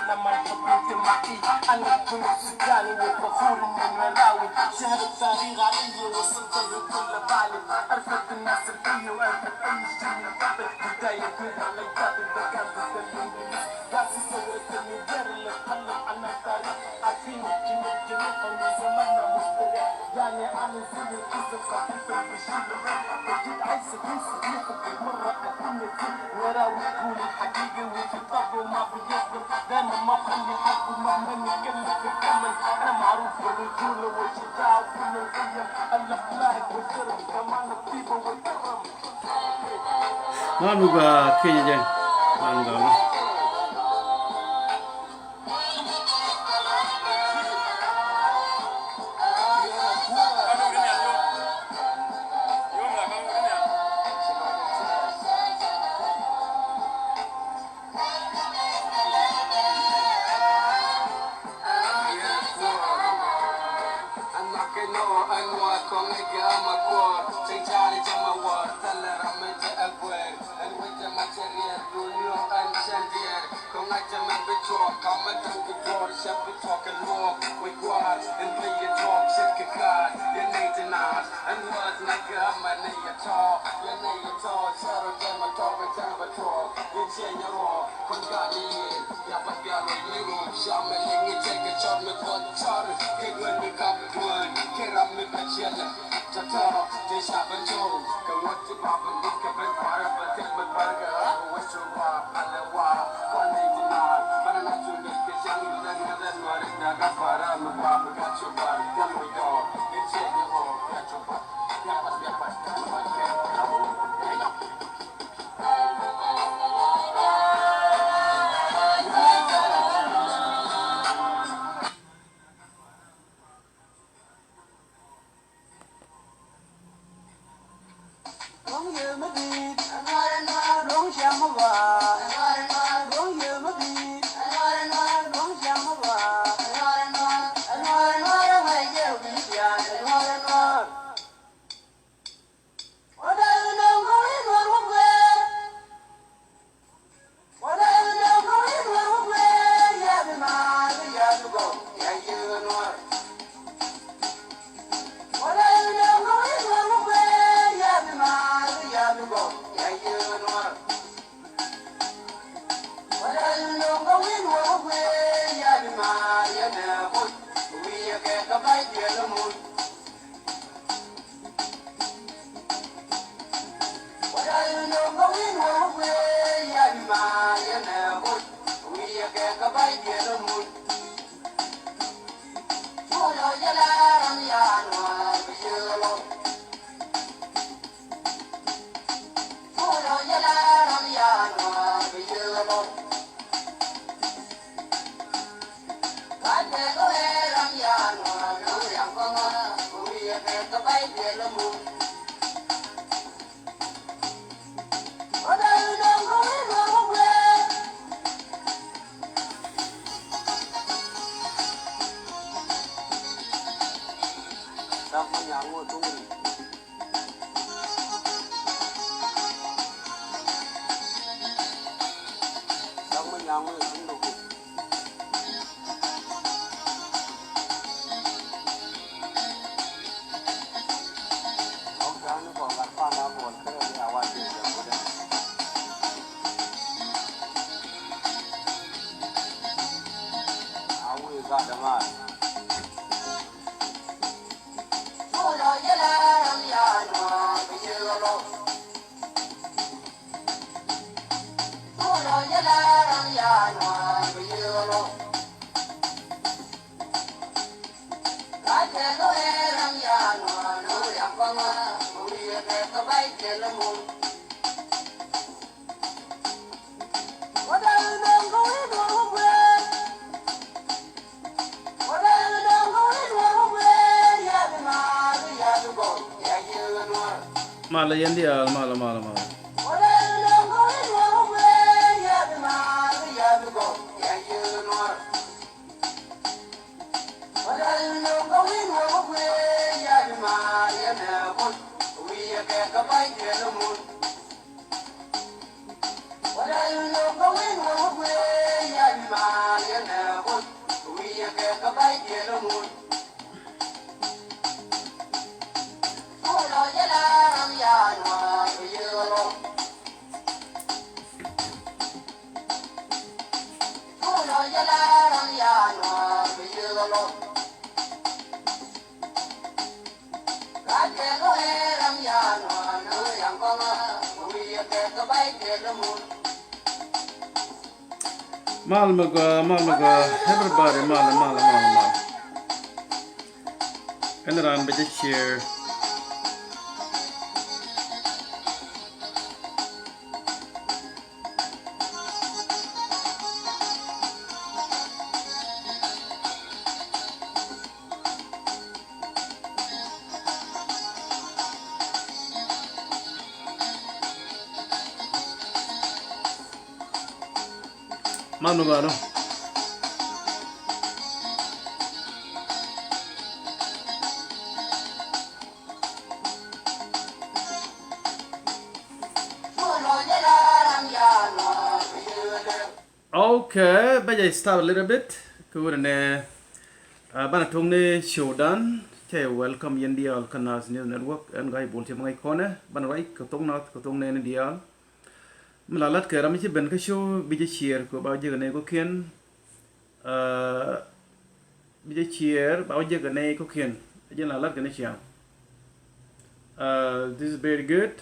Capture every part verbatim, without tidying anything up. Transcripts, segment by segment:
أنا مرحب بيك معي، أنا الجنوب السوداني والفخور إني نويراوي. شهر التاريخ علي وصلت لكل بالي، عرفت الناس الحلوة وعرفت أي شيء من قبل. بداية من على الباب المكان ضد الإنجليز، قاسي ثورة النيجر اللي تكلم عنها التاريخ. عارفين الجنوب جميعا من زماننا مستريح. يعني أنا زي القصة خفيفة بشيل الريح. بجد عايز أكون صديقك مرة أكون نسيت. وراوي تقول الحقيقة وفي طبع وما بيظلم. دايما ما بخلي حقه مهما نكمل في الكمل. أنا معروف بالرجولة والشجاعة وكل القيم. الأخلاق والدرب كمان الطيبة والكرم. Ŋa mi gɔaa kiɛcɛ jɛ. Ŋa mi gɔaa. Malɛ yɛn diaal, malɛ, malɛ, malɛ. Mal mi gɔaa, mal mi gɔaa, everybody, mal, mal, mal, mal. Ɛn raan bɛ jɛ share. Manu galo. Okay, bɛ jɛ start a little bit. Kɛ wunɛ nɛ, uh, banɛ tuŋ ni show dan. Cɛ welcome yɛn diaal kä Nas News Network. Ɛn gaa i̱ bul cɛ bä ŋäc kɔnɛ. Banɛ ruac kɛ thok Nath kɛ thok nɛɛni diaal. Mi la lat kɛ ram mi ci ben kä show bi jɛ share kɛ ba jɛ kɛ nɛy kɔkiɛn. Uh, bi jɛ share ba jɛ kɛ nɛy kɔkiɛn. Jɛ la lat kɛ ni ciaŋ. Uh, this is very good.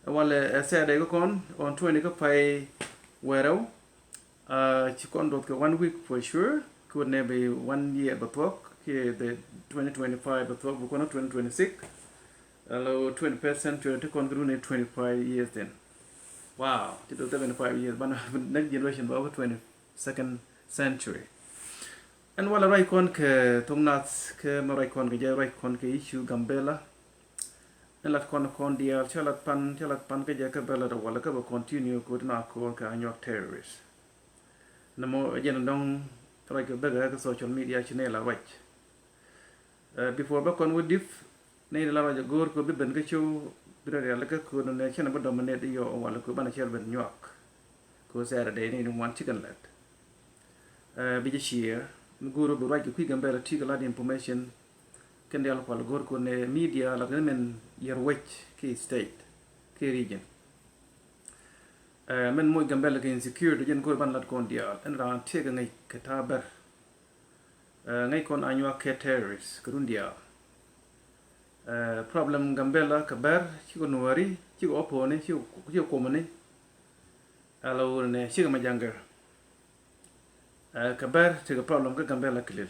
Walɛ ɛ Saturday kä kɔn on twenty kä pay wɛrɛw. Uh, ci kɔn duɔth kɛ one week for sure. Kɛ wä nɛ bi one year bɛ thuɔk kɛ the twenty twenty-five bɛ thuɔk bi kɔn twenty twenty-six. Alo twenty-first century ti kɔn kɛ run in twenty-five years then. Wow, ci duɔth seventy-five years banɛ next generation bɛ wä kɛ twenty-second century. Ɛn walɛ ruac kɔn kɛ thok Nath kɛ mɛ ruac kɔn kɛ jɛ ruac kɔn kɛ issue Gambela. Ɛn lat kɔn kɔn diaal cä lat pan cä lat pan kä jɛ kä bɛ lat walɛ kä bɛ continue kɛ wä ti na kɔn kɛ Anyuak terrorist. Nɛ mɔ jɛn dɔŋ ruac kɛ bek ɛ kä social media ci nɛ la ruac. Uh, before bä kɔn wä dip nɛ la ruac a go̱o̱r kɛ bi ben kä show bi rɛ rial kä kɛ nɛ cɛn bä dominate yɔ walɛ kɛ banɛ cɛr ben nyuak. Kɛ Saturday ni ni wan chicken let. Uh, bi jɛ share mi go̱o̱r bi ruac kɛ kui̱ Gambela ti kɛ lat information. Kɛn dial kual go̱o̱r kɛ nɛ media la kɛ mɛn yɛr wec kɛ state kɛ region. Uh, mɛn moc Gambela kɛ insecurity jɛn go̱o̱r ban lat kɔn diaal ɛn raan tiek ŋäc kɛ ta̱a̱ bɛr. Uh, ŋäc kɔn Anyuak kɛ terrorist kɛ run diaal. Uh, problem Gambela kɛ bɛr cikɛ nuɔri cikɛ oponi cikɛ kuomani. Ala wuni nɛ cikɛ ma jaŋgɛr. Uh, kɛ bɛr cikɛ problem kä Gambela kilil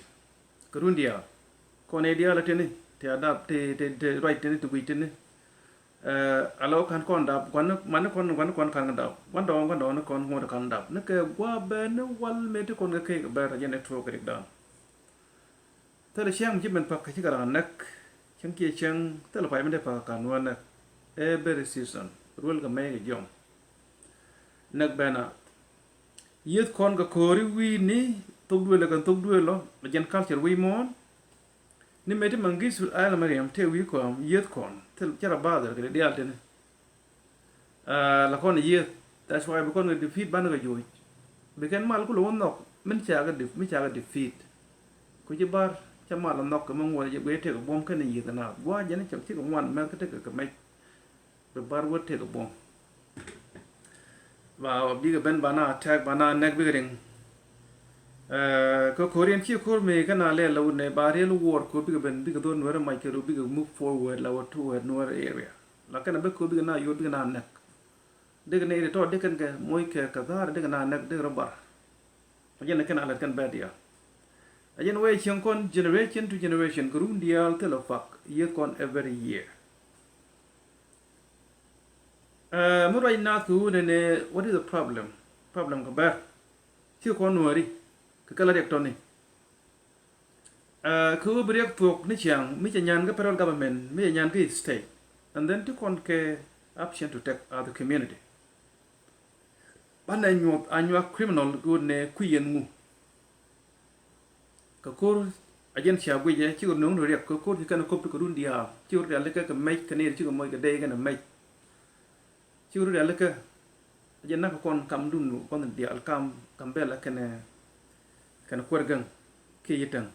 kɛ run diaal. Kɔn ɛ diaal tini ti adap ti ti ti ruac tini ti guic tini. Ɛ, ala wä ka̱n kɔn dap gua̱n mani kɔn gua̱n kɔn ka̱n dap gua̱n dɔɔŋ gua̱n dɔɔŋ ni kɔn ŋuɔ̱t ka̱n dap ni kɛ gua̱ bɛ ni wal mëë ti kɔn kɛ kek bɛ rɛ jɛn ɛ tuɔɔk kɛ rik dan. Thilɛ cäŋ mi ci ben pa̱k kɛ ci kɛ ran näk cäŋ kiɛ cäŋ thilɛ pay mi dee pa̱k ka̱n wä näk. Ɛ beri season ruël kɛ mɛy kɛ jiɔm. Näk bɛ na yieth kɔn kɛ ko̱ri wi̱i̱ni thok duël kɛ thok duël lɔ jɛn culture wi̱i̱ muɔ̱ɔ̱n. Ni meti Mengistu Haile Mariam te wi̱i̱ kɔam yieth kɔn thil cɛ rɔ bother kɛ diaal tini. Ah, la kɔn yieth, that's why bi kɔn kɛ defeat banɛ kɛ joc. Bi kɛn mal kulɛ wä nhɔk min ca kɛ def mi ca kɛ defeat. Ku ci bar ca mal nhɔk kɛ mi ŋuɔl jɛ guiy tekɛ buɔ̱m kɛn yieth na gua̱a̱ jɛn cɛ cikɛ ŋuan mɛth kä tekɛ kɛ mɛc. Bi bar wä tek buɔ̱m. Ba bikɛ ben ba na attack ba na nɛk bikɛ riŋ. Eh, kä ko̱r yɛn ci ko̱r mi kä na lɛ la wut nɛ ba real war ko̱r bikɛ ben bikɛ dhon Nuɛr mac kɛ ru bikɛ move forward la wä toward Nuɛr area. La kɛn a bɛ ko̱r bikɛ na yot bikɛ na nɛk. Dikɛ nɛ iri tɔ dikɛn kɛ moc kɛ kɛ dhar dikɛ na nɛk dikɛ rɔ bar. A jɛn kɛn a lɛt kɛn bɛ diaal. A jɛn wee cieŋ kɔn generation to generation kɛ run diaal thilɛ pak yieth kɔn every year. Eh, mi ruac naath kɛ wunɛ ni, what is the problem? Problem kɛ bɛr. Cikɛ kɔn nuɔri kɛ kɛ la riɛk tɔni. Eh, kɛ wä bi riɛk thuɔk ni ciaŋ mi cɛ nyan kä federal government mi cɛ nyan kä state. And then ti kɔn kɛ option to take as a community. Banɛ nyuɔth a nyuak criminal kɛ wunɛ kui̱ yɛn ŋu. Kɛ ko̱r a jɛn cia guicɛ cikɛ no̱o̱ŋ ri riɛk kɛ ko̱r ci kɛn kop ti kɛ run diaal cikɛ run diaal kɛ kɛ mec kɛ ni cikɛ moc kɛ dey kɛn mec. Cikɛ run diaal kɛ a jɛn nak kɔn kam dun kɔn diaal kam kam bɛl kɛn kɛn kuɛr gäŋ kiɛ yi täŋ.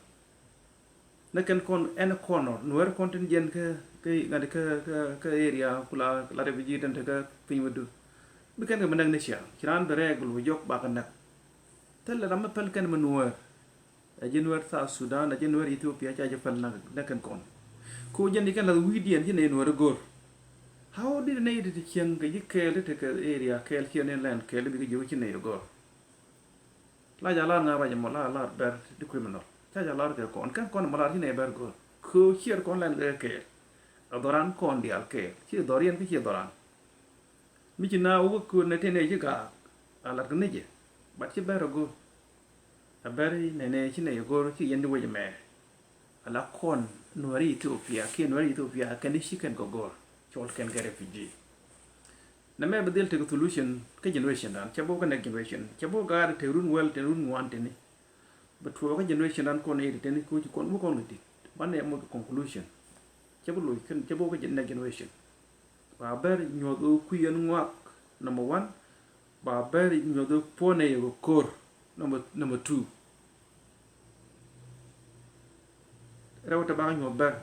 Nɛ kɛn kɔn ɛn kɔnɔ nuɛɛr kɔn tin jiɛn kä kä ŋa̱t kä kä kä area kula la refugee tin te kä piny wädu. Bi kɛn kɛ mi näk ni ciaŋ ci raan bi rɛɛk bi luɔc jɔk bakɛ näk. Thilɛ ram mi päl kɛn mi nuɛɛr. Ɛ ji̱ nuɛɛr South Sudan, ɛ ji̱ nuɛɛr Ethiopia, ca ji̱ päl näk näk kɛn kɔn. Ko jɛn i̱ kɛn lath wi̱i̱diɛn ci nɛy nuɛɛr i̱ go̱r. How did nɛy ti ti cieŋ kɛ ji̱ kɛɛl ti te kɛ area kɛɛl ciɛ ni lɛn kɛɛl i̱ bikɛ jiök ci nɛy i̱ go̱r. La ca lar ŋa̱ ruac ɛmɔ la lar bɛr di criminal. Ca ca lar kɛ kɔn kɛn kɔn ɛmɔ lar ci nɛy bɛr go̱r. Köö ciɛɛr kɔn lɛn kɛ kɛɛl. Ɛ dhɔran kɔn diaal kɛɛl ci dhɔriɛn kä ci dhɔran. Mi ci na wä köör nɛ tëë nɛ ci gaak a lat kɛ ni jɛ. Bat ci bɛr a go̱r. A bɛr nɛ nɛ ci nɛ yɛ go̱r ci yɛn di wec mɛ. A la kɔn nuɛri Ethiopia kiɛ nuɛri Ethiopia kɛn di ci kɛn kɛ go̱r cɔl kɛn kɛ refugee. Nɛ mɛ bi dhil tek solution kä generation dan cɛ bok kä next generation cɛ bok gaat tek run wäl tek run ŋuan tini. Bɛ tuɔɔkä generation dan kɔn iri tini koci kɔn wä kɔn kɛ dit. Banɛ mɔ kɛ conclusion. Cɛ bi loc kɛn cɛ bi wä kä next generation. Ba bɛr nyuɔth ɣöö kui̱ ɛn ŋuak number one. Ba bɛr nyuɔth ɣöö puɔnɛ yɛ kɛ ko̱r number number two. Rɛw te ba nyuɔth bɛr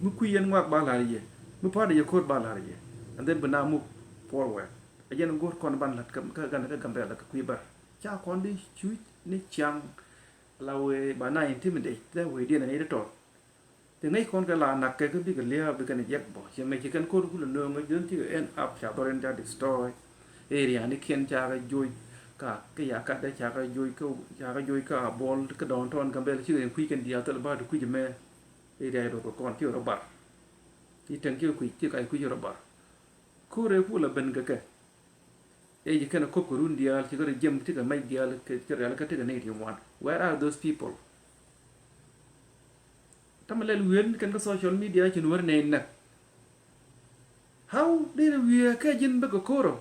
mi kui̱ ɛn ŋuak ba la̱r yɛ mi puɔnɛ yɛ ko̱r ba la̱r yɛ. And then bi na move forward. A jɛn go̱r kɔn ban la̱t kä kä gan kä Gambɛla kä kui̱ bɛr ca kɔn di cuc ni ciaŋ. La wee ba na intimidate dee wee diɛn ani di tɔt. Ti ŋäc kɔn kɛ la nak kɛ kä bikɛ lia̱a̱ bikɛ ni jɛk bɔ ci ŋäc ci kɛn ko̱r kulɛ nööŋ ŋäc jön cikɛ end up ca dhɔr in ca destroy. Area ni kiɛn ca kɛ joc ka kä ya kat dee ca kɛ joc kä ca kɛ joc kä a buɔl kä dɔɔn tɔɔn Gambɛla cikɛ in kui̱ kɛn diaal thil ba ti kui̱c mɛ. Area in rɔ kɛ kɔn cikɛ rɔ bar. Ci tɛŋ cikɛ kui̱c cikɛ kui̱c rɔ bar. Ko̱r ëë kulɛ ben kɛ kɛ. Ëë ci kɛn a ko̱p kɛ run diaal ci kɛ rɔ jiɛm ti kɛ mɛc diaal kɛ rial kä ti kɛ nɛy ti ŋuan. Where are those people? Tamɛ lɛl wi̱i̱ kɛn kä social media ci nuɔ̱ri nɛy näk. How dee wi̱i̱ kɛ ji̱n bä kɛ ko̱r ɔ?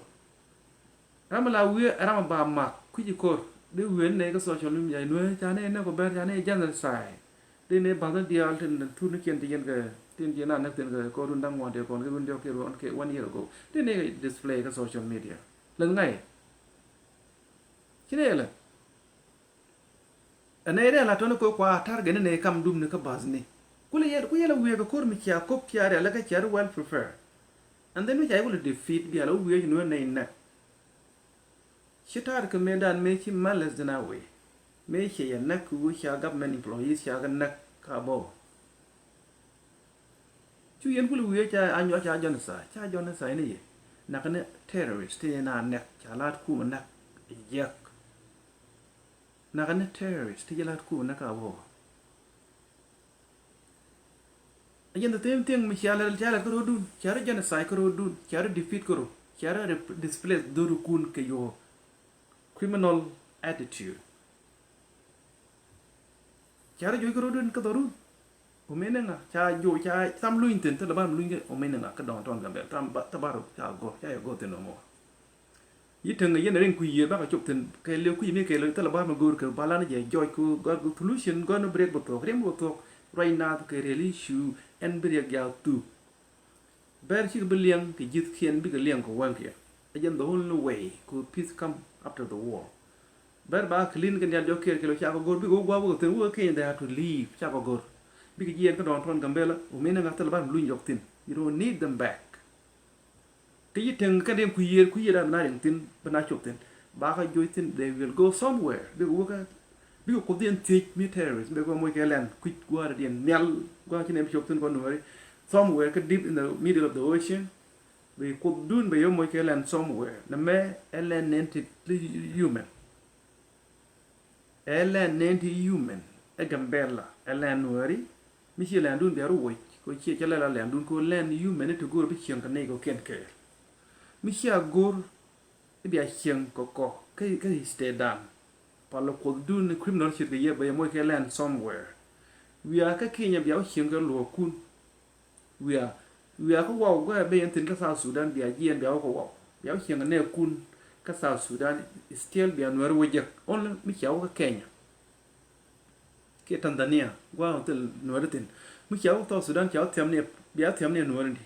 Ram la wi̱i̱ ram ba mak kui̱ci ko̱r dee wi̱i̱ nɛy kä social media nuɔ̱ri ca nɛy näk kɔ bɛr ca nɛy genocide. Dee nɛy bath ni diaal tin thur ni kiɛn ti yɛn kɛ tin ci na näk thin kɛ kɔr run da̱ŋ ŋuan tëë kɔn kɛ run diɔk kiɛ run kɛ one year ago. Dee nɛy display kä social media. Lɛ ŋa̱c. Ci nɛy lɛ. Ɛ nɛy rɛɛ la tɔni kɛ kua target ni nɛy kam dum ni kä bath ni. Kulɛ yɛl ku yɛl a wiee kɛ ko̱r mi cia kop cia rial lɛ kɛ cia ri well prepare. And then mi ca yɛ kulɛ defeat bia lɛ wiee ci nuee nɛy nɛ. Ci ta̱a̱r kɛ mëëdan mëë ci Meles Zenawi mëë ciɛ yɛ näk kɛ ɣöö ca government employees ca kɛ näk ka bɔ. Cu yɛn kulɛ wiee ca a nyuak ca genocide ca genocide ni yɛ. Nakä ni terrorist ti yɛ na näk ca la̱a̱t kumɛ näk jiäk. Nakä ni terrorist ti yɛ la̱a̱t kumɛ näk ka bɔ. A jɛn the same thing mi cia lɛl cia lɛl kä ro̱o̱dun cia rɔ genocide kä ro̱o̱dun cia rɔ defeat kä ro̱o̱ cia rɔ displace dhorukun kɛ your criminal attitude. Cia rɔ joc kä ro̱o̱dun kä dhorun. Ɔ meni ŋa ca joc ca tham luny thin thilɛ ban luny kɛ ɔ meni ŋa kä dɔ̱ŋ tɔn Gambɛl tham ba thil ban rɔ ca go̱r ca yɛ go̱r thin ɔ mɔ. Yi täŋ yɛn rin kui̱ yiëë bakɛ cop thi̱n kɛ liw kui̱ mi kɛ liw thilɛ bär mi go̱o̱r kɛ balan jɛ jɔc ku gɔr ku solution gɔr ni break bä thuɔ̱k rim bä thuɔ̱k. Ruac naath kɛ real issue ɛn bi riɛk jaak thuk. Bɛr cikɛ bi liɛŋ kɛ ji̱thkiɛn bikɛ liɛŋ kɛ wäŋkiɛn. Ɛ jɛn the only way ku peace come after the war. Bɛr ba clean kɛ dial jɔk kiɛr kɛ liw cakɔ go̱r bikɛ wä gua̱a̱k wä kɛ thi̱n wä kɛ keny they have to leave cakɔ go̱r. Bikɛ jiɛɛn kä dɔɔn tuɔn Gambɛla wä mi ni ŋa̱th thilɛ bär mi luny jɔk thi̱n. You don't need them back. Ti yi teŋ kɛn riɛŋ kui̱ yiëër kui̱ yiëër a bi na riɛŋ thi̱n bi na cop thi̱n. Ba kä joc thi̱n they will go somewhere bikɛ wä kä bikɛ kuoth yɛn thiec mi terrorist bikɛ wä moc kɛ lɛn kui̱c gua̱a̱r diɛn nhial gua̱a̱r ci nɛn bi cop thi̱n kɔn nuɔ̱ɔ̱ri. Somewhere kä deep in the middle of the ocean. Bi kuoth dun bɛ yɛ moc kɛ lɛn somewhere nɛ mɛ ɛ lɛn nɛn ti human. Ɛ lɛn nɛn ti human ɛ Gambɛla ɛ lɛn nuɛɛri. Mi ciɛ lɛn dun bia ru woc kɛ ciɛ cɛ lɛl a lɛn dun kɛ lɛn human ni ti go̱o̱r bi cieŋ kɛ nɛy kɛ kiɛn kɛɛl. Mi cia go̱o̱r bia cieŋ kɛ kɔ kä kä state dan. Pal kuoth dun ni criminal shit kɛ yɛ bɛ yɛ moc kɛ lɛn somewhere. Wiaa kä Kenya bia wä cieŋ kɛ luɔ̱ɔ̱kun. Wiaa wiaa kä waw gua̱a̱ ben yɛn thi̱n kä South Sudan bia jiɛɛn bia wä kä waw bia wä cieŋ nɛ kun kä South Sudan. Still bia nuɛr wä jek only mi cia wä kä Kenya. Kiɛ Tanzania gua̱a̱ wä thil nuɛr thi̱n mi cia wä kä South Sudan cia wä thiam ni bia thiam ni nuɛr ni.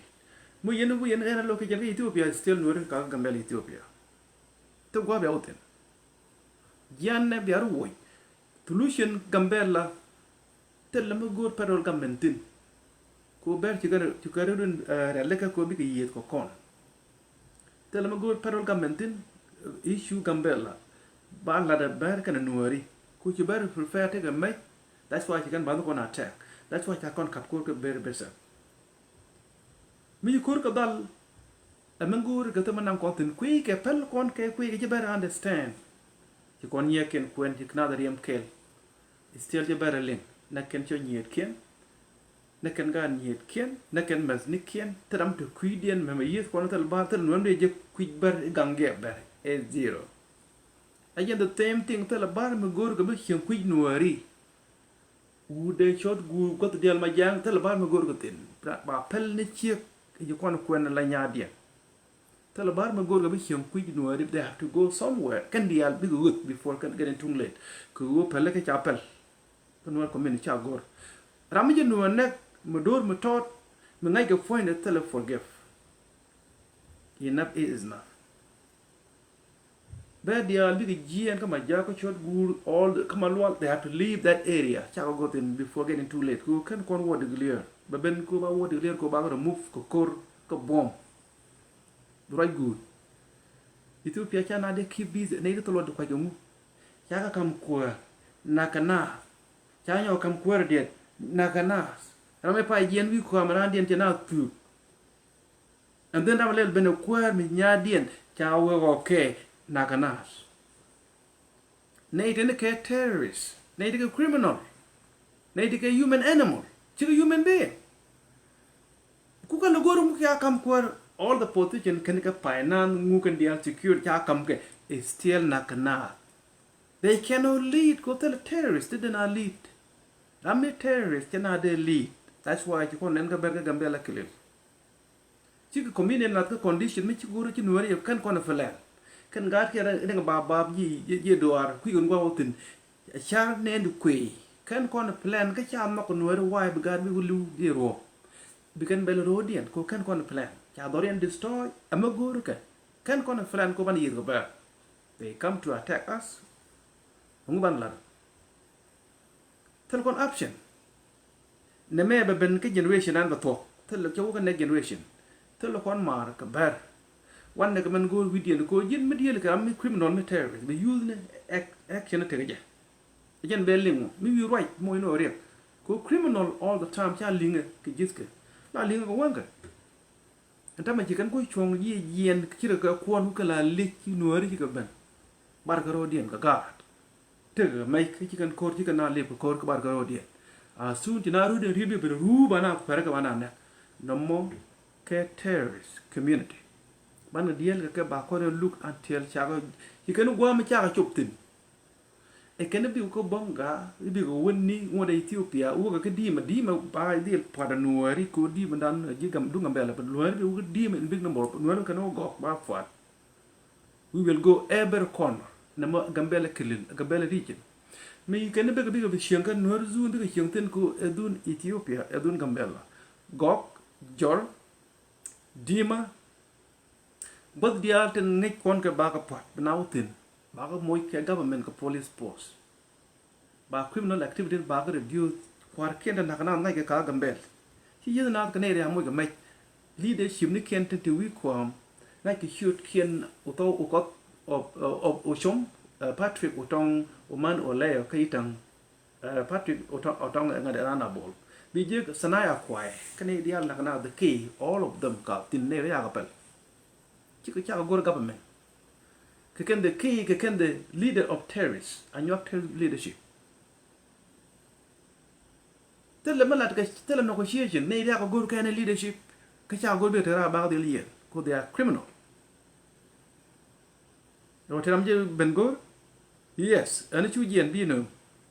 Mi yɛn wä yɛn ɛn a location kä Ethiopia still nuɛr ka kä Gambɛla Ethiopia. Thil gua̱a̱ bia wä thi̱n. Jian nɛ bia ru woc. Solution Gambɛla Thilɛ mi go̱o̱r federal government thi̱n. Ko bɛr ci kɛ, ci kɛ rɛl in, eh, rɛl kɛ ko bikɛ yiëth kɔ kɔn. Thilɛ mi go̱o̱r federal government thi̱n, eh, issue Gambela. Ba lat ɛ bɛr kɛnɛ nuääri. Ko ci bɛr prefer tekɛ mec. That's why ci kɛn bath kɔn attack. That's why ca kɔn kap ko̱r kɛ very, very sad. Mi ci ko̱r kɛ dhal, ɛ mi go̱o̱r kɛ thil mi naŋ kɔn thi̱n kui̱ kɛ päl kɔn kɛ kui̱ kɛ ci bɛr understand. Ci kɔn nyiɛɛkiɛn kuɛn ci kɛ naath riɛm kɛl. Still ci bɛr liŋ. Nɛ kɛn cɔ nyiɛɛtkiɛn. Nɛ kɛn gaat nyiɛɛtkiɛn. Nɛ kɛn mɛthnikiɛn. Thil ram te kui̱diɛn mɛmɛ yiëth kɔn thil bar thil nuɛm dee jɛ kui̱ bɛr i̱ gaŋ gɛɛ bɛr. Ɛ zero. Ɛ jɛn the same thing thil bar mi go̱o̱r kɛ mi cieŋ kui̱ nuääri. Wut dee cɔt guur gua̱th diaal ma jiaŋ thilɛ bar mi go̱o̱r kɛ thi̱n. Ba päl ni ciek i̱ ci kɔn kuɛn la nyaadiɛn. Thilɛ bar mi go̱o̱r kɛ bi cieŋ kui̱c nuääri, they have to go somewhere. Kɛn diaal bikɛ ɣöth before kɛn getting too late. Kɛ ɣöö päl kɛ ca päl. Kä nuäär community ca go̱o̱r. Ram mi jɛ nuäär nɛk mi do̱r mi tɔɔt mi ŋa̱ckɛ puɔ̱nydɛ thilɛ forgive. Enough is enough. Bɛ diaal bikɛ jiɛɛn kä ma jakä cɔt guur all the, kä ma lual, they have to leave that area. Cakɔ go̱th in before getting too late. Ko kɛn kɔn wä declare. Bɛ ben ko ba wä declare ko ba kɛ remove kɛ ko̱r kä buɔ̱m. Bi ruac guur. Ethiopia ca na dee keep busy. Nɛy ti thil luɔt di kuac kɛ ŋu. Cakɛ kam kuäär. Nakɛ naath. Ca nyɔk kam kuäär diɛt. Nakɛ naath. Ram mi pay jiɛɛn wi̱i̱ kua̱a̱m randiɛn cɛ naath thuuk. And then ram lɛl ben ɛ kuäär mi nyaadiɛn ca wek ɣɔkɛ nakɛ naath. Nɛy teni kɛ terrorist, nɛy ti kɛ criminal, nɛy ti kɛ human animal, cikɛ human being. Ku kɛ lɛ go̱r ŋu kia kam kuäär, all the position kɛn kɛ finance ŋu kɛn diaal security ca kam kɛ, is still nakɛ naath. They cannot lead ko thilɛ terrorist ti dena lead. Ram mi terrorist cɛ na dee lead. That's why ci kɔn nɛn kä ber kä Gambela kilil. Cikɛ community nath kä condition mi ci go̱o̱r ci nuääri yɛ kɛn kɔn plan. Kɛn gaat kiɛ riŋ ba bap jiɛ, jiɛ, jiɛ duaar kui̱ kɛn gua̱a̱k wä thi̱n. Car nɛɛn di kuëë kɛn kɔn plan kä ca nhɔk nuääri wa̱a̱ bi gaat bi wä li̱w jiɛ ruɔ̱ɔ̱p. Bi kɛn bɛl ro̱o̱diɛn ko kɛn kɔn plan ca dhɔriɛn destroy. Ɛmɛ go̱o̱r kɛ kɛn kɔn plan ko ban yiëth kɛ bɛɛr. They come to attack us. Ɛŋu ban lar. Thil kɔn option. Nɛ mɛ bɛ ben kä generation an bɛ thuɔk. Thil cɛ wä kä next generation. Thil kɔn maar kɛ bɛr. Wan nɛ kɛ mɛn go̱o̱r wi̱diɛn ko ji̱n mi diɛl kɛ ram mi criminal mi terrorist. Bi use ni ac-, action tekɛ jɛ. Jɛn bɛ liŋ mi wi̱i̱ ruac moc ni ɔ riɛk. Ko criminal all the time ca liŋɛ kɛ ji̱thkɛ. La liŋɛ kɛ wäŋkɛ. Ɛn tamɛ ci kɛn kuc cuɔ̱ŋ jiɛ jiɛn ci rɛ kɛ kuɔn ku kɛ la lic ci nuääri ci kɛ ben. Bar kɛ ro̱o̱diɛn kɛ gaat. Tekɛ mɛc kä ci kɛn ko̱r ci kɛn na lip kɛ ko̱r kä bar kɛ ro̱o̱diɛn. A sun ci na ro̱o̱diɛn riet bi ben ruu ba na kuɛrɛ kɛ ba na nɛk. Nɔmɔ kɛ terrorist community. Ban kɛ diɛl kɛ kɛ ba kɔn rɛ luk until cakɛ ci kɛn guam cakɛ cop thi̱n. Ɛ kɛn i̱ bik kä Bonga, i̱ bik kä wäni ŋuɔ̱t ɛ Ethiopia, wäkɛ kä di̱i̱mɛ, di̱i̱mɛ ba dhil pua̱t ɛ nuääri ko di̱i̱mɛ dan ji̱ gam duŋ Gambɛla, but nuääri bik wä kä di̱i̱mɛ in big number, nuääri kɛn wä gɔk ba pua̱t. We will go every corner. Nɛ mɔ Gambɛla kilil, Gambɛla region. Mi kɛn i̱ bikɛ bikɛ bi cieŋ kä nuääri zun bikɛ cieŋ thin ko ɛ dhun Ethiopia, ɛ dhun Gambɛla. Gɔk, jɔr, di̱i̱mɛ, Both diaal tin ŋi̱c kuɔn kɛ bakɛ pua̱t bi na wä thi̱n. Bakɛ moc kɛ government kɛ police force. Ba criminal activity bakɛ reduce kua̱r kiɛn te nak na ŋa̱c kɛ ka Gambɛl. Ci yieth naath kɛ nɛy ria moc kɛ mɛc. Leadership ni kiɛn tin te wi̱i̱ kuam. Ŋa̱c kɛ ciöt kiɛn uthɔw ukɔth of, of, of Ocom, uh, Patrick Otong, Oman Oleo kä Itaŋ. Eh, Patrick Otong, Otong ŋa̱t ran a bol. Bi jek Sanaya Kuai. Kɛn i̱ diaal nak na the key, all of them ka thin ne ria ka pɛl. Cikɛ cak a go̱r government. Kɛ kɛn the key, kɛ kɛn the leader of terrorists. A nyuak terrorist leadership. Thilɛ mi lat kɛ, thilɛ negotiation. Ne ria ka go̱r kɛn leadership. Kɛ cak a go̱r bi te ra bak dhil yɛn. Ko they are criminal. Rɔ ti ram jɛ ben go̱r. Yes, ɛn cu jiɛn bi nööŋ.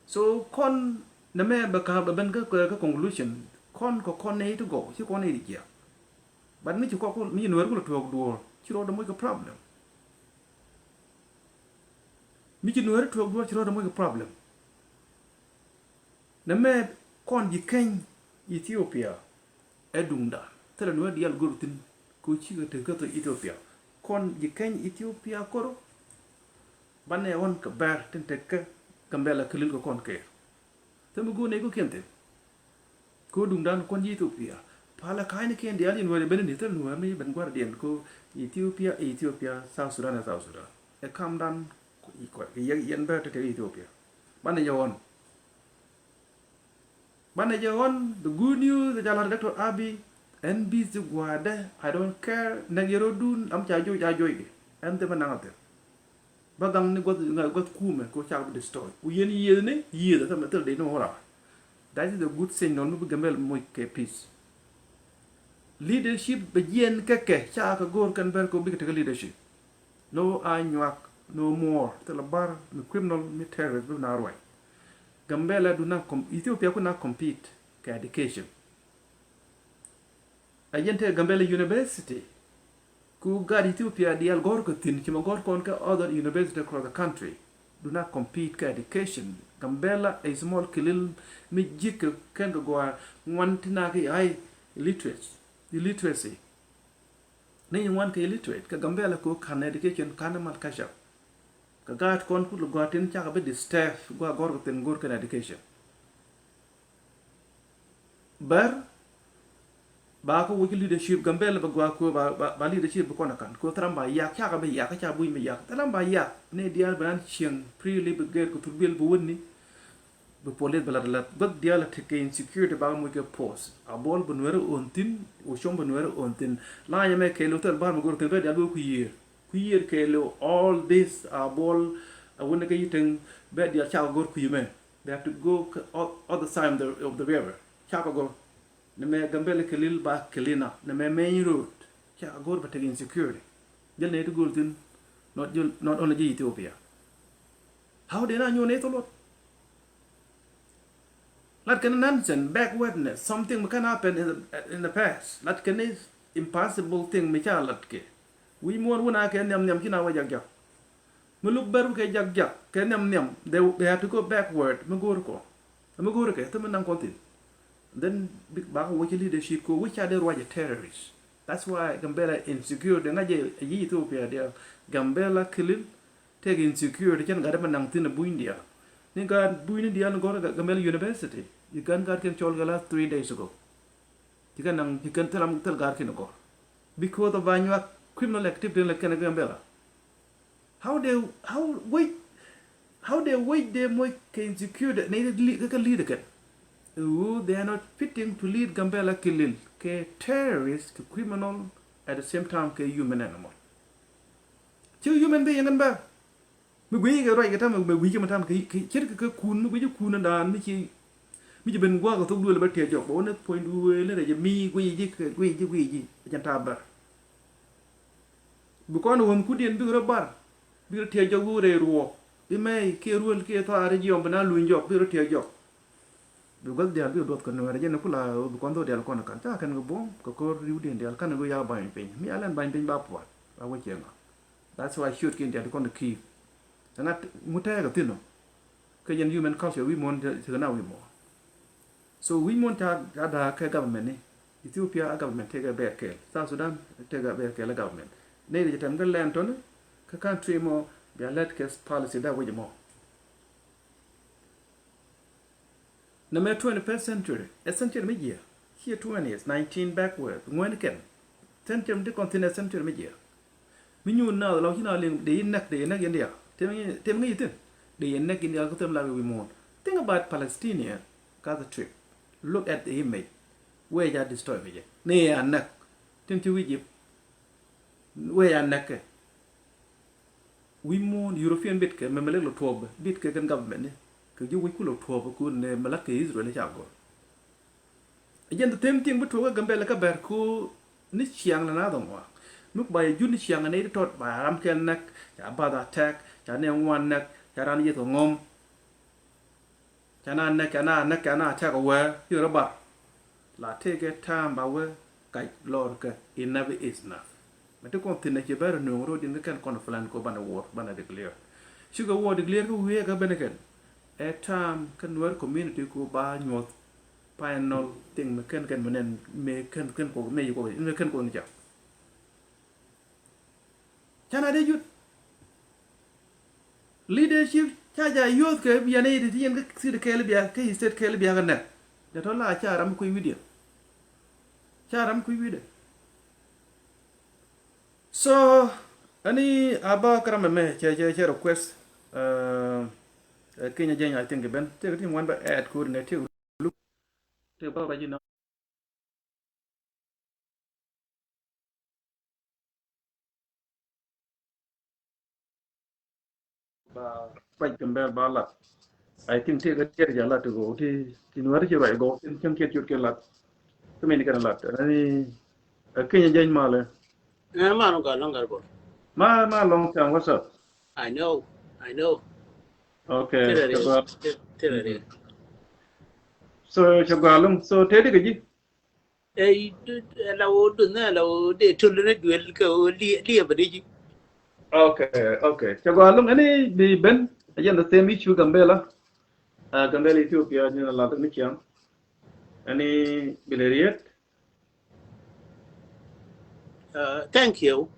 So kɔn nɛ mɛ bɛ ka bɛ ben kä, kä, kä conclusion. Kɔn kɛ kɔn nɛ ti gɔw, ci kɔn nɛ ti jiɛk. But mi ci kɔk, mi ci nuɛɛr kulɛ tuɔɔk duɔɔr, ci rɔ dɛ moc kɛ problem. Mi ci nuɛɛr tuɔɔk duɔɔr, ci rɔ dɛ moc kɛ problem. Nɛ mɛ kɔn ji̱ keny Ethiopia ɛ duŋda. Thilɛ nuɛ diaal go̱r thi̱n ko cikɛ te kä thok Ethiopia. Kɔn ji̱ keny Ethiopia koro. Banɛ ɣɔn kɛ bɛr tin tek kä Gambɛla kɛ lil kɛ kɔn kɛɛr. Thil mi go̱o̱r nɛy kɔ̱kiɛn thi̱n. Ko duŋdan kɔn ji̱ Ethiopia. Palä ka̱ny ni kiɛn diaal yɛn wee ben ni thil nuɔ̱ɔ̱r ni ben gua̱r diɛn ko Ethiopia, Ethiopia, South Sudan, South Sudan. Ɛ kamdan kɛ yɛn bɛ tekɛ Ethiopia. Banɛ jɛ ɣɔn. Banɛ jɛ ɣɔn, the good news, the jala Doctor Abiy, ɛn busy gua̱dɛ, I don't care, nɛk yɛ rɔdun, am ca joc, ca joc di. Ɛn thimɛ naŋ a thil. Ba gaŋ ni gua̱th, gua̱th kumɛ, ko cak bi destroy. Ku yɛn yiëëth ni, yiëëth, thil, thil dee ni ɣɔra. That is a good signal, mi bi Gambel moc kɛ peace. Leadership bɛ jiɛn kɛ kɛ, ca kɛ go̱o̱r kɛn bɛr ko bikɛ tekɛ leadership. No Anyuak, no more. Thilɛ bar mi criminal, mi terrorist, bi na ruac. Gambela do not com-, Ethiopia could not compete kɛ education. A jɛn tekɛ Gambela University. Ku gat Ethiopia diaal gɔ̱r kɛ thi̱n, ci ma gɔ̱r kɔn kɛ other university across the country. Do not compete kɛ education. Gambela a small kilil mi ji̱ kɛ kɛn kɛ gɔaa ŋuan ti na kɛ high illiteracy, illiteracy. Ni ŋuan kɛ illiterate, kɛ Gambela ko kan education kan mal catch up. Kɛ gaat kɔn kul gɔaa tin cakɛ bi disturb, gɔaa gɔr kɛ thin gɔr kɛn education. Bär, ba kɛ wuc leadership Gambela bɛ gɔaa ko ba, ba, ba leadership bi kɔn a kan. Ko thram ba yak, cakɛ bi yak, cakɛ buny bi yak. Thram ba yak, ni diaal bi nan cieŋ, freely bi gɛr ko thurbil bi wuni. Bi police bi lat lat gua̱th diaal a tekɛ insecurity bakɛ muc kɛ force. A buɔl bi nuɛri ɣöön thi̱n, wä com bi nuɛri ɣöön thi̱n. La̱a̱nyɛ mɛ kɛɛliw thil bar mi go̱r thi̱n bɛ diaal bi wä kui̱ yiëër. Kui̱ yiëër kɛɛliw all this a buɔl a wä ni kɛ yi̱ teŋ bɛ diaal cakɛ go̱r kui̱ mɛ. They have to go kɛ o-, other side of the, of the river. Cakɛ go̱r. Ni mɛ Gambela kilil ba kilina. Ni mɛ main road. Cakɛ go̱r bɛ tekɛ insecurity. Jɛl ni ti go̱r thi̱n. Not jɛl, not only ji̱ Ethiopia. How dee na nyuɔn i̱ thulot? Lat kɛn nonsense, backwardness, something mi can happen in the, in the past. Lat kɛn ni impossible thing mi ca lat kɛ. Wi̱i̱ muɔ̱ɔ̱n wun a kɛ nhiam nhiam ci na wä jak jak. Mi luk bär wä kɛ jak jak, kɛ nhiam nhiam, they, they have to go backward, mi go̱o̱r kɔ. Mi go̱o̱r kɛ, thim mi naŋ kɔn thin. Then, bi, bakɛ wä ci leadership ko, wä ca dee ruac a terrorist. That's why Gambela insecure, de ŋa̱c jɛ, yi Ethiopia diaal. Gambela kilil, Tëëkɛ insecurity cɛn gat ɛmɛ naŋ thi̱n ɛ buny diaal. Ni gat buny ni diaal ni gɔ̱r ɛ Gambela University. I̱ gat gat kɛn cɔl kɛ last three days ago. Ci kɛn naŋ, ci kɛn thil am, thil gat kɛn gɔ̱r. Because of Anyuak criminal activity lɛ kɛn ɛ Gambela. How they, how, wait, how they wait they moc kɛ insecurity ni kɛ lead kɛn. Who they are not fitting to lead Gambela kilil kɛ terrorist, kɛ criminal, at the same time kɛ human animal. Ci human being kɛn bɛ. Mi guic kɛ ruac kɛ tam, mi guic kɛ mi tam kɛ, kɛ, ce̱tkɛ kɛ kun, mi guic kɛ kun daan, mi ci, mi ci ben gua̱a̱k kɛ thok duël bä tiɛc jɔk, bä wä ni puɔ̱ny duël ni rɛc mi guic ji̱ kɛ, guic ji̱, guic ji̱, jɛn ta̱a̱ bär. Bi kɔn ɣöm kudiɛn bikɛ rɔ bar, bikɛ rɔ tiɛc jɔk bikɛ rɔ rɛy ruɔɔk, bi mɛy kiɛ ruël kiɛ thɔaar jiɔm bi na luny jɔk, bikɛ rɔ tiɛc jɔk. Bi gua̱th diaal bi duɔth kɛ nuɛɛr jɛn kula bi kɔn dhok diaal kɔn kan ca kɛn kɛ buɔ̱m kɛ ko̱r riwdiɛn diaal kan kɛ ya ba̱ny piny. Mi a lɛn ba̱ny piny ba pua̱t a wä ciɛ ŋa. That's why ciötkiɛn diaal kɔn kɛ ki̱i̱k. Ɛ ŋa̱t ŋut tɛɛk kɛ thi̱n ɔ. Kɛ jɛn human culture wi̱i̱ muɔ̱n tekɛ na wi̱i̱ muɔ̱n. So wi̱i̱ muɔ̱n ca, ca da̱a̱k kɛ government ni. Ethiopia a government tekɛ bɛɛr kɛɛl. South Sudan tekɛ bɛɛr kɛɛl a government. Nɛy ti jɛ tɛm kɛ land tɔni kɛ country mɔ bia lɛt kɛ policy da wec mɔ. Nɛmɛ twenty-first century, ɛ century mi jiɛ. Ciɛ twentieth, nineteen backward, ŋuɛni kɛn. Century mi ti kɔn thin ɛ century mi jiɛ. Mi nyuun naath lɔ ci na liŋ dee yi näk, dee yi näk yɛn diaal. Tem ŋi̱, tem ŋi̱ yi thin. Dee yi näk yɛn diaal kä them la wi̱i̱ muɔ̱ɔ̱n. Think about Palestinian, Gaza Strip. Look at the image. Wee ja destroy kɛ jɛ. Ni ya näk. Tin ci wi̱i̱ jip. Wee ya näk kɛ. Wi̱i̱ muɔ̱ɔ̱n European bit kɛ mɛmɛ lek lɔ tuɔɔp bit kɛ kɛn government ni kɛ ji̱ wi̱c ku lɔ tuɔɔp ku nɛ mɛ lat kɛ Israel ca gɔr. Jɛn the same thing bi tuɔɔk kɛ Gambɛla kä bɛr ku ni ciaŋ la na dhɔŋ wa. Mi ku ba yɛ jut ni ciaŋ ni ti tɔt ba ram kɛn nɛk ca bath attack ca ni ŋuan nɛk ca ran yeth kɛ ŋɔm. Ca na näk, ca na näk, ca na attack a wee, i̱ rɔ bar. La tëëkɛ ta̱a̱m ba wee kac lɔr kɛ enough is enough. Mɛ ti kɔn thi̱n a ci bɛr nuɔ̱ŋ ro̱o̱diɛn kä kɛn kɔn plan kɔ banɛ war, banɛ declare. Cikɛ war declare kä wiee kä ben kɛn. Ɛ ta̱a̱m kä Nuer community kɔ ba nyuɔth final thing mɛ kɛn kɛn mɛ nɛn mɛ kɛn kɛn kɔ mɛ yi kɔ mɛ kɛn kɔ ni ca. Ca na dee jut. Leadership ca ja youth kɛ bianɛ yet ti yɛn kä city kɛɛl bia kä state kɛɛl bia kä nɛ. Jɛ tɔ la ca ram kui̱ wi̱diɛ. Ca ram kui̱ wi̱diɛ. So, ani a ba kɛ ram ɛmɛ cɛ, cɛ, cɛ request. Uh, uh, Kenya Jɛny, I think, ben. Tëë kɛ ti ŋuan ba add code nɛ tëë luk. Tëë ba ba ji̱ na. Ba kuac Gambɛl ba lat. I think tëë kɛ tiɛɛr jɛ lat ti gɔw ti, ti nuäär ci ruac gɔw tin cäŋ kiɛ ciöt kɛ lat. Kä min kɛn lat. Ani, ɛ Kenya Jɛny malɛ. Ɛ, ma nɔ gal lɔŋ gal bor. Ma, ma long time, what's up? I know, I know. Okay, tëë rɛ cɛ gɔaa. Tëë, tëë rɛ. So, cɛ gɔaa lɔŋ. So, tëë di kɛ ji̱? Ɛ, la wä dun nɛ, la wä dee tul ni duel kɛ wä li, li bä di ji̱. Okay, okay. Cɛ gɔaa lɔŋ, ani bi ben, again, the same issue, Gambela. Uh, Gambela, Ethiopia, ni la ni kiam. Ani bi lɛ riet. Uh, thank you.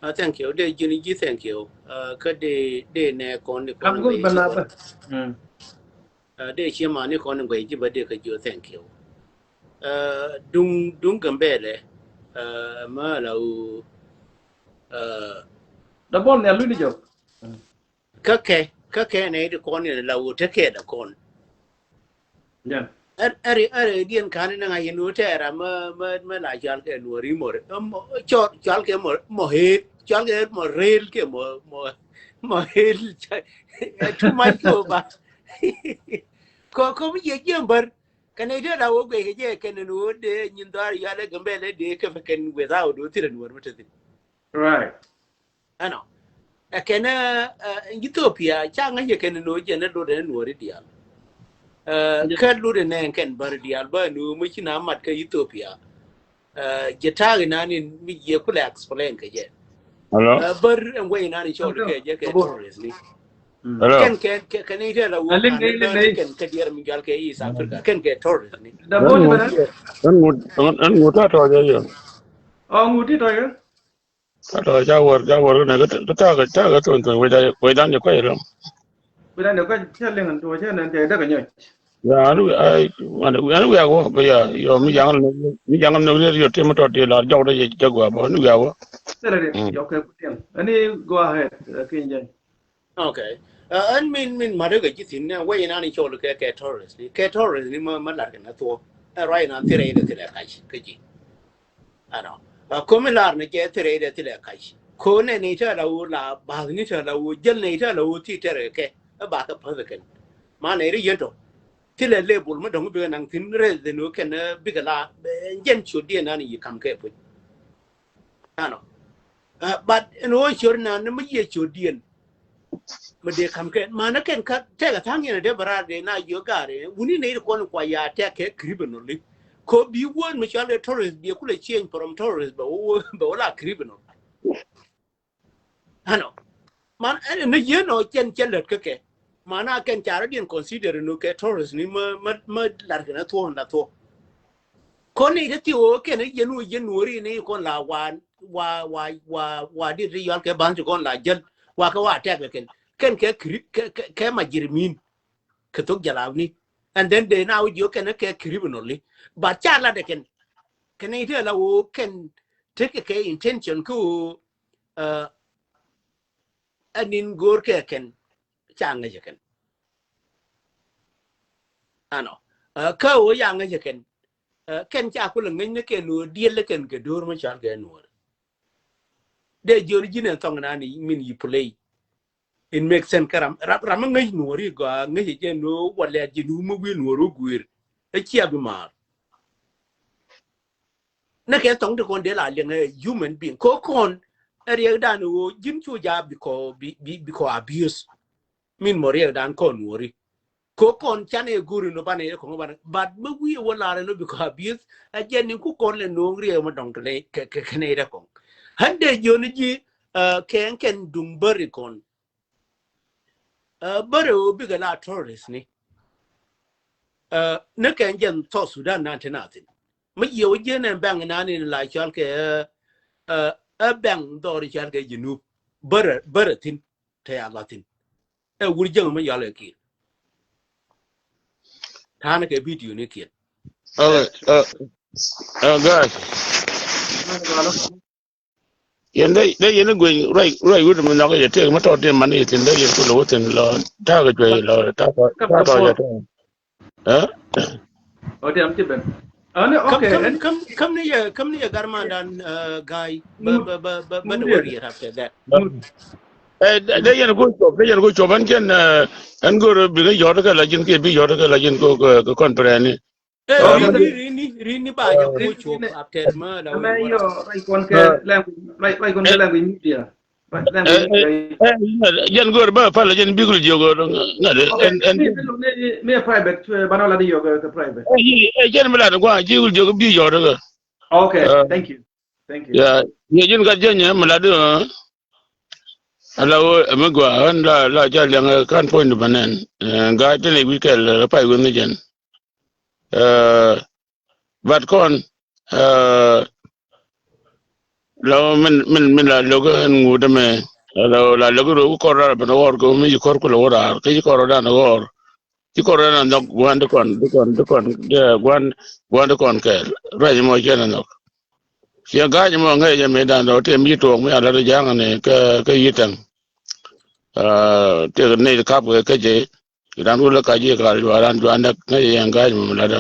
Uh, thank you. Dee ji̱n ji̱, thank you. Uh, kä dee, dee nɛ kɔn ni kɔn. Kam go̱ ben la bä. Mm. Uh, dee cie mani kɔn in guɛy ji̱ bä dee kä jiɔ, thank you. Uh, duŋ, duŋ Gambɛlɛ, uh, ma la wu, uh, da bol ni a luni jɔ. Kä kɛ, kä kɛ nɛ di kɔn in la wu te kɛ da kɔn. Yeah. Ɛr, ɛr, ɛr diɛn kan in ŋa yin wu tɛra ma, ma, ma la cual kɛ nuɔri mor. Cɔl, cual kɛ mor, mɔ hel, cual kɛ mɔ rel kɛ mɔ, mɔ, mɔ hel. Ɛ too much kɛ ba. Kɔ, kɔ mi jiɛ jiɛ bär. Kɛn ɛ dee la wä guɛy kɛ jɛ kɛn ni wä dee nyin dhɔr yalɛ Gambɛlɛ dee kɛ fɛ kɛn without wä thilɛ nuɔr mi te thin. Right. Ɛnɔ. Ɛ kɛn ɛ, ɛ, Ethiopia ca ŋäc yɛ kɛn ni wä jɛ ni lotdɛ ni nuɔri diaal. Ɛ, kɛ lotdɛ nɛ kɛn bär diaal bä ni wä mi ci na mat kɛ Ethiopia. Ɛ, jɛ ta̱a̱ inan in mi jiɛ kulɛ explain kɛ jɛ. Hello? Ɛ, bär ɛn wä inan in cɔl kɛ jɛ kɛ terrorist ni. Hello? Kɛn kɛ, kɛ, kɛn ite la wä, kɛn kɛ diɛr mi jal kɛ East Africa. Kɛn kɛ terrorist ni. Da boni bana. Ɛn ŋut, ɛn ŋut ta tɔjɛ yɛ. Ɔ, ŋut ti tɔjɛ. Ta tɔjɛ ca wär, ca wär kɛ nɛ kɛ ta kɛ, ta kɛ ton ton wecdan, wecdan jɛ kɔc ram. Wecdan jɛ kɔc cɛ liŋ tuɔ cɛ nɛ tɛ däk kɛ nyɔc. Ya, anu, ai, anu, anu wiak wä, bä ya, yɔ, mi jaŋ nä, mi jaŋ nä, yɔ, tim tɔ ti la jɔk dä jɛ, jɛ gua bä, anu wiak wä. Sɛlɛ de, yɔ, kɛ kutiɛn. Ani go ahead, uh, King James. Okay. Uh, ɛn min, min madä kɛ ji̱ thi̱n nɛ, wä in ani cɔl kɛ, kɛ terrorist ni, kɛ terrorist ni ma, ma lar kɛ na thuɔ. Ɛ ruac na thirɛ in thilɛ kac, kɛ ji̱. Ɛnɔ. A komi lar ni jɛ thirɛ idɛ thilɛ kac. Ko nɛ ni tɛ la wo la bath ni tɛ la wo jäl ni tɛ la wo ti tɛrɛ kɛ. Ɛ ba kɛ päth kɛn. Ma nɛ ri yɛn tɔ. Thilɛ label mi dɔŋ bikɛ naŋ thin rɛ dhin wä kɛn, ɛ, bikɛ la, ɛ, jɛn ciöt diɛn nan yi kam kɛ puc. Ɛnɔ. Ɛ, but ɛn wä ciöt nan ni mi yiɛ ciöt diɛn. Mi dee kam kɛn, manɛ kɛn ka tɛk a tha̱a̱ŋ yɛn a dee bɛ raar dee na jiök gaari, wuni nɛy ti kɔn kua ya tɛk kɛ criminal ni. Ko bi word mi cɔal kɛ terrorist bi kulɛ change from terrorist bɛ wä, bɛ wä la criminal. Ɛnɔ. Man, ɛn ni yien ɔ cɛn cɛ lät kä kɛ. Manɛ kɛn ca rɔ diɛn consider ni kɛ terrorist ni mä, mä, mä lar kɛn a thuɔ̱ɔ̱n la thuɔ̱ɔ̱n. Kɔn ni ti thiw kɛn yɛn wä yɛn wä ri ni kɔn la wa, wa, wa, wa, wa di ri yɔal kɛ ban ti kɔn la jäl wa kɛ wa tɛk kɛn. Kɛn kɛ kri-, kɛ, kɛ, kɛ ma jirimin. Kɛ thok jalab ni. And then they now jiök kɛn kɛ criminal ni. But ca la de kɛn. Kɛn ni ti la wä kɛn tekɛ kɛ intention kɛ wä, uh, ɛn in go̱o̱r kɛ kɛn ca ŋäcɛ kɛn. Ɛnɔ. Ɛ, kä ɣöö ya ŋäcä kɛn. Ɛ, kɛn ca kulɛ ŋäcni kɛn ɣöö diɛl kɛn kɛ do̱r mi cɔal kɛ nuɔ̱ɔ̱r. Dee jiön ji̱n ɛn thɔŋ nani min yi play. It makes sense kä ram, ram, ram mi ŋäc nuɔ̱ɔ̱r i̱ gɔaa ŋäcä jɛ nuɔ̱ɔ̱r walɛ ji̱n wumä wi̱i̱ nuɔ̱ɔ̱r wä gui̱i̱r. Ɛ cia bi maar. Ni kɛ thɔŋ ti kɔn dee la liɛŋ ɛ human being. Ko kɔn ɛ riɛkdan ɣöö ji̱n cu ja bikɔ, bi, bi, bikɔ abuse. Min mɔ riɛkdan kɔn nuɔri. Ko kɔn canɛ go̱ri nɔ banɛ yɛ kɔŋ banɛ. But mi wi̱i̱ wä larɛ nɔ bikɔ abuse. A jɛ ni ku kɔn lɛ no̱o̱ŋ riɛk mɔ dɔŋ kɛ, kɛ, kɛ, kɛnɛ yɛ dɛ kɔŋ. Hande jiɔni ji̱, uh, kɛn kɛn duŋ bäri kɔn. Uh, bärɛ ɣöö bikɛ la terrorist ni. Uh, ni kɛn jɛn South Sudan nan ti na thin. Mi jiɛ wä jiɛn ɛn bɛŋ nan in la cɔal kɛ, uh, ɛ bɛŋ dhɔr cɔal kɛ Junub. Bärɛ, bärɛ thin. Te ya la thin. Ɛ wur jäŋ mi yɔal kɛ Kiir. Ta̱a̱n kɛ video ni kiɛn. Okay. Uh, uh, guys. Yɛn dee, dee yɛn gueny ruac, ruac wut mi nhɔk yɛ tëk mi tɔt yɛ man yɛ thin dee yɛn kulɛ wä thin lɔ ta̱a̱ kɛ cuɛy lɔ ta̱a̱ tɔt yɛ tɔt. Ɛ? Ɔ diam ci ben. Ani, okay. Kam, kam ni yɛ, kam ni yɛ garmandan, uh, guy. Bä, bä, bä, bä, bä, the worry after that. Ɛ, dee yɛn ku cop, dee yɛn ku cop ɛn kɛn, uh, ɛn go̱r bi kɛ yɔt kɛ la ji̱n kɛ bi yɔt kɛ la ji̱n ko kɛ kɔn prɛni. Ɛ, ɛ, ri, ri, ri, ri ni ba jɛ ku cop after ma la. Mɛ yɔ, right kɔn kɛ language, right, right kɔn kɛ language media. Jɛn go̱o̱r bä pal jɛn bikul jiök ŋa̱t ɛn ɛn. Mi private banɔ la di yɔk kɛ private. Ɛ jɛn mi la di gua̱a̱ ji̱ wul jiök bi yɔk. Okay, thank you. Thank you. Ya, yɛ jɛn gat jɛn mi la di. Ala wä mi gua̱a̱ ɣän la la jal liɛŋ kan puɔ̱ny di bä nɛn. Gat tɛn i̱ wi̱i̱ kɛl pay wä ni jɛn. But kɔn, uh, la min, min, min la lo̱k ɛn ŋut ɛmɛ. La, la lo̱k rɔ kɔr rar ben ɣɔr kɛ mi kɔr kulɛ wä rar kɛ kɔr dan ɣɔr. Ci kɔr dan nhɔk guan di kɔn, di kɔn, di kɔn, guan, guan di kɔn kɛɛl. Ruac mɔ cɛn nhɔk. Ciɛ ga̱a̱c mɔ ŋäc jɛ mi dan dɔ tëë mi tuɔɔk mi a lat ja̱a̱ŋ ni kä, kä yi̱täŋ. Tëë ni kap kɛ kä jɛ. Dan wulɛ ka ji̱ kal juaran juan däk ŋäc jɛ yɛn ga̱a̱c mɔ mi lat.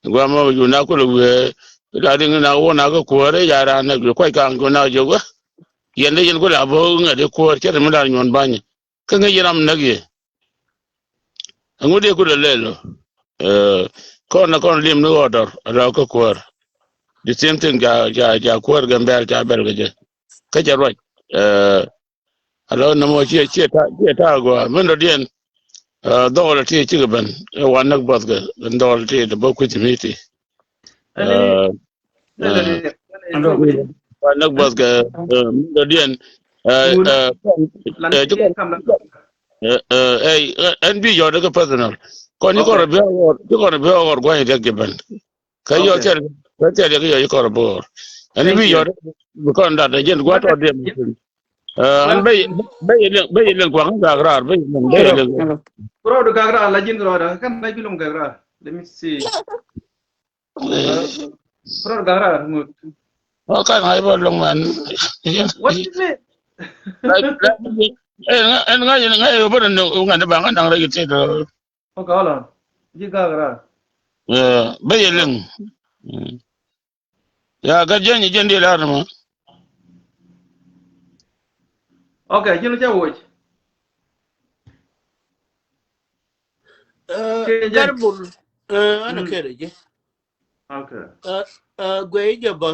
Guamɔ ju na kulɛ wiee la diŋ na wä na kä kuäär ya ran na kuac kaŋ ju na jɛ wä. Yɛn dee yɛn kulɛ a bä ŋɛ dee kuäär cɛ mi la nyuɔn ba̱ny. Kä ŋäc yɛn ram näk yɛ. Ɛŋu dee kulɛ lɛl ɔ. Kɔn na kɔn lim ni ɣɔɔdɔr a la kä kuäär. The same thing ca, ca, ca kuäär gɛ bɛl ca bɛl kɛ jɛ. Kä cɛ ruac. Alo nɔmɔ ciɛ, ciɛ ta̱a̱, ciɛ ta̱a̱ gɔaa min dɔ̱diɛn. Dhɔɔl ti cikɛ ben ɛ wan näk buɔth kɛ dhɔɔl ti dee bä kui̱th mi ti. Wan näk buɔth kɛ min dɔ̱diɛn. Ɛn bi yɔt kɛ personal kɔn ci kɔn bi ɣɔr, ci kɔn bi ɣɔr gua̱ny riɛk jɛ ben. Kä yɔ thil, kä thil yɛ kä yɔ yi kɔr bo̱o̱r. Ɛn bi yɔ bi kɔn dat jɛn gua̱t ɔ diɛm. Ɛn bɛ, bɛ yɛ liŋ, bɛ yɛ liŋ kuaŋ gak raar, bɛ yɛ liŋ, bɛ yɛ liŋ. Rɔɔd gak raar la ji̱n rɔɔd kan na bi luŋ gak raar. Let me see. Rɔɔd gak raar ŋut. Ɔ kan ŋa̱c bä luŋ man. What is it? Ɛn ŋa̱c, ɛn ŋa̱c yɛ bä ni ŋa̱c ni ba ŋa̱c naŋ rɛy ti. Okay, hold on. Ji̱ gak raar. Bä yɛ liŋ. Ya gat jɛn ji̱ jɛn di lar ni ma. Okay, ji̱n ca woc. Karbul. Ana kɛrɛ ji̱. Okay. Guey jɛ bä,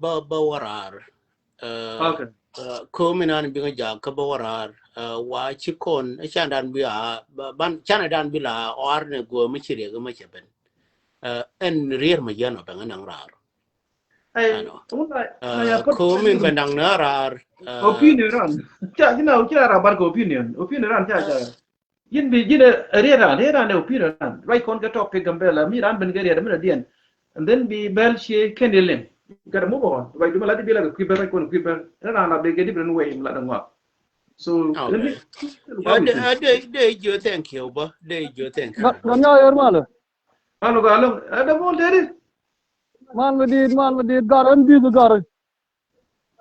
bä, bä warar. Komi nan biŋ jak kä bä warar. Wa ci kɔn can dan bi a ban can dan bi la ɔar ne guɔ mi ci riek mi cɛ ben. Ɛn rier mi yɛn ɔ bɛŋ naŋ rar. Komi bɛ naŋ na rar. Opinion ran. Ca jina ca ra bar ko opinion. Opinion ran ca ca. Ji̱n bi ji̱n ɛ riet ran, riet ran ɛ opinion ran. Ruac kɔn kɛ topic Gambela mi ran ben kɛ riet mi na diɛn. And then bi bɛl cie kɛn di liŋ. Gat move on. Ruac du mi lat di bi la kɛ kui̱ bɛl, ruac kɔn kui̱ bɛl. Riet ran la bi kɛ different way mi lat di ŋɔak. So let me. Dee jiö thank you bä. Dee jiö thank you. Gat nya yer malɛ. Alo gat alo. Ɛ dee bol dee di. Mal mi dit, mal mi dit gar ɛn bi̱th gar.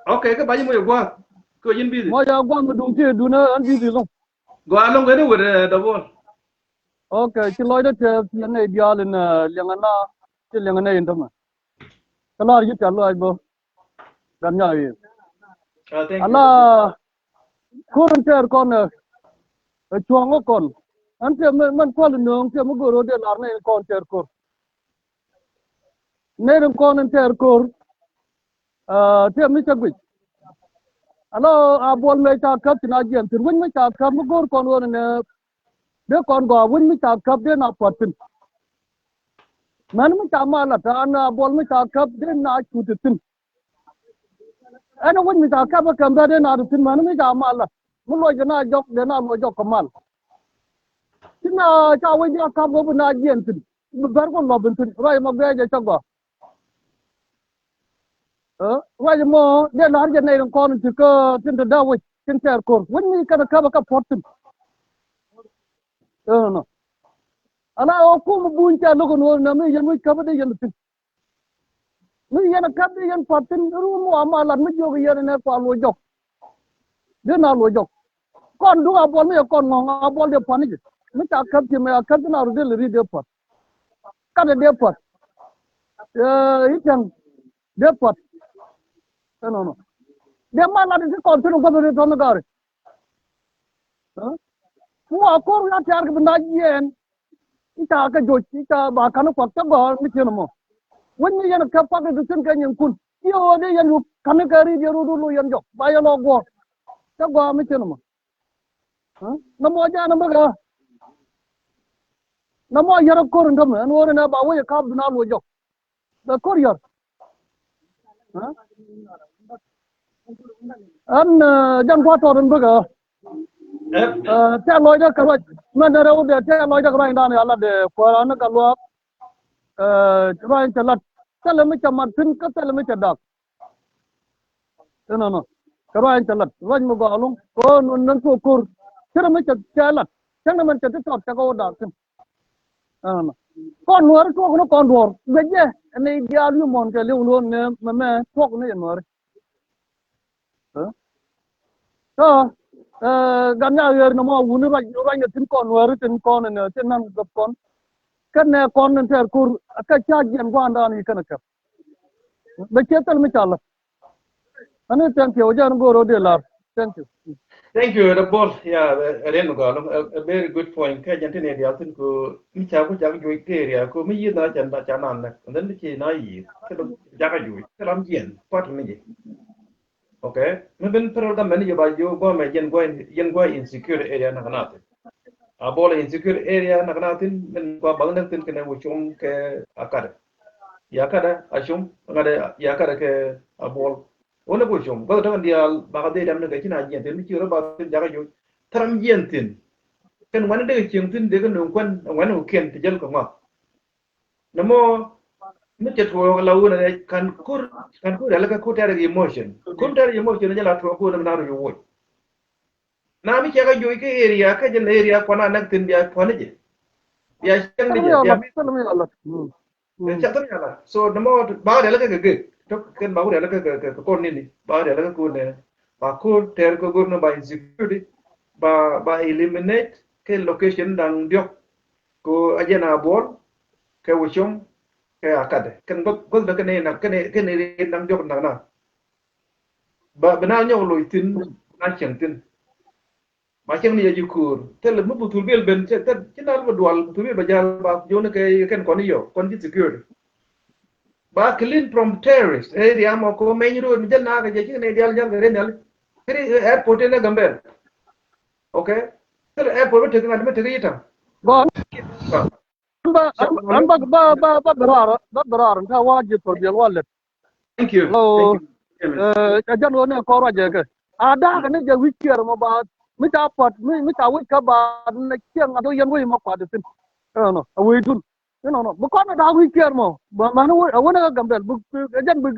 Okay, kä ba ji̱ moc a gua̱a̱th. Kä ji̱n busy. Moc a gua̱a̱th mi duŋ ti duŋ ɛn busy loŋ. Gɔaa loŋ kɛ ni wet ɛ dɔbuɔl. Okay, ci lɔcdä tɛth yɛn nɛy diaal in liɛŋɛ na ci liɛŋɛ nɛy in tämɛ. Kä la̱r ji̱ tɛth lɔaac bä. Gat nya ɣi̱i̱. Ala ko̱r in tɛɛr kɔn ɛ cuɔ̱ŋ kä kɔn. Ɛn tiɛ mɛn kual in nööŋ tiɛ mi go̱o̱r ɣöö dee la̱r nɛy in kɔn tɛɛr ko̱r. Nɛy in kɔn in tɛɛr ko̱r. Tiɛ mi cä guic. Alo a buɔl mëë ca käp ci na jiɛn thi̱n wec mi ca käp mi go̱o̱r kɔn ɣöö nɛ dee kɔn gɔaa wec mi ca käp dee na pua̱t thi̱n. Mɛn mi ca mal lat an a buɔl mi ca käp dee na cut thi̱n. Ɛn wec mi ca käp ɛ kɛm bɛ dee na thi̱n mɛn mi ca mal lat mi luɔc dee na jɔk dee na luɔc jɔk kɛ mal. Ci na ca wec dee a käp ɣöö bi na jiɛn thi̱n bi bɛr kɔn luɔp in thi̱n ruac mɔ guɛc ɛ cä gɔaa. Ruac mɔ dee la̱r jɛ nɛy rin kɔn ti kä tin te dee wec tin tɛɛr ko̱r wec mi kɛn kä bä kä puɔ̱t thi̱n. Ɛnɔ Ala ɣöö kum buny ca lo̱k ɛn ɣöö nɛ mi yɛn wi̱c käp dee yɛn thi̱n. Mi yɛn a käp dee yɛn pa̱t thi̱n rum wa ma lat mi jiök yɛn ɛn ɛ kua luɔc jɔk. Dee na luɔc jɔk. Kɔn duk a buɔl mi yɛ kɔn ŋɔ̱ŋ a buɔl dee pa̱t ni jɛ. Mi ca käp ci mɛ a käp ci na rut dee lɛ ri dee pa̱t. Kat dee dee pa̱t. Ɛ i̱ tɛŋ dee pa̱t. Ɛnɔnɔ dee ma lat ti kɔn thi̱n gua̱th ri tɔ̱n gaari. Ku wa ko̱r wi̱i̱ a tiaar kɛ bi na jiɛɛn. I̱ ca kɛ joc i̱ ca ba ka̱n kuak cä gɔ̱a̱r mi cien ɛmɔ. Wec mi yɛn kɛ kuak i̱ bi thi̱n kɛ nyinkun i̱ ɣöö dee yɛn yuk ka̱n kɛ ri̱i̱t yɛn rut rut lo yɛn jɔk ba yɛn lɔ guɔ̱ɔ̱r. Cä gɔ̱a̱r mi cien ɛmɔ. Nɔmɔ jɛn ɛmɛ kɛ nɔmɔ yɛr ɛ ko̱r in tämɛ ɛn ɣöö rinɛ ba wec ɛ ka̱p bi na luɔc jɔk. Bɛ ko̱r yɔr. Ɛn jɛn gua̱a̱th tɔɔt in bikɛ. Tɛ̈ lɔcdä kɛ ruac mɛn rɛw dee tɛ̈ lɔcdä kɛ ruac dan ya lat dee kuäär an kɛ luaak. Ruac in cɛ lat thilɛ mi cɛ mat thi̱n kä thilɛ mi cɛ dak. Inɔnɔ kɛ ruac in cɛ lat ruac mi gɔaa lo̱ŋ kɛ ɣöö nɔn nɔn tuɔɔk ko̱r. Thilɛ mi cɛ cɛ lat cäŋ ni mɛn cɛ ti tɔt cɛ kɛ wä dak thi̱n. Ɛnɔnɔ kɔn nuääri tuɔɔk ni kɔn duɔ̱ɔ̱r guic jɛ ɛn i̱ diaal wi̱i̱ muɔ̱ɔ̱n kɛ li̱w lo̱o̱n ni mɛ mɛ tuɔɔk ni yɛ nuääri. Kä gat nya ɣer ni mɔ wuni ruac ruac ni thi̱n kɔn nuääri thi̱n kɔn ni thi̱n nan gäp kɔn. Kɛn nɛ kɔn ni tɛɛr ko̱r kä ca jiɛn gua̱a̱ndan i̱ kɛn kɛp. Bɛ ciɛ thil mi ca lät. Ani thank you jɛn go̱o̱r ɔ dee lar. Thank you. Thank you, the ball. Yeah, a riɛn mi gɔaa loŋ a very good point. Kɛ jɛn tin idial thin ko mi ca ku ca ku juɔc kɛ area ko mi yieth na ca na ca na nɛk and then mi ci na yieth kɛ dɔk ca ka juɔc kɛ lam jiɛn part mi ji. Okay, mi ben federal government ni jɛ ba jiö gɔmɛ jɛn guay jɛn guay insecure area nak na thin. A bol insecure area nak na thin min kua bak nɛk thin kɛnɛ wä com kɛ a kadɛ. Ya kadɛ a com ŋadɛ ya kadɛ kɛ a bol. Wä nɛk wä com guath tɔk in diaal bak a dhee dam ni kɛ ci na jiɛn thin mi ci rɔ ba thin jaka juɔc. Thäram jiɛn thin kɛn wani dee cieŋ thin dee kɛ nuŋ kuɛn wani wä kiɛn ti jäl kɛ ŋɔak. Nɛ mɔ mi cɛ tuɔɔk la wun ɛ kan kur kan kur yalɛ kɛ kur tɛrɛ emotion kun tɛrɛ emotion jɛ la tuɔɔk kun mi na ru yowoc. Na mi cɛ kɛ joc kɛ area kɛ jɛ area kuan a nɛk thin bia kuan jɛ bia cɛŋ ni jɛ bia mi cɛ thil yalɛ. So nɛ mɔ ba wun yalɛ kɛ kɛ gek tok kɛn ba wun yalɛ kɛ kɛ kɛ kɔn nini ba wun yalɛ kɛ kun nɛ ba kur tɛrɛ kɛ gur nɛ ba insecurity ba ba eliminate kɛ location daŋ diɔk. Ko a jɛn a buɔl kɛ wä com kɛ a katdɛ kɛn guath guath dɛ kɛn inak kɛn kɛn inak diɔk nak na. Ba bi na nyɔk loc thin na cieŋ thin. Ma cieŋ ni yɛ ji̱ ko̱o̱r thilɛ mi buthul biɛl ben cɛ thil ci na bi dual buthul biɛl ba jal ba jiɔni kɛ kɛn kɔn i̱ yɔ kɔn ji̱ security. Ba clean from terrorist area mɔ ko meny road mi jal na kɛ jɛ cik ni dial jal kɛ ren yal. Kiri airport in a Gambel. Okay. Thil airport mi tek ŋa̱t mi tek yitam. Gɔn. Ba an ba ba ba ba ba berar ba berar nta wa ji̱ thor biɛl wa lɛt. Thank you. Lo. Thank you. Ɛ jɛn wä ni kɔr wa jɛ kɛ a dak ni jɛ wi̱c kiɛr mɔ ba mi ca puat mi mi ca wi̱c kä ba ni cieŋ a do yɛn wi̱c mɔ kuat thin. Ɛnɔ a wi̱c dun. Inɔnɔ bi kɔn a dak wi̱i̱ kiɛɛr mɔ ba mani a wä ni kä Gambel bi jɛn bi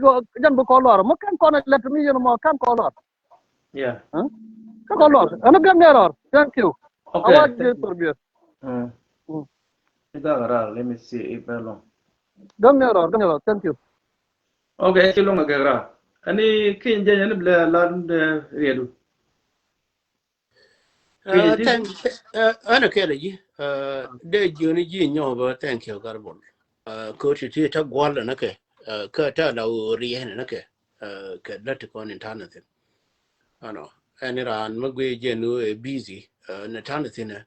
jɛn bi kɔn lɔr mɔ kɛn kɔn a lɛt mi yɛn mɔ kɛn kɔn lɔr. Yeah. Kɛn kɔn lɔr ɛn gɛm ni lɔr. Thank you. Okay. Awa jɛ thor bier. Let me see if I long. Gɛm ni lɔr gɛm ni lɔr. Thank you. Okay ci long a gɛk ra. Ani kin jɛ yɛn bi lɛ lar riedu. Ɛ, thank, ɛ, ɛn a kɛl a ji̱, ɛ, dee jiöni ji̱ nyɔk bä thank you Garbol. Ɛ, kä ti ti ta gual na kɛ, ɛ, kä ta la wä riɛn na kɛ, ɛ, kɛ la ti kɔn in ta na thin. Ɛnɔ, ɛn raan mi guiy jɛ nu ɛ busy, ɛ, na ta na thin ɛ,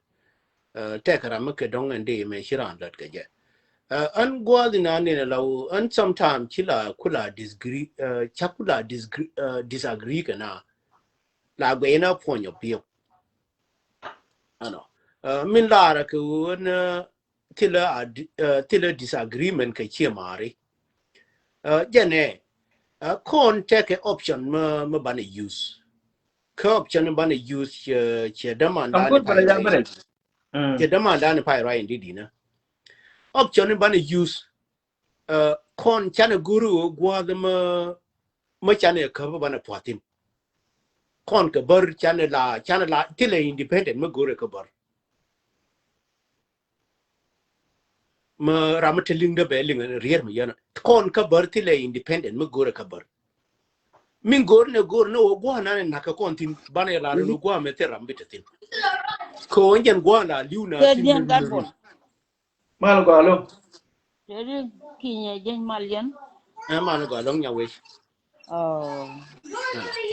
ɛ, tɛk ram mi kɛ dɔŋ ɛn dee mɛ ci raan lat kɛ jɛ. Ɛ, ɛn guath in an in a la wä, ɛn sometime ci la ku la disagree, ɛ, ca ku la disagree, ɛ, disagree kɛ na. La guɛy na puɔ̱ny ɔ piɛw. Ɛnɔ. Ɛ, min laarä kɛ ɣöö ni thilɛ a di-, ɛ, thilɛ disagreement kɛ ciɛ maari. Ɛ, jɛnɛ, ɛ, kɔn tɛkɛ option mi, mi banɛ use. Kä option mi banɛ use ciɛ, ciɛ dämandan ni pay ruac. Ciɛ dämandan ni pay ruac in di dinä. Option mi banɛ use. Ɛ, kɔn canɛ go̱ri ɣöö gua̱a̱th mi, mi canɛ käp banɛ pua̱thin. Kɔn kɛ bär canɛ la, canɛ la, thilɛ independent mi go̱ri kä bär. Mä ram mi te liŋdä bɛ liŋ rier mi yɛn. Kɔn kä bär thilɛ independent mi go̱rɛ kä bär. Min go̱r nɛ go̱r nɛ wä gua̱a̱ nanɛ nakä kɔn thin banɛ la ni gua̱a̱ mɛ thil ram bi te thin. Kɛ wä jɛn gua̱a̱ la liw na thin mi liw. Mal gɔalo. Teri kinyɛ jeny mal yɛn. Ɛ mal gɔalo nya wec. Oh.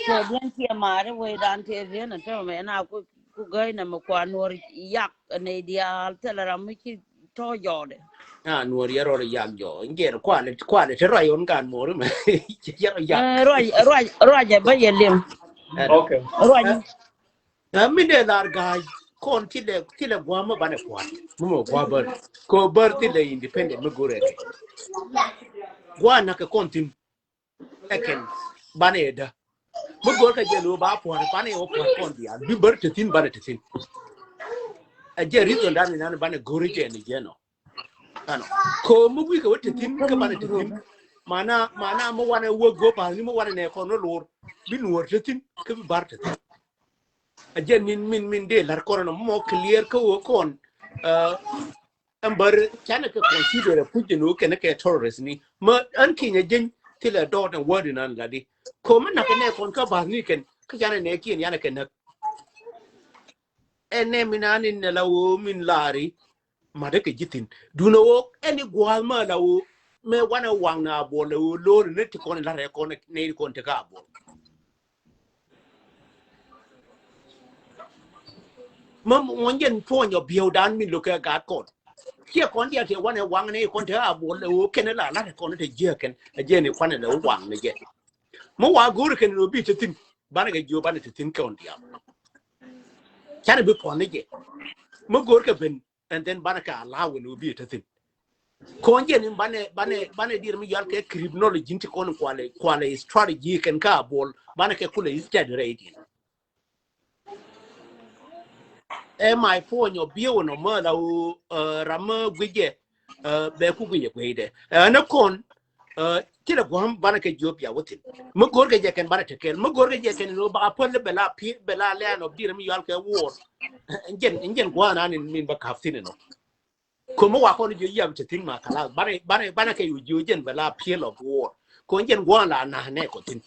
Tɛ diɛn kiɛ mari wec dan tɛ diɛn tɛ mɛ na ku ku gäy na mɛ kua nuɔr yak nɛ dial tɛ la ram mi ci tɔ jɔdɛ. A nuɔr yɛ rɔr yak jɔ. Njer kualɛ kualɛ tɛ rɔy on kan mori mɛ. Yɛ rɔy yak. Rɔy rɔy rɔy bä yɛ lim. Okay. Rɔy. Ɛ min dee lar ga̱a̱c kɔn thilɛ thilɛ gua̱a̱ mi banɛ kua̱r mi mɔ gua̱a̱ bär. Kɛ bär thilɛ independent mi go̱rɛ kɛ gua̱a̱ nakä kɔn thin. Ɛ kɛn banɛ ɛ dä mi go̱r kɛ jɛ lo̱ ba pua̱r banɛ ɛ wä pua̱r kɔn diaal bi bär te thin banɛ te thin. Ɛ jɛ reason dan ni nan banɛ go̱r jɛ ni jɛ nɔ. Ɛnɔ. Ko mi wi̱i̱ kɛ wä te thin kä banɛ te thin. Mana mana mi wanɛ wä go̱ pa̱a̱th ni mi wanɛ nɛ kɔn wä lo̱r bi nuɔr te thin kä bi bar te thin. A jɛn min min min dee lar kɔn nɔ mɔ clear kä wä kɔn. Ɛn bär canɛ kɛ consider ɛ puc jɛ ni wä kɛn kɛ terrorist ni ma ɛn kinyɛ jɛn thilɛ dɔɔt ɛn word in an la di. Ko mi nak kɛ nɛ kɔn kä bath ni kɛn kä canɛ nɛ kiɛn yanɛ kɛ näk. Ɛn nɛ min an in nɛ la wä min laari. Madä kɛ ji̱ thi̱n dunɛ wä ɛn i̱ gua̱a̱th mä la wä mɛ wanɛ waŋ na a buɔl la wä lo̱r ni ti kɔn in la̱rɛ kɔn nɛ ti kɔn ti ka a buɔl. Mä ŋuɔ̱n jɛn puɔ̱ny ɔ biɛw dan min lo̱kɛ gaat kɔn. Ciɛ kɔn dial ti wanɛ waŋ ni kɔn ti ka a buɔl la wä kɛn la la̱rɛ kɔn ti jiɛ kɛn a jɛn i̱ kuanɛ la wä waŋ ni jɛ. Mä wa go̱o̱r kɛn ni wä bi ti thi̱n banɛ kɛ jiö banɛ ti thi̱n kɔn dial. Canɛ bi puɔ̱n ni jɛ mä go̱o̱r kɛ ben. And then banɛ kɛ allow ni wä bi ti thi̱n. Kɔn jɛ ni banɛ banɛ banɛ dir mi yal kɛ criminology ti kɔn kualɛ kualɛ strategy kɛn ka bol banɛ kɛ kulɛ instead rɛ itin. Ɛ my phone ɔ biɛ wä nɔ mä la wä ram mä guijɛ bɛ ku guijɛ guijɛ dɛ. Ɛ nɛ kɔn Ci lɛ gua̱a̱m banɛ kɛ jiöp ya wä thi̱n. Mi go̱o̱r kɛ jɛ kɛn banɛ te kɛl mi go̱o̱r kɛ jɛ kɛn ni wä ba päl bɛ la pi̱ bɛ la lɛn ɔ dirɛ mi yual kɛ wuɔr. Ɛn jɛn ɛn jɛn gua̱a̱n an in min ba ka̱p thi̱n inɔ. Ko̱m mi wa kɔn jiö yiap te thi̱n ma kala banɛ banɛ banɛ kɛ yu jiö jɛn bɛ la pi̱ lɔ wuɔr. Ko̱n jɛn gua̱a̱n la na̱h nɛ kɔ thi̱n.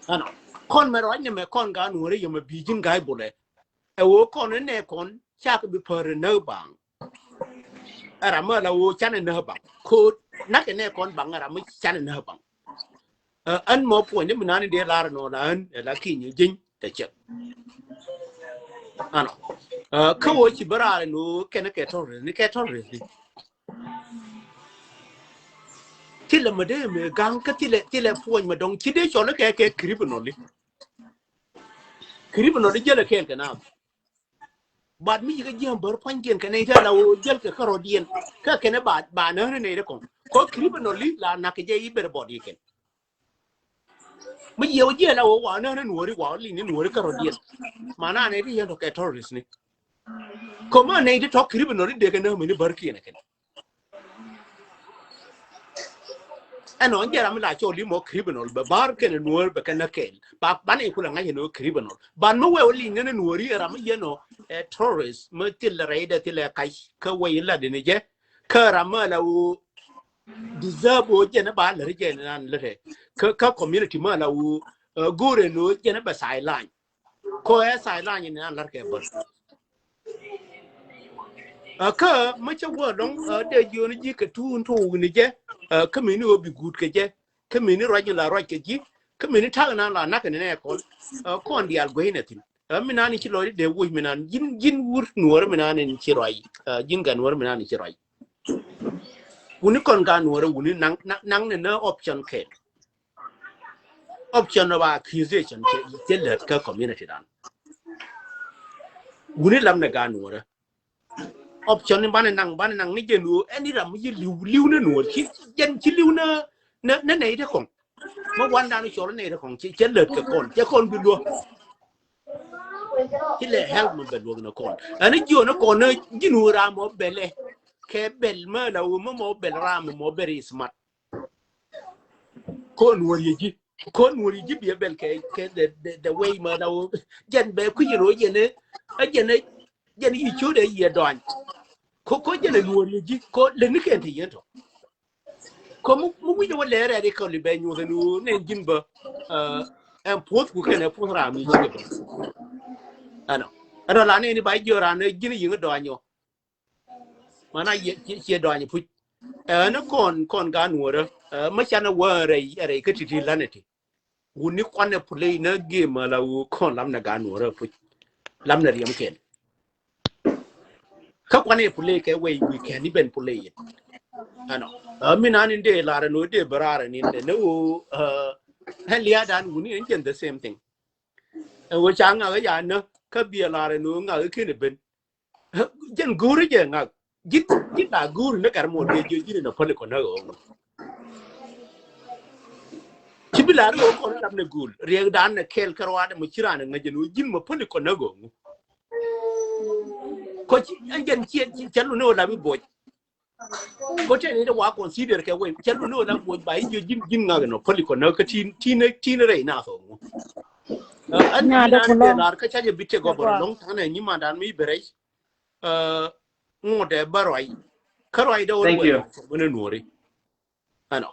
Ɛnɔ kɔn mɛ ruac ni mɛ kɔn ga nuɔ̱ri yɛ mɛ bi ji̱n ga̱y bulɛ. Ɛ ɣöö kɔn nɛ kɔn cak bi pär nä baŋ. Ɛ ram mi la ɣöö canɛ nä baŋ ko̱o̱t nak kɛ nɛ kɔn baŋ ɛ ram mi canɛ nä baŋ. Ɛn mɔ puɔ̱ny ni mi nani dee lar nɔ la ɣän ɛ la ki̱ny ji̱ny tɛ cɛk. Ɛnɔ kä ɣöö ci bä raar ɛn ɣöö kɛn kɛ terrorist ni kɛ terrorist ni. Thilɛ mɛ dee mɛ ga̱ŋ kä thilɛ thilɛ puɔ̱ny mɛ dɔ̱ŋ ci dee cɔl kɛ kɛ criminal li. Criminal li jälɛ kɛɛl kɛ naath. But mi ci kɛ jiäm bär pua̱nykiɛn kɛ nɛy tɛl a ɣöö jäl kɛ kärɔ̱diɛn kä kɛn ba ba nääri nɛy ti kɔŋ kɔ criminal li la nak kɛ jɛ i̱ ber bɔt ikɛn. Mi jiɛ wä jiɛ la wä wa nä ni nuɔri wa li ni nuɔri kärɔ̱diɛn. Ma na nɛy ti yɛn tɔ kɛ terrorist ni. Kɔ ma nɛy ti tɔ criminal ni dee kɛ nä mi ni bär kiɛn kɛn. Ɛnɔ jɛ ram mi la cɔl li mɔ criminal bɛ bar kɛn nuɔr bɛ kɛn kɛl ba ban ikulɛ ŋa̱c ni criminal ban mi wɛ wä li ni nuɔri ram mi yɛn ɔ terrorist mi thil rɛy dɛ thil ɛ kac kä wɛ yi la dini jɛ. Kä ram mi la wä deserve wä jɛn ba lär jɛn nan lär kä community mi la wä go̱rɛ ni wä jɛn bɛ sideline. Kɔ ɛ sideline ni nan lär kɛ bär. Kä mi cä wä lɔŋ dee jiön ji̱ kɛ tuun tuun ni jɛ. Kä mi ni wä bi guut kɛ jɛ kä mi ni ruac ni la ruac kɛ ji̱ kä mi ni ta̱k nan la nak ni nɛ kɔn. Kɔn diaal guey nɛ thin. Mi nan ni ci lɔc dee wuc mi nan ji̱n ji̱n wur nuɔr mi nan ni ci ruac. Ji̱n gan wur mi nan ni ci ruac. Wuni kɔn gan wur wuni naŋ naŋ ni nä option kɛ. Option of accusation cɛ lät kä community dan. Wuni lam ni gan wur. Option ni banɛ naŋ banɛ naŋ ni jɛ nuɔr ɛn ni ram mi ji̱ liw liw ni nuɔr ci jɛn ci liw ni ni nɛy ti kɔŋ. Mi wan dan cɔl nɛy ti kɔŋ cɛ lät kɛ kɔn cɛ kɔn bi luɔ. Ci lɛ help mi bɛ luɔk ni kɔn ɛn ni jiɔ ni kɔn ni ji̱ nuɔr ram mɔ bɛlɛ. Kɛ bɛl mi la wä mi mɔ bɛl ram mɔ very smart. Kɔn nuɔr yɛ ji̱ kɔn nuɔr yɛ ji̱ biɛ bɛl kɛ kɛ the the the way mi la wä jɛn bɛ kui̱ yɛ rɔ jɛn ɛ jɛn ɛ jɛn yi ciöt ɛ yɛ dɔany. Ko ko jɛ Lɛ luɔr yɛ ji̱ kɔ lɛ ni kɛn ti yɛn tɔ. Kɔ mi wi̱c wä lɛ rɛɛt ikɔ li bɛ nyuɔth ɛn ɣöö nɛn ji̱n bä ɛn puɔth ku kɛn ɛ puɔth ram mi ji̱n bä. Ɛnɔ ɛnɔ la nɛn i̱ ba jiö ran ɛ ji̱n yiŋ dɔanyɔ. Mana ciɛ dɔany puc. Ɛn kɔn kɔn gan wärä. Mä canɛ wä rɛy rɛy kä ti̱ti̱ lanɛ ti. Wuni kuanɛ puley nä gem ala wu kɔn lamnɛ gan wärä puc. Lamnɛ riɛm kɛn. Kä kuanɛ puley kɛ wei wi kɛn iben puley yet. Ɛnɔ mi nan in dee larɛ no dee bɛ rarɛ nin dɛ ne wo. Ɛn liadan wuni in jɛn the same thing. Ɛ wo ca ŋa̱k ya nä kä biɛ larɛ no ŋa̱k i̱ keni ben. Jɛn go̱o̱ri jɛ ŋa̱k ji̱n ji̱n la go̱o̱ri ni kar muɔt kɛ jiö ji̱n in a päli kɔ nä ɣöö. Ci bi la ri ɣöö kɔn lam ni go̱o̱l riɛk dan ni kɛɛl kɛ ruaadɛ mɔ ci ran ŋäc jɛn ɣöö ji̱n mɔ päli kɔ nä ɣöö. Kɔ ci ɛn jɛn ciɛ cɛ lu ni ɣöö la bi buɔc. Kɔ tɛn ni dee wa consider kɛ wei cɛ lu ni wä la buɔc ba i̱ jiö ji̱n ji̱n ŋak nɔ päli kɔ nä kä tin tin tin rɛy na thɔ ŋu. Ɛn ni nan dee lar kä ca jɛ bi tɛ gɔbɔr lɔŋ tanɛ nyimandan mi bɛ rɛy. Ŋu dee bä ruac kä ruac dee wä wä lɔŋ thɔ mɛn nuɔri. Ɛnɔ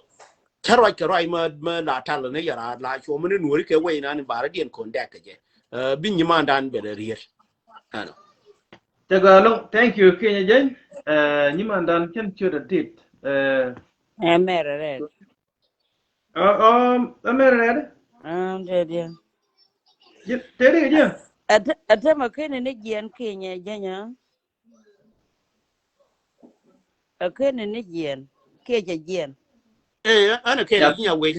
ca ruac kɛ ruac mä mä la tal ni yara la cuɔ mɛn nuɔri kɛ wei nan ba rɛ diɛn kɔn dɛk kɛ jɛ. Bi nyimandan bɛ rɛ riet. Ɛnɔ. Tɛ gɔaa loŋ, thank you Kenya Jeny. Nyimandan cɛn ciöt a tit. Ɛ mɛrɛ rɛt. Ɛ mɛrɛ rɛt. Tɛ ri kɛ jɛ. Ɛ tɛmɛ keni ni jiɛn Kenya Jeny a. Ɛ keni ni jiɛn kiɛ cɛ jiɛn. Ɛn ɛ keni jiɛn wec.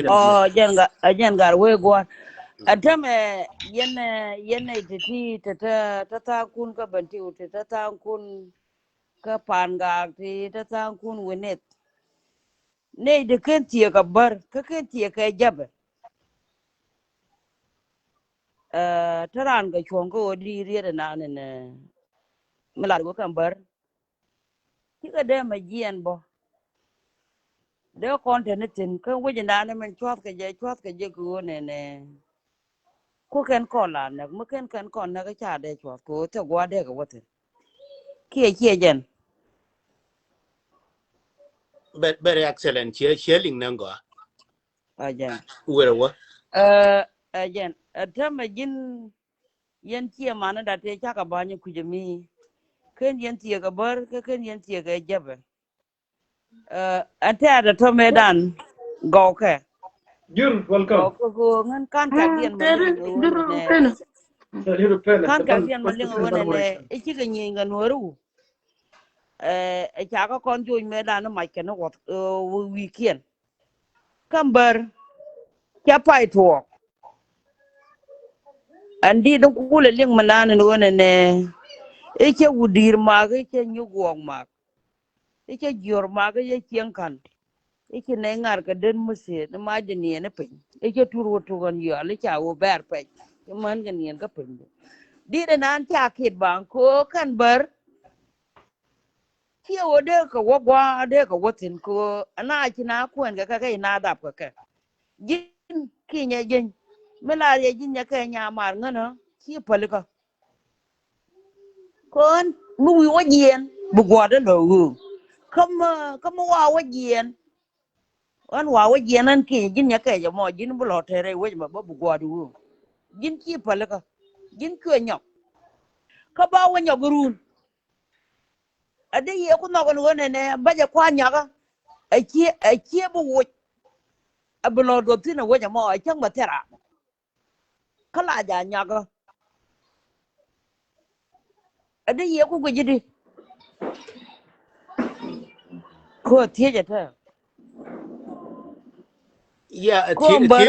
Ɔ jɛn gar wec guɔ̱r. Ɛ tɛmɛ yɛn yɛn nɛy ti ti ti ti tha̱a̱ŋkun kä bɛn ti ti ti tha̱a̱ŋkun kä pa̱a̱n gaak ti ti tha̱a̱ŋkun wi̱nith. Nɛy ti ken thieek kɛ bär kä ken thieek kɛ jäpɛ. Te raan kɛ cuɔ̱ŋ kä ɣöö di riet ɛnan ɛn mi lat wä kɛn bär. Cikɛ dee mɛ jiɛn bɔ dee kɔn te ni thi̱n kä wec ɛnan ɛmɛn cua̱th kɛ jɛ cua̱th kɛ jɛ kɛ ɣöö nɛnɛ. Ku kɛn kɔn la näk mi kɛn kɛn kɔn näk ca dee cua̱th kɛ ɣöö thɛ gua̱a̱ dee kɛ wä thi̱n. Kiɛ ciɛ jɛn. Very excellent. Ciɛ ciɛ liŋ nɛ gɔaa. Ɛ jɛn. Wërɛ wä. Ɛ jɛn ɛ tämɛ ji̱n. Yɛn ciɛ manä dat tëë cakɛ ba̱ny kui̱cä mi. Ken yɛn thieekä bär kä ken yɛn thieekä jäpɛ. Ɛ tɛ̈t ɛ tämɛ dan gɔwkɛ. Jur, welcome. Gɔwkɛ ko ŋän ka̱n kɛk diɛn ma liŋ ɛ wä nɛ. Ka̱n kɛk diɛn ma liŋ ɛ wä nɛ nɛ i̱ cikɛ nyieny kɛ nuɔ̱ɔ̱ri wu. Ɛ cakɛ kɔn joc mɛ dan i̱ mac kɛn i̱ wuɔth wi̱i̱kiɛn. Kä bär cä pay tuɔɔk. Ɛn di̱t ni kulɛ liŋ mi naan in ɣöö nɛnɛ i̱ cä wut di̱i̱r mak i̱ cä nyuguɔɔk mak i̱ cä jiöör mak i̱ cä cieŋ ka̱n i̱ ci nɛy ŋa̱r kɛ den mi thiëëth i̱ mac jɛ niɛn i̱ piny i̱ cä tur wä tuk ɣän yɔal i̱ ca wä bɛɛr pɛc i̱ män kɛ niɛn kä piny. Di̱t in naan ca kit baŋ köök kɛn bär. Ciɛ wä dee kɛ wä gua̱a̱ dee kɛ wä thi̱n kɛ wä ɛna ci na kuɛn kɛ kɛ kɛ ina dap kɛ kɛ. Ji̱n kinyɛ ji̱n mi la riɛ ji̱n nyɛ kɛ nya mar ŋänä ci pälikä. Kɔn mi wi̱i̱ wä jiɛn bi gua̱a̱ dee lɔ ɣöö kä mi kä mi wa wä jiɛn. Ɣän wa wä jiɛn ɣän kinyɛ ji̱n nyɛ kɛ jɛ mɔ ji̱n bi lɔ tɛrɛ wec mɛ bä bi gua̱a̱ dee ɣöö ji̱n ci pälikä. Ji̱n cuɛ nyɔk kä ba wä nyɔk run. Ɛ dee yɛ ku nhɔk ɛn ɣöö nɛnɛ bäcɛ kua̱r nyakä. Ɛ cie ɛ cie bi woc. Ɛ bi lɔ duɔth thi̱n ɛ wec ɛmɔ ɛ cäŋ bɛ thil raam. Kä la ja nyakä. Ɛ dee yɛ ku guic i̱di. Kö thiec ɛ tɛ. Kö bär.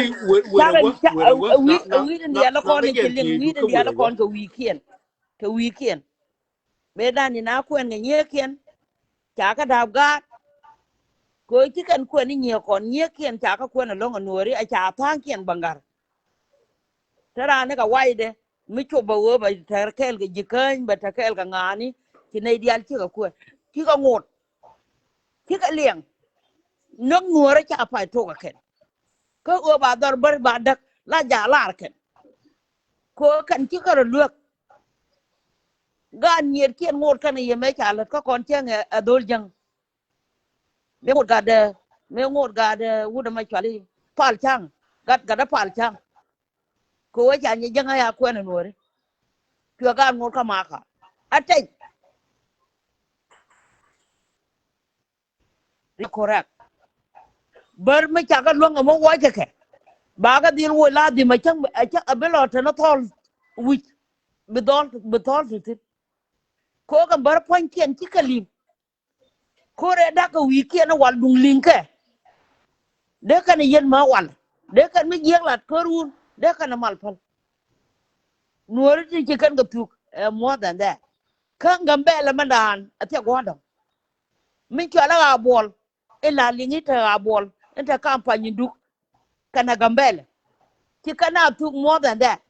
Cakɛ wi̱i̱ wi̱i̱ diaal kɔn i̱ ci liŋ wi̱i̱ diaal kɔn kɛ wi̱i̱kiɛn. Kɛ wi̱i̱kiɛn. Mëë dan in a kuɛn kɛ nyieekiɛn ca kä da̱a̱p gaat. Kɛ ɣöö ci kɛn kuɛn i̱ nyiëë kɔn nyieekiɛn ca kä kuɛn ɛlɔ̱ŋ ɛ nuɔɔri a ca tha̱a̱ŋkiɛn bäŋ ga̱r. Te raan ni kɛ waydɛ mi cop bɛ ɣöö bɛ tɛr kɛɛl kɛ ji̱ käny bɛ tɛr kɛɛl kɛ ŋa̱a̱ni. Ci nɛy diaal cikɛ kuɛn cikɛ ŋot. Cikɛ liɛŋ näk nuɔɔri ca pay tok ɛ kɛn. Kä ɣöö ba dhɔr bär ba däk la jaal lar kɛn. Kɛ ɣöö kɛn cikɛ rɔ luäk. Gaat nyiet kiɛn ŋot kɛn yɛ mɛ ca lät kä kɔn cäŋ ɛ dhol jäŋ. Mëë ŋot gat ɛ, mëë ŋot gat ɛ wut ɛmɛ cuali pal caŋ. Gat gat ɛ pal caŋ. Kɛ wee ca nyi jäŋ ɛ ya kuɛn ɛ nuɔri. Cuɛ gaat ŋot kä maka a tɛc. Ri correct. Bär mi cakɛ luäŋ ɛmɔ wuɔc kɛ kɛ. Ba kɛ dhil wuɔc la dhim a cäŋ a cäŋ a bi lɔ tɛn a thɔl wi̱c. Bi dhɔl bi thɔl ti thin. Ko kɛ bär puɔ̱ny kiɛn ci kɛ li̱m. Ko rɛ dak kɛ wi̱i̱ kiɛn a wal duŋ li̱ŋ kɛ. Dee kɛn a yɛn ma wal. Dee kɛn mi jiɛk lat kär wun dee kɛn a mal päl. Nuɔri ti ci kɛn kɛ thuk ɛ more than that. Kä Gambɛl ɛmɛ daan a thiɛ gua̱dɔ̱ŋ. Min cual a ɣaa buɔl. Ila liŋ i̱ te ɣaa buɔl in te kampany in duk. Kɛnɛ Gambɛl ci kɛn a thuk more than that.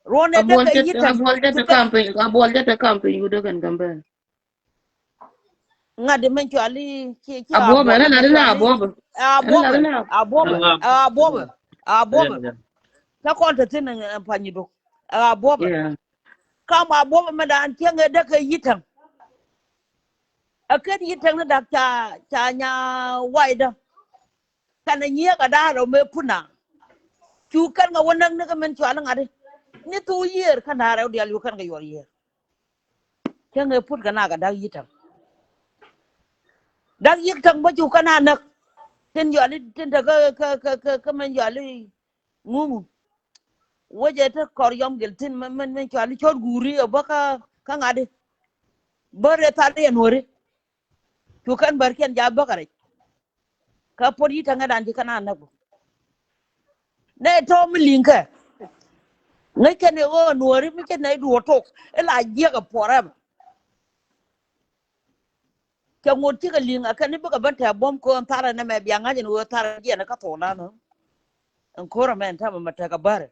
Ruɔn ɛ dee kɛ yi̱t tɛŋ. Abuɔl jɛ te kampany, abuɔl jɛ te kampany yudä kɛn Gambɛl. Ŋa̱t di min cual i̱ ci ci abuɔbɛ. Ɛn ɛ lat i̱ na abuɔbɛ. Abuɔbɛ. Abuɔbɛ. Abuɔbɛ. Kä kɔn te thi̱n ɛn pany i̱ duk. Abuɔbɛ. Kam abuɔbɛ mɛ daan cieŋ ɛ dee kɛ yi̱t tɛŋ. Ɛ ken yi̱t tɛŋ ni dak ca ca nya waydä. Kɛn ɛ nyiek a da̱a̱ rɛw mëë put na. Cu kɛn kɛ wä näk ni kɛ min cual i̱ ŋa̱t i̱ ni thuu yiëër kɛn da̱a̱ rɛw diaal cu kɛn kɛ yuɔr yiëër. Cäŋ ëë put kɛ nak a dak yi̱k täŋ. Dak yi̱k täŋ bä cu kɛ na näk. Tin yɔali tin te kä kä kä kä kä mɛn yɔali ŋuŋ. Wecɛ te kɔr yɔm gil tin mɛn mɛn mɛn cuali cɔt guuri ɛ bä kä kä ŋa̱di. Bä rɛ thal yɛ nuɔri. Cu kɛn bär kiɛn ja bä kä rɛc. Kä pot yi̱k täŋ ɛ dan ci kɛ na näk bä. Nɛ tɔ̱ mi li̱ŋ kɛ. Ŋäc kɛn ɛ ɣöö nuɔri mi cɛ nɛy duɔ̱ɔ̱r tok ila jiäk ɛ forever. Cɛ ŋot cikɛ li̱ŋ a kɛn ni bikɛ ben tɛ̈ buɔ̱m köön tharɛ nɛmɛ bia ŋa̱c ɛn ɣöö tharɛ jiɛn kä thok dan ɣä. Ɛn ko̱r ɛmɛ ɛn täämɛ mɛ tekɛ bärɛ.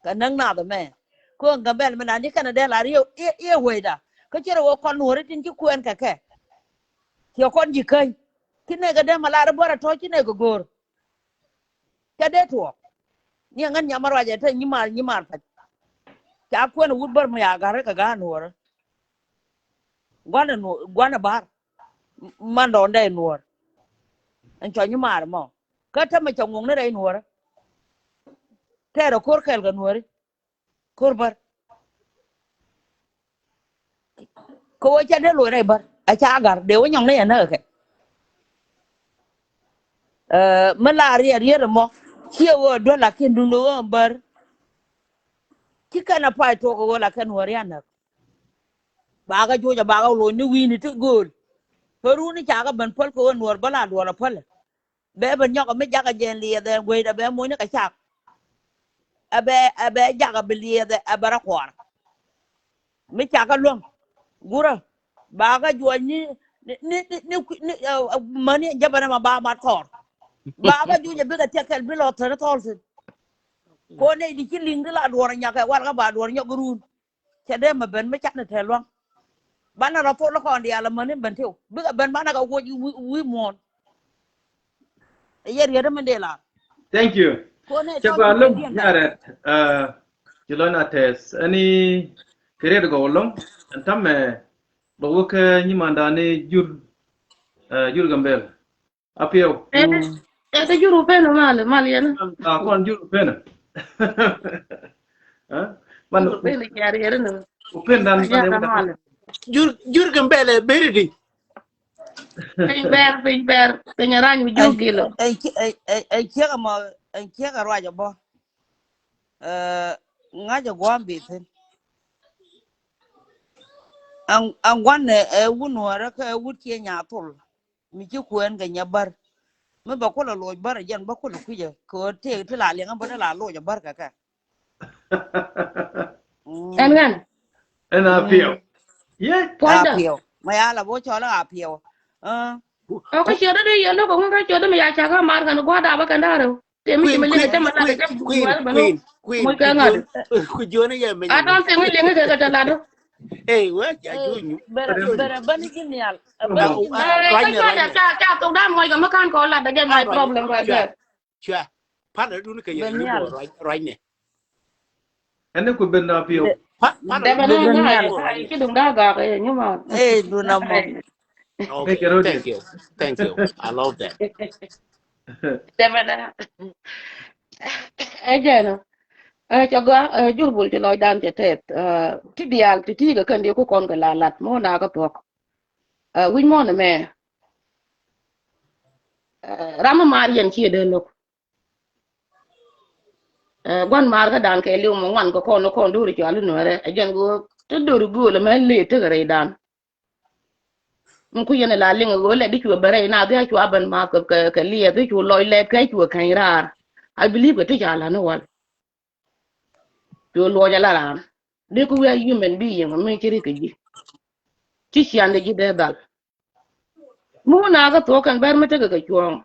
Kɛ näk naath ɛmɛ köön Gambɛl mi nani kɛn ɛ dee lar i̱ i̱ wecda. Kä cɛ rɛ ɣöö kɔn nuɔri tin ci kuɛɛn kɛ kɛ. Ciɛ kɔn ji̱ käny ci nɛy kɛ dee mɛ lar i̱ bärɛ tɔ̱ ci nɛy kɛ go̱o̱r. Cɛ dee tuɔɔk. Ni ɛŋän nyam a ruacɛ te nyimaar nyimaar pɛc. Ca kuɛn wut bär mi ya ga̱r kɛ ga̱a̱ nuɔ̱ɔ̱rä. Gua̱n ɛ nuɔ̱ɔ̱r gua̱n ɛ ba̱r. Man dɔɔn dee nuɔ̱ɔ̱r. Ɛn cɔ nyimaar mɔ kä tämɛ cɛ ŋuɔ̱ŋ ni rɛy nuɔ̱ɔ̱rä. Tɛɛrɛ ko̱r kɛɛl kɛ nuɔ̱ɔ̱ri. Ko̱r bär. Kä wä ca dee loc rɛy bär a ca gar dee wä nyɔŋ ni yɛ näk kɛ. Ɛ mi la riɛt riɛt ɛmɔ ciɛ wä duel lakin dun wä bär. Ci kɛn a pay tuɔk wä lakin wä riɛt näk. Bakɛ juɔc a bakɛ loc ni wi̱i̱ni ti gööl. Päruni cakɛ ben päl kɛ wä nuɔr bä la duɔl a päl. Bɛ bɛ nyɔk mi jakä jɛn liɛth ɛ gueydɛ bɛ moc ni kɛ cak. Ɛ bɛ ɛ bɛ jakä bi liɛth ɛ bɛ rɛ kuɔr. Mi cakä luäŋ gurä. Bakä juɔc ni ni ni ni ni mäni jɛbɛn ɛmɛ ba mat kɔr. Bakä juɔc ɛ bikɛ tiɛk kɛl bi lɔ thäni thɔl thin. Ko nɛy di ci liŋ di la duɔr nyakɛ walkä ba duɔr nyɔk run. Cɛ dee mɛ ben mi canɛ tɛɛ luaŋ. Banɛ rɔ thol kɔn diaal amäni ben tiw bikɛ ben banɛ kɛ wuɔc wi̱i̱ muɔ̱ɔ̱n. Ɛ yɛ riet mi dee la. Thank you. Cɛ gɔaa lo̱ŋ nyarɛt. Ci lɔn a tɛth ɛni kɛ riet gɔw lo̱ŋ. Ɛn ta̱mɛ bɛ wä kɛ nyimandani jur. Jur Gambɛl. Apiɛw. Ɛ kä jur Upendo mal mal yɛn. A kɔn jur Upendo. Man jur Upendo kiar yɛn ni. Upendo dan mal. Jur jur Gambɛl ɛ beri di. Piny bɛr piny bɛr piny rany mi jur gilo. Ɛ ciek ɛmɔ ɛ ciek ɛ ruac ɛbɔ. Ɛ ŋa̱c ɛ gua̱a̱m bi thin. Aŋ gua̱n ɛ wut nuɔ̱ɔ̱rä kä ɛ wut ciɛ nyathol. Mi ci kuɛn kɛ nyɛ bär. Mi bɛ kulɛ loc bär ɛ jɛn bä kulɛ kui̱cɛ kɛ ɣöö tëëk ti la liɛŋä bä ni la loc ɛ bär kɛ kɛ. Ɛn ŋän. Ɛn a piɛw. Yee. Puɔ̱nydä. A piɛw mɛ ya la bä cɔl a piɛw. Ɔ kä ciötdä di yɛn lo̱k kɛ ŋun kä ciötdä mi ya cakä mar kɛn gua̱a̱r dapä kɛn da̱rä. Tëë mi ci mi liŋ cä mɛ lat cä buɔl bä lo̱k. Muc kɛ ŋa̱t. Ku jiöni yɛ mi. A dɔn thing mi liŋ kɛ kɛ tɛ lat. Ey wee ca juny. Bɛrɛ bɛrɛ bäni ji̱ nhial. Bäni ji̱ nhial. Ca ca thok dan muɔc kɛ mi ka̱n kɔ lat dɛ jɛ my problem right there. Cua. Pan dun kɛ yɛ ni bɔ ruacnɛ. Ɛn ni ku ben na piɛw. Dɛmɛ na na ci duŋ da gak ɛ nyuma. Ɛ duna mɔ. Okay, thank you. Thank you. I love that. Dɛmɛ na. Ɛ jɛn ɛ cɛ gɔaa. Ɛ jur bul ci lɔcdan cɛ tɛth. Ti diaal ti ti kɛ kɛn di ku kɔn kɛ la lat mɔ na kɛ thuɔk. Ɛ wi̱c mɔ nɛ mɛ. Ɛ ram mi maar yɛn ci ɛ dee lo̱k. Ɛ gua̱n maar kä dan kɛ liw mɔ ŋuan kɛ kɔn kɔn duri cuali nuɛrɛ ɛ jɛn ɣöö ti duri gööl ɛmɛ lëë tekɛ rɛy dan. Min ku yɛn ɛ la liŋ ɣöö lɛ di cuɛ bɛ rɛy na dhia cua ben ma kɛ kɛ liɛth di cu lɔc lɛt kɛ cuɛ kɛny raar. I believe kɛ ti ca la ni wal. Cu luɔc ala raan di ku wi̱i̱ a human being mi ci ri kɛ ji̱. Ci cian di ji̱ dee dhal. Mi wun a kä thuɔk kɛn bɛr mi tekɛ kɛ cuɔ̱ɔ̱ŋ.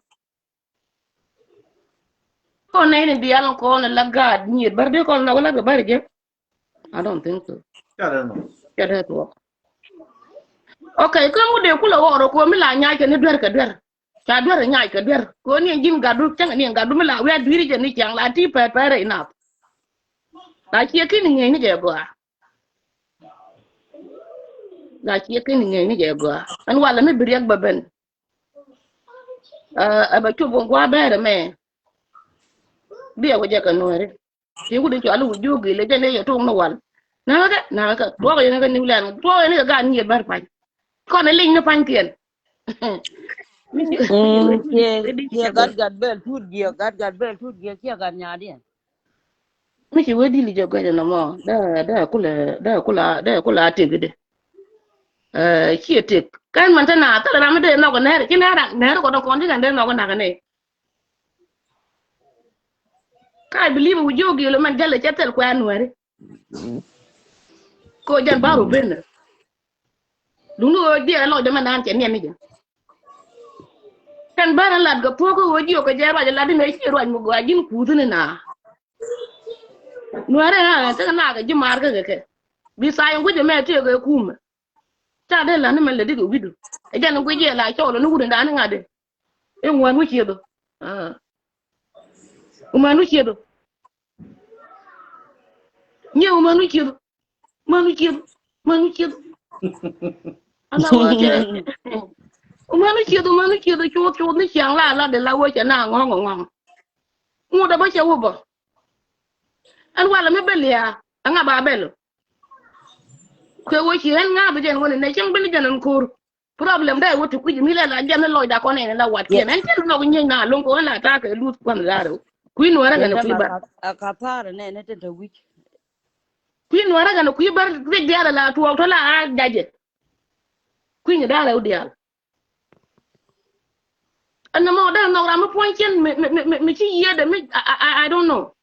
Kɔn nɛy ni diaal kɔn la gaat nyiet bär di kɔn la wä la kɛ bär jɛ. I don't think so. Ca dee thuɔk. Okay, kä ŋut dee kulɛ ɣɔr kɔ mi la nyac kɛ ni duer kɛ duer. Ca duer nyac kɛ duer kɔ ni ji̱n gatdu cäŋ ni gatdu mi la wiat dui̱ri jɛ ni ciaŋ la ti pɛr pɛr rɛy nath. La ciɛ kin ŋi̱eec ni jɛ gɔaa. La ciɛ kin ŋi̱eec ni jɛ gɔaa ɛn walɛ mi bi riɛk bä ben. Ɛ bɛ cop kɛ gua̱a̱ bɛɛrɛ mɛ. Biɛ wä jɛ kɛ nuɛri. Ti wut in cɔal i̱ wi̱c jiök gil ɛ jɛn ɛ yɛ tuŋ ni wal. Na̱a̱kɛ na̱a̱kɛ tuɔɔk yɛn kɛ niw lɛn tuɔɔk yɛn kɛ gaat ni yɛ bär pa̱ny. Kɔn ɛ lic ni pa̱nykiɛn. Ciɛ gat gat bɛl tut jiɛ gat gat bɛl tut jiɛ ciɛ gat nyaadiɛn. Mi ci wee dili jɛ guɛcɛ nɔmɔ dee dee kulɛ dee kula dee kula tëk di. Ciɛ tëk kɛn mɛn te na thil ram mi dee nhɔk nɛɛr ci nɛɛr nɛɛr kɔn kɔn ci kɛn dee nhɔk nak nɛ. Ka I believe wi jiök gil mɛn jälɛ cɛ thil kuɛ nuɛri. Ko jɛn baru ben. Duŋni ɣöö diɛ lɔcdɛ mɛ naan cɛ niɛn ni jɛ. Kɛn bärä lat kɛ thuɔ̱k kä ɣöö jiök kɛ jɛ ruac lat imɛ ci ruac mi gɔaa ji̱n kuuthni na. Nuɛrɛ na tekɛ na kɛ ji̱ maar kä kɛ kɛ bi tha̱a̱c in gui̱cɛ mɛ tëëkɛ kumɛ. Ca dee la̱t ni mɛ lɛ dikɛ wi̱du ɛ jɛn in gui̱c jɛ la cɔɔl ni wut in daani ŋa̱t dee. I̱ ŋuan wi̱c cieth ɔ. I̱ ŋuan wi̱c cieth ɔ. Nyiɛ i̱ ŋuan wi̱c cieth ɔ. Manu cieth, manu cieth. Ana wa kɛ. Manu cieth, manu cieth cuuth cuuth ni ciaŋ la la de la wecɛ na ŋɔŋ ŋɔŋ. Ŋut a bä cɛ wä bä. Ɛn walɛ mi bɛ lia a ŋa ba bɛl. Kɛ wä ci ɛn ŋa bi jɛn wä ni nɛ cäŋ bi ni jɛn ɛn ko̱r. Problem dee wä ti kui̱c mi lɛ la jɛn ni lɔcda kɔn ɛn la wat kiɛn ɛn cɛn lɔk nyieny na loŋ kɛ wä la ta̱a̱ kɛ luth kuan la rɛw. Kui̱ nuɔrɛ kɛn kui̱ bar. A kathar nɛ ni tin te wi̱c. Kui̱ nuɔrɛ kɛn kui̱ bar ric diaal la tuɔɔk tɔ la a jajɛ. Kui̱ ni da̱a̱ rɛw diaal. Ɛn mɔ dee nhɔk ram mi puɔ̱ny cien mi, mi, mi, mi ci yiëëdɛ mi, I, I, I don't know.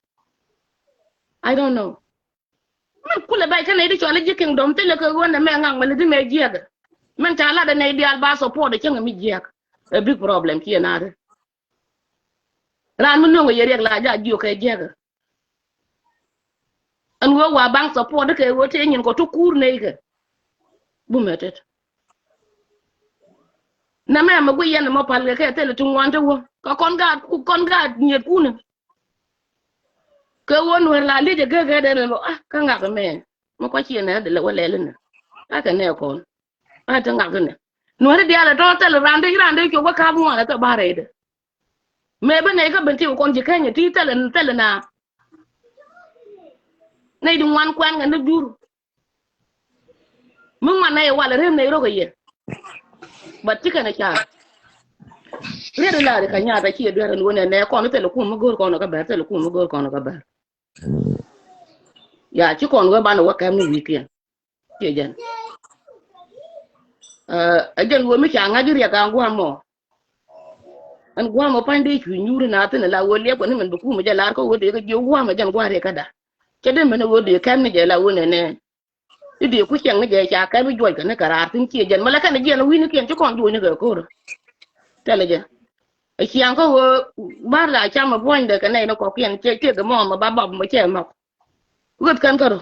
I don't know. Min kulɛ bɛc kä nɛy di cɔal i̱ ji̱ kingdom thilɛ kɛ ɣöö nɛ mɛ ŋaŋ mɛ li di mɛ jiɛkɛ. Min ca lat ɛ nɛy diaal ba support ɛ cäŋ ɛ mi jiɛk. A big problem ci ɛ naat. Raan mi nuŋ ɛ yɛ riɛk la ja jiök kɛ jiɛkɛ. Ɛn ɣöö wa baŋ support kɛ ɣöö tëë nyin kɔ ti kuur nɛy kɛ. Bumɛ tet. Nɛ mɛ mɛ guiy yɛn mɔ pal kɛ kɛ thilɛ ti ŋuan ti wä. Kä kɔn gaat, kɔn gaat nyiet kunɛ. Kɛ ɣöö nuɛr la liec ɛ gek kɛ dee ni lɔ ah kä ŋak mɛ. Mi kɔ ciɛ nɛ dee lɛ wä lɛl inɛ. A kɛ nɛ kɔn. A ti ŋak inɛ. Nuɛri diaal ɛ tɔ̱ thilɛ raan dee ci raan dee cop wä ka̱p ŋuan ɛ thil ba rɛydɛ. Mëë bi nɛy kä ben ti kɔn ji̱ Kenya ti thilɛ thilɛ na. Nɛy di ŋuan kuɛn kɛ ni jur. Mi ŋuan nɛy walɛ rem nɛy rok a yɛ. But ci kɛn a ca riet ila ri ka nyaat a ci a duer a luon ɛ nɛ kɔn thilɛ kum mi go̱o̱r kɔn kä bɛr, thilɛ kum mi go̱o̱r kɔn kä bɛr. Ya ci kɔn wee banɛ wä kɛm ni wi̱i̱ kiɛn. Ci jɛn. Ɛ jɛn wee mi ca ŋa̱c riɛk a gua̱a̱m mɔ. Ɛn gua̱a̱m mɔ pa̱ny dee cui̱ nyuuri na thin la wee liɛp kɛ ni mɛn bi kum jɛ lar kä wee dee kä jiök gua̱a̱m ɛ jɛn gua̱a̱m riɛk kä da. Cɛ dee mɛn wee dee kɛm ni jɛ la wee nɛnɛ. I̱ dee ku ciɛŋ ni jɛ ca kɛn wi̱c juɔc kɛ ni kɛ raar thi̱n ciɛ jɛn mɛ lɛ kɛn jiɛn wi̱ni kiɛn ci kɔn juɔc ni kɛ ko̱r. Tɛlɛ jɛ. Ɛ ciaŋ kä ɣöö ba̱r la cam ɛ puɔ̱nydɛ kɛ nɛy ni kɔkiɛn ciɛ ciɛ kɛ mɔɔm ɛ ba bap mɛ cɛ mɔk. Ɣöt kɛn kärɔ.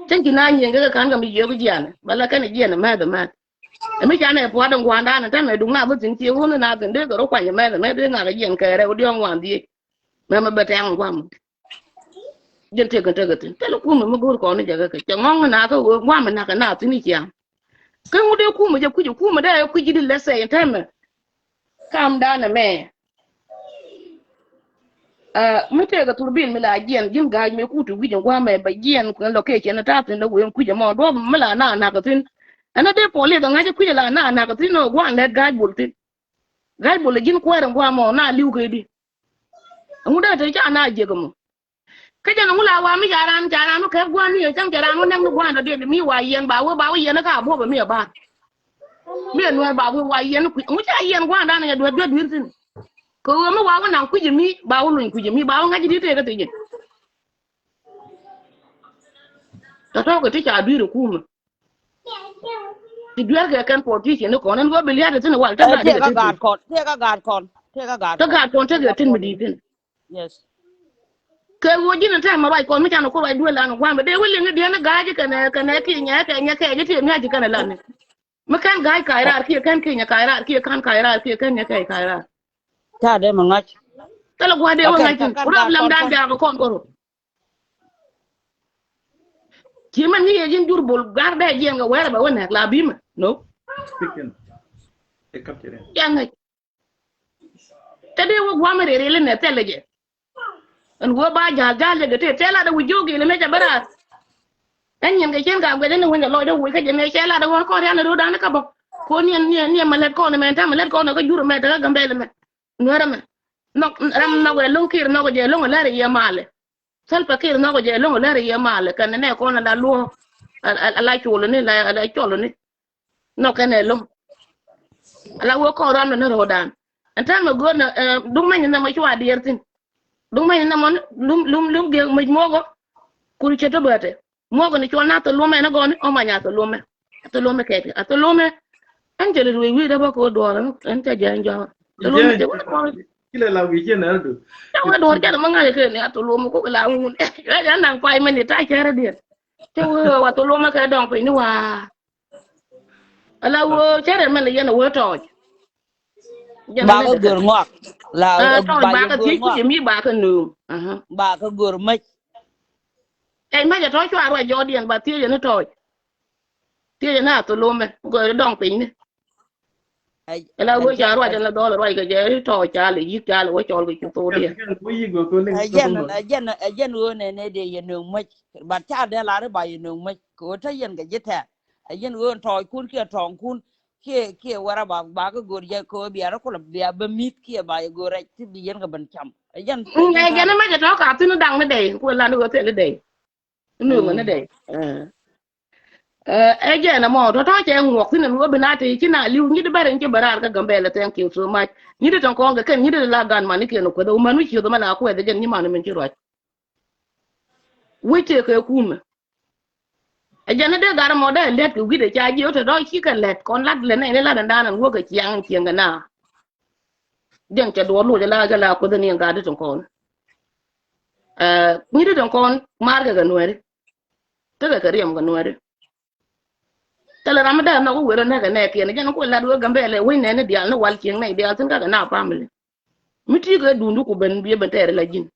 Cäŋ ci na nyiëŋ kɛ kɛ ka̱n kɛ mi jiɛk jiɛn bɛ lɛ kɛn jiɛn ɛ mɛth ɛ mɛth. Ɛ mi ca nɛ pua̱t in gua̱a̱ndan ɛ tɛmɛ duŋ na bä thi̱n ciɛ ɣöö ni na thi̱n dee kɛ rɔ kuany ɛ mɛth ɛ mɛth dee ŋa̱k ɛ jiɛn kɛ rɛw diɔ̱ɔ̱ŋ wan dhieec. Mɛmɛ bɛ tɛŋ gua̱a̱m. Jɛn tëëkɛ tëëkɛ thi̱n. Thilɛ kumɛ mi go̱o̱r kɔn ni jɛ kɛ kɛ. Cɛ ŋɔ̱ŋ ni nakä ɣöö guamɛ nakä na thi̱n i̱ ciaŋ. Kä ŋut dee kumɛ jɛ kui̱c, kumɛ dee kui̱c ji̱ di lɛ sɛy ɛn tɛmɛ. Kam danɛ mɛ. Aa, mi tëëkɛ thurbil mi la jiɛn, ji̱n ga̱a̱c mëë kut ti wi̱c ɛn gua̱a̱mɛ bɛ jiɛn kuɛn location ta̱a̱ thi̱n dee wëë kui̱c ɛmɔ duɔ̱ɔ̱p mi la na nakä thi̱n. Ɛn a dee police ɛ ŋa̱c kui̱c ɛ la na nakä thi̱n ɛ gua̱a̱n lɛt ga̱a̱c bol thi̱n. Ga̱a̱c bol ɛ ji̱n kuäär ɛn gua̱a̱mɔ na li̱w kɛ di. Ɛŋu dee te ca na jiɛk ɛmɔ. Kä jɛn ŋu la wa mi ca ran, ca ran wä kɛ gua̱n ni cäŋ ca ran wä nɛk ni gua̱n dɔ̱diɛn mi wa yɛn ba wä, ba wä yɛn kä a buɔpɛ mi a bar. Mi a nuɛr ba wä wa yɛn kui̱ ŋu ca yɛn gua̱n dan ɛ duet duet dui̱r thi̱n. Kɛ ɣöö mi wa wä naŋ kui̱c mi ba wä luny kui̱c mi ba wä ŋa̱c di tëë kä thi̱n. Tɔ̱tɔ̱ kɛ ti ca dui̱r ɛ kumä. Ti duer kɛ kɛn politician ni kɔn ɛn ɣöö bi lia̱a̱t thi̱n wal te gat kɛ gaat kɔn, te kä gaat kɔn, te kä gaat kɔn, te kä gaat kɔn te kɛ tin mi di̱i̱t thi̱n. Yes. Kɛ ɣöö ji̱n ɛn tɛmɛ ruac kɔn mi can kɔ ruac duel lan gua̱a̱mɛ dee wä liŋ i̱ diɛn i̱ ga̱a̱c kɛ nɛ kɛ nɛ kiɛ nyɛ kɛ nyɛ kɛ ji̱ ti mia̱c kɛ nɛ lan ni. Mi kɛn ga̱a̱c ka̱c raar kiɛ kɛn kiɛ nyɛ ka̱c raar kiɛ kɛn ka̱c raar kiɛ kɛn nyɛ kɛ ka̱c raar. Ca dee mi ŋa̱c. Thilɛ gua̱a̱th dee wä ŋa̱c thi̱n ku rap lɛm dan jaak kɔn kɔn rot. Ci mɛn ni yɛ ji̱n jur bol gar dee jiɛn kɛ wɛrɛ bɛ wä nɛk la bimɛ no. Jɛ ŋäc. Te dee wä guamɛ rɛy rɛy lɛ nɛ thɛl lɛ jɛ. Ɛn wä ba ja̱l ja̱l lɛ gɛ te thɛl la dee wä jiök ilɛ mɛ jɛ bä raar. Ɛn nyin kɛ cien ka guɛc ɛn wä nyɛ lɔc dee wä kä jɛ mɛ cɛ la dee wä kɔn rian rot dan kä bä. Ko niɛn niɛn niɛn mɛ lɛt kɔn mɛ ta̱mɛ lɛt kɔn kä jur mɛ te kä Gambɛl mɛ. Nuɛrɛ mɛ. Nhɔk ram nhɔk ɛ lo̱ŋ Kiir nhɔk jɛ lo̱ŋ ɛ lɛr ɛ yɛ malɛ. Salva Kiir nhɔk jɛ lo̱ŋ lɛr yɛ mal kɛn nɛ kɔn ala luɔ ala col ni ala col ni. Nhɔk kɛn ɛ lo̱ŋ ala wä kɔn ram ni ro̱o̱dan. Ɛn tɛn mɛ go̱o̱r nɛ duk mɛny nɛ mɛ cua diɛɛr thin. Duk mɛny nɛ mɔ lum lum lum gek mec muɔkɔ. Kur cɛ tɔ bätɛ muɔkɔ ni col na thɔ lumɛ ni gɔni ɔma nya thɔ lumɛ. Thɔ lumɛ kɛkɛ a thɔ lumɛ. Ɛn cɛ ri ruec wi̱i̱ dee bä ko̱o̱r duɔɔr ɛn cɛ jɛ ɛn jɔ̱ɔ̱r. Thɔ lumɛ cɛ wä duɔɔr. Ci lɛ la wi̱i̱ ciɛ nɛr du. Cɛ wee duɔ̱ɔ̱r cɛ lɛ mä ŋa̱c kɛ ni a thulumä kuk la wun. Ɛ jɛ naŋ pay mɛn ni ta̱a̱ cɛrɛ diɛn. Cɛ wee wa thulumä kɛ dɔŋ piny ni waa. Ala wee cɛrɛ mɛn ni yɛn a wee tɔɔc. Ba kä gör ŋɔak. La tɔɔc ba kä thiec kui̱c mi ba kä nööŋ. Ba kä gör mäc. Ɛ mäc a tɔɔc cua ruac jɔɔdiɛn ba thiec ni tɔɔc. Thiec ni a thulumä gör dɔŋ piny ni. Ɛ la wee ca ruac ɛn la dhɔl ruac kɛ jɛ tɔɔc ca lɛ yi̱k ca lɛ wee cɔl kɛ cu thok diɛ. Ɛ jɛn ɛ jɛn ɛ jɛn ɣöö nɛ nɛ dee yɛ nööŋ mäc. Bat ca dee lar i̱ ba yɛ nööŋ mäc kɛ ɣöö te yɛn kɛ ji̱ tɛɛr. Ɛ jɛn ɣöö tɔɔckun kiɛ tɔɔŋkun kiɛ kiɛ wɛrɛ ba ba kɛ go̱o̱r jɛ kɛ ɣöö bia rɔ kulɛ bia bä mi̱th kiɛ ba yɛ go̱o̱r rɛc ti bi yɛn kɛ ben cam. Ɛ jɛn ɛ jɛn mäc ɛ tɔ̱ ka thi̱n da̱ŋ ni dɛy kuɛ lan i̱ ɣöö thil i̱ dɛy. Nööŋä ni dɛy. Ɛ jɛn ɛmɔ tɔ̱tɔ̱ cɛ ŋuɔk thi̱n ɛn ɣöö bi na te ci na li̱w nyi̱t bɛr in ci bɛ raar kä Gambɛlɛ, thank you so much. Nyi̱t tɔ̱ŋ kɔn kɛ kɛn nyi̱t la gan man ikiɛn kueth ɛ wä män wi̱c ciöth ɛmɛ la kuɛth ɛ jɛn nyiman ɛmɛn ci ruac. Wec tëë kɛ kumɛ. Ɛ jɛn ni dee gat ɛmɔ dee lɛt kɛ wi̱cdɛ ca jiɛ wä tɔ̱tɔ̱ ci kɛ lɛt kɔn lat lɛ nɛy ni lat ɛn da̱a̱n ɛn wä kɛ ciaŋ in ciɛŋ kɛ na. Jɛn cɛ duɔɔr loc ala jɛ la kueth ni in gat di tin kɔn. Ɛ nyi̱t di tin kɔn mar kɛ kɛ nuɛri. Tekɛ kɛ riɛm kɛ nuɛri. Thilɛ ram mi dee nhɔk wä wël rɔ nɛkɛ nɛɛkiɛn jɛn ku lat wä Gambɛlɛ wec nɛɛni diaal ni wal cieŋ nɛy diaal thin kakɛ na family. Mi ti kɛ duundu ku ben biɛ ben tɛɛri la ji̱n.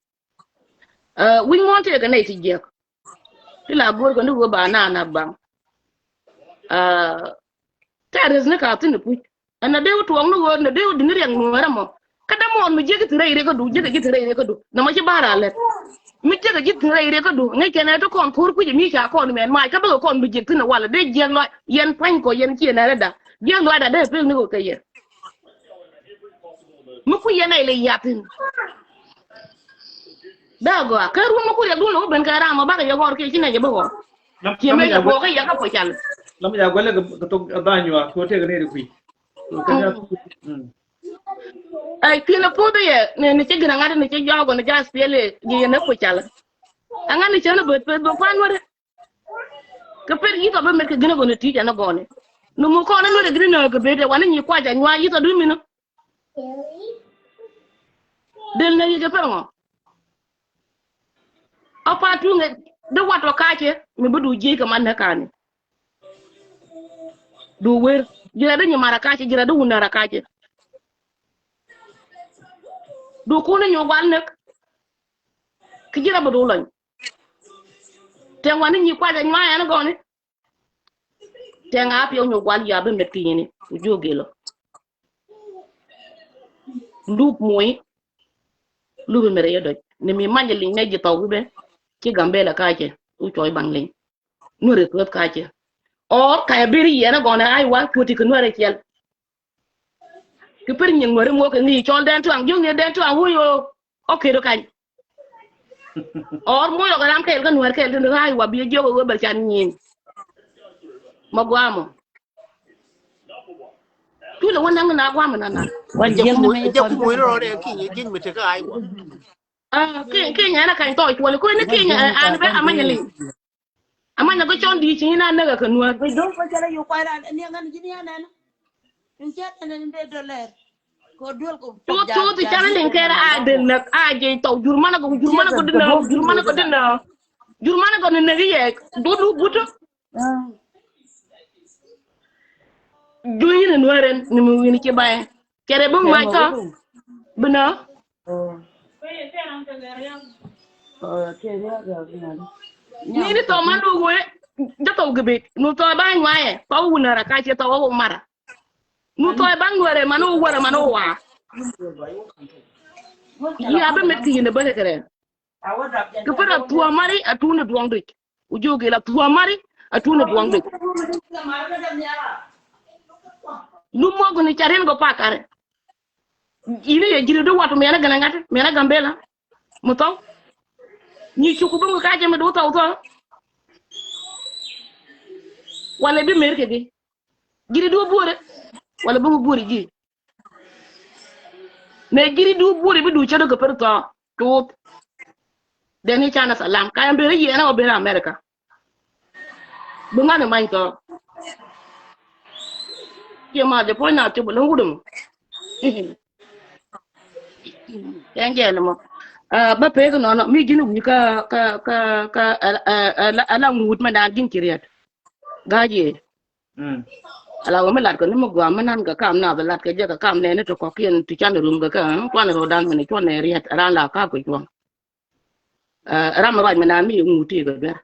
Wi̱c muɔ̱ɔ̱n tëëkɛ nɛy ti jiäk. Ti la go̱o̱rkɛ ni ɣöö ba naan a baŋ. Tɛɛr rieth ni ka thi̱n i̱ puc. Ɛn na dee wä tuɔɔk ni ɣöö na dee wä di̱t ni riɛk nuäärä mɔ. Kä dämuɔɔn mi jiäk ji̱ thi̱n rɛy riɛkädu, jiäk ji̱ thi̱n rɛy riɛkädu. Nɔmɔ ci ba̱a̱r a lät. Mi jiäk ji̱ thi̱n rɛy riɛkädu ŋäc kɛn ɛ ti kɔn ko̱r kui̱c mi ca kɔn mɛn mac kä bäkɛ kɔn mi jiäk thi̱n ɛ walɛ dee jiäk lɔac yɛn pua̱ny kɔ yɛn ciɛ nɛrɛ da. Jiäk lɔac da dee pek ni ɣöö kɛ yɛ. Mi kui̱ yɛn ɛ ilɛ yath thi̱n. Daa gɔaa kä ruun mi ku riɛk duun lɛ wä ben kɛ ram ɔ bakɛ yɛ ɣɔr kiɛ ci nɛ jɛ bä ɣɔr. Ciɛ mɛ jɛ bɔɔk kä yɛ kä puɔ̱c cal. Lam ya gɔlɛ kɛ thok a dhany wa ko tek ni ri kui̱. Ɛ ki̱n ɛ puɔth yɛ ni ci gin a ŋa̱t ni ci jɔɔk ni jaas piɛl yɛ ni puɔ̱c cal. A ŋa̱t ni cän a böt peth bä kuan wärä. Kɛ pet yi̱th ɔ bä met kɛ gin a gɔni ti̱i̱c ɛn a gɔni. Ni mu kɔn a nuɔt ɛ gin a nöök kɛ bet ɛ wani nyi kuac a nyuac yi̱th ɔ dui̱ minä. Del nɛ yi̱k ɛ pɛr ŋɔ. A pa tuŋ ɛ di wat ɔ kacɛ mi bi du jiec kɛ man nɛ kani. Du wer ji̱ rɛ di nyi mar a kacɛ ji̱ rɛ di wun nɛ rɛ kacɛ. Du kun ni nyu gual nɛk. Ki ji̱ rɛ bi du lɔny. Tɛŋ wani nyi kuac anyua̱a̱ ɛn gɔni. Tɛŋ a piɛw nyuɔk gual ya bi mɛt kinyini. Ku jiök gilɔ. Lup muɔ̱i. Lup mi rɛy dɔc. Ni mi manyɛ liŋ nɛ ji̱ thɔw wi̱bɛ. Ci Gambela kacɛ. Wu cuɔy baŋ liŋ. Nuɛri thuɔth kacɛ. Ɔr kaya beri yɛn a gɔnɛ ay wa cuɔti kɛ nuɛri ciɛl. Ki pir nyin nuɛri muɔk kɛ ŋi̱i̱c cɔl dɛn tuaŋ jiök ni dɛn tuaŋ wuyo. Ɔ kɛt ɔ kany. Ɔr muɔc lɔ kɛ ram kɛɛl kä nuɛr kɛɛl tin ray wa bi jiök ɛ wee bɛr can nyin. Ma guamɔ. Cu lɛ wä naŋ na guamɔ na na. Wan jiɛn ni mɛ jɛ ku muɔc rɔ rɛ ki nyɛ jiɛn mi tekɛ ay wa. Ah, ki ki nyɛ na kany tɔc wala ku ni ki nyɛ an bɛ amanyɛ liŋ. Amanyɛ kɛ cɔn di ci na nɛgɛ kɛ nuɛr. Bi dong kɛ jɛlɛ yu kuay ran ni ŋan ji̱n ya nɛn. Tuth tuth i̱ canɛ liŋ kɛɛr a dee näk a jiɛc thɔw jur manɛ gɔ jur manɛ gɔ dinä jur manɛ gɔ dinä. Jur manɛ gɔ ni näk i̱ yɛ dut wuk gutu. Jui̱n in nuäärän ni mi wi̱n ci bayɛ cɛ rɛ bi mac kä. Bi nä. Ni ni thɔw man du wee jɛ thɔw gibit nu thɔw ba nyuayɛ pa wunä rɛ ka ci thɔw wä mara. Nu thɔy baŋ nuɛrɛ man wä wärɛ man wä waa. Yi a bä met ki yin a bä rɛ kɛ rɛ. Kɛ pär a thuɔ mari a tuun a duɔŋ duc. Ku jiök gil a thuɔ mari a tuun a duɔŋ duc. Nu mok ni ca rin gɔ pakarɛ. Ini yɛ ji̱n di wat mɛnɛ gɛnɛ ŋa̱t mɛnɛ Gambela. Mu thɔw. Nyi cuk ku bi ŋu kacɛ mi du thɔw thɔw. Walɛ bi mer kɛ gi. Ji̱ri du buɔri wala bi ŋu buɔri ji̱. Mɛ ji̱ri du buɔri bi du cä dɔk kɛ pär thɔɔ tuut. Deni canɛ salam ka yɛn ben ri yɛn ɔ ben America. Bi ŋa̱n imany thɔɔ. Kiɛ ma jɛ puɔ̱ny na cop bi lo̱ŋ wut ɛmɔ. Kɛn jɛ ni mɔ. Bä pek nɔnɔ mi ji̱n wi̱i̱ kä kä kä kä ala ŋuut mɛ daan ji̱n ci riɛt. Ga̱a̱c yɛ. Ala wä mi lat kɛ ni mi guam mi nan kɛ kam nath lat kɛ jɛ kɛ kam nɛni ti kɔkiɛn ti can rum kɛ kɛ kuan ro̱dan mini cuɔn nɛ riɛt ran la kap kɛ cuɔn. Ram mi ruac mi nan mi yɛ ŋut ti kɛ duer.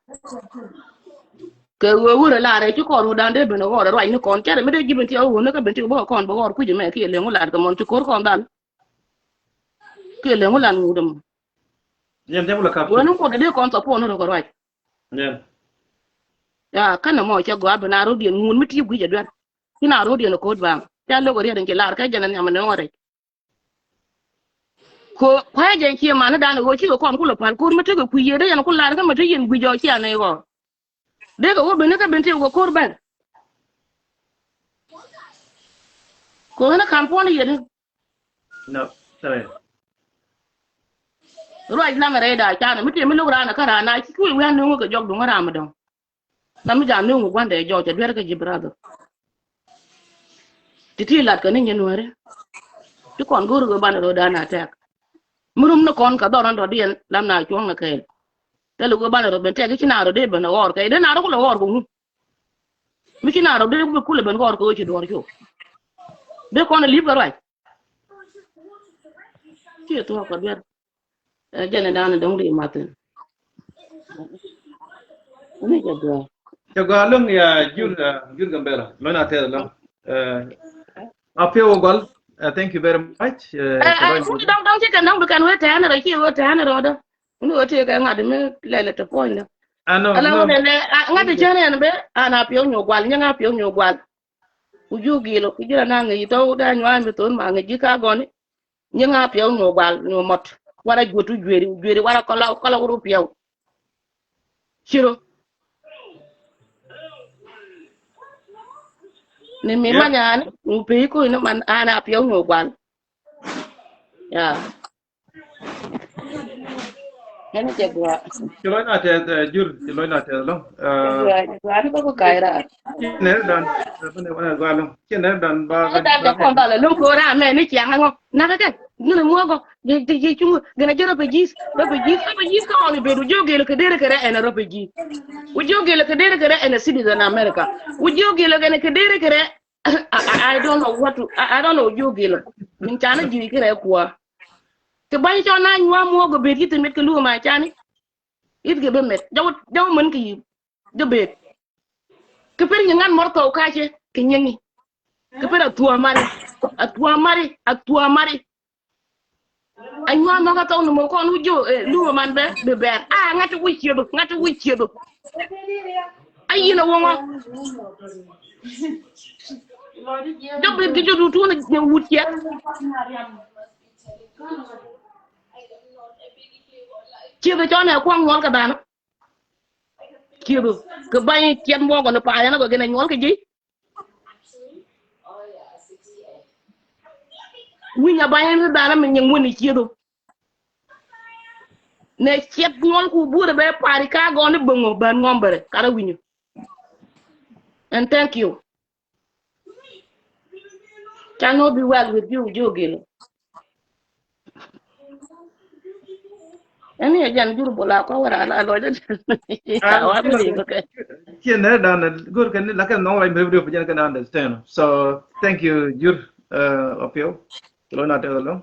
Kɛ wee wurɛ lar rɛ ci kɔn ro̱dan dee ben ɣɔr ruac ni kɔn cɛrɛ mi dee ji̱ ben ti ɣɔr ni kä ben ti bä kɔn bä ɣɔr kui̱c mɛ kiɛ leŋ wä lat kɛ mɔn ci ko̱r kɔn dhal. Kiɛ leŋ wä lat ŋut mɔ. Yɛn jɛ wä la kap. Wee ni kuɔt dee kɔn thɔpuɔn ni rɔ kɛ ruac. Yɛn. Ya känɛ mɔ cɛ gɔaa bi na ro̱diɛn ŋun mi ti guic a duer. Ci na ro̱diɛn a ko̱t baŋ ca lo̱k a riɛt in ci lar kä jɛn a nhiam a nööŋ a rɛc. Ko kua̱c jɛn cie mani dan ɣöö cikɛ kɔn kulɛ pal ko̱r mi tekɛ kui̱ yet yɛn ku lar kä mi te yɛn guic jɔɔk cia nɛy ɣɔɔ. Dee kɛ wä bini kä bin ti wä ko̱r bɛn. Ko ɣän a kam puɔ̱n yet. No, sorry. Ruac lam rɛy da canɛ mi ti mi lo̱k raan a kä raan a ci cuuc wi̱i̱ a nööŋ kɛ jɔk duŋ a ram a dɔ̱ŋ. Lam mi jam ni ŋu gua̱ndɛ jɔɔk cɛ duer kä ji̱ brother. Ti ti lat kä ni nyɛ nuäri. Ti kɔn go̱o̱r ɣöö banɛ rɔ dan a tɛk. Mi rum ni kɔn kä dhɔr ni dɔ̱diɛn lam na cuɔ̱ŋ ni kɛɛl. Thil ɣöö banɛ rɔ ben tɛk i̱ ci na rɔ dee ben ɣɔr kɛ dee na rɔ kulɛ ɣɔr kɛ ŋu. Mi ci na rɔ dee bi kulɛ ben ɣɔr kɛ ɣöö ci duɔr cok. Dee kɔn a li̱p kɛ ruac. Ci thuɔ̱k kɛ duer. Ɛ jɛn ɛ da̱a̱n ɛ dɔ̱ŋ di mathin. Ni jɛ duer. Cɛ gɔaa lo̱ŋ ya jur, jur Gambela. Lo̱n a tɛth lo̱ŋ. A piɛ wä gɔl. Thank you very much. Ɛ ɛ wut dɔ̱ŋ dɔ̱ŋ ci kɛn dɔ̱ŋ bi kɛn wee tɛ̈ɛ̈n rɔ ci wee tɛ̈ɛ̈n rɔ dɔ. Wuni wee ti kɛ ŋa̱t mi lɛl ɛ te puɔ̱ny dɔ. Ala wä lɛl ɛ ŋa̱t cän ɛn bɛ an a piɛ wä nyuɔ gual nyɛ ŋa̱ piɛ wä nyuɔ gual. Ku jiök gilɔ ku ji̱ rɔ na ŋäc i̱ tɔ̱ wä dee a nyua̱a̱ mi thon ma ŋäc ji̱ ka gɔni. Nyi ŋa piɛw nyuɔ gual nyuɔ mɔt. Wara juɔt tu jueri jueri wara kɔlɔ kɔlɔ wuru piɛw. Ciro. Ni mi manyani ŋu pei ko ini man ana piɛw nyuɔ gual. Ya. Hɛn jɛ gua. Ci lɔc na tɛth jur ci lɔc na tɛth lɔŋ. Gua ni bä ku kai ra. Ci nɛr dan. Gua lɔŋ ci nɛr dan ba. Dan jɛ kɔn ba la lɔŋ ko ra mɛ ni ciaŋ ŋɔ. Na ka kɛ ni ni muɔ gɔ. Jɛ jɛ jɛ cung gɛn a jɛ rɔ pɛ jis rɔ pɛ jis rɔ pɛ jis ka ɔn ibe du jiɔ gel kɛ deri kɛ rɛ ɛn a rɔ pɛ jis. Wu jiɔ gel kɛ deri kɛ rɛ ɛn a citizen America. Wu jiɔ gel kɛ deri kɛ rɛ. I, I, I don't know what to, I, I don't know jiɔ gel. Min cana jiwi kɛ rɛ kuɔ. Ti bany cɔ na nyuam muɔ gɔ bet yi ti mit kɛ luɔ ma cani. It kɛ bɛ mɛt. Jɔw, jɔw mɛn kɛ yi. Jɔ bɛ. Kɛ pɛr nyɛ ŋan mɔr thɔw kacɛ kɛ nyɛŋi. Kɛ pɛr a thuamari. A thuamari. A thuamari. A nyuan mɔ ka thɔw ni mɔ kɔn wu jiö, eh, lu man bɛ bɛ bɛr. A ŋat ti wi̱c ciëdhu. Ŋat ti wi̱c ciëdhu. A yin a wɔŋɔ. Jɔ bɛ kɛ jɔ du tuun ni wut ciɛ. Ciëdhu cɔn ɛ kuaŋ nyuɔl kɛ dhanɔ. Ciëdhu kɛ ba̱ny ciɛt muɔkɔ ni pa̱a̱ yɛn a gɔk in a nyuɔl kɛ ji̱. Wi̱ny a ba̱ny ni dhanɔ mi nyiŋ wuni ciëdhu. Nɛ ciɛt nyuɔl ku burɛ bɛ pa̱a̱ri ka gɔni bäŋɔ bän ŋɔmbɛrɛ karɛ wi̱nyä. And thank you. Can not be well with you, Jogin. Ɛni ɛ jan jur bola kɔ wɛrɛ ala lɔjɛ. Wa mi ri kɛ. Kiɛ nɛ dan gor kɛ ni la kɛ nɔŋ la mi ri ri jɛn kɛ na understand. So thank you jur, uh, Apio. Kilo na te lo.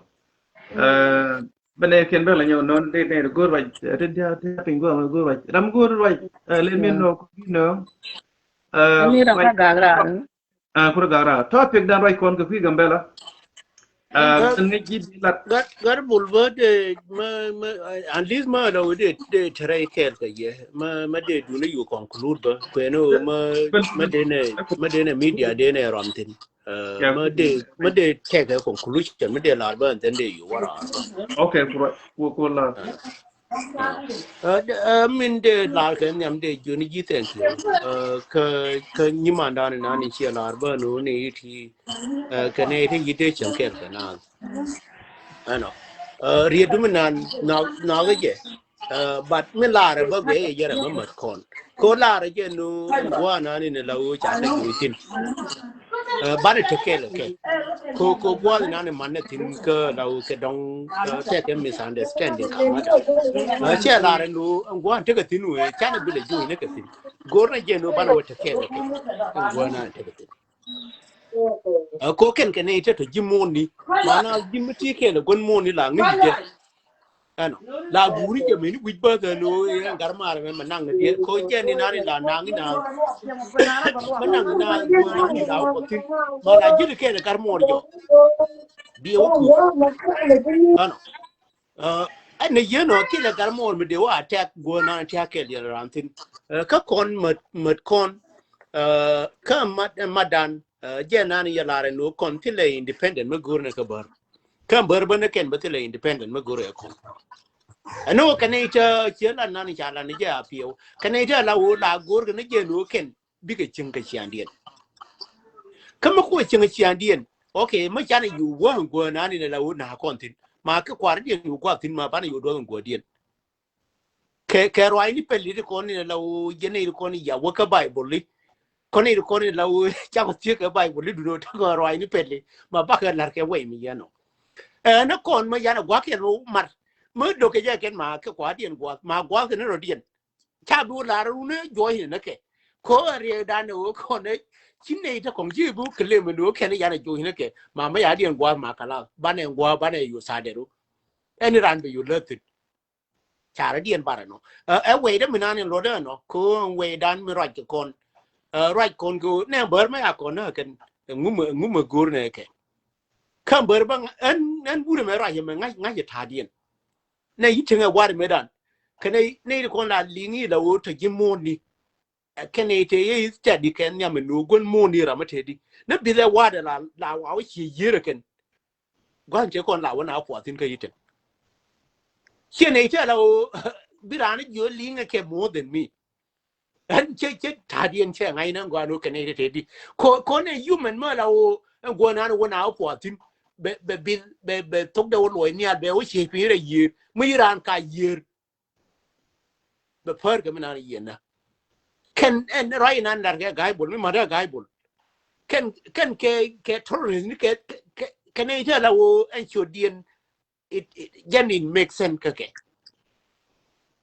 Uh, bene kiɛn bɛ la nyɛ nɔn de ne gor wa te dia te pin gor gor wa. Ram gor wa. Uh, let me know, you know. Uh, ni ram ka gagra. Ah, kura gara. Topic dan ruac kɔn kɛ kui̱ Gambela. Ah, ŋäc ji̱ bi lat. Gat, gat bul bä de, ma, ma, at least ma dɔ de, de tɛrɛ kɛɛl kɛ yɛ. Ma, ma de duni yu conclude bä. Kuɛn o ma, ma de ne, ma de ne media de ne rɔm thin. Ah, ma de, ma de kɛ kɛ conclusion, ma de lar bä, and then de yu wara. Okay, kura, kura, kura lar. Ɛ, min dee lar kɛ nhiam dee jiöni ji̱, thank you. Ɛ, kä, kä nyimandan inan in ciɛ lar bä nu ni iti. Ɛ, kɛ ni iti yi̱ dee cäŋ kɛl kɛ naath. Ɛnɔ. Ɛ, riet du mi nan, nak, nak jɛ. Ɛ, but mi lar bä bɛ yɛ yɛrɛ mi mät kɔn. Ko lar jɛ nu guanan in la wo ca te juitin. Ɛ, banɛ te kɛl kɛ. Ko, ko guanan in man ne thin kɛ la wo kɛ dɔŋ, ɛ, te kɛ misunderstanding ka ma da. Ɛ, cɛ lar nu guan te kɛ thin we, can bi le juitin kɛ thin. Gor na jɛ nu banɛ wo te kɛl kɛ. Guanan te kɛ thin. Ɛ, ko kɛn kɛ ne te to ji̱ moni. Mana ji̱ mi ti kɛl guan moni la ŋi̱ jɛ. Ɛnɔ. La guri jɛ meni wi̱c bä kɛ lo, ɛ, gar mar mɛ mɛ naŋ ni diɛ. Ko jɛ ni nari la naŋ ni na. Mɛ naŋ ni na, mɛ naŋ ni na ko tin. Ma la ji̱ kɛ ni gar mor jɔ. Bi wä ku. Ɛnɔ. Ɛ, ɛn ni yɛn ɔ ki la gar mor mi de wa attack go na attack kɛ diɛ ran tin. Ɛ, kä kɔn mät, mät kɔn. Ɛ, kä mat, ɛ, madan. Ɛ, jɛ nan yɛ lar ɛn wä kɔn thilɛ independent mi go̱r ni kä bär. Kä bär bä ni kɛn bä thilɛ independent mi go̱r ɛ kɔn. Ɛn wä kɛn i̱ cä ciɛ la nan i̱ ca la ni jɛ a piɛw. Kɛn i̱ cä la wä la go̱r kɛn i̱ jɛ ni wä kɛn bikɛ cieŋ kɛ ciandiɛn. Kä mi kuɔ cieŋ kɛ ciandiɛn. Okay, mi canɛ yu wä ɛn guä nan i̱ la wä na kɔn thin. Ma kɛ kuar diɛn yu guath thin ma banɛ yu duɔth ɛn guä diɛn. Kɛ, kɛ ruaacni pɛli ti kɔn in la wo jɛn in kɔn in ya wä kä Baibol li. Kɔn in kɔn in la wo cak thiek kɛ Baibol li duno ti kɔn ruaacni pɛli. Ma bakɛ lar kɛ wɛy mi yɛn ɔ. Ɛ, ni kɔn ma yan a guak yɛn wo mar. Ma dok kɛ jɛ kɛn ma kɛ kuadiɛn guath. Ma guath kɛ ni rɔdiɛn. Ca bi wo lar run ni juɔc ni kɛ. Ko a riɛ dan ni wo kɔn ni ci nɛy ti kɔn ci bi wo kɛ lem ni wo kɛn yan a juɔc ni kɛ. Ma ma ya diɛn guath ma kala. Banɛ guath banɛ yo sadɛ ro. Ɛn ran bi yo lä thin. Carɛ diɛn barɛ nɔ. Ɛ, ɛ wecdä mi nan in luɔtdä ɛnɔ. Kɛ ɣöö ɛn wecdan mi ruac kɛ kɔn. Ɛ, ruac kɔn kɛ ɣöö nɛ bär mɛ ya kɔn nä kɛn. Ɛ ŋumɛ, ŋumɛ go̱r nɛ kɛ. Kä bär bä ŋa-, ɛn, ɛn burɛ mɛ ruac mɛ ŋa̱c, ŋa̱c ɛ ta̱a̱diɛn. Nɛ yi teŋɛ warɛ mɛ dan. Kɛ nɛ, nɛ yi kɔn la liŋ yi la ɣöö tɔ ji̱ muɔ̱ɔ̱ni. Ɛ kɛn ɛ te yɛ i̱ tɛt di kɛn nhiam ɛ no̱o̱ guän muɔ̱ɔ̱n ni ram ɛ te di. Ni bithɛ wa̱a̱dɛ la, la wa̱a̱ wä cie yier ɛ kɛn. Gua̱n cɛ kɔn la wä na puath thi̱n kä yi̱tɛn. Ciɛ nɛ itɛ la ɣöö bi raan jiö li̱ŋ ɛ kɛ more than me. Ɛn cɛ, cɛ ta̱a̱diɛn cɛ ŋa̱c nɛ gɔaa no̱o̱ kɛn ɛ te di. Kɔ, kɔn ɛ human mɛ la ɣöö ɛn gua̱n an wä na wä puath thi̱n. Bɛ, bɛ bith, bɛ, bɛ thok dɛ wä luɔc nhial bɛ wä cie piny rɛ yier. Mi raan ka yier. Bɛ pär kɛ mi nan yiënä. Kɛn ɛn ruac inan lar kɛ ga̱a̱c bol, mi ma̱t ɛ ga̱a̱c bol. Kɛn, kɛn kɛ, kɛ terrorist ni kɛ, kɛ, kɛ nɛ itɛ la wo ɛn ciötdiɛn, it, it, jɛn in make sense kä kɛ.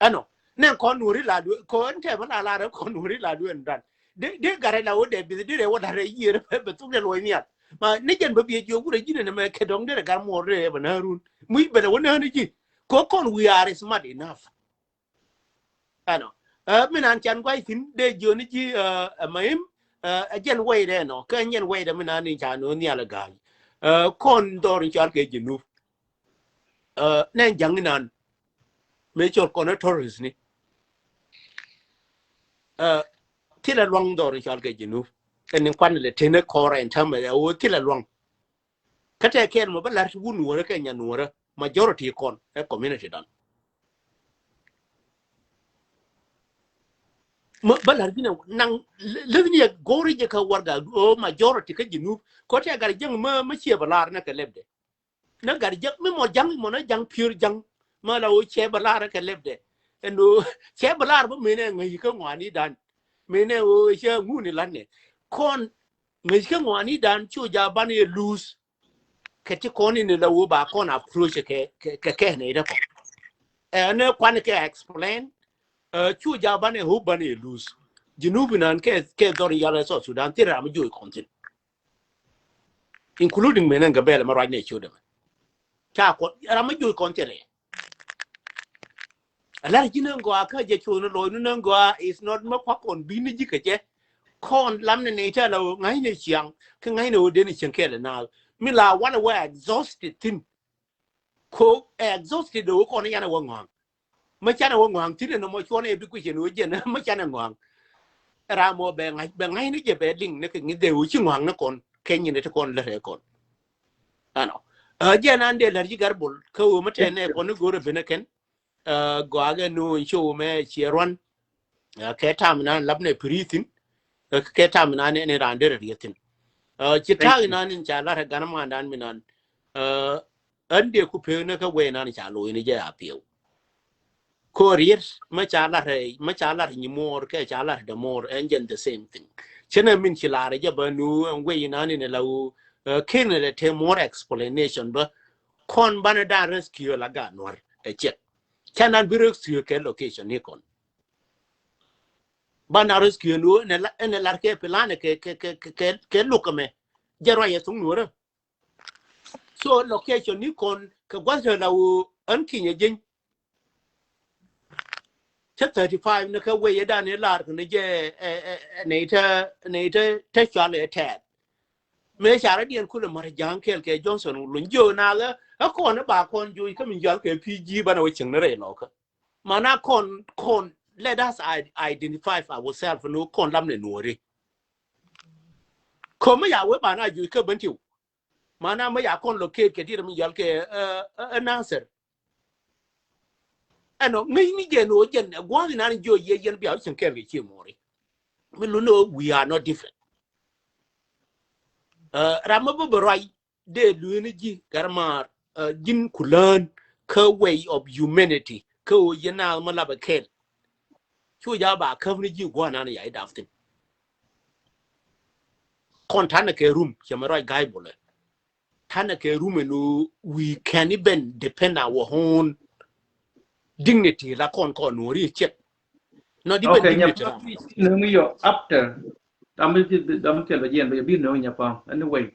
Ɛnɔ, nɛ kɔn nuɔri la duɛ, kɔn tɛ mi la lar kɔn nuɔri la duɛ ɛn dan. Dee, dee gat ɛ la wo dee bith, dee rɛ wä lar ɛ yiër, bɛ thok dee luɔc nhial. Ma ni jɛn bä biɛ jiök wurɛ ji̱n ɛn ɛmɛ kɛ dɔ̱ŋ dee rɛ gat muɔɔr dee bɛ nään run. Mi bɛ lɛ wä nään ji̱. Kɛ kɔn we are smart enough. Ɛnɔ. Ɛ, mi nan can guay thin dee jioni ji̱, ɛ, ɛ, mahim, ɛ, ɛ jɛn wɛy dɛ nɔ. Kä nyɛn wɛy dɛ mi nan ni ca no̱o̱ŋ nhial ɛ ga̱a̱c. Ɛ, kɔn dhɔr in cɔal kɛ Junub. Ɛ, nɛ ja̱ŋ inan. Mëë cɔl kɔn ɛ tourist ni. Ɛ, thilɛ luaŋ dhɔr in cɔal kɛ Junub. Ɛn in kuan lɛ tenɛ kɔrɛ in täämɛ ɛ ɣöö thilɛ luaŋ. Kä tɛ kɛn mɔ bä la̱r ti wun nuɔrä kɛ nyan nuɔrä, majority kɔn ɛ community dan. Mɔ bä la̱r jinɛ naŋ lä ni ɛ go̱ri jɛ kä warga, ɣöö majority kä Junub. Kɔ tɛ gar jɛŋ mä, mä ciɛ bä la̱r nɛ kɛ lɛpdɛ. Nä gar jɛŋ mi mɔ ja̱ŋ, mɔ nä ja̱ŋ piör ja̱ŋ. Mä la ɣöö cɛ bä la̱r kɛ lɛpdɛ. Ɛn ɣöö cɛ bä la̱r bä mënɛ ŋäc kä ŋɔani dan. Mënɛ ɣöö cɛ ŋuni la̱t nɛ. Kɔn ŋäc kä ŋɔani dan cu ja̱ banɛ yɛ luuth. Kɛ ti kɔn in la wä ba kɔn approach kɛ, kɛ, kɛ, kɛ nɛ idä kɔn. Ɛ, nɛ kuan kɛ explain, ɛ, cu ja̱ banɛ hope banɛ luuth. Junub inan kɛ, kɛ dhɔr yal ɛ South Sudan, thil ram joc kɔn thin. Including men ɛn Gambɛla ma ruac nɛ ciötdɛ mɛ. Ca kɔn, ram joc kɔn thin ɛ. A lar ji̱ näŋ gɔaa kä jɛ cuɔ̱n lo̱c ni näŋ gɔaa is not mä kuak kɔn bi̱n ni ji̱ kɛ jɛ. Kɔn lam ni ni ca la ŋa̱c ni ciaŋ, kä ŋa̱c ni wä den ni cieŋ kɛl na. Mi la wan wä exhausted thin. Ko exhausted wä kɔn yan wä ŋɔaŋ. Mä can wä ŋɔaŋ thin ni mɔ cuɔn ɛ bi kui̱cɛ ni wä jɛn, mä can ɛ ŋɔaŋ. Ram mɔ bɛ ŋa̱c, bɛ ŋa̱c ni jɛ bɛ liŋ ni kɛ ŋi̱th dee wä ci ŋɔaŋ ni kɔn, kɛ nyin ni ti kɔn lät ɛ kɔn. Ɛnɔ. Ɛ, jɛn an dee lär ji̱ Garbol, kä wä mä tɛn nɛ kɔn ni go̱rɛ ben ɛ kɛn. Ɛ, gɔakɛ nu in show mɛ ciɛ ruan. Ɛ, kɛ tam nan lap nɛ piri thin. Ɛ, kɛ tam nan ni, ni ran derɛ riɛ thin. Ɛ, ci tag nan in ca lar ɛ gan man dan mi nan. Ɛ, an dee ku pek ni kä wee nan ca lo̱c ni jɛ a piɛw. Ko riet mä ca lar ɛ, mä ca lar nyi muɔr kɛ ca lar dɛ muɔr ɛn jɛn the same thing. Cɛ nɛ min ci lar ɛ jɛ bä nu ɛn wee nan in la wu, ɛ, ken lɛ te more explanation bä. Kɔn banɛ dan rescue la ga nuɔr ɛ cɛk. Can an bi rescue kɛ location ni kɔn. Banɛ rescue ni wä nɛ la, nɛ lar kɛ plan kɛ, kɛ, kɛ, kɛ, kɛ luk kɛ mɛ. Jɛ ruac yɛ thuŋ nuɔrä. So location ni kɔn kɛ gua̱th tɛ la wä an kinyɛ jeny. Cä thirty five ni kä wee yɛ dan ni lar kɛ ni jɛ, ɛ, ɛ, ɛ, nɛ ite, nɛ ite te cual ɛ tɛɛt. Mëë ca rɔ diɛn kulɛ mär ja̱a̱ŋ kɛɛl kɛ Johnson Olony jiö naath ɛ, ɛ kɔn ɛ ba kɔn joc kä mi jial kɛ P G banɛ wä cieŋ ni rɛy lɔkä. Mana kɔn, kɔn, let us i-, identify ourselves ni kɔn lam ni nuɔri. Kɔn mi ya wee ba na joc kä ben tiw. Mana mi ya kɔn locate kɛ diet mi jial kɛ, ɛ, ɛ, ɛ Nasir. Ɛnɔ ŋäcni jɛn ɣöö jɛn ɛ gua̱a̱th inan jiö yɛ yɛn bia wä cieŋ kɛɛl kɛ cie muɔri. Mi luni ɣöö we are not different. Ɛ, ram mi bä bä ruac dee lueeni ji̱ Garbol, ɛ, ji̱n ku lään kä way of humanity kä ɣöö yɛn naath mi lapɛ kɛɛl. Cu ja̱ ba käp ni ji̱ gua̱a̱th inan ya i̱ dap thi̱n. Kɔn ta̱nɛ kɛ rum cɛ mɛ ruac ga̱a̱c bolɛ. Ta̱nɛ kɛ rum ɛn ɣöö we can even depend our own dignity la kɔn kɔn nuɔri cɛk. Not even dignity la. Nöŋ yɔ after. Dam bi, dam kɛl bɛ jiɛn bɛ bi nöŋ nya pam. Anyway.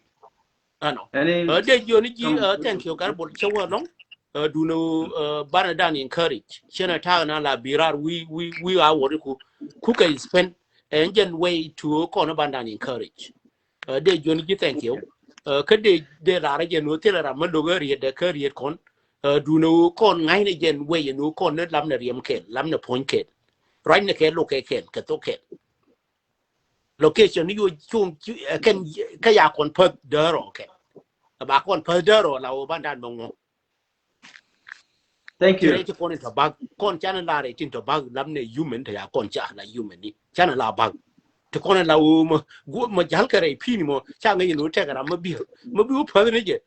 Ɛnɔ. Ɛn i̱ dee jiɔni ji̱, thank you Garbol cɛ wä lɔŋ. Ɛ, duundɛ ɣöö, ɛ, banɛ dan encourage. Cɛnɛ ta̱a̱ na la bi raar wi̱i̱, wi̱i̱, wi̱i̱ a wɔri ku. Ku kɛ spend. Ɛn jɛn way to kɔn banɛ dan encourage. Ɛ, dee jiɔni ji̱ thank you. Ɛ, kä dee, dee raar jɛn ɣöö thilɛ ram mi lo̱k ɛ rietdɛ kä riet kɔn. Ɛ, duundɛ ɣöö kɔn ŋa̱cnɛ jɛn way ɛn ɣöö kɔn ni lamnɛ riɛm kɛl, lamnɛ puɔ̱ny kɛl. Ruacnɛ kɛ lok kɛ kɛl, kɛ thok kɛl. Location ni yo̱ cuŋ, ɛ, kɛn, kä ya kɔn päth däär ɔ kɛl. Ɛ ba kɔn päth däär ɔ la ɣöö banɛ dan bä ŋuɔ̱k. Thank you. Ti rɛy ti kɔn in tɔ bak, kɔn canɛ la rɛy tin tɔ bak, lamnɛ human, tɔ ya kɔn ca la human ni. Canɛ la bak. Ti kɔn in la wä mɔ, guɔ mɔ jal kɛ rɛy pini mɔ, ca ŋäc in wä tɛk ram mɔ bi, mɔ bi wä päth ni jɛ.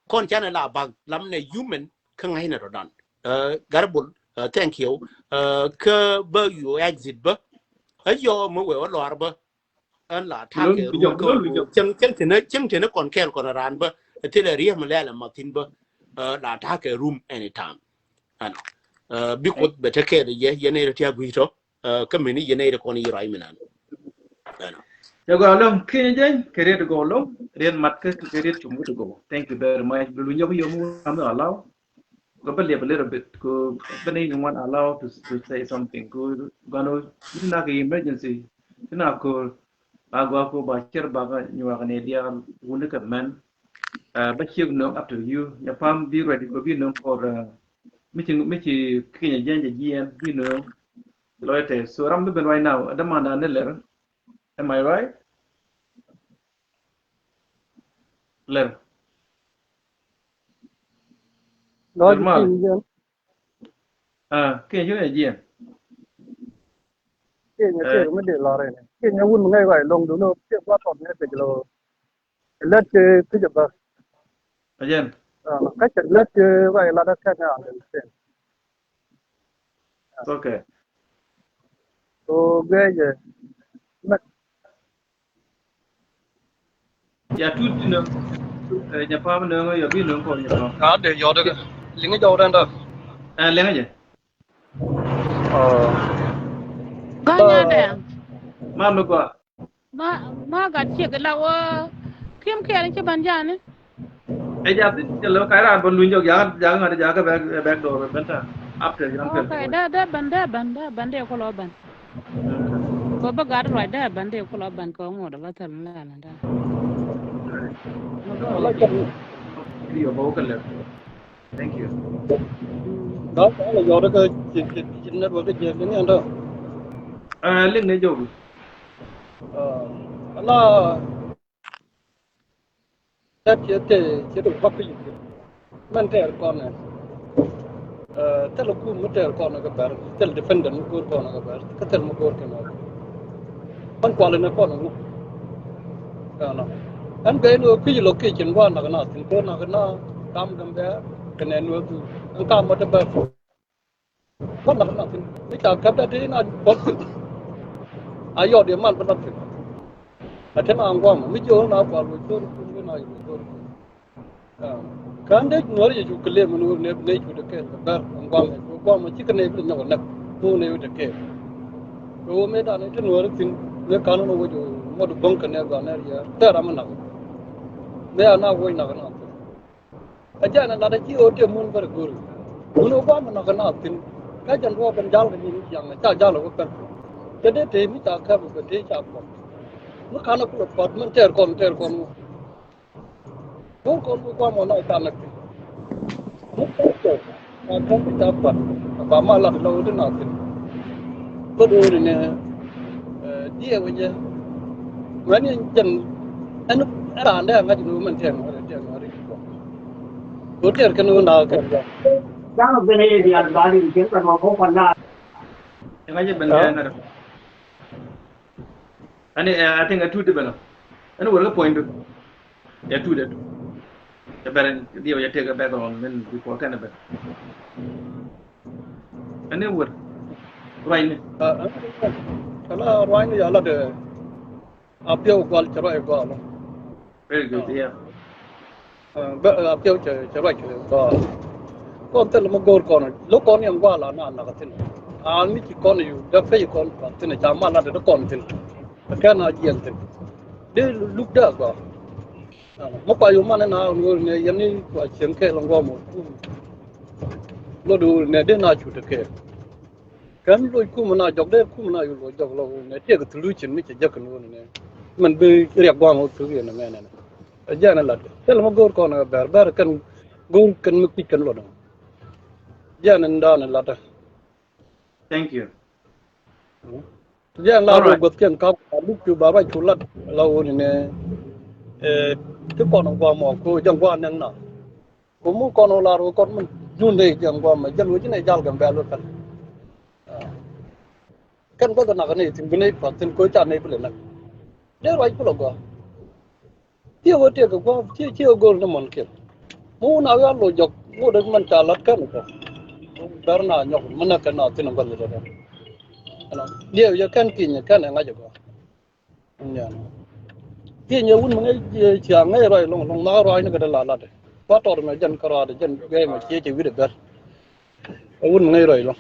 Kɔn canɛ la bak, lamnɛ human, kä ŋa̱cnɛ rɔ dan. Ɛ, Garbol, ɛ, thank you. Ɛ, kä bä yɔ exit bä. Ɛ yɔ mɔ wee wä lɔar bä. Ɛn la ta̱a̱ kɛ rum kɛ cäŋ, cäŋ tenä, cäŋ tenä kɔn kɛɛl kɔn raan bä. Thilɛ riɛm lɛl ɛ mathin bä. Ɛ, la ta̱a̱ kɛ rum anytime. Ɛnɔ. Ɛ, bi Kuoth bɛ te kɛɛl yɛ, yɛn nɛy rɛ ti a gui̱c tɔ. Ɛ, kä mini yɛn nɛy rɛ kɔn yi ruac mi nan. Ɛnɔ. Cɛ gɔaa lɔŋ kinyɛ jɛny kɛ riet gɔɔ lɔŋ riet mat kä kɛ riet cum kä ti gɔɔ. Thank you very much. Bi lu nyɔk yom wä mi allow. Gua bä liɛp a little bit. Ku bä ni nyuŋ wan allow to, to say something. Ku gua no, ti na kɛ emergency. Ti na kor. Ba gua ku ba cir ba ka nyuak ni diaal wuni kɛ mɛn. Ba ciek nöŋ up to you. Nya pam bi ready ku bi nöŋ kor. Mi ci, mi ci kinyɛ jɛn jɛ jiɛn bi nöŋ. Lɔy tɛ. So ram bi ben right now. Dämanda ni lɛr. Am I right? Lɛr. Lɔc mal. Kinyɛ jiɛn. Ah, kinyɛ jiɛn. Kinyɛ, kinyɛ mi dee lɔr in. Kinyɛ wun mi ŋäc ruac loŋ dun o kinyɛ gua tɔt ŋäc pec lo. Lät ci kinyɛ bä. Ajɛn. Kä cɛ lät ci ruac lat kä kɛn a lɛl. It's okay. So guɛcɛ. Ya tut ti nöŋ. Nya pam nöŋ ya bi nöŋ kɔn nya pam. Ka de yɔt ke. Liŋi jɔw rɛnda. Ɛ liŋi jɛ. Gɔnya dɛ. Ma mi gɔa. Ma, ma gat ciek la wä. Kim kiɛl ci ban jani. Ɛ ja thin jɛ lo kay ran bä luny jɔk jakä jakä ŋa̱t jakä bɛk bɛk dɔɔr bɛn ta. After jɛ ram kɛl. Okay, dee dee bän dee bän dee bän dee kulɔ bän. Kɔ bä gat ruac dee bän dee kulɔ bän kɔ ŋuɔt bä thɛl mi la la dee. Video bä wä kɛ lɛr. Thank you. Dɔk ala yɔt kä ci ci ci network kä jɛ ni ɛn dɔ. Ɛ link ni jɔk. Ala. Tɛt cɛ tɛ cɛ dok bak kä yik. Mɛn tɛɛr kɔn ɛ. Thil kum mi tɛɛr kɔn ɛ kɛ bɛr. Thil defendant mi go̱o̱r kɔn ɛ kɛ bɛr. Kä thil mi go̱o̱r kɛn ɛ. Kɔn kual in ɛ kɔn ɛ ŋuk. Ɛn bɛ in ɣöö kui̱c location gua̱a̱r nak na thin ko̱r nak na kam gɛm bɛ kɛnɛ nuɔ̱th. Ɛn kam mɔ te bɛ. Bä la̱t nath thi̱n mi ca käp da te na buɔth thi̱n. A yɔt yɛ mal bä la̱t thi̱n. A te na ŋuam mi jiök na kual wec thor kun mi na yɛ wec thor kun. Kän dee nuɔ̱ɔ̱ri yɛ cu claim ni wur ne ne cu de kɛɛl kɛ bɛr ŋuam yɛ cu guam ci kɛ ne bi nyɔk näk. Ŋu ne wec de kɛɛl. Kɛ wä mëë dan te nuɔ̱ɔ̱ri thi̱n ne kan ni wec ŋuɔt bäŋ kɛ ne guan ne riɛɛr tɛɛr ram mi nak. Mëë a na wec nak na thi̱n. Ɛ jɛn ɛ lat ɛ ci ɣöö tëë mun bär go̱o̱ri. Mun ɣöö gua̱a̱m ɛ nak ɛ naath thi̱n. Kä jɛn duɔɔk ben ja̱l kɛ nyin ciaŋ ɛ ca ja̱l ɛ wä pɛn. Cɛ dee tëë mi ca kɛp ɛ bɛ tëë ca puɔ̱t. Mi ka̱n ɛ kulɛ puɔ̱t min tɛɛr kɔn tɛɛr kɔn ŋu. Go̱o̱r kɔn ɣöö gua̱a̱m ɛ nak ca näk thi̱n. Mi kɛn kɛ a kɛn bi ca puɔ̱t ɛ ba mal lat ɛ la ɣöö ti naath thi̱n. Bä do̱o̱ri ni diɛɛk wä jɛ. Mɛn yɛn jɛn ɛn raan dee ŋa̱c ni wä mɛn tɛɛr ŋa̱c tɛɛr ŋa̱c. Wä tɛɛr kɛn wä ndaak kɛn. Ja̱ŋ ben ɛ diaal ba di kɛn kɛn wä kɔn na. Ɛŋa jɛ ben kɛn na. Ani, I think a tut di ben. Ɛn wä kɛ point du. Yɛ tut dɛ. Yɛ bɛr diɛw yɛ tëk ɛ bɛth ɔn min bi kuɔ kɛn ɛ bɛth. Ɛn ɛ wër ruacni. Kala ruacni ya la de. A piɛw gual cɛ ruac gual. Very good, yeah. Bɛ a piɛw cɛ cɛ ruac gual. Kɔn thil mi go̱o̱r kɔn lo kɔn yɛn gual a na nak thin. A mi ci kɔn yu dɛ pey kɔn pa thin ca mal la de kɔn thin. Kɛn a jiɛn thin. Di luk dɛ gual. Mɔ kua yu man na ŋuɔr nɛ yɛn ni kua cieŋ kɛɛl ŋuɔm ɔ kum. Lot ɣöö nɛ dee na cu te kɛɛl. Kɛn loc kum na jɔk dee kum na yu loc jɔk lɔ ɣöö nɛ tiek solution mi cɛ jek kɛn ɣöö nɛ. Mɛn bi riɛk gua̱a̱ŋ ɣöö thuk yɛn mɛ nɛn. Ɛ jɛn ɛ lat thil mɛ go̱o̱r kɔn ɛ bɛr bɛr kɛn go̱o̱r kɛn mi kui̱c kɛn lot. Jɛn ɛn da̱a̱n ɛ lat. Thank you. Jɛn la rɔ guɔth kiɛn ka luk cu ba ruac cu lat la wun ni ti kɔn guam mɔ ko jɛn guam nɛŋ na. Ko mu kɔn la rɔ kɔn mun jun de jɛn guam mɛ jɛn wun jin jal gɛm bɛl wun kan. Kɛn bä nak ni tin bi ni pa tin ko ca ni bi le nak. De ruac ku la guam. Ciɛ wä tiɛk kɛ gua̱a̱p ciɛ ciɛ wä go̱o̱r ni mɔn kiɛn. Mi wun a wial loc jɔk ŋot ɛ mɛn ca la̱t kɛn kɔ. Bɛr na nyɔk mi näk kɛn na thi̱n ɛ gua̱th kɛ kɛ. Diɛw yɛ kɛn ki̱ny kɛn ɛ ŋa̱c ɛ gɔaa. Ki̱ny ɛ wun mi ŋäc cia ŋäc ruac loŋ loŋ ma ruac ni kɛ dee la lat ɛ. Kua̱ tɔt mɛ jɛn kärɔaadɛ jɛn guɛc mɛ ciɛ cɛ wi̱cdɛ bɛr. Ɛ wun mi ŋäc ruac loŋ.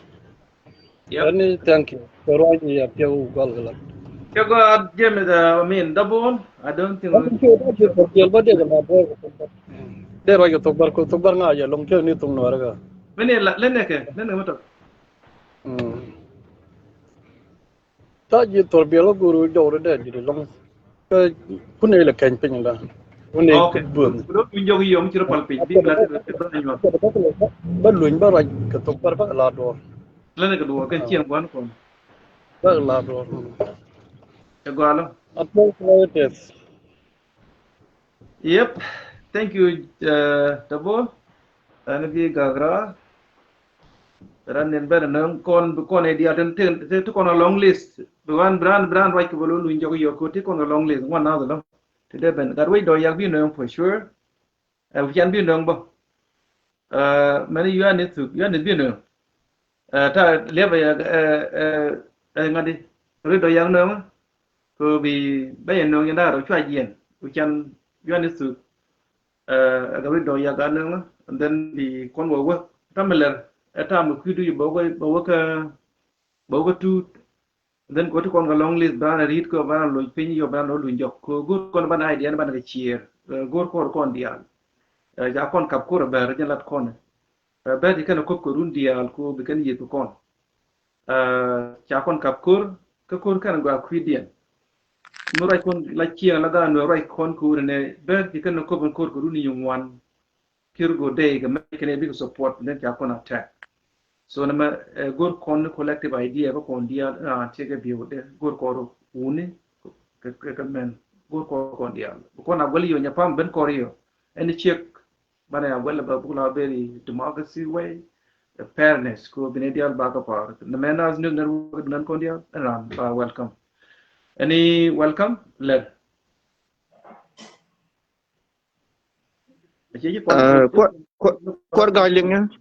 Yep. Ani, thank you. Kɛ ruac ni a piɛw gual kɛ lat. Kɛ gɔaa James, uh, I mean, double, I don't think. Kɛ ruac kɛ thok bär kɛ thok bär ŋa̱c jɛ loŋ kɛ ni thok nuɔrɛ kɛ. Mɛn ɛ la lɛn ɛ kɛ lɛn ɛ mɛ tɔk. Mm. Ta̱a̱ ji̱ thor biɛl kä go̱o̱r wi̱c dɔwrɛ dee ji̱ di lɔŋ. Kä kun ɛ lɛ kɛny piny da. Kun ɛ buɔth. Ku dɔ̱ tuny jɔk yɔm ci rɔ pal piny. Bi la ti rɔ ti rɔ nyuɔth. Bä luny bä ruac kɛ thok bär bä kɛ la duɔr. Lɛn ɛ kɛ duɔr kɛ ciɛŋ guan kɔn. Bä kɛ la duɔr. Kɛ gualɔ. A tuɔl kɛ tɛth. Yep. Thank you, uh, Tabo. Ɛn bi gak raar. Ran nin ben nöŋ kɔn bi kɔn ɛ dial tin tin ti kɔn a long list. Bi wan bi ran bi ran ruac kɛ bä lo luny jɔk yɔk ko ti kɔn a long list. Ŋuan nath lɔ. Ti dee ben gat wec dɔ̱ yak bi nöŋ for sure. Ɛ wi̱can bi nöŋ bä. Ɛ mɛn yuan ni thuk yuan ni bi nöŋ. Ɛ ta liɛp ɛ ɛ ɛ ŋa̱di ri dɔ̱ yak nöŋ. Ko bi bä yɛ nöŋ yɛn da̱a̱r ɔ cua jiɛn wi̱can yuan ni thuk. Ɛ ɛ ri dɔ̱ yak a nöŋ. And then bi kɔn wä wä tamɛ lɛr ɛ tamɛ kui̱du bä wä bä wä kä bä wä kä tuut. Then ko ti kɔn kɛ long list ban a ri̱t kɛ ban a loc piny yɔ ban a loc luny jɔk ko go̱r kɔn ban idea ni ban kɛ cier. Go̱r kɔr kɔn dial. Ca kɔn kap ko̱r a bɛr jɛ lat kɔn. Bɛr ti kɛn a kop kɛ run dial ko bi kɛn yieth kɛ kɔn. Ca kɔn kap ko̱r kä ko̱r kɛn a gɔaa kui̱diɛn. Mi ruac kɔn la ciɛŋ la dhan mi ruac kɔn ko̱r ni bɛr ti kɛn a kop kɔn ko̱r kɛ run ni ŋuan. Kir go dee kɛ mɛ kɛn ɛ bikɛ support ni ca kɔn attack. So nɛ mɛ go̱r kɔn ni collective idea bä kɔn dial ran tiɛ kɛ biw dɛ go̱r kɔn wuni kɛ kɛ mɛn go̱r kɔn kɔn dial. Bä kɔn a guɛl yɔ nyɛ pam ben kɔr yɔ ɛn ciek banɛ a guɛl bä buk la very democracy way. Fairness ko bini dial ba kɛ par nɛ mɛ nas ni nɛ ruwa nan kɔn dial ɛn ran ba welcome. Any welcome lɛr. Kuɔr ga̱a̱c liŋ ni.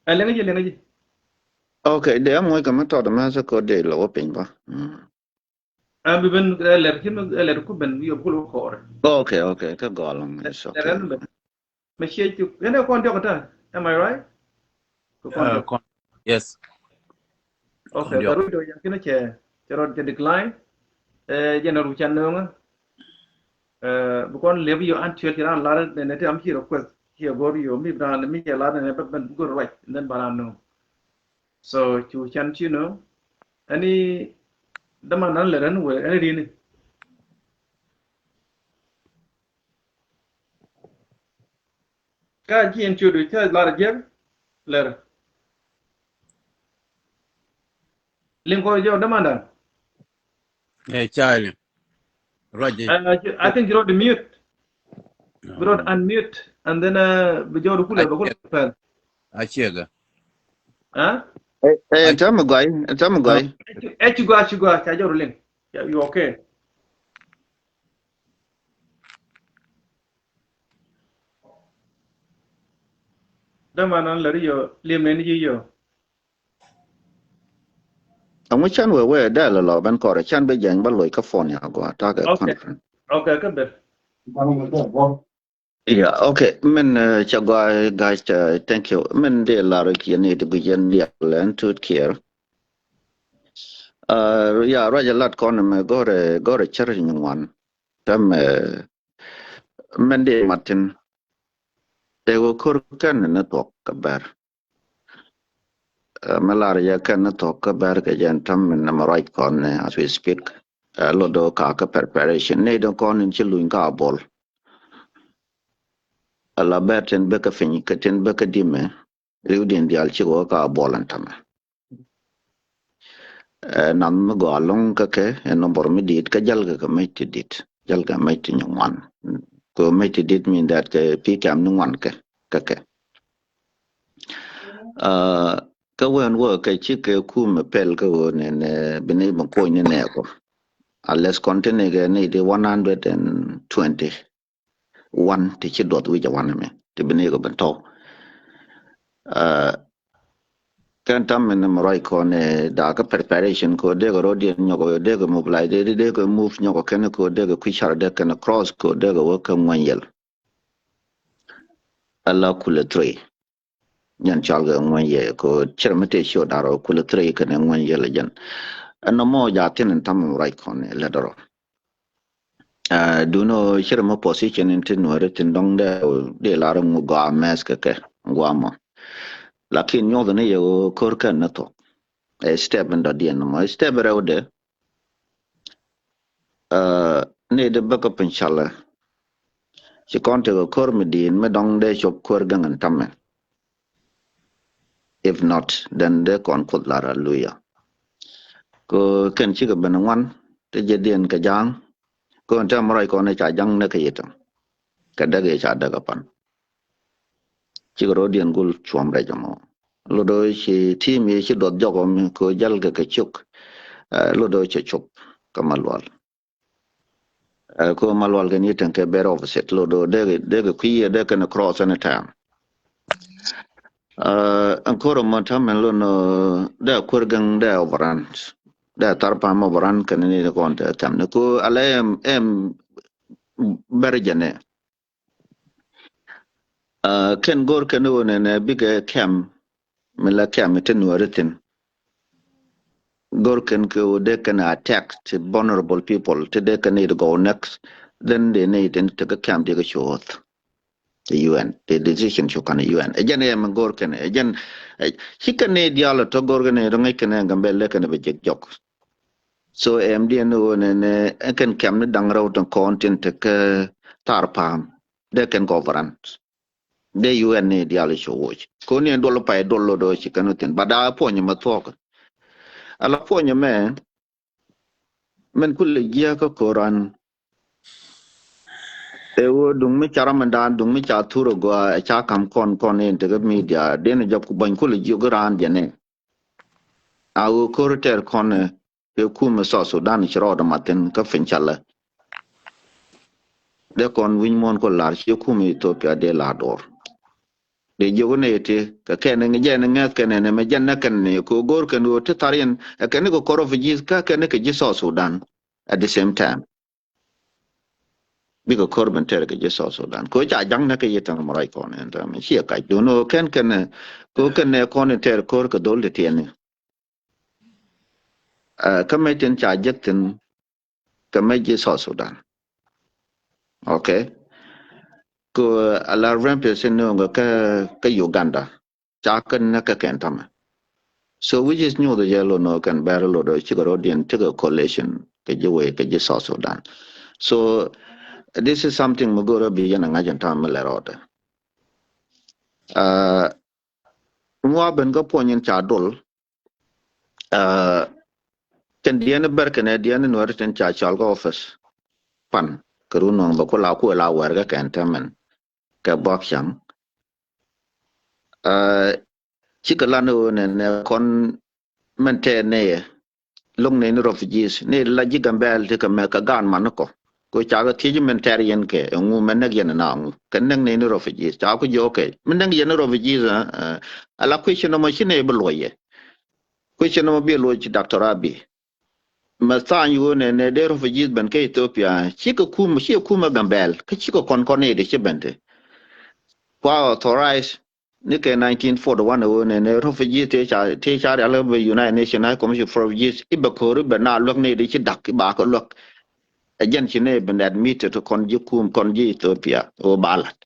Ɛ liŋ ji liŋ ji. Ok, de am ŋuɔc kɛ mi tɔt mɛ sɛ kɔ de lɔ wä piny bä. Ɛ bi ben ɛ lɛr kin ɛ lɛr ku ben yop kul kɔɔr. Ok, ok, kɛ gɔl. Mɛ ciɛ cuk ɛn ɛ kɔn diɔk ta. Am I right? Kɔn diɔk. Yes. Ok, ka ruc dɔ yɛn kinɛ cɛ cɛ rɔt cɛ decline. Ɛ jɛn a rucan nöŋä. Ɛ bi kɔn lep yɔ an tiöl ci ran lar nɛ nɛ ti am ci request ci a gor yɔ mi ran mi cɛ lar nɛ nɛ bɛ ben gor ruac nɛ ba ran nöŋ. So cu can ci nöŋ. Ɛni dama nan lɛ rɛn wɛ ɛni rini. Ka jiɛn ciötdu cä lar jiɛk lɛr. Liŋ kɔ jɔw dämanda. Ɛ cayli. Ruac ji̱. I think you wrote mute. You wrote unmute and then bi jɔw du kulɛ bɛ kulɛ pɛl. A ciɛk. Ɛ tami gɔy, ɛ tami gɔy. Ɛ ci gɔy, ci gɔy, ca jɔw du liŋ. You okay? Däman an lär yɔ liɛm nɛn ji̱ yɔ. Aŋu can wee wee dee lɛ lɔ ben kɔrɛ can bi jɛny ba loc kä phone ya gua takɛ conference. Okay, kä ber. Yeah, okay. Min cɛ gua guys, thank you. Min dee lar kiɛ ni di bi jɛn dial lɛn tut kiɛ. Ya ruac a lat kɔn mɛ gɔrɛ gɔrɛ cär nyin wan. Tɛmɛ mɛn di matin. Tɛ wä kor kɛn ni thuɔk kä bɛr. Mɛ lar yɛ kɛn ni thuɔk kä bɛr kɛ jɛn tɛm min nɛ mɛ ruac kɔn ni as we speak. Ɛ lot dɔ ka kä preparation ni dɔ kɔn in ci luny ka bol. Ala bɛr tin bɛ kä piny kɛ tin bɛ kä dimɛ. Riw din dial ci wä ka bol in tɛmɛ. Ɛ nath mi gɔaa loŋ kä kɛ ɛ number mi dit kä jäl kɛ kɛ mec ti dit jäl kɛ mec ti nyin wan. Kɛ mec ti dit min dat kɛ pi kɛm ni ŋuan kɛ kä kɛ. Kä wen wä kɛ ci kɛ kum pɛl kä wä nɛ nɛ bini mi koc ni nɛ kɔ. Unless continue kɛ ni di one hundred and twenty. Wan ti ci duɔth wi̱c a wan mi ti bi ni kɛ ben tɔw. Kɛn tam min mi ruac kɔn ɛ dakä preparation ko dee kɛ road yɛn nyɔkɔ dee kɛ mobilize dee dee kɛ move nyɔkɔ kɛn ko dee kɛ kui̱ car dee kɛn cross ko dee kɛ wä kɛ ŋuɛny yɛl. Ala kulɛ three. Nyɛn cɔal kɛ ŋuɛny yɛ ko cir mi tëë cio darɔ kulɛ three kɛn ŋuɛny yɛl jɛn. Ɛn nɔmɔ ja thin in tam mi ruac kɔn ɛ lɛ dɔrɔ. Duno cir mi position in ti nuɛri tin dɔŋ dɛ dee lar ŋu gɔaa mɛth kɛ kɛ gɔaa mɔ. Lakin nyuɔth ni yɛ ɣöö ko̱r kɛn ni thuɔ̱k. Ɛ step in dɔ̱diɛn mɔ. Step rɛwdɛ. Ɛ, ni di bäkä piny calɛ. Ci kɔn tekɛ ko̱r mi di̱i̱n mi dɔ̱ŋ dee cop ko̱r gäŋ in tamɛ. If not, then dee kɔn kuoth lar a luya. Ko kɛn cikɛ ben ŋuan ti jɛ diɛn kɛ ja̱a̱ŋ. Ko in tɛm rɔy kɔn i̱ ca ja̱ŋ nɛ kɛ yitäŋ. Kɛ däk i̱ ca däk a pan. Cikɛ rɔ̱diɛn gul cuɔm rɛc ɛmɔ. Lotdɔ ci team i̱ ci duɔth jɔk ɔmi ko jäl kɛ kɛ cuk. Ɛ, lotdɔ cɛ cop kä Malual. Ɛ, ko Malual kɛn yitäŋ kɛ better opposite. Lotdɔ dee kɛ, dee kɛ kui̱ dee kɛn cross any time. Ɛ, ɛn ko̱r ɛmɔ ta̱mɛn lotdɔ dee kuer gäŋ dee overrun. Dee thar pam overrun kɛn ni kɔn te thɛm ni ko alɛ ɛm, ɛm bɛr jɛ ni. Ɛ, kɛn go̱r kɛn ɣöö nɛnɛ bikɛ kɛm mi la kɛm ti nuɔri thin. Go̱r kɛn kɛ ɣöö dee kɛn attack ti vulnerable people ti dee kɛn it gɔw next. Then dee ni it in tekɛ kɛm dee kɛ cuɔth. Ti U N, ti decision cu kan U N. Ɛ jɛn ɛ mi go̱r kɛn, ɛ jɛn, ɛ, ci kɛn ni dial tɔ go̱r kɛn ni rɔ ŋäc kɛn ɛ Gambɛl lɛ kɛn bɛ jek jɔk. So ɛm diɛn ni ɣöö nɛnɛ, ɛ kɛn kɛm ni da̱ŋ rɛw tin kɔn tin tekɛ thar pam. Dee kɛn government. Dee U N ni dial i̱ cu woc. Ko ni ɛn duɔl pay duɔl lotdɔ ci kɛn wä thin. But a puɔ̱ny mɛ thuɔk. Ala puɔ̱ny mɛ, mɛn kulɛ jiäkä ko̱ran. Ɛ wä duŋ mi ca ram ɛn daan, duŋ mi ca thur ɛ gɔaa, ɛ ca kam kɔn, kɔn in tekɛ media. Dee ni jɔp ku bäny kulɛ jiök raan jɛ ni. A wä ko̱r tɛr kɔn ɛ, kɛ kum ɛ South Sudan ci rɔɔdɛ mathin kä piny calɛ. Dee kɔn wi̱ny muɔ̱ɔ̱n ku lar ci kum ɛ Ethiopia dee lar dɔɔr. Dee jiök ni iti kɛ kɛn ni jɛn ni ŋäth kɛn ni mɛ jɛn ni kɛn ni ko go̱r kɛn ɣöö ti thar yɛn ɛ kɛn ni kɛ kɔr refugees kä kɛn ni kɛ ji̱ South Sudan at the same time. Bikɛ ko̱r ben tɛr kɛ ji̱ South Sudan. Ko ca ja̱ŋ ni kɛ yitäŋ mɛ ruac kɔn ɛn täämɛ ciɛ kac duun ɣöö kɛn kɛn ko kɛn ni kɔn in tɛr ko̱r kɛ dhol ti tiɛni. Ɛ, kä mɛ tin ca jek thin kɛ mɛ ji̱ South Sudan. Okay. Ko ala rampage in nööŋ kä, kä Uganda. Ca kɛn nä kä kɛn tämɛ. So which is nyuuth jɛ lotdɔ kɛn bɛr lotdɔ cikɛ rɔ̱diɛn tekɛ coalition kɛ ji̱ wee kɛ ji̱ South Sudan. So this is something mi go̱rä bi yɛn a ŋa̱c in tämɛ mi lɛ rɔɔdɛ. Ɛ, ŋuak ben kä puɔ̱ny in ca dol. Ɛ, tin diɛn bɛr kɛnɛ diɛn nuɛr tin ca cɔl kä office. Pan kɛ run nɔŋ bɛ ku la ku la wɛr kä kɛn tämɛn kɛ buak caŋ. Ɛ, cikɛ lan ɣöö nɛ, nɛ kɔn mɛn tɛɛr nɛ yɛ. Lo̱ŋ nɛ ni refugees ni la ji̱ Gambɛl ti kɛ mɛ kɛ gaan man ni kɔ. Ko cakɛ thiec mɛn tɛɛr yɛn kɛ ɛŋu mɛ näk yɛn na ŋu kɛ näk nɛ ni refugees ca ku jiɔkɛ mɛ näk yɛn ni refugees. Ɛ, ɛ, ala question nɔmɔ ci nɛ bi luɔyɛ. Question nɔmɔ bi luɔy ci Doctor Abiy. Mɛ tha̱a̱ny ɣöö nɛ, nɛ dee refugees ben kä Ethiopia cikɛ kum, cikɛ kum ɛ Gambɛl kä cikɛ kɔn kɔn nɛ di ci ben ti. Kua authorize ni kɛ nineteen forty-one ɣöö nɛ, nɛ refugees tëë ca, tëë ca rial bɛ United Nations High Commission for Refugees i̱ bɛ ko̱r i̱ bɛ na luäk nɛ di ci dak i̱ ba kɛ luäk. Ɛ jɛn ci nɛ ben admitted kɔn ji̱ kum kɔn ji̱ Ethiopia ɣöö ba lat.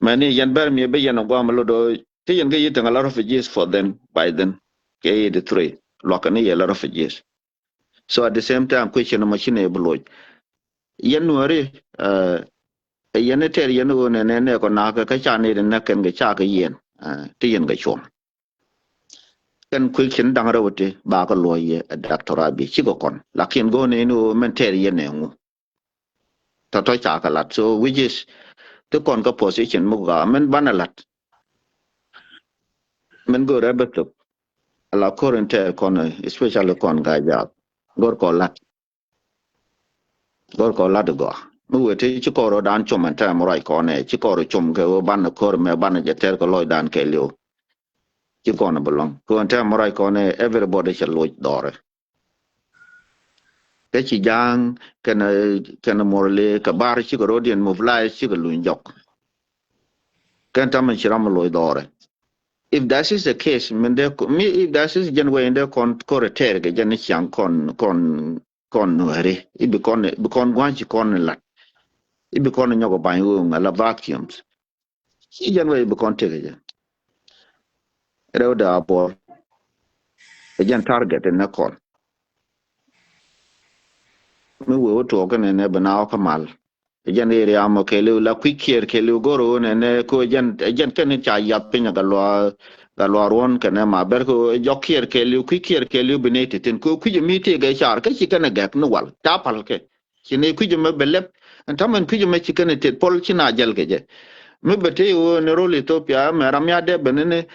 Mɛni yɛn bɛr mi bɛ yɛn a guam lotdɔ ti yɛn kɛ yi̱ teŋ a la refugees for then, by then. Kɛ eighty-three luakä ni yɛ la refugees. So at the same time question mɔ ci nɛ bi loc. Yɛn nuɛri, ɛ, yɛn ni tɛr yɛn ɣöö nɛ, nɛ, nɛ kɔ nakä kä ca ni di nɛ kɛn kɛ ca kɛ yɛn, ɛ, ti yɛn kɛ cuɔm. Kɛn kui̱ cin da̱ŋ rɛw ti ba kɛ luɔc yɛ, ɛ, Doctor Abiy cikɛ kɔn. Lakin go̱o̱n ni ni ɣöö mɛn tɛr yɛn nɛ ŋu. Tɔ̱tɔ̱ ca kɛ lat. So which is ti kɔn kä position mi gɔaa mɛn banɛ lat. Mɛn go̱o̱rɛ bɛ thop. Ala ko̱r in tɛɛr kɔn, especially kɔn Gaajaak. Go̱o̱r kɔn lat. Go̱o̱r kɔn lat gɔaa. Mi wee ti ci kɔr dan com ɛn tɛɛr mi ruac kɔn ɛ ci kɔr com kɛ wee banɛ ko̱r mɛ banɛ jɛ tɛɛr kɛ lɔcdan kɛ liw. Ci kɔn bi lɔŋ kɛ wee tɛɛr mi ruac kɔn ɛ everybody cɛ loc dhɔrɛ. Kä ci ja̱a̱ŋ kɛn, kɛn Murle kɛ bar cikɛ rɔ̱diɛn mobilize cikɛ luny jɔk. Kɛn tamɛ ci ram loc dhɔrɛ. If that is the case, min dee ko-, mi, if that is jɛn wee in dee kɔn, kɔn rɛ tɛɛr kɛ jɛn ni ciaŋ kɔn, kɔn, kɔn nuɛri. I̱ bi kɔn, bi kɔn gua̱n ci kɔn lat. I̱ bi kɔn nyɔk ba̱ny wee ŋa la vacuums. Ci jɛn wee bi kɔn tekɛ jɛ. rɛwdɛ a buɔl. Ɛ jɛn target in nɛ kɔn. Mi wee wä tuɔɔk kɛn in nɛ bi na wä kä mal. Ɛ jɛn area mɔ kɛɛliw la kui̱ kiɛɛr kɛɛliw go̱r wä nɛ nɛ ko ɛ jɛn, ɛ jɛn kɛn in ca yath piny a Gatluak, Gatluak Ruɔ̱n kɛn ɛ ma ber ko ɛ jɔk kiɛɛr kɛɛliw kui̱ kiɛɛr kɛɛliw bi nɛ ti tin ko kui̱ mi tëëk ɛ car kä ci kɛn ɛ gɛk ni wal ca pal kɛ. Ci ni kui̱c mɛ bɛ lɛp ɛn ta̱mɛn kui̱c mɛ ci kɛn tet pɔl ci na jɛl kɛ jɛ. Mi bɛ te ɣöö ni rol Ethiopia mɛ ram ya dee bɛ ni,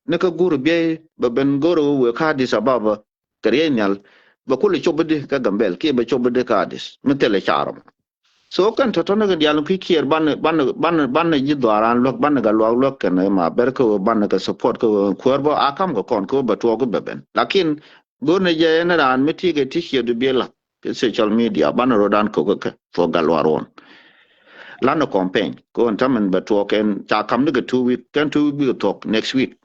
ni kä gur biey bɛ ben go̱r ɣöö wëë kä Addis Ababa kɛ riey nhial. Bɛ kul cop bidi kä Gambel kiɛ bɛ cop bidi kä Addis mi thilɛ carom. So kɛn tɔ̱tɔ̱ ni kɛ dial kui̱ kiɛɛr ban, ban, ban, ban ji̱ dhuaran luäk ban Gatluak luäk kɛn ma ber kä ɣöö ban kɛ support kä ɣöö kuäär bä a kam kɛ kɔn kä ɣöö bɛ tuɔɔk bɛ ben lakin go̱r ni jɛ ɛn raan mi ti kɛ ti ciɛ du biɛ lath. Kɛ social media banɛ rot dan kokä kɛ for Gatluak Ruɔ̱n. Lanɛ campaign kɛ ɣän ta̱mɛn bɛ tuɔɔk kɛn ca kam ni kɛ two week kɛn two week bikɛ thuɔk next week.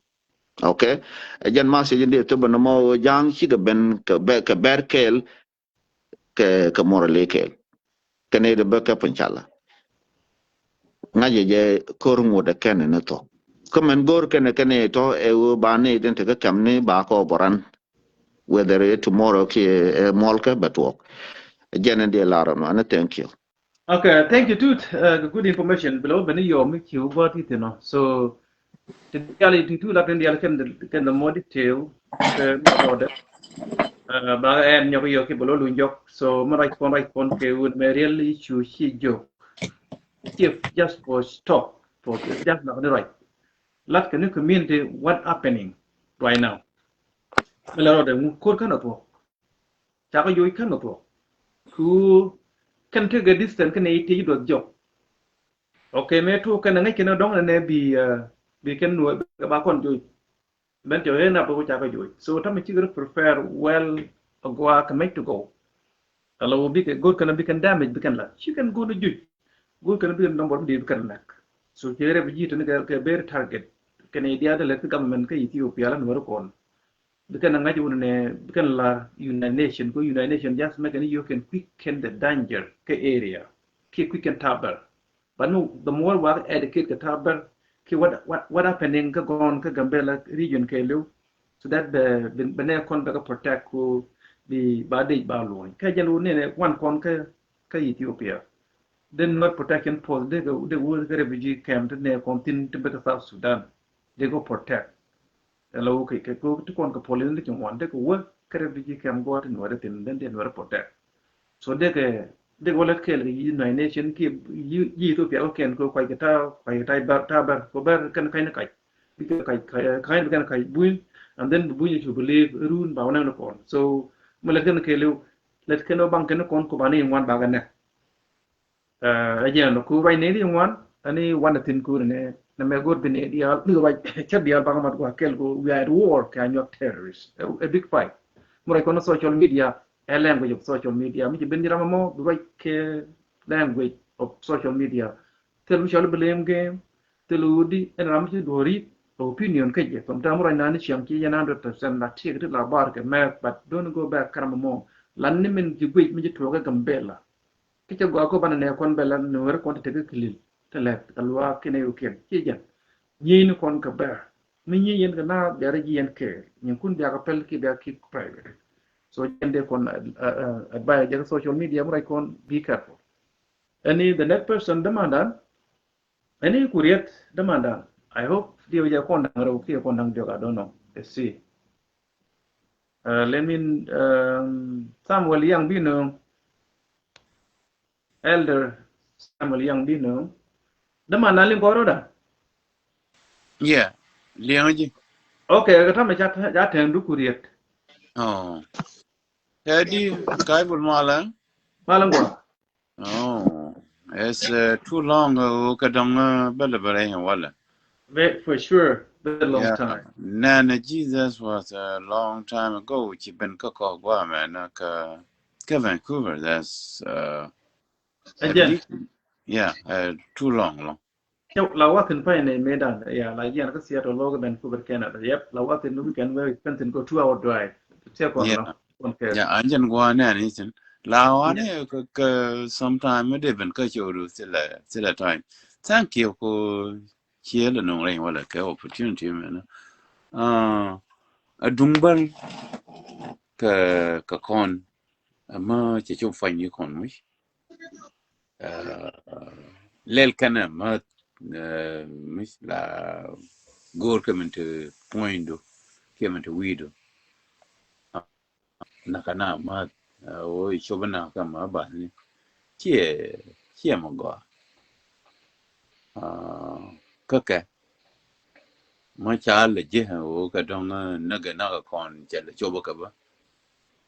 Okay. Ɛ jɛn message in dee thop ɛn mɔ ja̱a̱ŋ cikɛ ben kɛ bɛ, kɛ bɛr kɛɛl kɛ, kɛ morally kɛɛl. Kɛ nɛy dee bä kɛ piny cala. Ŋa̱cɛ jɛ ko̱r ŋot ɛ kɛn ni thuɔk. Kä mɛn go̱r kɛn kɛn tɔ ɛ ɣöö ba ni den tekɛ kɛm ni ba kɔ boran. Whether ɛ tomorrow kiɛ ɛ muɔl kɛ bɛ tuɔk. Jɛn in diɛ lar ɔnɔ ɛn thank you. Okay, thank you too. Uh, good information. Below beni yom mi kiu gua ti tino. So ti dial ti tu la ken dial ken ken the more detail. Ke mi rode. Uh, ba en nyok yo ki below lu nyok. So mi right kon right kon ke un me real issue chi jok. If just for stop for just not the right. Lat kɛ ni community what happening right now. Mi la rɔɔdɛ ŋu ko̱r känɛ thuɔ̱k. Cakɛ joc känɛ thuɔ̱k. Ku kɛn tekɛ distance kɛnɛ i̱ tiec duɔth jɔk. Okay, mëë tuɔk kɛn ŋäc kɛn dɔ̱ŋ nɛ bi, uh, bi kɛn nuɔ̱ ba kɔn joc. Bɛn cɛ ɣen a bä ku cakɛ joc. So tamɛ cikɛ rɔ prepare well a gua kɛ mec to go. Ala wä bikɛ go̱r kɛn bikɛn damage bikɛn la. Ci kɛn go̱r ni juc. Go̱r kɛn bikɛn number bi bikɛn lak. So ci rɛ bi ji̱ tɛn kɛ, kɛ very target. Kɛn idea de lɛ ki government kä Ethiopia la nuɔri kɔn. Bikɛn ŋa̱c wun nɛ bikɛn la United Nation ko United Nation just mɛ kɛn yio̱k kɛn quick kɛn the danger kɛ area. Kiɛ quick kɛn taber. But no, the more wa educate kɛ taber ki what, what, what happening kä gɔn kä Gambela region kɛ liw. So that bɛ, bɛ, bɛ nɛ kɔn bɛ kɛ protect ko bi ba dec ba luɔny. Kɛ jɛn wun nɛ wan kɔn kä, kä Ethiopia. Then not protection force de kɛ, de wun kɛ refugee camp te nɛ kɔn thin te bɛ kɛ South Sudan. De kɛ protect. Ɛlɔ kɛ, kɛ, kɛ ti kɔn kɛ police ni ti ŋuan de kɛ wä kɛ refugee camp gua ti nuɔri thin then de nuɔri protect. So dee kɛ, dee kɛ wä lät kɛɛl kɛ United Nation ki yi, yi Ethiopia kɛ kɛn kɛ kuay kɛ ta, kuay kɛ ta bär, ta bär, kɛ bär kɛn ka̱ny ni kac. Bi kɛn kac, kac, ka̱ny bi kɛn kac buny, and then bi buny cu bi leave run ba wä näŋ ni kɔn. So mi lät kɛn kɛɛliw, lät kɛn wä baŋ kɛn ni kɔn ku ba ni ŋuan ba kɛ nɛk. Ɛ jɛn ku ruac ni ri ŋuan ani wan a thin ku ni ne mɛ go̱r bi ni dial ni ruac cɛ dial baŋ mat gua kɛl ku we are at war kɛ a nyuak terrorist. A big fight. Mu ruac kɔn social media, a language of social media mi ci ben jiram mɔ bi ruac kɛ language of social media. Thil mi cɔl blame game, thil wudi ɛn ram ci duɔri opinion kɛ jɛ. Sometimes ruac nani ciɛŋ ci yɛn hundred percent la tiek ti la bar kɛ mɛth, but don't go back karam mɔ. Lan ni min ci guic mi ci tuɔk kɛ Gambela. Kä cɛ gɔaa kä banɛ nɛ kɔn bɛ la nuɔrɛ kɔn ti tekɛ kilil ti lɛt kɛ luaak kinɛ yokiɛn ci jɛn. Nyiey ni kɔn kɛ bɛr mi nyiey yɛn kɛ na biarɛ ji̱ yɛn kɛɛl nyin kun biakɛ pɛl ki biak ki private. So jɛn dee kɔn advice jɛ kɛ social media mi rɔy kɔn be careful. Any the next person dämandan. Any kuriet dämandan. I hope diɛ jɛ kɔn daŋ rɛw kiɛ kɔn daŋ diɔk, I don't know. Let's see. Uh, let me, um, Samuel Young Bino. Elder Samuel Young Bino. Dämandan liŋ kɔrɔ da? Yeah. Liŋ ji. Okay, kɛ tamɛ ca, ca tɛn du kuriet. Oh. Tɛdi ka̱y bul malɛ? Malɛ ŋuan. Oh, it's, uh, too long ago. Kɛ dɔŋ, uh, bɛlɛ bɛlɛ in walɛ. Ve-, for sure, very long time. Nɛnɛ, Jesus was a long time ago. Ci ben kä kɔ gua mɛ na kä, kä Vancouver. That's, uh, a big, yeah, uh, too long, long. Yep, la wakin pa ine medan. Yeah, la jian ka Seattle lo ben Vancouver, Canada. Yep, la wakin weekend we spend in go two hour drive. Sia kon no. Yeah, anjen gua ne ni sin. La wane ka, ka sometime me de ben ka chodu sila, sila time. Thank you ko chiel no ring wala ka opportunity me na. Ah, a duŋ bär kɛ, kɛ kɔn, a mä cɛ cop fany ni kɔn muc. Ah, lɛl kɛnɛ mä, ah, muc la go̱o̱r kɛ min ti puɔ̱nydu kiɛ min ti wi̱i̱du. Nakä na math, ah, wä i̱ cop nakä ma bath ni. Ciɛ, ciɛ mɔ gɔaa. Ah, kä kɛ. Mä ca lɛ ji̱, ah, wä kɛ dɔ̱ŋ, ah, näk, näk kɔn cɛ lɛ cop kɛ bä.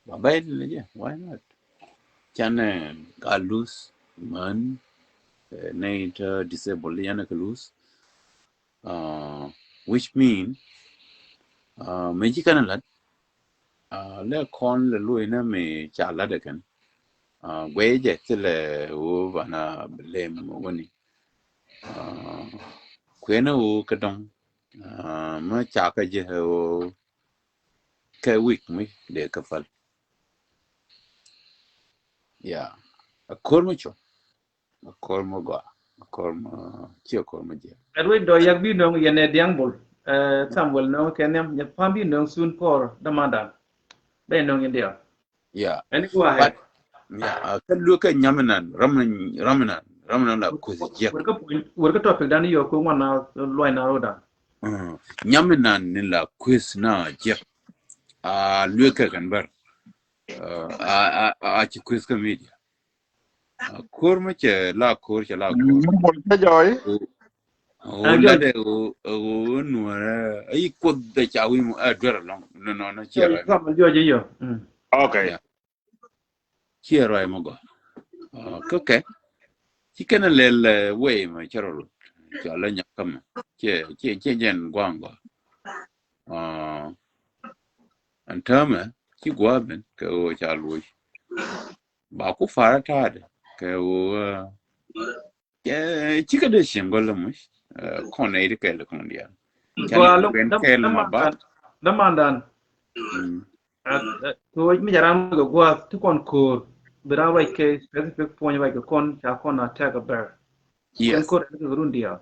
Ba bɛy lɛ ji̱, why not? Canɛ, ah, ka lose män, eh, nɛy tɔ disabled, canɛ kɛ lose. Ah, which mean, ah, mëë ci kɛn lat, ah, lɛ kɔn lɛ luɔ̱c nɛ mi ca lat ɛ kɛn. Ah, guɛy jɛ thilɛ ɣöö banɛ lem wäni. Ah, kuɛnɛ ɣöö kä dɔ̱ŋ, ah, mä ca kä jɛ ɣöö kɛ wi̱c mi dee kä päl. Ya, a ko̱r mi cop. A ko̱r mɔ gɔaa, a ko̱r mɔ, ciɛ ko̱r mɔ jiɛk. Ɛ ruec dɔ̱ yak bi nöŋ yɛn ɛ diaŋ bol. Eh, Samuel nöŋ kɛ nhiam, nyɛ pam bi nöŋ sun kɔr dämandan. Bɛ nöŋ in diaŋ. Yeah. Ɛn go ahead. But, yeah, kä luekä nyaminan, raminan, raminan, raminan la kuth jiɛk. Wër kä puɔ̱ny, wër kä topic dan yɔ kɛ ŋuan na luɔy na rodan. Mm. Nyaminan ni la kuth na jiɛk. A luekä kɛn bär. Uh, a, a, a, a ci kuth kä media. A ko̱r mi cɛ la ko̱r, cɛ la ko̱r. Ni bol cɛ jɔy. O, o, la de o, o, nuɔrɛ. Ai kuoth de ca wi̱i̱ mu, a duer alɔŋ. No, no, no, ciɛ rɔy. Samuel jɔy jɛ yɔ. Mm. Okay. Yeah. Ciɛ rɔy mɔ gɔaa. Ah, kä kɛ. Ci kɛn a lɛl, eh, wee mɔ cɛ rɔ rut. Cɔ la nyak kä mɔ. Ciɛ, ciɛ, ciɛ jɛn gua̱a̱ŋ gɔaa. Ah, ɛn täämɛ ci gua̱a̱ ben kɛ ɣöö ca luɔc. Ba ku pa̱a̱r ta̱a̱dɛ kɛ ɣöö, eh, Cɛ, cikɛ dee cieŋ gɔl muc, eh, kɔn nɛy ti kɛɛl kɔn diaal. Gua̱a̱ lo̱ŋ, dämandan. Mm. Ɛ, ɛ, to mi jɛ ram kɛ gua̱a̱th ti kɔn ko̱o̱r. Bi ram ruac kɛ specific point ruac kɛ kɔn, ca kɔn a tɛk a bɛr. Yes. Kɔn ko̱o̱r ɛn kɛ run diaal.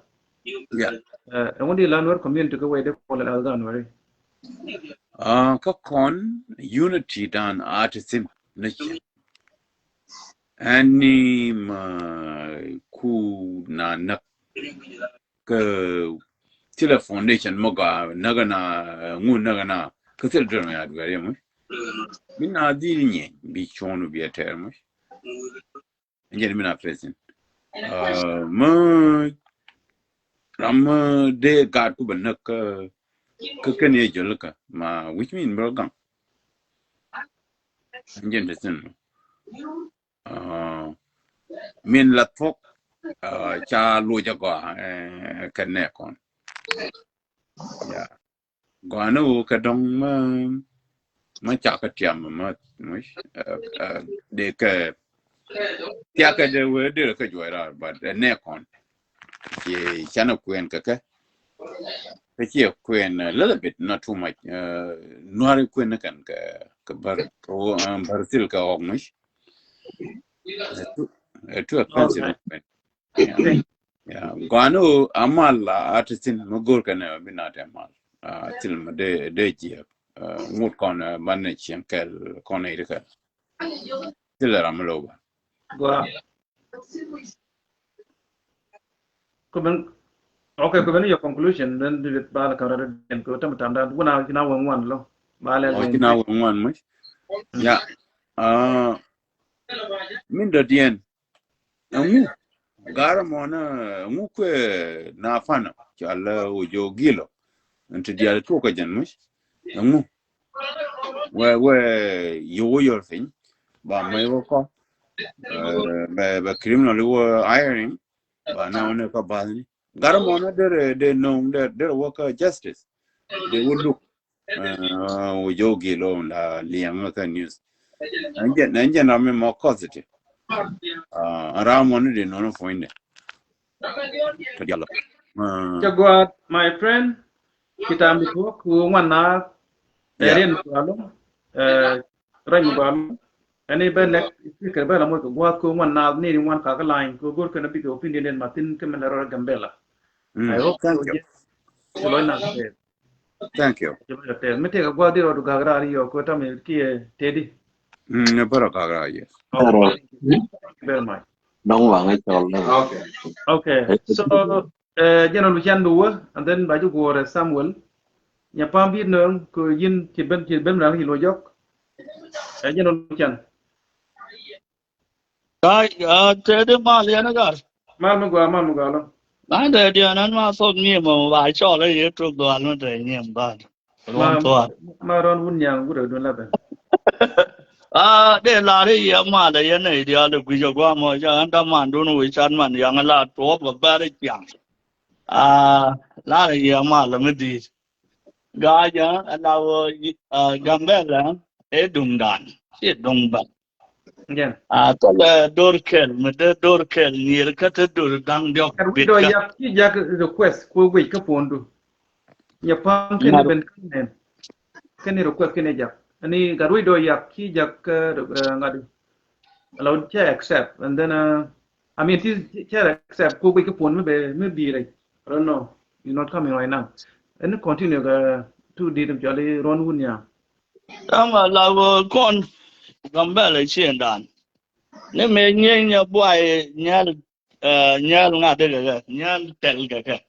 Yeah. Ɛ, ɛŋu di la Nuer community kɛ wɛy dee kɔl ɛl gan wɛri. Ah, kä kɔn unity dan a ti thin ni cɛ. Ɛn ni ma ku na näk kä thilɛ foundation mɔ gɔaa näk na ŋu näk na kä thilɛ dɔr mɛ a duɛr yɛ mɔ. Mi na dhil nyɛ bi cuɔn bi a tɛr mɔ. Ɛn jɛn mi na facing. Ah, mɛ ram mɛ dee gaat ku bɛ näk kä, kä kɛn yɛ jɔl kä ma which mean bɛ gaŋ. Ɛn jɛn te thin. Ah, min la thuɔ̱k, ah, ca luɔc a gɔaa, eh, kɛ nɛ kɔn. Yeah. Gɔaa ni ɣöö kɛ dɔ̱ŋ mä, mä ca kä tiam mä, mä, eh, eh, dee kɛ, tiakɛ dee wee dee kɛ juɔc raar, but, eh, nɛ kɔn. Ci canɛ kuɛn kɛ kɛ. Kä ciɛ kuɛn, eh, little bit, not too much. Eh, nuari kuɛn ni kɛn kɛ, kɛ bär, kɛ wä, eh, bär thil kɛ ɣɔk muc. Ɛ tu, ɛ tu expensive kuɛn. Yeah. Gɔaa ni ɣöö a mal a ti thin mi go̱o̱r kɛn ɛ bi na tɛ mal. Ah, thil mi dee, dee jiɛk. Ah, ŋut kɔn, ah, banɛ cieŋ kɛl kɔn ɛ ri kɛl. Thil ɛ ram mi lo̱w ba. Gɔaa. Kɛ ben, okay, kɛ ben your conclusion, then di bal kɛ rɛ den kɛ tam tam dan wuna kina wɛ ŋuan lo. Ba lɛ. Oh, kina wɛ ŋuan muc. Mm. Yeah. Ah, min dɔ diɛn. Ɛŋu garɛ mɔ na, ɛŋu kuɛ na fanɔ cɔal ɛ wä jɛ wä gilɔ. Ɛn ti diaal tuɔk kɛ jɛn muc. Ɛŋu wɛ, wɛ yio̱w wä yɔl piny ba mɛ wä kɔ. Eh, bɛ, bɛ criminal wä hiring ba na wä ni kɔ bathni. Garɛ mɔ na derɛ, derɛ nöŋ, derɛ, derɛ wä kä justice. Derɛ wä luk. Ah, wä jɛ wä gilɔ la liɛŋ kä news. Ɛn jɛn, ɛn jɛn ram mi mɔ kɔth ti. Ah, ram mɔ ni di nɔnɔ puɔ̱nydɛ. Tɔ dialɔ. Ah. Cɛ gua̱a̱th, my friend. Kitam di tuɔk ku ŋuan na. Yeah. Rin gua̱a̱lɔ. Eh, rany gua̱a̱lɔ. Ɛn i̱ bɛ next speaker bɛ la moc kɛ gua̱a̱th ku ŋuan na ni ŋuan kakä lany ku go̱r kɛn a bikɛ opinion in mathin kɛ mɛ lɛ rɔ Gambela. Mm. I hope thank you. Ku lɔc na kɛ. Thank you. Jɛ bä jɛ tɛth mi tëk a gua̱a̱th di rɔɔdu gak raar yɔɔ kɛ tɔmi kiɛ tëdi. Mm, ni bä rɔ gak raar, yes. Okay. Thank you very much. Dɔŋ waŋ ɛ cɔl ni. Okay. Okay. So, eh, General Lucian bi wä, and then ba ji̱ guɔ̱ɔ̱rɛ Samuel. Nya pam bi nööŋ kɛ yin ci ben, ci ben ran ci lo jɔk. Eh, General Lucian. Ai, a, tëëdi mal yɛn a gar. Mal mi gɔaa, mal mi gɔaa lɔ. Lan tëëdi an an ma thok nyim ɔ ba cɔl a yɛ tuk dual mi tëë nyim ba. Ruɔn thuaar. Ma rɔn wun nyaŋ wurɛ dun la ben. A, dee lar i̱ yɛ mal a yɛn a idial i̱ guic a guam ɔ ca an da man dun wi̱c an man yaŋ a la tuɔp a bɛr i̱ ciaŋ. A, lar i̱ yɛ mal a mi di̱i̱t. Ga̱a̱c ɛ la wä, a, Gambɛla ɛ duŋdan ci duŋ bä. A, thilɛ dor kɛl mi dee dor kɛl nyier kä te dor da̱ŋ diɔk. Gat wi̱i̱ dɔɔ yak ci jak request ku guic kä puɔ̱ndu. Nyɛ pam kɛn ben kä nɛn. Kɛn ni request kɛn ni jak. Ani gat wi̱i̱ dɔɔ yak ci jak kä, eh, ŋa̱t. Ala wä cɛ accept and then, uh, I mean, ti cɛ accept ku guic kä puɔ̱ndu mi bɛ mi bi̱i̱ rɛc. I don't know. He's not coming right now. Ɛn continue kɛ tu dit mi cɔl i̱ ruɔn wun ya. Tama la wä kɔn Gambɛla ciëŋdan. Ni mëë nyieny ɛ buay nyɛl, eh, nyɛl ŋa̱t dee kɛ kɛ, nyɛl tɛl kɛ kɛ.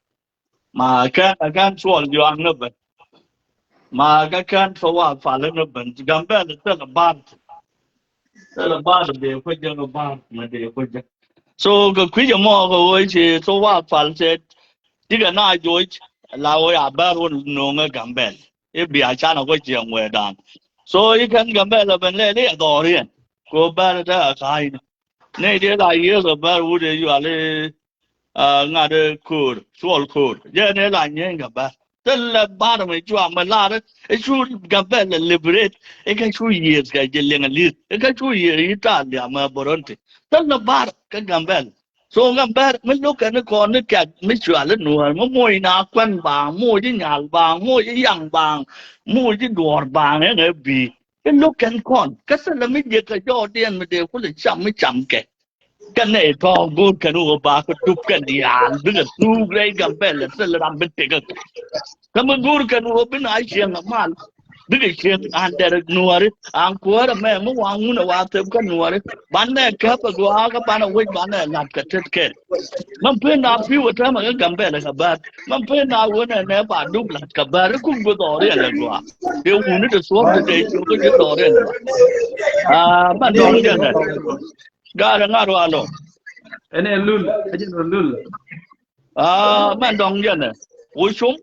Ma kɛn, kɛn cuɔl juaŋ ni ben. Ma kɛ kɛn fɛ wa pal ni ben. Gambɛla thilɛ bar. Thilɛ bar dee kuecä kɛ bar ma dee kuecä. So kɛ kui̱c ɛmɔ kɛ wee ci thok wa pal cɛ. Cikɛ na joc la wee a bɛr wun no̱o̱ŋ ɛ Gambɛla. I̱ bia can a kuec ciɛŋ wee dan. So i̱ kɛn Gambɛla ben lɛl i̱ ɛ dhɔriɛn. Ko bɛr ɛ te a ka̱a̱cni. Nɛy dee la yiëëth ɛ bɛr wut ɛ yual i̱, a, ŋa̱t ɛ ko̱o̱r, cuɔl ko̱o̱r. Jɛ nɛ la nyieny kɛ bɛr. Thilɛ bar mi cua mi lar i̱ cu Gambɛla liberate. I̱ kɛ cu yiëëth kɛ jɛ liŋ a li̱th. I̱ kɛ cu yiëëth i̱ ta̱a̱ liam ɛ boronti. Thilɛ bar kä Gambɛla. So Gambɛla mi lo̱k kɛn i̱ kɔn ni kɛk mi cual i̱ nuäär mi moc na kuɛn baaŋ, moc i̱ nyal baaŋ, moc i̱ yaŋ baaŋ, moc i̱ duɔ̱ɔ̱r baaŋ ɛn ɛ bi̱i̱. I̱ lo̱k kɛn kɔn. Kä thilɛ mi jiɛk kɛ jɔɔdiɛn mi dee kulɛ cam mi cam kɛ. Kɛn nɛ tɔ̱ go̱o̱r kɛn wä ba kä tup kɛn diaal bikɛ thuk rɛy Gambɛla thilɛ ram bi tek kä. Kä mi go̱o̱r kɛn wä bi na cieŋ a mal. Bikɛ cieŋ an dɛr nuäri an kuäärä mɛ mi waŋ wun a wa thep kä nuäri. Banɛ käp a gɔaa kä banɛ wec banɛ lat kɛ tet kɛl. Mɛn pen na pi̱w a täämɛ kä Gambɛla kɛ bär. Mɛn pen na wunɛ nɛ ba duk lat kɛ bär. I̱ kum bi dhɔriɛn lɛ gɔaa. Dee wuni ti thuɔ̱k ti dee cuk kä ji̱ dhɔriɛn lɛ. Aa, mɛn dɔ̱ŋ jɛn ɛ. Gaarɛ ŋa̱r wa lɔ. Ɛn ɛ lul, ɛ jɛn ɛ lul. Aa, mɛn dɔ̱ŋ jɛn ɛ. Wucum,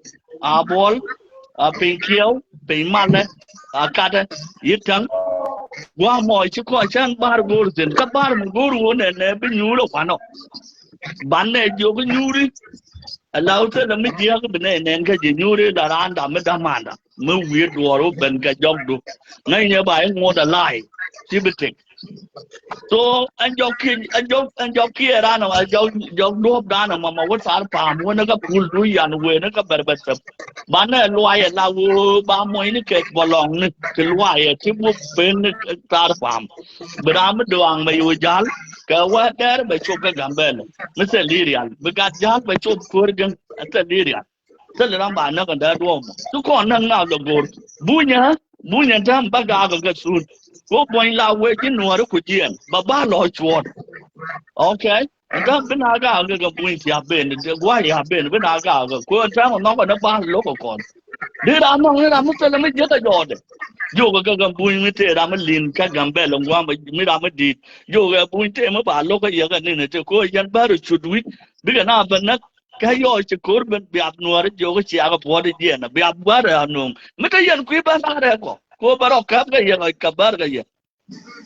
a buɔl, a piny kiɛw, piny malɛ, a katɛ, yi täŋ. Gua̱a̱ mɔ ci kɔc cäŋ ba̱r go̱o̱r thi̱n. Kä ba̱r mi go̱o̱r wun ɛ nɛ bi nyuur ɛ kuanɔ. Banɛ jiök nyuuri. Ɛ la wä thilɛ mi jiääk bi nɛ nɛn kä ji̱ nyuuri la raan dam mi dämanda. Mi wi̱i̱ duɔɔr wä ben kɛ jɔkdu. Ŋäcnyɛ ba i̱ ŋuɔ̱t ɛ la̱a̱c. Ci bi tek. So ɛn jɔk kiɛ, ɛn jɔk, ɛn jɔk kiɛ ran ɛ jɔk, jɔk duɔ̱ɔ̱p dan ɛ mama wä thar pa̱a̱m wä ni kä pul du yan wee ni kä bɛr bɛ thäp. Banɛ luay ɛ la wä ba muɔ̱cni kɛ bɔlɔŋni ti luay ɛ ti wä ben ni thar pa̱a̱m. Bi ram mi dɔaŋ mɛ yo̱o̱ ja̱l kɛ wä dɛr bɛ cop kä Gambɛla. Mi thil i̱ rial bi gat ja̱l bɛ cop kuäär gɛn. Thil i̱ rial. Thil ram ba näk kɛ dee duɔɔk mɔ. Ti kɔn näk na lɔ go̱o̱r. Bunyä, bunyä täm bä gaakɛ kɛ thun. Ko buɔ̱ny la wee ji̱ nuɔɔri ku jiɛn. Ba ba lɔ cuɔt. Okay. Ɛn täm bi na gaakɛ kɛ buny thia ben. Guay ya ben bi na gaakɛ. Ko ɛn täm ɔ nhɔkɛ ni ba lo̱k kɛ kɔn. Di ram nhɔk ni ram mi thilɛ mi jiäk kɛ jɔɔdɛ. Jiök kɛ kɛ buny mi tëë ram mi li̱n kä Gambɛla ŋuam mi ram mi di̱i̱t. Jiök kɛ buny tëë mi ba lo̱k kɛ yɛ kɛ ni̱n ɛ tëë ko yɛn bär cut wi̱c. Bikɛ na bä näk. Kä yɔɔc ci ko̱r ben biap nuɔɔri jiök ciak puɔ̱t jiɛn biap gua̱rɛ anöŋ. Mi te yɛn kui̱ bä la̱rɛ kɔ ko bä rɔ käp kɛ yɛ kɛ bär kɛ yɛ.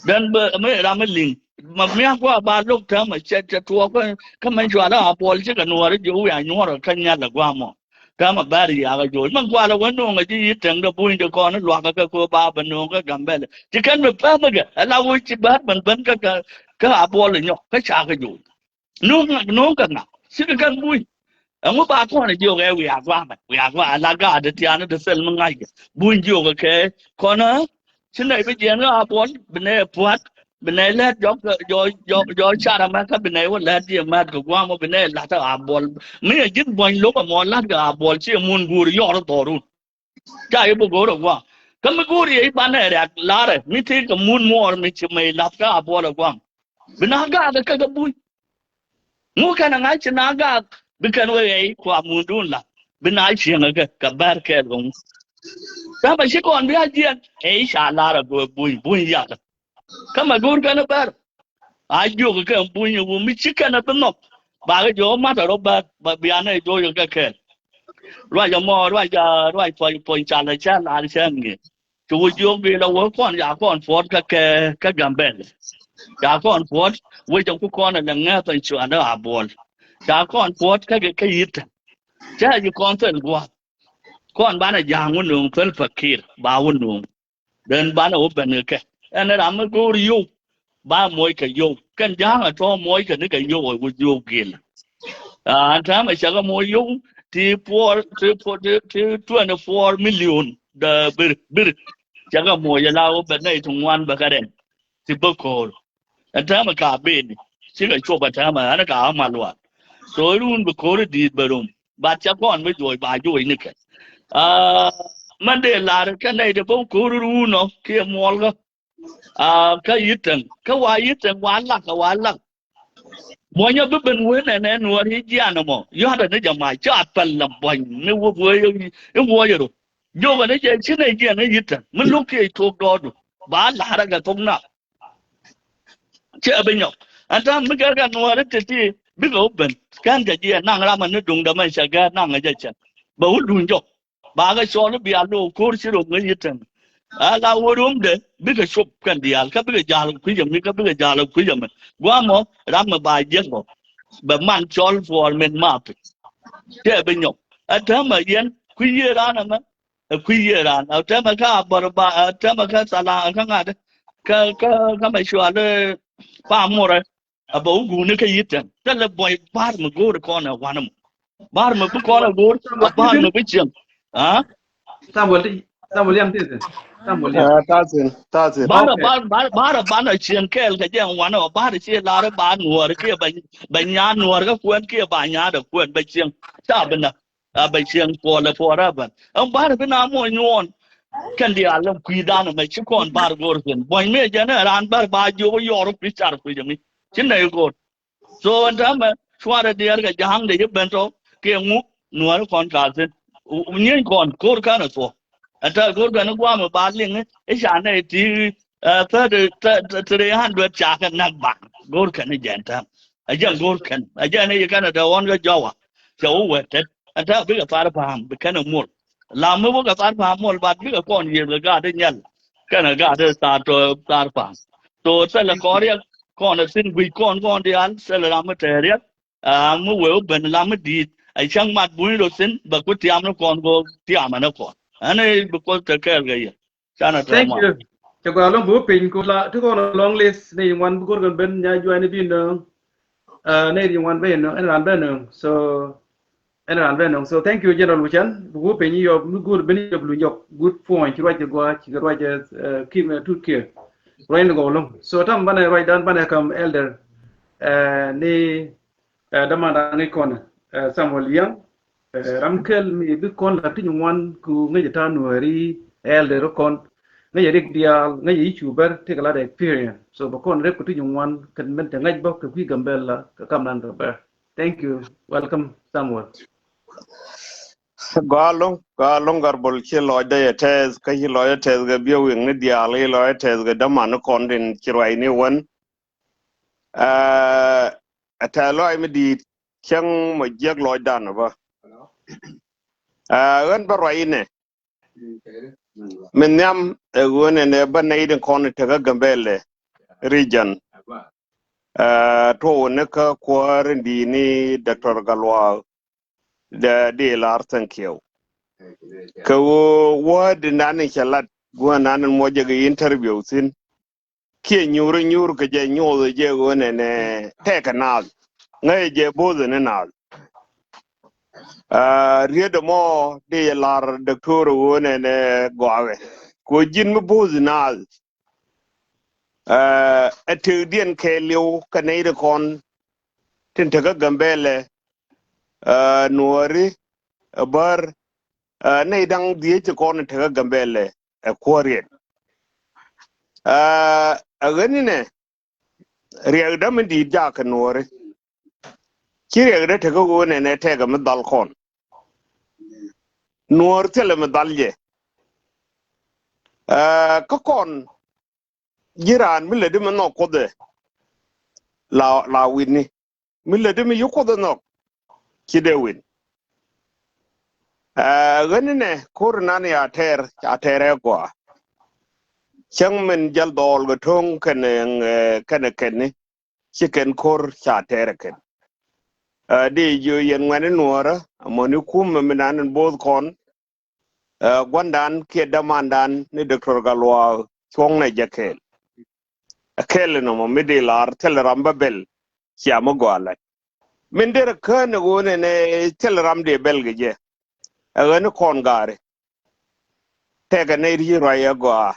Dɛn bä mi ram mi liŋ. Ma miak kua ba lo̱k täämɛ cɛ cɛ tuɔɔk kä mɛn cualä a buɔl cikɛ nuɔɔri jiök wi̱i̱ a nyuɔrɛ kä nyal ɛ gua̱a̱mɔ. Täämɛ bär yakä jo̱o̱c mɛn kualɛ wä nööŋɛ ji̱ yi teŋdɛ bunydi kɔn luakä kɛ ko ba bä nööŋ kä Gambɛla ci kɛn mi pɛmɛ kɛ ɛ la wä ci bär ben ben kä kä a buɔl nyɔk kä cakɛ jo̱o̱c. Nuŋ, nuŋ kɛ ŋa? Cikɛ kɛn buny. Ɛŋu ba kɔn jiök ɛ wiak guamɛ, wiak guamɛ la gaat ti tiani ti thil mi ŋa̱ckɛ. Buny jiök kɛ kɔn ɛ ci nɛy bi jiɛn ɣä a buɔl bi nɛy pua̱t bi nɛy lɛt jɔk jɔk jɔk jɔk car ɛmɛ kä bi nɛy wä lɛt jiɛ mät kɛ guamɛ bi nɛy la̱t ɛ a buɔl. Mi ɛ ji̱n buɔny lo̱k ɛmɔ la̱t kɛ a buɔl ci ɛ mun guur yɔr dhɔrun. Ca i̱ bi go̱o̱r ɛ gua̱a̱. Kä mi go̱o̱r yɛ i̱ banɛ riak larɛ mi ti kɛ mun muɔɔr mi ci mɛy lath kä a buɔl ɛ gua̱a̱. Bi na gaak kä kɛ buny. Ŋu kɛn a ŋa̱c ci na gaak bi kɛn wek ɣɛy kua mundun la bi na cieŋ kɛ kɛ bɛr kɛɛl kɛ ŋu. Täämɛ ci kɔn bi a jiɛn ɛ i̱ ca lar a go̱o̱r buny buny yakä. Kä mɛ go̱o̱r kɛn bɛr a jiök kɛ buny wu mi ci kɛn bi nhɔk. Ba kɛ jiök mat a rɔ bɛr ba bianɛ jiök kɛ kɛɛl. Ruac ɛmɔ ruac a ruac puɔ̱ny puɔ̱ny cal a cɛ lar cɛ ŋi̱i̱c. Ci wä jiök bi la wä kɔn ca kɔn puɔt kä kɛ kä Gambɛl. Ca kɔn puɔt wä jɛ ku kɔn ɛ lɛ ŋɛth ɛn cuanɛ a buɔl. Ca kɔn puɔt kä kɛ kä yi̱t. Cɛ yi kɔn thil gua̱a̱th. Kɔn banɛ ja̱a̱ŋ wä nuŋ thil pakir ba wä nuŋ. Den banɛ wä ben kɛ kɛ ɛn ram mi go̱o̱r yio̱w. Ba moc kɛ yio̱w kɛn ja̱a̱ŋ a tɔ̱ moc kɛ ni kɛ yio̱w ɛ wä jiök gil. An täämɛ cɛ kɛ moc yio̱w ti puɔr ti puɔr ti ti twenty four million dɛ bir bir. Cɛ kɛ moc ɛ la wä ben nɛy ti ŋuan bɛ kɛ rɛn ti bä ko̱o̱r. Ɛn täämɛ ka beni cikɛ cop ɛ täämɛ ɛn ka mal wan. So run bi ko̱ri di̱i̱t bɛ rom bat cɛ kɔn bi juɔc ba juɔc ni kɛ. Mɛn dee lar kɛ nɛy dee bä ko̱ri run ɔ kiɛ muɔlkä. Kä yi̱tɛn kä wa yi̱tɛn wa lak kä wa lak. Buɔnyä bi ben wen ɛn ɛn nuɔr i̱ jian ɛmɔ yɔ̱a̱t ɛn i̱ jɛ mac ca päl la buɔny ni wä buɔy i̱ wuɔc ɛro. Jiök ɛn i̱ jɛ ci nɛy jiɛn i̱ yi̱tɛn mi lo̱k kiɛ tok dɔɔdu ba la̱rä kɛ thok nak. Cɛ bi nyɔk ɛn ta̱a̱ mi gɛr kɛ nuɔɔri ti̱ti̱ bikɛ wä ben kɛn kɛ jiɛ naŋ ram ɛn ni duŋdɛ mɛ cɛ gɛr naŋ ɛ jɛ cɛ bɛ wä duŋ jɔk. Ba kɛ cɔl i̱ bia lo̱o̱ ko̱r ci rom ŋäc yi̱tɛn. A la wä romdɛ bikɛ cop kɛn diaal kä bikɛ ja̱l kui̱c ɛmɛ kä bikɛ ja̱l kui̱c ɛmɛ. Guamɔ ram mɛ ba jiɛk bɔ bɛ man cɔl puɔl min mapi. Cɛ bi nyɔk ɛ täämɛ yɛn kui̱ yiëë ran ɛmɛ. Ɛ kui̱ yiëë ran ɛ täämɛ kä a bär ba ɛ täämɛ kä thala kä ŋa̱t kä kä kä mɛ cual ɛ pamurɛ. A bɛ wä guuni kä yi̱tɛn thilɛ buɔy ba̱r mi go̱o̱r kɔn ɛ wanɛ mɔ. Ba̱r mi bi kɔn ɛ go̱o̱r a ba̱r mi bi cieŋ. Samuel ti Samuel yam ti Samuel yam. Tasin tasin. Ba̱r a ba̱r ba̱r ba̱r a ba̱r a cieŋ kɛɛl kɛ jɛ wanɛ mɔ ba̱r a cie lar ɛ ba nuɔɔr kiɛ bɛ nyaa nuɔɔr kä kuɛn kiɛ ba nyaa dɛ kuɛn bɛ cieŋ. Ca bi na a bɛ cieŋ puɔlɛ puɔrɛ bɛ ɛn ba̱r bi na muɔny nyuɔn. Kɛn diaal lɛ kui̱dan mɛ ci kɔn ba̱r go̱o̱r kɛn buɔny mi jɛn ɛ ran bär ba jiök yɔr kui̱ car kui̱ jɛ mi ci nɛy go̱o̱r. So ɛn täämɛ cuarɛ diɛɛr kɛ ja̱a̱ŋ de ci ben tɔ kiɛ ŋu nuɔ̱ɔ̱ri kɔn ka̱l thi̱n. Nyieny kɔn ko̱r känɛ thuɔ̱k. Ɛn täämɛ ko̱r känɛ gua̱a̱mɛ ba liŋ i̱ ca nɛy ti thirty three hundred ca kɛ nak ba go̱r kɛn i̱ jɛn täämɛ. Ɛ jɛn go̱r kɛn ɛ jɛn i̱ kɛn ɛ dee ɣɔn kɛ jɔwa. Cɛ wä wɛ tet ɛn täämɛ bikɛ thar pa̱a̱m bi kɛn ɛ muɔl. La mi wä kɛ thar pa̱a̱m muɔl bat bikɛ kɔn yiëëth kɛ gaat i̱ nyɛl. Kɛnɛ gaat i̱ thar tɔ thar pa̱a̱m. So thilɛ kɔn riɛk kɔn ɛ thi̱n guic kɔn kɔn diaal thilɛ ram mi tɛɛr riɛk. A mi wee wä ben lam mi di̱i̱t a cäŋ mat buny rɔ thi̱n bɛ ku tiam ni kɔn kɔ tiam ɛn ɛ kɔn ɛn ɛ bi kuoth te kɛɛl kɛ yɛ. Canɛ tɔ Thank ma. You. Cɛ gɔaa lɔŋ bi wä piny ku la ti kɔn lɔŋ lith ni ŋuan bi go̱r kɛn ben nya juany ni bi nööŋ. Ni ri ŋuan ben nööŋ ɛn ran ben nööŋ so. Ɛn ran bɛ nɔŋ. So thank you, General Wucan. Bi wä piny yɔp mi go̱o̱r ben yɔp luny yɔp good point. Ci ruac kɛ gɔaa, ci kɛ ruac, eh, kim, eh, tut kiɛ. Ruac ni gɔw loŋ. So tam banɛ ruac dan banɛ kam elder, eh, ni, eh, daman dan ŋäc kɔn, eh, Samuel Young. Eh, ram kel mi bi kɔn la tuny ŋuan ku ŋäc ta nuɛri elder kɔn. Ŋäc rik diaal, ŋäc i̱ cu ber, take a lot of experience. So bɛ kɔn rik ku tuny ŋuan kɛ ben te ŋäc bä kɛ kui̱ Gambɛl la kɛ kam nan kɛ ber. Thank you. Welcome, Samuel. Gɔaa loŋ, gɔaa loŋ Garbol ci lɔcdä yɛ tɛth, kä ci lɔcdä tɛth kɛ biɛ wi̱i̱ ni diaal, ci lɔcdä tɛth kɛ däman ni kɔn tin ci ruacni wän. Ɛ, ɛ tɛth lɔc mi di̱i̱t cäŋ mɔ jiäk lɔcdan bä. Ɛ, ɣän bä ruac inɛ. Min nhiam ɛ ɣöö nɛnɛ bä nɛy tin kɔn tekä Gambɛlɛ region. Ɛ, tuɔɔk ni kä kuäär in di̱i̱t ni Doctor Galuak dee, dee lar thank you. Kɛ ɣöö wä di nan in cɛ lat gua̱a̱r nan in muɔc jɛ kɛ interview thi̱n. Kiɛ nyuur nyuur kɛ jɛ nyuuth jɛ ɣöö nɛnɛ tɛkɛ naath. Ŋäcɛ jɛ bo̱o̱th ni naath. Aa, riet ɛmɔ dee jɛ lar doctor ɣöö nɛnɛ gɔakɛ. Kɛ ɣöö ji̱n mi bo̱o̱th naath. Aa, ɛ tëkdiɛn kɛɛliw kɛ nɛy ti kɔn tin tekä Gambɛlɛ, aa, nuɔɔri, ɛ bär, Ɛ, nɛy da̱ŋ dhieec ti kɔn tekɛ Gambɛlɛ ɛ kuäär yɛn. Ɛ, ɛ ɣän inɛ riɛkdä mi di̱i̱t jakä nuɔ̱ɔ̱ri. Ci riɛkdä tekɛ ɣöö nɛnɛ tɛkɛ mi dhal kɔn. Nuɔ̱ɔ̱r thilɛ mi dhal jɛ. Ɛ, kä kɔn ji̱ raan mi lätdi mi nhɔk Kuoth ɛ la, la wi̱ni. Mi lätdi mi yi Kuoth ɛ nhɔk ci dee wi̱n. Ɛ, ɣän inɛ ko̱r inan ya tɛɛr, ca tɛɛr ɛ gɔaa. Cäŋ min jäl dhɔɔl kɛ to̱ŋ kɛnɛ, ɛ, kɛnɛ kɛn ni ci kɛn ko̱r ca tɛɛr ɛ kɛn. Ɛ, di jiö yɛn ŋuɛ̈ni nuɔ̱ɔ̱rä amäni kumɛ mi nan in bo̱o̱th kɔn. Ɛ, gua̱ndan kiɛ dämandan ni Doctor Gatluak cuɔ̱ŋnɛ jɛ kɛɛl. Ɛ kɛɛl inɔmɔ mi dee lar thilɛ ram bä bɛl cia mi gɔaa la̱t. Min derɛ kään ɛ ɣöö nɛnɛ thilɛ ram dee bɛl kɛ jɛ. Ɛ ɣän kɔn gaari. Tɛkɛ nɛy ti ci ruac ɛ gɔaa.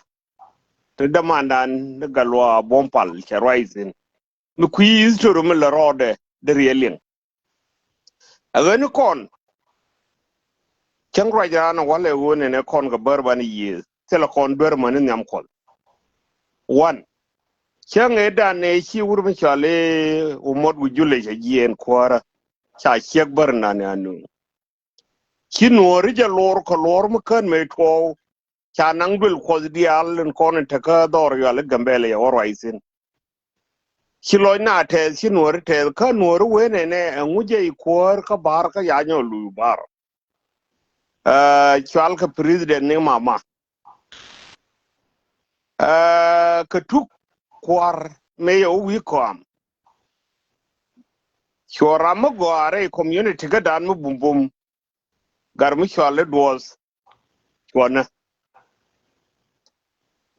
Ti dämandan ni Gatluak Buɔ̱m Pal cɛ ruac thi̱n. Mi kui̱ history mi lɛ rɔɔdɛ dee riɛl liŋ. Ɛ ɣän kɔn cäŋ ruac raan ɛ walɛ ɣöö nɛnɛ kɔn kɛ bär banɛ yiëë thilɛ kɔn duer mäni nhiam Kuɔth. One, cäŋ ëëdan ëë ci wur mi cɔal i̱ Umot wi̱c Julɛ cɛ jiɛɛn kuäärä ca ciek bär nani anu. Ci nuɔ̱ɔ̱ri jɛ luɔr kɛ luɔr mi kään mëë tuɔɔk. Ca naŋ duël Kuɔth diaal in kɔn in tekä dhɔr yual i̱ Gambɛlɛ yɛ wä ruac thi̱n. Ci lɔc na tɛth ci nuɔ̱ɔ̱ri tɛth kä nuɔ̱ɔ̱ri wen ɛnɛ ɛŋu jɛ i̱ kuäär kä ba̱a̱r kä ya nyɔ luy ba̱a̱r. Ɛ, cual kɛ president ni mama. Ɛ, kɛ tuk kuar mëë yɛ wä wi̱i̱ kɔam. Cuɔ ram mi gɔaa rɛy community kädan mi bumbum. Gar mi cual i̱ duɔth cuɔnä.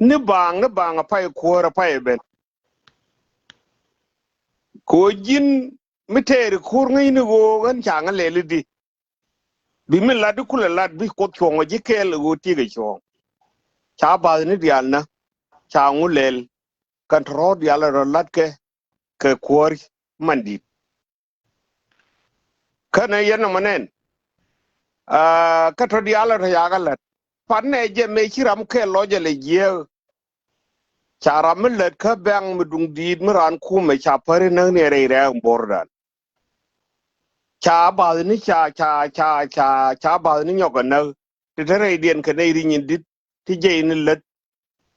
Ni baaŋ ni baaŋ a pay kuäär a pay ben. Kɛ ɣöö ji̱n mi tɛɛri ko̱r ŋäcni ɣöö ɣän ca ŋä lɛl i̱di. Bi mi lat i̱ kulɛ lat bi Kuoth cuɔ̱ŋ ɔ ji̱ kɛɛl ɣöö ti̱i̱ kɛ cuɔ̱ɔ̱ŋ. Ca ba̱thni diaal nä ca ŋu lɛl. Kɛn tɔ̱ rɔ̱ diaal rɔ latkɛ kɛ kuäär mandit. Känɛ yɛn nɔmɔ nɛn. Aa, kä tɔ̱ diaal tɔ̱ yakä lät. Pan nɛ jɛ mëë ci ram kɛl lɔcɛ lɛ jiääk. Ca ram mi lät kä bɛ̈ŋ mi duŋ di̱i̱t mi raan kumɛ ca päri näk ni rɛy rɛ̈ɛ̈k bo̱rdan. Ca bath ni ca, ca, ca, ca, ca bath ni nyɔk ɛ näk. Ti te rɛydiɛn kɛ nɛy ri nyin di̱t ti jɛy ni lät.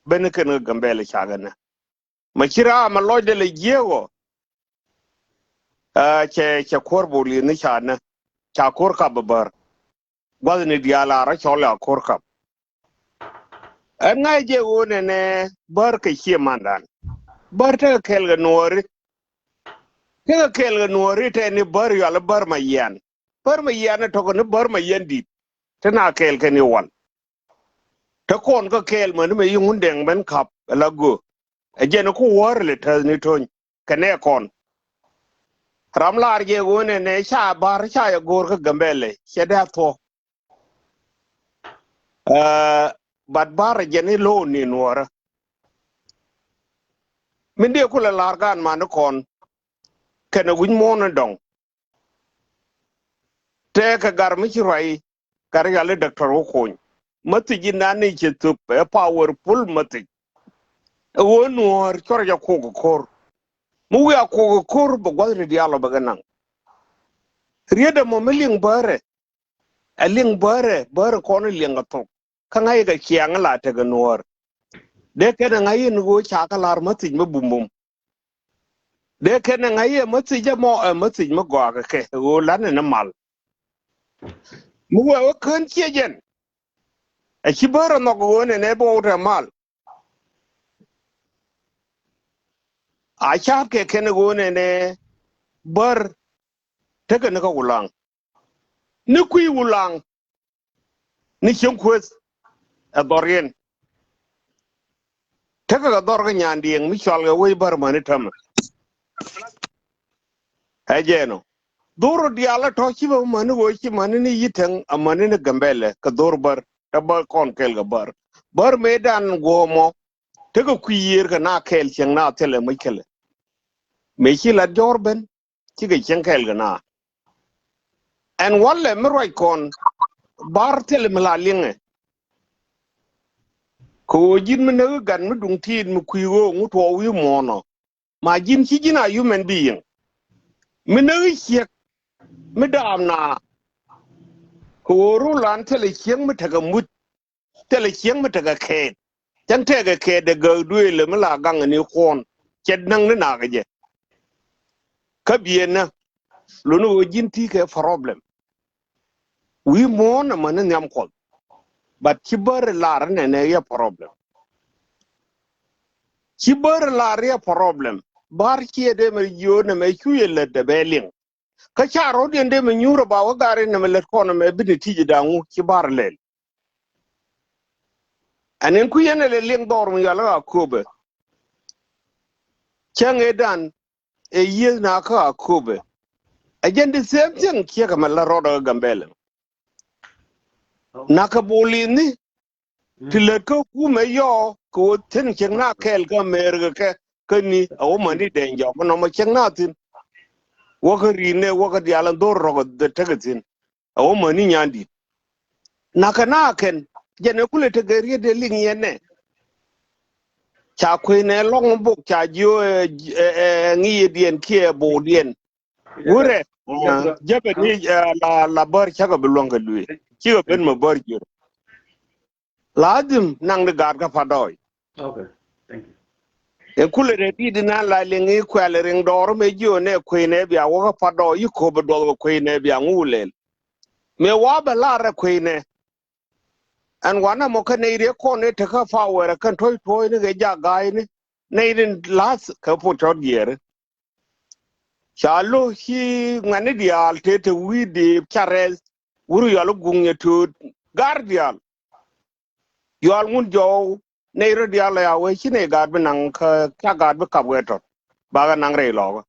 Ben kɛn kɛ Gambɛlɛ cakɛ nä. Ma ci raam a lɔcdɛ lɛ jiɛɛk ɔ. Aa, cɛ, cɛ kuäär bol yeth ni ca nä. Ca ko̱r kap bä bär. Gua̱thni diaal a rɔ cɔl a ko̱r kap. Ɛn ŋa̱c jɛ ɣöö nɛnɛ bär kɛ ciɛ mandan. Bär tekɛ kɛl kɛ nuɔɔri. Tekɛ kɛl kɛ nuɔɔri tɛni bär yual bär ma yian. Bär ma yian ɛ tɔk ni bär ma yian di̱t. Te na kɛl kɛn i̱ wal. Te kɔn kä kɛɛl mäni mɛ yi Ŋundɛŋ ben ka̱p ɛ la göök. Ɛ jɛn ku wäär lɛ täth ni töny kɛ nɛ kɔn. Ram lar jɛ ɣöö nɛ nɛ ca ba̱r ca yɛ go̱o̱r kä Gambɛlɛ cɛ dee a thuɔ̱k. Ɛ, bat ba̱r ɛ jɛn i̱ lo̱o̱n ni nuɔ̱ɔ̱rä. Min dee kulɛ lar gaan mani kɔn kɛnɛ wi̱c muɔ̱ɔ̱n in dɔ̱ŋ. Tëëkɛ gar mi ci ruac, gar yali Doctor Wä Kony. Message inan ni cɛ thöp ɛ powerful message. Ɛ ɣöö nuɔ̱ɔ̱r cuɔr jɛ kok ɛ ko̱r. Mi wi̱i̱ a kok ɛ ko̱r bɛ gua̱thni diaal ɔ bɛ kɛ naŋ. Riet ɛmɔ mi liŋ bäärɛ. Ɛ liŋ bäärɛ, bäärɛ kɔn liŋ kɛ thok. Kä ŋa̱c kɛ ciaŋ la tekɛ nuɔ̱ɔ̱r. Dee kɛn ɛ ŋa̱c in ɣöö ca kɛ la̱r message mi bumbum. Dee kɛn ɛ ŋa̱c ɛ message ɛmɔ ɛ message mi gɔaa kɛ kɛ ɣöö la̱t ni ni mal. Mi wee wä kään ciɛ jɛn. Ɛ ci bäär ɛ nhɔk ɣöö nɛnɛ bɛ wä tɛ mal. A ca̱a̱p kɛ kɛn ɣöö nɛnɛ bäär tekɛ ni kä Wulaŋ. Ni kui̱ Wulaŋ. Ni cieŋ kueth ɛ dhɔr yɛn. Tekɛ kɛ dhɔr kä Nyandiɛŋ mi cual kɛ wec bär mäni tämɛ. Ɛ jɛn ɔ. Dhor diaal ɛ tɔ̱ ci bä mäni ɣöö ci mäni ni Yi̱tɛŋ a mäni ni Gambɛlɛ kɛ dhor bär. Te bä kɔn kɛl kɛ bär. Bär mëëdan guɔ̱ɔ̱mɔ. Tekɛ kui̱ yiër kɛ na kɛɛl cieŋ na thilɛ mäc kɛlɛ. Mëë ci lat jɔ̱ɔ̱r ben. Cikɛ cieŋ kɛɛl kɛ na. Ɛn walɛ mi ruac kɔn. bar thil mi la liŋɛ. Kɛ ɣöö ji̱n mi näk i̱ gat mi duŋ tiit mi kui̱ ɣöö ŋu tuɔɔk wi̱i̱ muɔ̱ɔ̱nɔ. Ma ji̱n ci ji̱n a human being. Mi näk i̱ ciek mi daam na. Kɛ ɣöö rul an thilɛ ciek mi tekɛ muc. Thilɛ ciek mi tekɛ kɛɛt. Cäŋ tekɛ kɛɛt dee gäk duëël mi la gaŋ ni kuɔn. Cɛ näŋ ni nak jɛ. Kä biënä. Luni ɣöö ji̱n ti kɛ problem. Wi̱i̱ muɔ̱ɔ̱n amäni nhiam kuɔth. But ci bär lar nɛnɛ yɛ problem. Ci bär lar yɛ problem. Bar ciɛ dee mɛ jiöönɛ mɛ cu yɛ lät dee bɛ liŋ. Kä ca rɔ̱diɛn dee mɛ nyuur ɛ ba wä gari nɛ mɛ lät kɔn mɛ bi ni ti̱c da̱ŋ wä ci bar lɛl. Ɛn in ku yɛn ɛ lɛ liŋ dhɔr mi yɔal ɛ ɣaa kööbɛ. Cäŋ ëëdan ɛ yieth na kä a kööbɛ. Ɛ jɛn the same thing ciek ɛmɛ la rɔɔdɛ kä Gambɛlɛ. Na kɛ bol i̱ni ti lät kä kumɛ yɔɔ kɛ ɣöö thi̱n ciek na kɛɛl kä America kɛ kä ni ɛ wä mäni dɛny jɔk nɔmɔ ciek na thi̱n. Wä kä ri̱n nɛ wä kä diaal ɛn dho̱r rɔk ɛ tekɛ thi̱n. Ɛ wä mäni nyandit. Nakɛ na kɛn jɛn ɛ kulɛ tekɛ riet dee liŋ yɛn nɛ. Ca kuenɛ lɔŋ bok ca jiö ɛ ŋi̱i̱cdiɛn kiɛ bokdiɛn. Wurɛ jäpɛ ni la la bär cakɛ bi luäŋ kɛ luee cikɛ ben mɛ bär jiör. Lazim naŋ di gaat kä padɔɔy. Ɛ kulɛ rɛ dit inan la liŋ i̱ kuɛl riŋ dɔɔr mɛ jiö nɛ kuenɛ bia wä kä padɔɔy i̱ köp bi duɔth kɛ kuenɛ bia ŋu lɛl. Mëë wa bɛ lar rɛ kuenɛ. Ɛn wanɛ mɔ kä nɛy riek kɔn ni tekä power kɛn tuɔ̱c tuɔ̱ɔ̱cni kɛ jak ga̱a̱cni nɛy rin lath kɛ pot cɔt jiɛɛri. Ca lo̱ ci ŋuɛ̈tni diaal tëë te wi̱i̱ deep ca rɛth wur yɔl guŋ nyɛ tööt gar diaal. Yɔal ŋun jɔw nɛy rɔ diaal ya wee ci nɛy gaat bi naŋ kä ca gaat bi kap wee tɔt bakɛ naŋ rɛy lɔɔkä.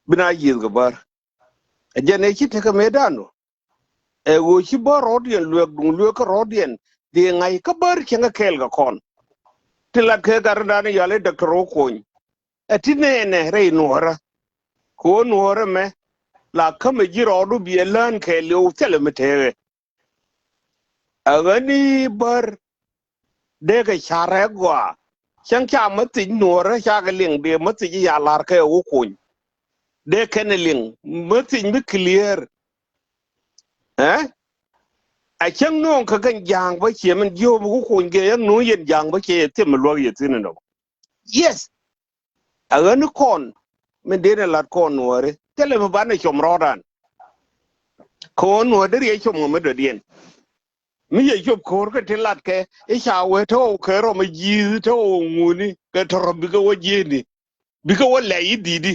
Bi na yiëth kɛ bär. Ɛ jɛn ɛ ci tekɛ mëëdan wä. Ɛ ɣöö ci bär rɔɔdiɛn luek duŋ luek kä rɔɔdiɛn dee ŋa̱c kä bär cieŋ kä kɛɛl kɛ kɔn. Ti lat kɛ gat rɔ̱dan yɔal i̱ Doctor Okuny. Ɛ ti nɛɛnɛ rɛy nuɔ̱ɔ̱rä. Kɛ ɣöö nuɔ̱ɔ̱rä mɛ la kämɛ ji̱ rɔɔdu biɛ lään kɛɛliw thilɛ mi teekä. Ɛ ɣän i̱ bär dee kɛ ca̱rɛ gɔaa. Cäŋ ca mäthic nuɔ̱ɔ̱rä ca kɛ liŋ dee mäthic i̱ ya la̱r kɛ wä kuny. Dee kɛn ɛ liŋ mäthic mi clear. Ɛ a cäŋ nööŋ kɛ kɛn ja̱a̱ŋ bä ciɛ min jiööm wä kuny kɛ yäŋ nööŋ yɛn ja̱a̱ŋ bä ciɛ yɛ thim mi luäk yɛ thi̱n inɔ. Yes. A ɣän i̱ kɔn min dee ni lat kɔn nuɔ̱ɔ̱ri thilɛ mi banɛ com rɔɔdan. Kɛ ɣän nuɔ̱ɔ̱r dee riɛc com ŋä mi dɔ̱diɛn. Mi yɛ cop ko̱o̱r kɛ ti lat kɛ i̱ ca wee te ɣɔw kɛ rɔm i̱ ji̱i̱th te ɣɔw ŋuni kɛ tɔ̱rɔ̱ bikɛ wä ji̱i̱thni. Bikɛ wä lɛy i̱ di̱i̱di.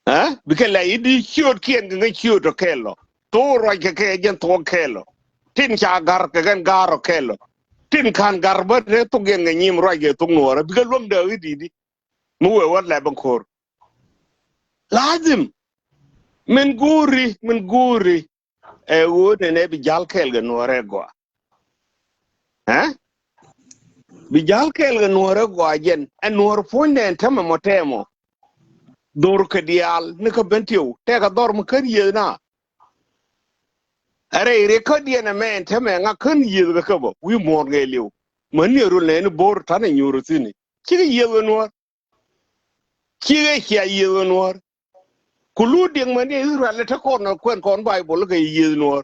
Ɛ bikɛ lɛy i̱ di̱i̱t ciöötkiɛn kɛ ŋäc ciööt ɔ kɛɛl ɔ. Thok ruac kɛ kɛ jɛn thok kɛɛl ɔ. Tin ca ga̱r kɛ kɛn ga̱r ɔ kɛɛl ɔ. Tin ka̱n ga̱r bä te thok yɛn kɛ nyim ruac kɛ thok nuɔɔrä bikɛ luäŋ dääk i̱ di̱i̱di. Mi wee wä lɛp in ko̱o̱r. Lazim min guuri min guuri. Ɛ ɣöö nɛnɛ bi ja̱l kɛɛl kɛ nuɔ̱ɔ̱rɛ gɔaa. Ɛ bi ja̱l kɛɛl kɛ nuɔ̱ɔ̱rɛ gɔaa jɛn ɛ nuɔ̱ɔ̱r puɔ̱nydɛ ɛn tämɛ mɔ tɛmɔ. Dhor kɛ diaal ni kä ben tiw tɛkɛ dhɔr mi kän yiëth na. Ɛ rɛy ri kädiɛn ɛmɛ ɛn tämɛ ŋa kän yiëth kɛ kä bä wi̱i̱ muɔ̱ɔ̱r ŋɛɛliw. Mäni ɛ rol nɛɛni bo̱r ta̱nɛ nyuur thi̱ni cikɛ yiëth kɛ nuɔ̱ɔ̱r. Cikɛ cia yiëth ɣän wäär. Ku luut diɛŋ mɛn yɛ Israel te kɔn kuɛn kɔn Baibol kɛ yiëth nuɔɔr.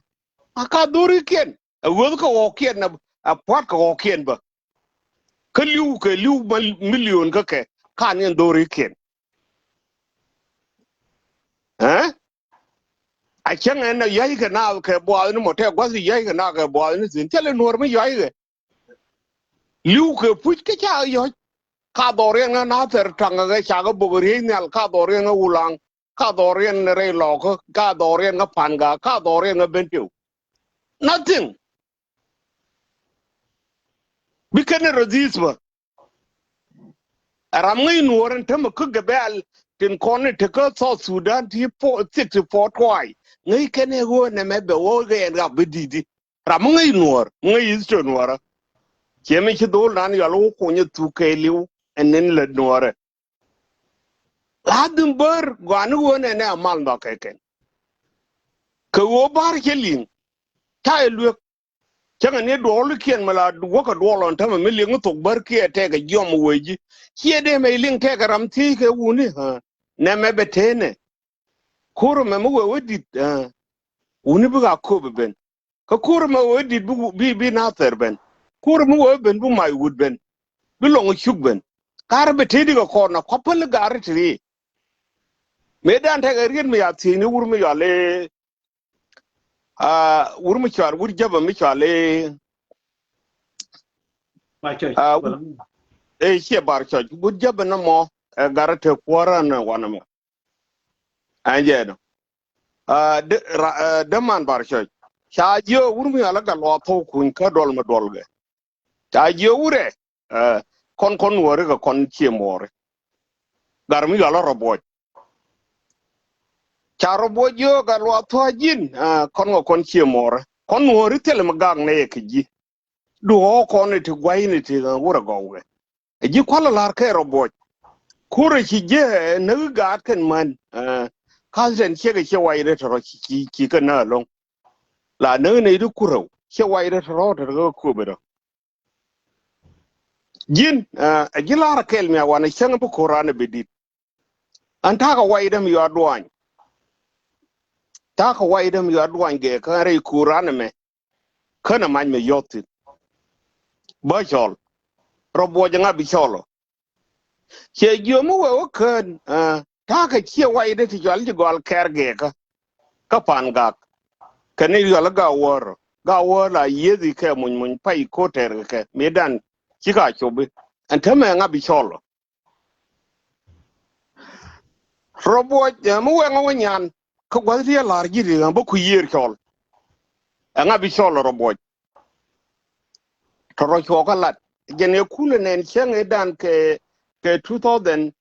A ka dhorikiɛn a ɣöth kɛ ɣɔkiɛn a pua̱t kɛ ɣɔkiɛn bä. Kä li̱w kɛ li̱w milion kä kɛ kan yɛn dhorikiɛn. Ɛɛ a cäŋ ɛn a yäc kɛ na kɛ buath ni mɔ tɛ gua̱th yäc kɛ na kɛ buath ni thi̱n thilɛ nuɔɔr mi yäc kɛ. Li̱w kɛ puc kä ca yɔ̱c. Ka dhɔriɛn ŋä Nathɛr taŋ ŋä ca kä bok riey nhial ka dhɔriɛn ŋä Wulaŋ ka dhɔriɛn ŋä rɛy lɔkä ka dhɔriɛn ŋä Panga ka dhɔriɛn ŋä Bentiu. Nothing. Bi kɛn ɛ rɔ dhi̱i̱th bä. Ɛ ram ŋäc nuɔɔr ɛn tämɛ kä Gɛbɛl tin kɔn in te kä South Sudan ti sixty four twice ŋäc kɛn ɛ ɣöö nɛmɛ bɛ ɣöö kɛ ɛn ɣap bi di̱i̱di. Ram mi ŋäc nuɔɔr mi ŋäc history nuɔɔrä. Ciɛ mi ci dhol nan yɔl wä kunyä thuk kɛɛliw ɛn nin lät nuɔɔrä. Ladhim bär gɔani ɣöö nɛnɛ a mal nhɔk kɛ kɛn. Kɛ ɣöö bär cɛ liŋ. Ca yɛ luek. Cäŋɛ ni duɔɔlikiɛn mi la wäkɛ duɔɔl ɣɔn tämɛ mi liŋ thok bär kiɛ tɛkɛ jiɔm wee ji̱. Ciɛ dee mɛ liŋ tɛkɛ ram thiec kɛ wuni. Nɛmɛ bɛ tënɛ. Ko̱r ɛmɛ mi wee wä di̱t. Wuni bikɛ a kööp ɛ ben. Kä ko̱r ɛmɛ wee di̱t bi, bi, bi Nathɛr ben. Ko̱r ɛmɛ wee ben bi mac wut ben. Bi lɔŋ cuk ben. Ka̱r bɛ tëëdi kɛ kɔn na kɔpä li gaari ti ri. Mëë dan tɛkɛ riet mi ya thiecni wur mi yɔal i̱ Aa, wur mi cual, wur jäbä mi cual i̱, aa, wur, ɛ, ciɛ bar cɔc, wur jäbä nɔmɔ, ɛ, garɛ te kuäärä ni wanɛ mɛ. Ɛn jɛ nɔ. Aa, dee, ra, ɛ, dee man bar cɔc. Ca jiö wur mi ala gat luaak thok kuny kä duɔl mi duɔl gɛ. Ca jiök wurɛ, ɛ, kɔn kɔn nuɔri kɛ kɔn cie muɔri. Gar mi yual rɔ buɔc. Ca rɔ buɔc jiök gat luaak thua̱a̱ ji̱n, ɛ, kɔn kɛ kɔn cie muɔri. Kɔn nuɔri thilɛ mi gak nɛ yɛ kɛ ji̱. Du ɣɔɔ kɔn iti gua̱cni ti, ɛ, wurɛ gɔw kɛ. Ɛ ji̱ kualɛ la̱r kɛ rɔ buɔc. Kurɛ ci ji̱, ɛ, näk gaat kɛn män, ɛ, ka̱th tɛn ciek ɛ ciɛ wac rɛ tɔrɔ ci, ci, ci kɛ nä lo̱ŋ. La näk nɛ iti kurɛ ciɛ wac rɛ tɔrɔ tɔrɔ kɛ kuɔpɛ rɔ. Ji̱n, ɛ, ɛ ji̱ la̱r kɛl mi a wanɛ cäŋ bi ko̱ran ɛ bi di̱t. An ta̱a̱ kɛ wac däm yɔa duany. Ta̱a̱ kɛ wac däm yɔa duany gɛ kä rɛy ko̱ran ɛmɛ. Känɛ mac mi yɔth thi̱n. Bä cɔl. Rɔ buɔc ŋa bi cɔl ɔ. Cɛ jiömi wee wä kään, ɛ, ta̱a̱ kɛ ciɛ wac däm ti cɔal ji̱ gɔal kɛɛr gɛɛkä. Kä pan gak. Kɛ ni riɔl i̱ gak wäär rɔ. Gak wäär la yieth i̱ kɛ muny muny pay ko̱ tɛɛr kɛ kɛ. Mi dan ci ka cop i̱. Ɛn täämɛ ŋa bi cɔl ɔ. Rɔ buɔc, ɛ, mi wɛŋ ɛ wä nyan. Kä gua̱th ti ɛ la̱r ji̱ ri ɣän bä ku yiër cɔl. Ɛ ŋa bi cɔl ɔ rɔ buɔc. Tɔrɔ cuɔkä lat. Jɛn ɛ kulɛ nɛn cäŋ ɛ dan kɛ, kɛ two thousand.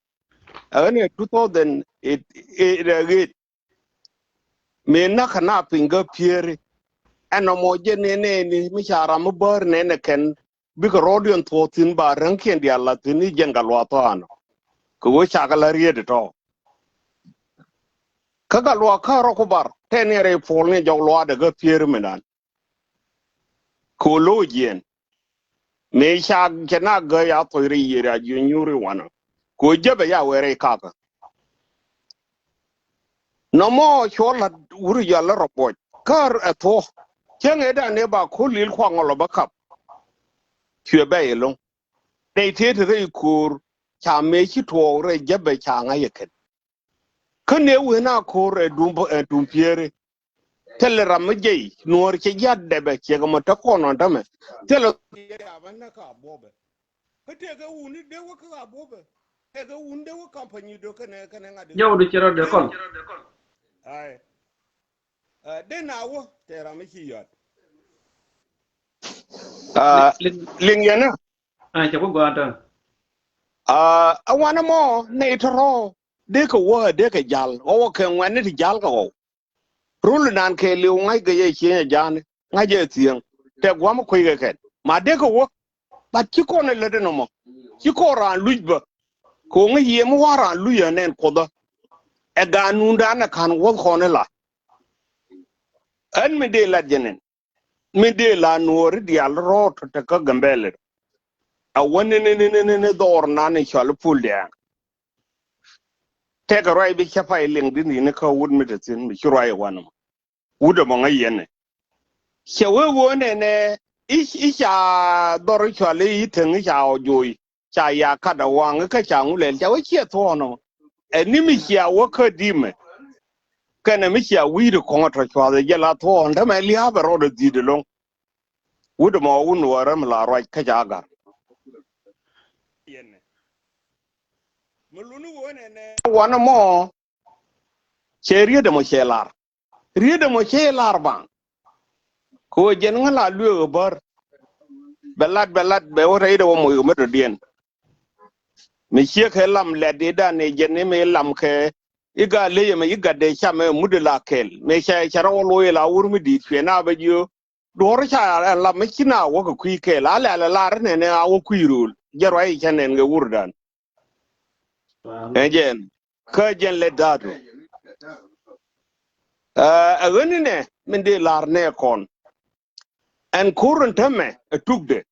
Ɛ ɣän ɛ two thousand eight, eight, eight. Mi näk kɛ na piny kä Pieri. Ɛn nɔmɔ jɛ nɛnɛ ni mi ca ram mi bäär nɛnɛ kɛn. Bikɛ rɔɔdiɛn thuɔɔk thi̱n ba räŋkiɛn diaal la thi̱n i̱ jɛn gat luaak thɔaanɔ. Kɛ ɣöö cakɛ la riet ɛ tɔ̱. Kä gat luaak kä rɔ ku bar tɛn ni rɛy puɔl ni jɔk luaakdɛ kä Pieri mi dan. Kɛ ɣöö lo̱o̱ jiɛn. Mëë ca kɛ na gäi a thoc rɛy yiëër a jiö nyuuri wanɔ. Kɛ ɣöö jäpɛ ya wee rɛy kakä. Nɔmɔ cuɔ la̱t wur yɔal lä rɔ buɔc. Kä ɛ thuɔ̱k. Cäŋ ëë dan ëë ba ko̱l lil kuaŋ ɔ lɔ bä kap. Cuɛ bɛ ilo̱ŋ. Nɛy tëë te rɛy ko̱o̱r ca mëë ci tuɔɔk rɛy jäpɛ ca ŋa̱c ɛ kɛn. Kä nɛy wee na ko̱o̱r ɛ duŋ, ɛ duŋ Pieri. Thilɛ ram mi jɛy nuɔɔr cɛ jiat dɛpɛ ciɛ kɛ mɔ te kɔn ɔn tämɛ. Thilɛ. Kä tëëkɛ wuni dee wä kä a buɔpɛ. Tëëkɛ wuni dee wä kampanyi dee kɛnɛ, kɛnɛ ŋa̱t dee. Jɔw du ci rɔ dee kɔn. Ai. Ɛ, dee na wä tëë ram mi ci yɔt. Aa, liŋ, liŋ yɛn ɛ. Aa, cɛ ku gɔaa tɔn. Aa, a wanɛ mɔ nɛy tɔrɔ dee kɛ wä dee kɛ jal ɣɔw kɛ ŋuɛ̈tni ti jal kɛ ɣɔw. Rul inan kɛɛliw ŋa̱ckɛ jɛ cieŋ ɛ ja̱a̱ni ŋa̱c jɛ thiäŋ. Tɛ gua̱m kui̱ kɛ kɛn ma dee kɛ wä. Bat ci kɔn ɛ lät ɛn ɔmɔ ci kɔn raan luc bä. Kɛ ɣöö ŋäc yiëë mi wa̱a̱ raan luc ɛ nɛn kuothä. Ɛ gaat nuundan ɛ ka̱n wuɔ̱th kɔn ila. Ɣän mi dee lat jɛ nɛn mi dee la nuɔɔri diaal rɔɔd tɔ̱ te kä Gambɛlɛ. A wä ni ni ni ni ni dhɔr nan in cɔal i̱ Pul Diaŋ. Tɛkɛ ruac bi cä pay liŋ di ni ni kä wut mi te thi̱n mi ci ruac ɛ wanɛ mɔ. Wut ɛmɔ ŋäc yɛn ɛ. Cɛ wee wee nɛnɛ i̱, i̱ ca dhɔr i̱ cɔal i̱ I̱täŋ i̱ ca ɔ joc. Ca ya kat a waŋ kä ca ŋu lɛl ca wee ciɛ thuɔɔnɔ. Ɛ ni mi cia wä kä dimɛ. Kɛnɛ mi cia wi̱i̱dɛ kɔŋ a tɔ cuath ɛ jɛ la thuɔɔn tämɛ lia̱a̱pɛ rɔɔdɛ dhi̱i̱t ɛlɔ̱ŋ. Wut ɛmɔ wun wä räm la ruac kä ca ga̱r. Wanɛ mɔ cɛ riet ɛmɔ cɛ lar. Riet ɛmɔ cɛ lar baŋ. Kɛ ɣöö jɛn ŋä la lueek ɛ bär. Bɛ lat, bɛ lat, bɛ wä rɛydɛ wä moc kɛ mi dɔ̱diɛn. Mi ciek kɛ lam lɛt i̱dan ɛ jɛn i̱ mi lam kɛ i̱ gaa ley ɛmɛ i̱ gat dee cam ɛ mut ila kɛl. Mi cɛ, cɛ rɔ wä loc ila wur mi di̱i̱t cuɛ na bɛ jiö. Duɔ̱ɔ̱r ca ɛ lam mi ci na wä kɛ kui̱ kɛl a lɛl ɛ lar nɛn ɛ a wä kui̱ ro̱o̱l. Jɛ ruac i̱ cɛ nɛn kɛ wurdan. Ɛ jɛn. Kä jɛn lɛ da̱a̱du. Ɛ ɣän inɛ min dee la̱r nɛ kɔn. Ɛn ko̱r in täämɛ ɛ tukdɛ.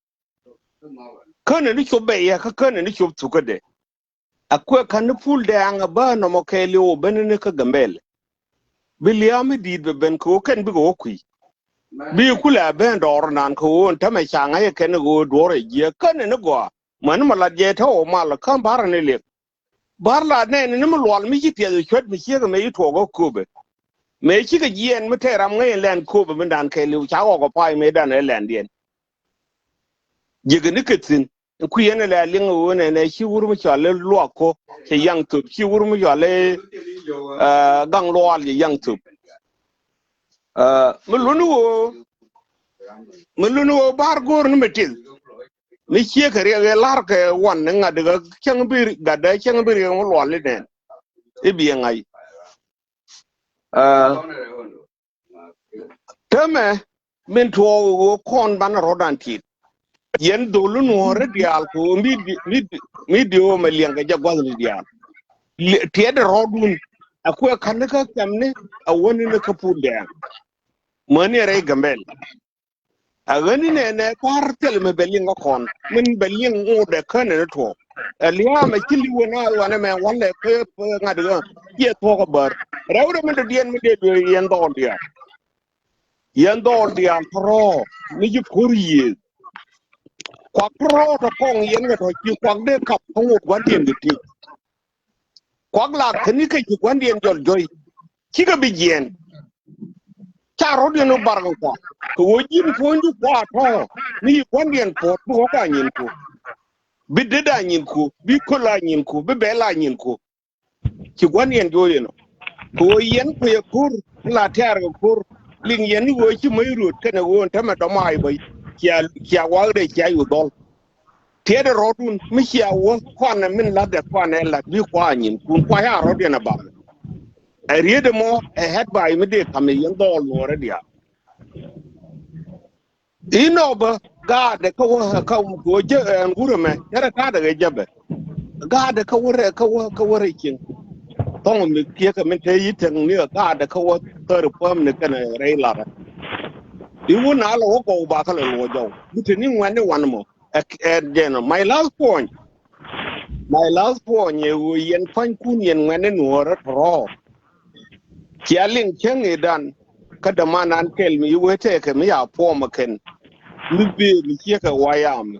Känɛ ni cop bɛ yɛ kä känɛ ni cop thukädɛ. A kuɛ ka̱n ni pul dɛ̈ɛ̈ŋ a bä nɔmɔ kɛɛliw ɔ ben ni kä Gambɛl. Bi lia̱a̱ mi di̱i̱t bɛ ben kɛ ɣöö kɛn bikɛ wä kui̱. Bi kulɛ a ben dɔɔr nan kɛ ɣöö in täämɛ ca ŋa̱c ɛ kɛn ɣöö duɔ̱ɔ̱r ɛ jiääk känɛ ni gɔaa. Mäni mɔ lat jɛ tɔ̱ ɔ mal kä ba̱r ni liɛk. Ba̱r la nɛɛni ni mi luɔl mi ci piɛth cuɔ̱t mi ciek ɛmɛ ci tuɔɔk kä köpɛ. Mëë cikɛ jiɛɛn mi tɛɛr ram ŋäc ɛn lɛn köpɛ mi dan kɛɛliw ca ɣɔk ɛ pay mëë dan ɛ lɛndiɛn. Jiäkɛ ni kɛ thi̱n. Kui̱ ɛn ɛ lɛ liŋ ɛ ɣöö nɛnɛ ci wur mi cɔal ɛ luak ko cɛ yaŋ thöp, ci wur mi cɔal ɛ, ɛ, gaŋ luɔal cɛ yaŋ thöp. Ɛ, mi luni ɣöö, mi luni ɣöö ba̱r go̱o̱r ni mi tith. Mi ciek kɛ riɛk ɛ la̱r kɛ wan ni ŋa̱t ɛ cäŋ bi gatdä cäŋ bi riɛk mi luɔl inɛn. I̱ biɛ ŋa̱c. Ɛ, täämɛ min tuɔɔk ɣöö kɔn banɛ rɔ̱dan tit. Yɛn dhol in nuɔ̱ɔ̱rä diaal kɛ ɣöö mi di, mi di, mi di ɣöö mɛ liɛŋ kɛ jɛ gua̱thni diaal. Li-, tiɛtdɛ rɔ̱dun. A kuɛ ka̱n ni kä kɛmni a wäni ni kä pul dɛɛŋ. Mäni ɛ rɛy Gambɛl. A ɣän inɛ nɛ kɔaar thil mi bɛ liŋ kä kɔn min bɛ liŋ ŋot ɛ känɛ ni tuɔɔk. Ɛ lia̱a̱ mɛ ci li̱w ɛ na wanɛ mɛ walɛ kä ŋa̱t ɣä ciɛ thuɔ̱k ɛ bär. Rɛw rɛ min dɔ̱diɛn mi dee duee yɛn dhɔɔl diaal. Yɛn dhɔɔl diaal tɔ̱rɔ̱ mi ci ko̱r yiëëth. Kuak tɔ̱rɔ̱ tɔ kɔŋ yɛn kɛ tɔ ci kuak dee kap kä ŋot gua̱ndiɛn kɛ ti. Kuak la käni kä ci gua̱ndiɛn jɔl jɔy. Cikɛ bi jiɛɛn. Ca rɔ̱diɛn wä bar kɛ kuak kɛ ɣöö ji̱n puɔ̱nydu kua tɔ̱ ni yi gua̱ndiɛn puɔ̱t bi ɣɔ̱k a nyin ku. Bi det a nyin ku, bi köl a nyin ku, bi bɛl a nyin ku. Ci gua̱ndiɛn jo̱o̱c ɛnɔ. Kɛ ɣöö yɛn kuɛ ko̱r la tɛ̈r kɛ ko̱r. Liŋ yɛn ni ɣöö ci mäc ruöt kɛnɛ ɣöö ɛn täämɛ dɔ̱mac bä. Cia, cia wakdɛ cia yu dhɔl. Tiɛtdɛ rɔ̱dun mi cia wä kuanɛ min la̱thdɛ kuanɛ lat bi kua nyinkun kua ca rɔ̱diɛn a bar. Ɛ riet ɛmɔ ɛ hɛt bay mi dee ka̱m ɛ yɛn dhɔɔl nuɔ̱ɔ̱rä diaal. Inɔ bä gaatdɛ kä wä kä wä jɛ ɛn wurɛ mɛ tɛrɛ ta̱a̱dɛ kɛ jɛ bɛ. Gaatdɛ kä wä rɛ kä wä kä wä rɛ cieŋ. Thɔŋ mi kiɛ kɛ min te yi tɛŋ ni gaatdɛ kä wä thäri päm ni kɛnɛ rɛy larɛ. I̱ wä na lɛ wä gɔw ba kä lɛ luɔ jɔw mi te ni ŋuɛ̈tni wan mɔ. Ɛ, ɛ, jɛn ɔ, my last point. My last point ɛ ɣöö yɛn pua̱nykun yɛn ŋuɛ̈tni nuɔ̱ɔ̱rä tɔ̱rɔ̱. Cia liŋ cäŋ i̱ dan kä dämanan kɛl mi wee tɛkɛ mi ya puɔm ɛ kɛn. Mi bee mi ciekɛ wayam.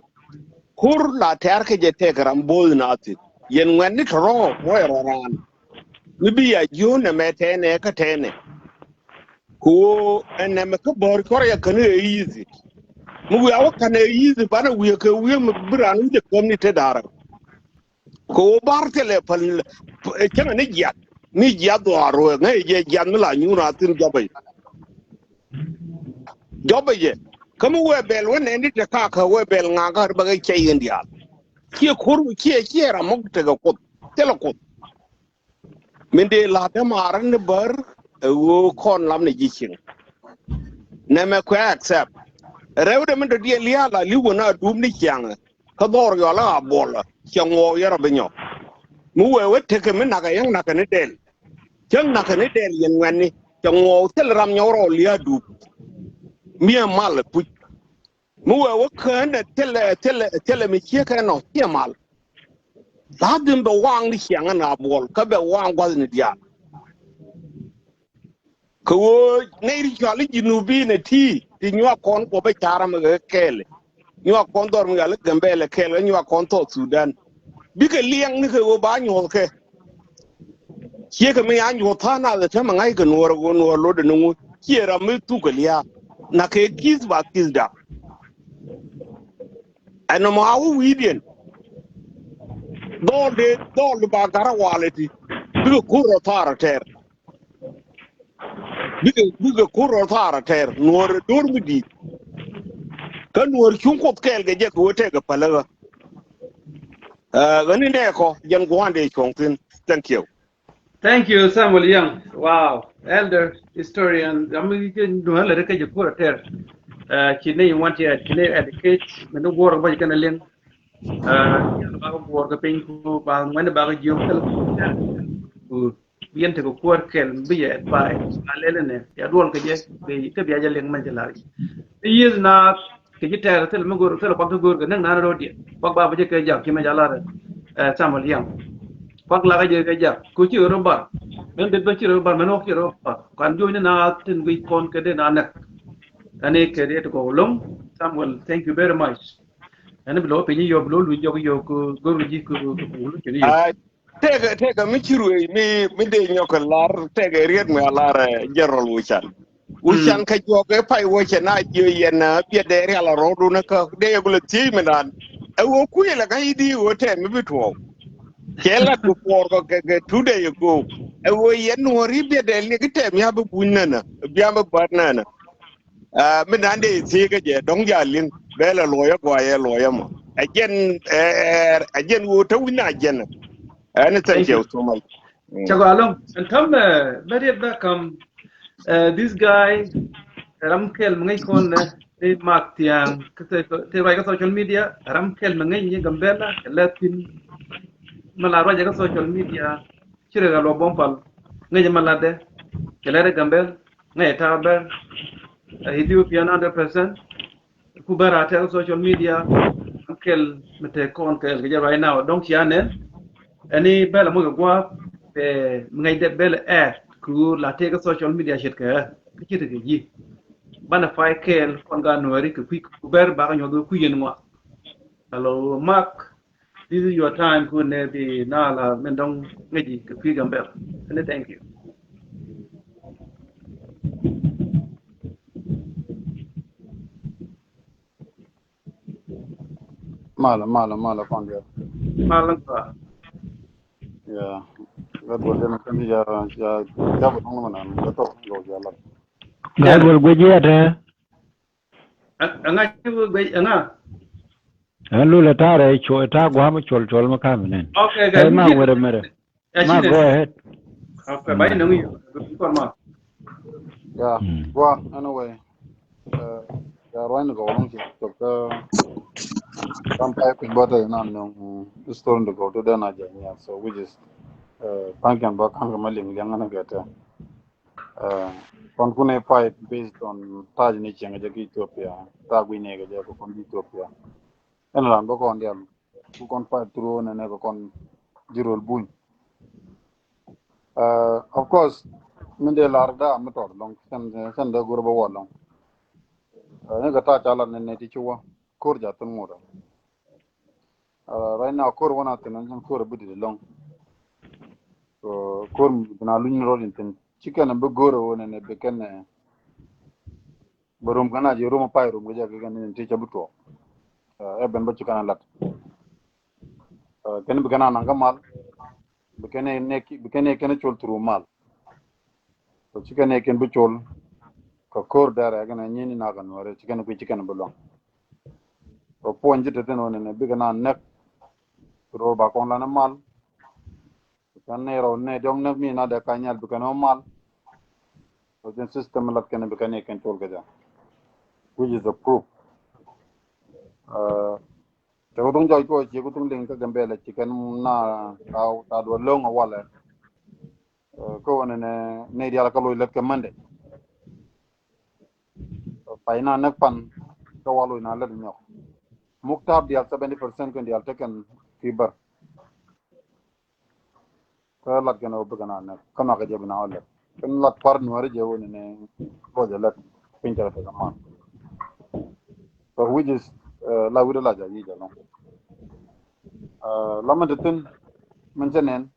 Ko̱r la tɛ̈r kɛ jɛ tɛkɛ ram bo̱o̱th na thi̱n. Yɛn ŋuɛ̈tni tɔ̱rɔ̱ muɔc rɔ raan. Mi bi ya jiöönɛ mɛ tɛnɛ kä tɛnɛ. Kɛ ɣöö ɛn nɛmɛ kä bäär cuɔr yɛ kän ɛ easy. Mi wiaa wä kän ɛ easy banɛ wiee kɛ wiee mi bi raan wi̱cdɛ käm ni te da̱rä. Kɛ ɣöö bar thilɛ päl cäŋɛ ni jiath ni jiath dhuaar wee ŋäc jɛ jiath mi la nyuun a thi̱n jɔpɛ jɛ. Jɔpɛ jɛ kä mi wee bɛl wä nɛn di te kakä wee bɛl ŋakä ri bä kɛ cɛy in diaal. Ciɛ ko̱r ciɛ ciɛ ram mɔk tekɛ kuoth thilɛ kuoth. Min dee la̱t dämaarä ni bär ɛ ɣöö kɔn lam ni ji̱ cieŋ. Nɛmɛ kuɛ accept. Rɛwdɛ min dɔ̱diɛn lia̱a̱ la li̱w wä na duum ni ciaŋɛ kä dhɔr yɔal a buɔlä ciɛ ŋuɔɔk yɛn rɔ bi nyɔk. Mi wee wä tekɛ mi nakɛ yäŋ nakɛ ni dɛl. Cäŋ nakɛ ni dɛl yɛn ŋuɛ̈tni cɛ ŋuɔɔk thil ram nyɔk rɔ lia̱a̱ duum. Mi ɛ mal ɛ puc. Mi wee wä kään ɛ thilɛ thilɛ thilɛ mi ciek ɛnɔ ciɛ mal. La̱thdhim bɛ waŋ ni ciaŋ ɛn a buɔl kä bɛ waŋ gua̱thni diaal. Kɛ ɣöö nɛy ri cɔal i̱ Junubin ɛ ti ti nyuak kɔn kuɔ bä ca̱r ɛmɛ kɛ kɛɛl. Nyuak kɔn dhɔr mi ɣal i̱ Gambɛl ɛ kɛɛl kä nyuak kɔn South Sudan. Bikɛ liɛŋ ni kɛ ɣöö ba nyuɔ̱th kɛ. Ciekɛ mi ya nyuɔ̱th tha̱a̱ŋ nath ɛ täämɛ ŋa̱ckɛ nuɔ̱ɔ̱r ɛ ɣöö nuɔ̱ɔ̱r lotdɛ ni ŋu ciɛ ram mi thuk kɛ lia̱a̱. Na̱kɛ ki̱th ba ki̱thda. Ɛn nɔmɔ a wä wi̱i̱diɛn. Dhɔɔldi dhɔɔldi ba ga̱r a walɛ ti bikɛ ko̱r rɔ thaar ɛ tɛɛr. Bikɛ bikɛ ko̱r rɔ thaar ɛ tɛɛr nuɔ̱ɔ̱r ɛ do̱r mi di̱i̱t. Kä nuɔ̱ɔ̱r cuŋ kuoth kɛɛl kɛ jɛ kɛ wee tɛkɛ päl ɛ ɣä. Ɛ ɣän in dee kɔ jɛn gua̱a̱n dee cuɔ̱ŋ thi̱n. Thank you. Thank you, Samuel Young. Wow. Elder historian, ram mi kɛ duŋ elder kɛ jɛ ko̱r a tɛr. Ɛ, ci ni ŋuan ti ɛ, ci ni educate, mɛ ni guɔr bä kɛn a liŋ. Ɛ, ba guɔr kɛ piny ku, ba ŋuan ba kɛ jiök kɛ ku. yɛn tekɛ kuäär kɛl mi bi yɛ advice a lɛl inɛ ya duɔl kɛ jɛ kɛ bia jɛ liŋ mɛn jɛ lar. Bi yieth naath kɛ ji̱ tɛɛr thil mi go̱r thil kuak ti go̱r kɛ näk naan ro̱o̱diɛn kuak ba bi jɛ kɛ jak ci mɛ jɛ lar. Samuel Liam kuak lakä jɛ kɛ jak ku ci rɔ bar mɛn det bä ci rɔ bar mɛn wok ci rɔ bar kuan juɔ̱ny ni naath tin guic kɔn kɛ dee naan näk. Ɛn i̱ kɛ dee ti kɔk lo̱ŋ. Samuel, thank you very much. Ɛn i̱ bi lo̱ piny i̱ yɔk bi lo̱ luc yɔk i̱ yɔk go̱r ji̱ ku ku luc kɛn i̱ yɔk. Tëëkɛ tëëkɛ mi ci ruëëc mi mi dee nyɔk kɛ lar tëëkɛ riet mi a lar. General Wucan Wucan kɛ juɔk ɛ pay wecɛ na jiö yɛn biɛ dee rial a rɔɔdun kä dee yɛ gulɛ thiec mi naan. Ɛ wä kui̱ lɛ kä i̱ di wä tɛm mi bi tuɔɔk. Cɛ lat kɛ puɔɔr kɛ kɛ two day ago. Ɛ wä yɛn nuɔ̱ɔ̱ri biɛ dee liɛk i̱ tɛm ya bi buny nänä bia bi bät nänä. Mi nan de thiek kä jɛ dɔ̱ŋ ja liŋ bɛ lɛ luɔyä gɔayɛ luɔyä mɔ. Ɛ jɛn ɛ ɛ ɛ jɛn woo tä wi̱n a jɛn. Ɛn thank you so much. Cɛ gɔaa loŋ ɛn täm bɛ riet bɛ kam. This guy ram kɛl mi ŋäc kɔn nɛ ni mak thiaŋ te ruac kä social media ram kɛl mi ŋäc ni Gambɛla kɛ lɛ thin. Mi la ruac kä social media ci rɛ ɣä luɔ buɔ̱m pal ŋäc ma latdɛ kɛ lɛ rɛ Gambɛl ŋäc ta̱a̱ bɛr. Ethiopia hundred percent. Ku bɛr a tɛk social media kɛl mi tɛk kɔn kɛl kɛ jɛ right now dɔŋ cia nɛn. Ɛni bɛl a moc kɛ gua̱a̱p kɛ mi ŋäc dɛ bɛl ɛ ku la tɛk social media ce̱tkɛ ɛ kä ce̱tkɛ ji̱. Banɛ pay kɛl kɔn ga nuɛri kɛ kui̱ ku bɛr bakä nyuɔth kɛ kui̱ yɛn ŋuak. Hello Mark. This is your time kun ne bi na la min dong ngeji ke pi Gambel. And thank you. Mala mala mala kon dia. Mala ka. Ya. Gat bol dem kan ya ya ya bol dong mana. Gat bol gwe jiate. Ɛŋa ci wek guec ɛŋa? Ɛn lulɛ ta̱a̱ rɛy cuɔ ta̱a̱ gua̱a̱m cuɔl cuɔl mi ka̱m nɛn. Okay, guys. Ma wɛrɛ mɛrɛ. Ma go ahead. Okay, ba inɛ ŋi̱ kɔn ma. Yeah, gua anyway. Ya ruany ni gɔw lɔŋ ci cok kä kam pay piny bä tɛ nan nɔŋ story ni gɔw to den a jɛ nya so which is thank you ba kan kɛ ma liŋ liŋ ni gɛ tɛ. Kɔn kun ɛ fight based on ta̱a̱ ni cieŋ jɛ ki Ethiopia ta̱a̱ gui̱n ni kɛ jɛ kɛ kɔn ki Ethiopia. Ɛn ran bä kɔn dial ku kɔn fight through nɛ nɛ kɛ kɔn jirol buny. Of course min dee lar da mi tɔt lɔŋ sɛn sɛn dee gurɛ bä wɔ lɔŋ. Ni kɛ ta̱a̱ ca lat nɛ nɛ ti ci wä kor ja thun ŋut. Right now kor wä na thin ɛn kor bi dit lɔŋ. Kor bi na luny rɔt in thin ci kɛn bi go̱o̱r wä nɛ nɛ bi kɛn bä rom kɛn a ji̱ rom a pay rom kɛ jɛ kɛ kɛn in ti ca bi tuɔɔk. Ɛ ben bä ci kɛn a lat kɛn bi kɛn a naŋ kä mal. Bi kɛn ɛ bi kɛn ɛ kɛn col through mal. Kɛ ci kɛn ɛ kɛn bi col kɛ kor dɛrɛ kɛn a nyini na kɛ nuɔrɛ ci kɛn kui̱ ci kɛn bi luaŋ. Kɛ puɔny ji̱ te thin wä nɛ nɛ bikɛ na nɛk. Rɔ ba kɔn lan mal. Kɛn ni rɔ ni diɔŋ näk ni na dee ka nyal bi kɛn mal. Within system lat kɛn bi kɛn ni kɛn col kɛ jɛ. Which is a proof. Cɛ ku thuŋ jɔc kɔ ci ku thuŋ liŋ kä Gambɛlɛ ci kɛn na ta duɔ loŋ a walɛ. Kä wä ni ni dial kä loc lät kɛ Monday. Pay na näk pan kä wa loc na lät nyɔk. Muk tap dial seventy percent kɛn dial tekɛn ki bär. Kä lat kɛn ɔ bikɛ na nɛ kä makɛ jɛ bi na ɔ lɛt kɛn lat par nuɔri jɛ wuni ni rɔ jɛ lɛt. Piny cɛ kɛ tɛ kɛ man. So which is la wit la jɛ yi jɛ lɔŋ. La mɛ ti thin mɛn cɛ nɛn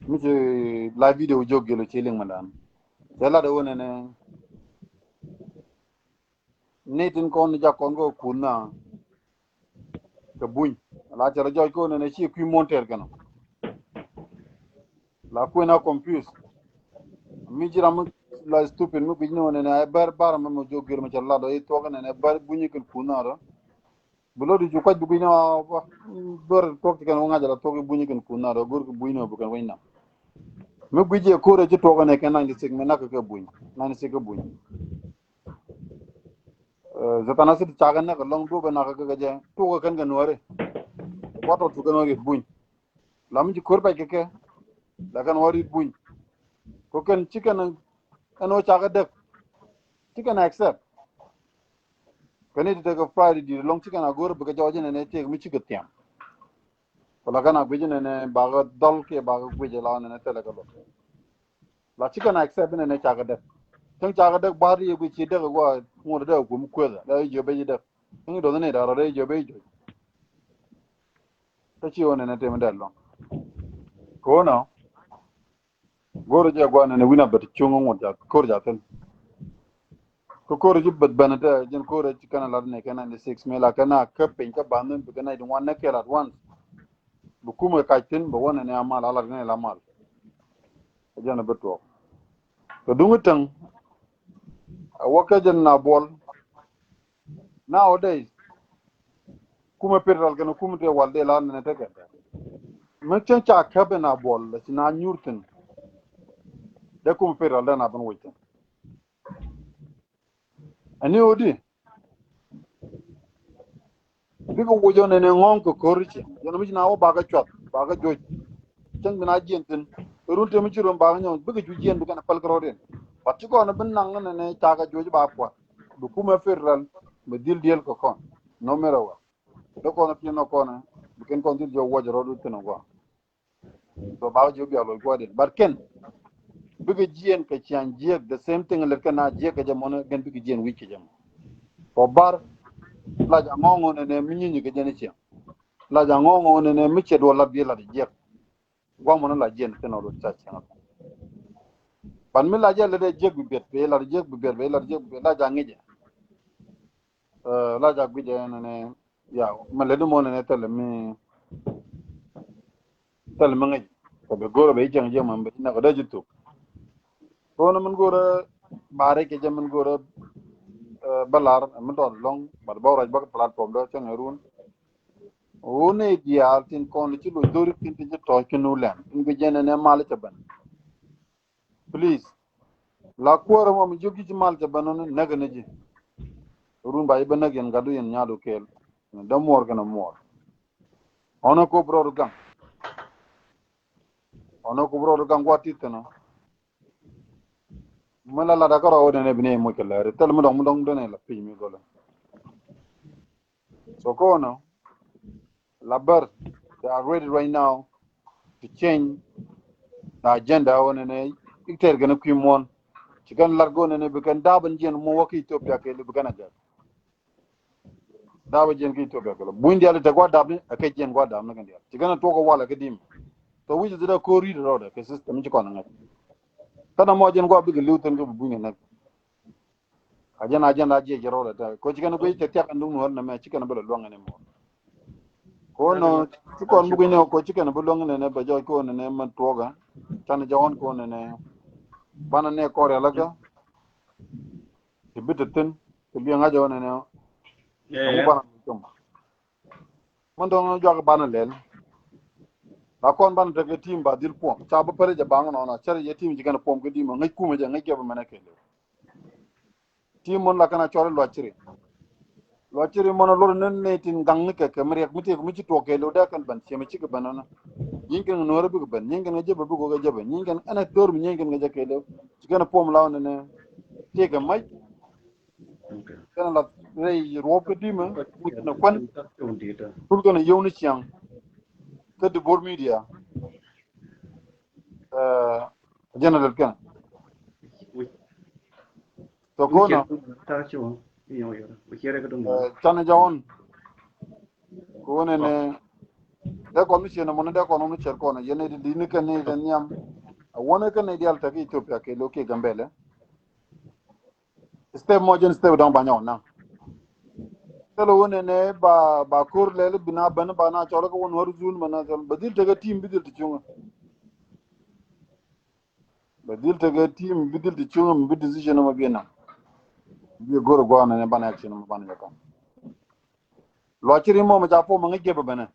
mi ci la video jok gelo ci liŋ mɛ dan cɛ lat wuni ni ni tin kɔn ni jak kɔn kɛ kun na. Kɛ buny la cɛ rɔ jɔc kɛ wuni ni ci kui̱ mon tɛr kɛn ɔ. La kuën a confuse. Mi ji̱ ram mi la stupid mi guic ni wä nɛnɛ ɛ bär bar mi mɔ jok gir mi cɛ lat ɔ i̱ thuɔk nɛnɛ bär buny i̱ kɛn kun na rɔ. Bi lot i̱ ju kuac bi guic ni wä bär thuɔk ci kɛn wä ŋa̱c ala thuɔk i̱ buny i̱ kɛn kun na rɔ go̱r ki buny ni wä bi kɛn wä nam. Mi guic i̱ ko̱r ɛ ci thuɔk nɛ kɛn ninety six mi nak kɛ buny ninety six kɛ buny. Zɛthan a sit cakɛ nɛk ɛlɔŋ duɔ̱p ɛ nak kɛ kɛ jɛ thuɔk kɛ kɛn kɛ nuɔ̱ɔ̱ri. Kuat tɔ thuɔk kɛ nuɔ̱ɔ̱ri buny. La mi ci ko̱r pɛc kɛ kɛ la kɛn wä rit buny. Kɛ kɛn ci kɛn ɛn ɣöö cakɛ däk. Ci kɛn accept. Kɛn i̱ ti tekɛ Friday di̱i̱t ɛlɔ̱ŋ ci kɛn a go̱o̱r bikɛ jɔɔc ɛn ɛn ɛ tëëk mi cikɛ thiam. Kɛ la kɛn a guic ɛn ɛn ɛ bakɛ dhɔl kiɛ bakɛ guic ɛ la ɛn ɛn ɛ thilɛ kɛ luɔt. La ci kɛn accept ɛn ɛn ɛ cakɛ däk. Cäŋ cakɛ däk ba̱a̱r yɛ guic ci däk ɛ guɔ ŋot ɛ däk ɛ kuäm kuëthä däk ɛ jiö ben ci däk. Cäŋ i̱ do̱th ɛn ɛ da̱r ɛ däk ɛ jiö ben ci juɔc. Kä ci ɣän ɛn ɛ tëë mi dee luɔ̱ŋ. Kɛ ɣän ɔ go̱o̱rä jɛ gua̱n ɛn ɛ wi̱n a bät cuŋ ŋot jath ko̱r jath thi̱n. Kä ko̱r ci bät ben te jɛn ko̱r ci kɛn a lat ni kɛn ninety six mi la kɛn a käp piny kä ban ni bi kɛn a di wan ni kɛl at once. Bi kumɛ kac thi̱n bɛ wä ni ni a mal a lat ni la mal. Ɛ jɛn a bi tuɔɔk. Kɛ duŋ i̱ täŋ a wä kɛ jɛn na buɔl. Nowadays kumɛ federal kɛn kumɛ te wal dee la ni ni te kɛn. Mi cä ca käp in a buɔl la ci na nyur thi̱n. Dee kumɛ federal dee na ben wec thi̱n. Ɛni ɣöö di bikɛ woc ɣän ɛn ɛ ŋɔ̱ŋ kɛ ko̱r i̱ ciɛ yɛn mi ci na wä bakɛ cuath bakɛ juɔc. Cäŋ bi na jiɛn thi̱n kɛ run tëë mi ci rom bakɛ nyɔ̱ŋ bikɛ cu jiɛn bi kɛn ɛ päl kɛ rɔ̱diɛn. But ci kɔn bi naŋ ɛn ɛn ɛ cakɛ juɔc ba pua̱t bi kumɛ federal mi dhil diɛl kɛ kɔn. No matter what dee kɔn pi̱n nɔ kɔn bi kɛn kɔn dhil jɔk wuɔc rɔ̱du thi̱n ɛ gɔaa. So ba jiök bia loc kuɔt in but kɛn bikɛ jiɛn kɛ ciaŋ jiɛk the same thing lɛt kɛn a jiɛk kɛ jɛ mɔnɛ gɛn bikɛ jiɛn wi̱c kɛ jɛ mɔ. Kɔ bar la ja ŋɔŋ ɣän ɛnɛ mi nyinyi kɛ jɛ ni ciaŋ. La ja ŋɔŋ ɣän ɛnɛ mi cɛ duɔ lat bi lat jiɛk. Gua̱ŋ mɔnɛ la jiɛn kɛn ɔ lut ca ciaŋ. But mi la jɛ lɛ dee jiɛk bi biɛt bi lat jiɛk bi biɛt bi lat jiɛk bi biɛt la ja ŋi̱cɛ. La ja guic ɛn ɛnɛ ya mɛ lɛ di mɔnɛ nɛ thɛlɛ mi thɛlɛ mi ŋäc. Kɛ bɛ go̱rɛ bɛ i̱ cäŋ jiɛ mɛ bɛ ti nɛ kɛ dee ji̱ thuk. Kɔn min go̱rɛ bari kɛ jɛ min go̱rɛ bä lar mi dɔl lɔŋ but bä ruac bä kɛ platform dɔ cäŋ ɛ run. Wun ni diaal tin kɔn li ci loc dhori tin ti ci tɔc ki nu lɛm tin bi jɛn ɛn ɛ mal cɛ bɛn. Please. La kuäärä mɔ mi jiök ji̱ ci mal cɛ ben nɔni näk ni ji̱. Run ba ji̱ ben näk yɛn gatdu yɛn nyaadu kɛɛl. Dämuɔɔr kɛnɛ muɔɔr. Ɔnɔ kop rɔɔdu gaŋ. Ɔnɔ kop rɔɔdu gaŋ gua̱a̱th ti̱th kɛnɛ. Mi la lat akä rɔɔdu nɛnɛ bi nɛy moc kɛ lääri thil mi dɔŋ mi dɔŋ dɔnɛ la pi̱c mi gɔlɛ. So kɔnɔ la bär they are ready right now to change the agenda ɣän ɛnɛ i̱ tɛr kɛn kui̱ muɔ̱n. Ci kɛn lat ɣän ɛnɛ bi kɛn dap ɛn jiɛn muɔ̱n wä kä Ethiopia kɛɛliw bi kɛn a gɛk. Dap ɛ jiɛn kä Ethiopia kɛɛliw buny diaal i̱ te gua̱ dap ni ɛ kɛ jiɛn gua̱ dap ni kɛn diaal ci kɛn a tuɔk ɛ wal ɛ kɛ dim. So wi̱c i̱ thidɛ ko̱r ri̱t rɔɔdɛ kɛ system ci kɔn ɛ ŋäc. Kɛn a mɔ jiɛn gua̱ bikɛ li̱w thi̱n kä bi buny ɛ näk. A jɛn a jɛn a jiɛc rɔɔdɛ tɛ ko ci kɛn guic tɛ thiak ɛn duŋ nuɔ̱ɔ̱r nɛmɛ ci kɛn bä lɛ luaŋ ɛn imɔ. Ko nɔ ci kɔn mi guic ni ko ci kɛn bä luaŋ nɛnɛ bɛ jɔc ko nɛnɛ mɛ tuɔɔkä. Canɛ jɔɔn ko nɛnɛ banɛ nɛ kɔr yɛ läkä. Ti bi ti thin ti bi ŋa̱c ɔ nɛnɛ. Ɛŋu banɛ mi com. Mɛn dɔ̱ŋ juak banɛ lɛl. La kɔn banɛ tekɛ tim ba dhil puɔm ca bä pɛrɛ jɛ baŋ nɔnɔ cɛrɛ jɛ tim ci kɛn puɔm kä dim ɔ ŋäc kumɛ jɛ ŋäc kɛ bä mɛnɛ kɛn lɛ. Ti mɔn la kɛn a cɔl i̱ luac ci ri. Luac ci ri mɔn a luɔt ni ni tin gaŋ ni kɛ kɛ mi riɛk mi tëëk mi ci tuɔɔk kɛ lo̱w dee kɛn ben ciɛ mi cikɛ ben nɔnɔ. Nyieny kɛn kɛ nuɔ̱ɔ̱rä bikɛ ben nyieny kɛn kɛ jepɛ bikɛ wä kɛ jepɛ nyieny kɛn ɛn a tho̱r mi nyieny kɛn kɛ jɛ kɛ lo̱w. Ci kɛn a puɔm la wä ni ni. Tëëk kɛ mac. Kɛn a la rɛy ruɔp kä dimɛ mi kɛn a kuän. Tul kɛn a yio̱w ni ciaŋ. Kä di bo̱r midia. Ɛ jɛn a lɛt kɛn. Tɔ ko̱n ɔ. Canɛ jɔwän. Ko̱n ɛnɛ dee kɔn mi ciɛ nɛ mɔni dee kɔn mi ciɛ kɔn yɛn ni di ni kɛn ni kɛn nhiam. A wänɛ kɛn ni dial tɛk Ethiopia kɛ lo̱ kiɛ Gambɛlɛ. Step mɔ jɛn step dɔ̱ŋ ba nyɔk naŋ. Thilɛ wä nɛnɛ ba ba ko̱r lɛl bi na ben ba na cɔl kä wä nuɔr zun ba na cɔl ba dhil tekɛ tim bi dhil ti cuŋä. Ba dhil tekɛ tim bi dhil ti cuŋä mi bi decision mɔ bi naŋ. Bi go̱r gua̱a̱n nɛnɛ ban action mɔ ban yɛ kaŋ. Luac ci ri mɔ mi ca puɔm mi ŋäc gep bɛ nɛ.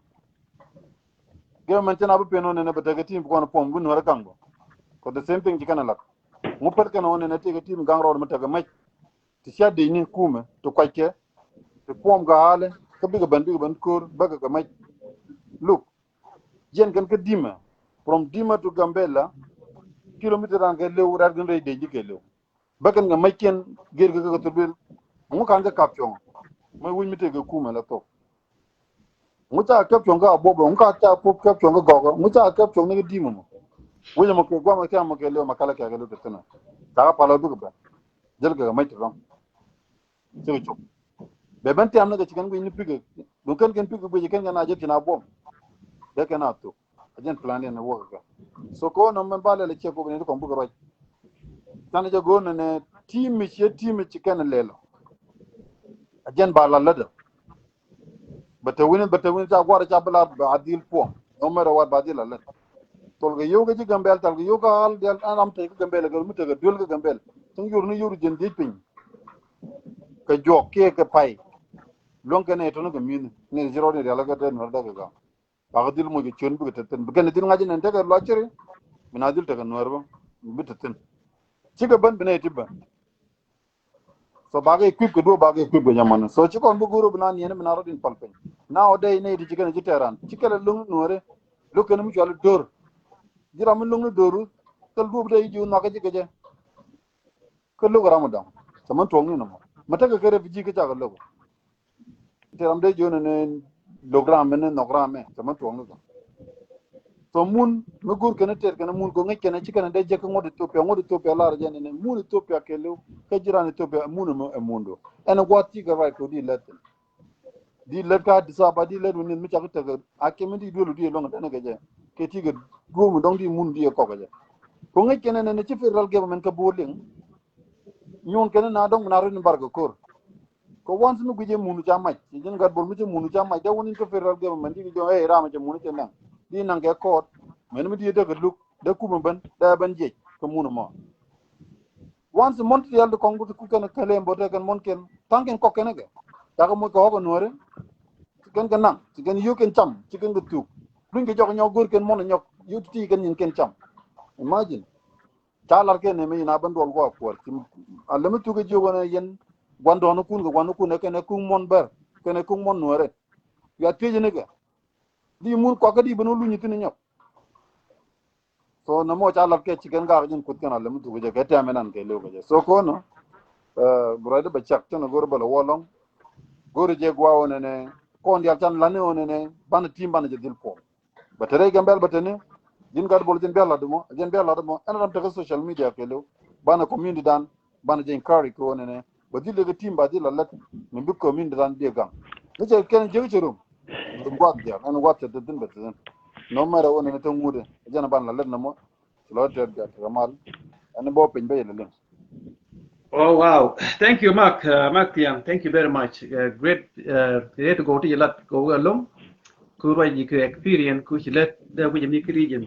Gep mɛn cin a bi pen wä nɛnɛ bɛ tekɛ tim bi kɔn puɔm bi nuɔr kaŋ bä. Kɔ the same thing ci kɛn a lak. Ŋu pɛt kɛn ɣän ɛn ɛ tëëk ɛ tim gaŋ rɔɔd mi tekɛ mɛc. Ti cia dec ni kumɛ ti kuackɛ ti puɔm kɛ ɣa̱lɛ kä bikɛ ben bikɛ ben ko̱r bäkɛ kɛ mɛc. Luk jiɛn kɛn kä dimɛ from dimɛ to Gambela. kilometer dan kɛ lëw, rɛ̈t gin rɛy dec ji̱ kɛ lëw. Bä kɛn kɛ mäc kiɛn, gër kɛ kɛ kɛ thurbil. Ŋu kan kɛ kap cuɔ̱ŋ? Mäc wi̱c mi tëë kɛ kumɛ la thok. Ŋu ca kap cuɔ̱ŋ kä Abuɔbä, ŋu ca ca pop kap cuɔ̱ŋ kä Gɔkä, ŋu ca kap cuɔ̱ŋ ni kä Di̱i̱m ɛmɔ. Wi̱c ɛmɔ kɛ guam kɛ thiam mɔ kɛ lëw mɛ kalɛ kɛ kɛ lëw te thin ɔ. Ca kɛ pal ɔ bikɛ bä. Jäl kɛ kɛ mäc ti rɔ̱ŋ. Cikɛ cop. Bɛ ben tiam ni kɛ ci kɛn guic ni pikɛ. Duŋ kɛn kɛn pikɛ guic kɛn kɛn a jɛ tin a buɔm. Dee kɛn a thuk. A jɛn plan in a wäk kɛ. So kɛ ɣöö nɔ mɛn ba lɛl a ciɛ kop ni ti kɔn bukɛ ruac. Can jɛ go̱o̱n ni ti̱i̱ mi ciɛ ti̱i̱ mi ci kɛn lɛl. A jɛn ba la lätdä. Bɛ te wi̱ni, bɛ te wi̱ni ca gua̱r ca bi la ba dhil puɔ̱ŋ. No matter what ba dhil a lät. Thol kɛ yio̱w kɛ ci Gambɛl, thal kɛ yio̱w kɛ al dial an ram te kɛ Gambɛl kɛ mi te kɛ duel kɛ Gambɛl. Tin yur ni yur jɛn dhiec piny. Kɛ juɔk kiɛ kɛ pay. Luäŋ kɛ nɛ tɔnɔ kɛ mi̱ni ni ci rɔɔd ni rial kɛ te nuɛr däk kɛ gam. Ba kɛ dhil moc kɛ ciön bikɛ te thin, bikɛ ni dhil ŋa̱c nɛn tekɛ luac ciri. Bi na dhil tekɛ nuɛr bä bi te thin. Cikɛ ben bi nɛ ti ben. So bakɛ equip kɛ duɔ̱ɔ̱p, bakɛ equip kɛ nyamani. So ci kɔn bi go̱o̱r bi na niɛn bi na rɔ̱t in pal piny. Nowadays nɛ ti ci kɛn ci tɛran ci kɛlɛ lo̱ŋ ni nuɔ̱ɔ̱ri. Lo̱k kɛn mi cual i̱ do̱r. Ji̱ ram mi lo̱ŋ ni do̱r. Kɛl duɔ̱ɔ̱p dee ji̱ wun nhɔakä ji̱ kɛ jɛ. Kä lo̱k ram mi dɔ̱ŋ. Cɛ mɛn tuɔ̱ŋni nɔmɔ. Mɛ tekɛ kɛ refugee kä cakɛ lo̱k. Tëë ram dee jiön ni lo̱k ram ni nhɔk ram mɛ, cɛ mɛ tuɔ̱ŋ ni kɔ. So mun mi go̱o̱r kɛn tëët kɛn mun kɔ ŋäc kɛn ci kɛn dee jek ŋuɔ̱t Ethiopia, ŋuɔ̱t Ethiopia lar jɛ ni mun Ethiopia kɛ liw, kä jiran Ethiopia mun ɛmɔ ɛ mundu. Ɛn gua̱a̱th cikɛ ruac kɛ di lät thin. Di lät ka Addis Ababa, di lät wä ni mi cak tekɛ a kɛ mi di duel di luɔ̱ŋ dɛn kɛ jɛ. Kɛ ti kɛ duɔ̱ɔ̱m dɔ̱ŋ di mun di kɔk kɛ jɛ. Kɔ ŋäc kɛn ni ci federal government kɛ bo̱o̱ liŋ. Nyuun kɛn na dɔ̱ŋ na rin bar kɛ ko̱r. Kɛ once mi guic ɛ munu ca mac, ci ji̱n gat bol mi ci munu ca mac, dee wä ni̱n kä federal government, di kɛ jɔ̱ɔ̱ŋ, ɛ, ram cɛ munu cɛ naŋ. Di naŋ kɛ court, mɛn mi di dee kɛ luk, dee kumɛ ben, dee ben jiɛc, kɛ munu mɔ. Once mɔn ti rial di kɔŋ ku kɛn kɛ lem bot kɛn mɔn kɛn, thaŋ kɛn kɔk kɛn kɛ. Cakɛ moc kɛ ɣɔk kɛ nuɔri, ci kɛn kɛ naŋ, ci kɛn yio̱k kɛn cam, ci kɛn kɛ thuk. Luny kɛ jɔk nyɔk go̱r kɛn mɔn nyɔk, yio̱k ti ti kɛn nyin kɛn cam. Imagine. Ca lar kɛn ɛmɛ in a ben duɔl guɔ a kuɔr. A lemi thuk ɛ jiök ɛn ɛ yɛn guandɔɔnikun kɛ guandɔɔnikun ɛ kɛn ɛ kuŋ muɔn bɛr kɛn ɛ kuŋ muɔn nuɛɛrɛ. Yua thiec ni kɛ di mun kuakä di ben wä luny thin nyɔk. So nɛ mɔ ca lar kɛ ci kɛn gak jin kuth kɛn a lemi thuk ɛ jɛ kɛ tɛm ɛnan kɛ lew kɛ jɛ. So ko̱n ɛ bi ruac di bɛ cak thin ɛ go̱r bɛ lɛ wä lɔŋ. Go̱r jɛ gua̱a̱ wä nɛnɛ kɔn dial can lani wä nɛnɛ banɛ tim banɛ jɛ dhil puɔm. Bɛ te rɛy Gambɛl bɛ te ni ji̱n gat bol ji̱n bia lat mɔ, ji̱n bia lat mɔ. Ɛn ram tekɛ social media kɛ liw. Banɛ community dan banɛ jɛ encourage kɛ wä nɛnɛ. Bɛ dhil dee team ba dhil la lät mi bi community dan bi gam. Ni cɛ kɛn ji̱ cɛ rum. Rum guath dial ɛn guath cɛ te thin bɛ te thin. No matter wä nɛnɛ te ŋut ɛ jɛn banɛ la lät nɛ mɔ. Ci lɔ tɛt jat kɛ mal. Ɛn bɔ piny bä yɛ lɛ liŋ. Oh, wow. Thank you, Mark. Uh, Mark Thiaŋ, thank you very much. Uh, great. Uh, great go ti lat go along. Ku ruac ji̱ kɛ experience ku ci lät dee wi̱c mi kɛ region.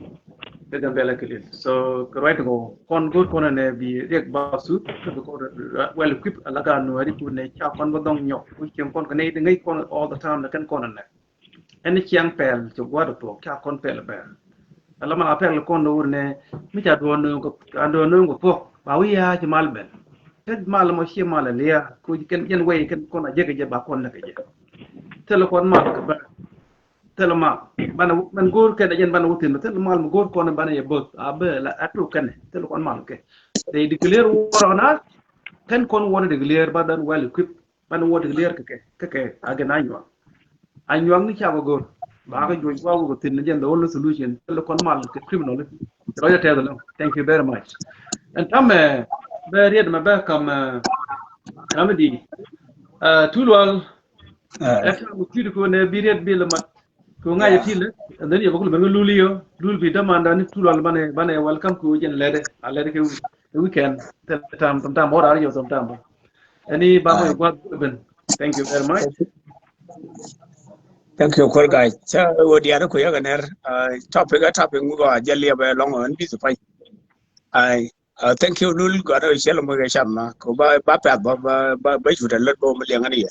Dee Gambɛl kɛ lil. So kɛ ruac go kɔn go̱r kɔn nɛ bi riɛk ba su kɛ bi kɔn, uh, well equipped ala ka nuɛri ku nɛ ca kɔn bä dhɔŋ nyɔk ku cieŋ kɔn kɛ nɛ ŋäc kɔn all the time nɛ kɛn kɔn nɛ. Ɛn ciaŋ pɛl ci gua̱a̱r thuɔ̱k ca kɔn pɛl bɛr. Ala ma pɛl kɔn wur nɛ mi ca duɔ̱ɔ̱n nööŋ kɛ, ca duɔ̱ɔ̱n nööŋ kɛ thuɔ̱k ba wi̱i̱ yaa ci mal ben. Kä mal mɔ ci mal a lia̱a̱ ko ci kɛn jɛn wɛy kɛn kɔn a jek kɛ jɛ ba kɔn lɛ kɛ jɛ. Thil kɔn mal kɛ bɛr. Thil mal banɛ mɛn go̱o̱r kɛn a jɛn banɛ wä thi̱n thil mal mi go̱o̱r kɔn banɛ yɛ bo̱th a bɛ la a tuk kɛn thil kɔn mal kɛ. They declare war on us. Kɛn kɔn war declare ba dɔn well equipped. Ban wä ti clear kɛ kɛ kɛ kɛ a gɛn a nyuak. A nyuak ni ca kɛ go̱r ba kɛ juɔc wa wä kɛ thin ni jɛn the only solution. Thil kɔn mal kɛ criminal. Rɔyɛ tɛth lɔ. Thank you very much. Ɛn tam mɛ bɛ riet mɛ bɛ kam ram di. Tulwal. Ɛ tam mi kui̱d ko nɛ bi riet bi lɛ mat. Ko ŋa̱c ɛ ti lɛ. And then yɛ bä kul mɛ ŋä lul yɔ lul bi dämanda ni Tulwal banɛ banɛ welcome ko jɛn lɛdɛ a lɛdɛ kɛ weekend. Tam tam tam ora yɔ tam tam. Ɛni ba kɔc gua̱th ben. Thank you very much. Thank you, Kuɔr Gac. Cä wä diaari ku yäk ɛnɛr. Topic ɛ topic mi gɔaa jɛ liɛp ɛ lɔŋ ɛn bi̱th pany. Ai, thank you Lul gɔaa ɛ ciɛl mɔ kɛ cam ma. Ku ba ba pɛth ba ba ba cut ɛ lät bä mi liɛŋ ɛn yɛ.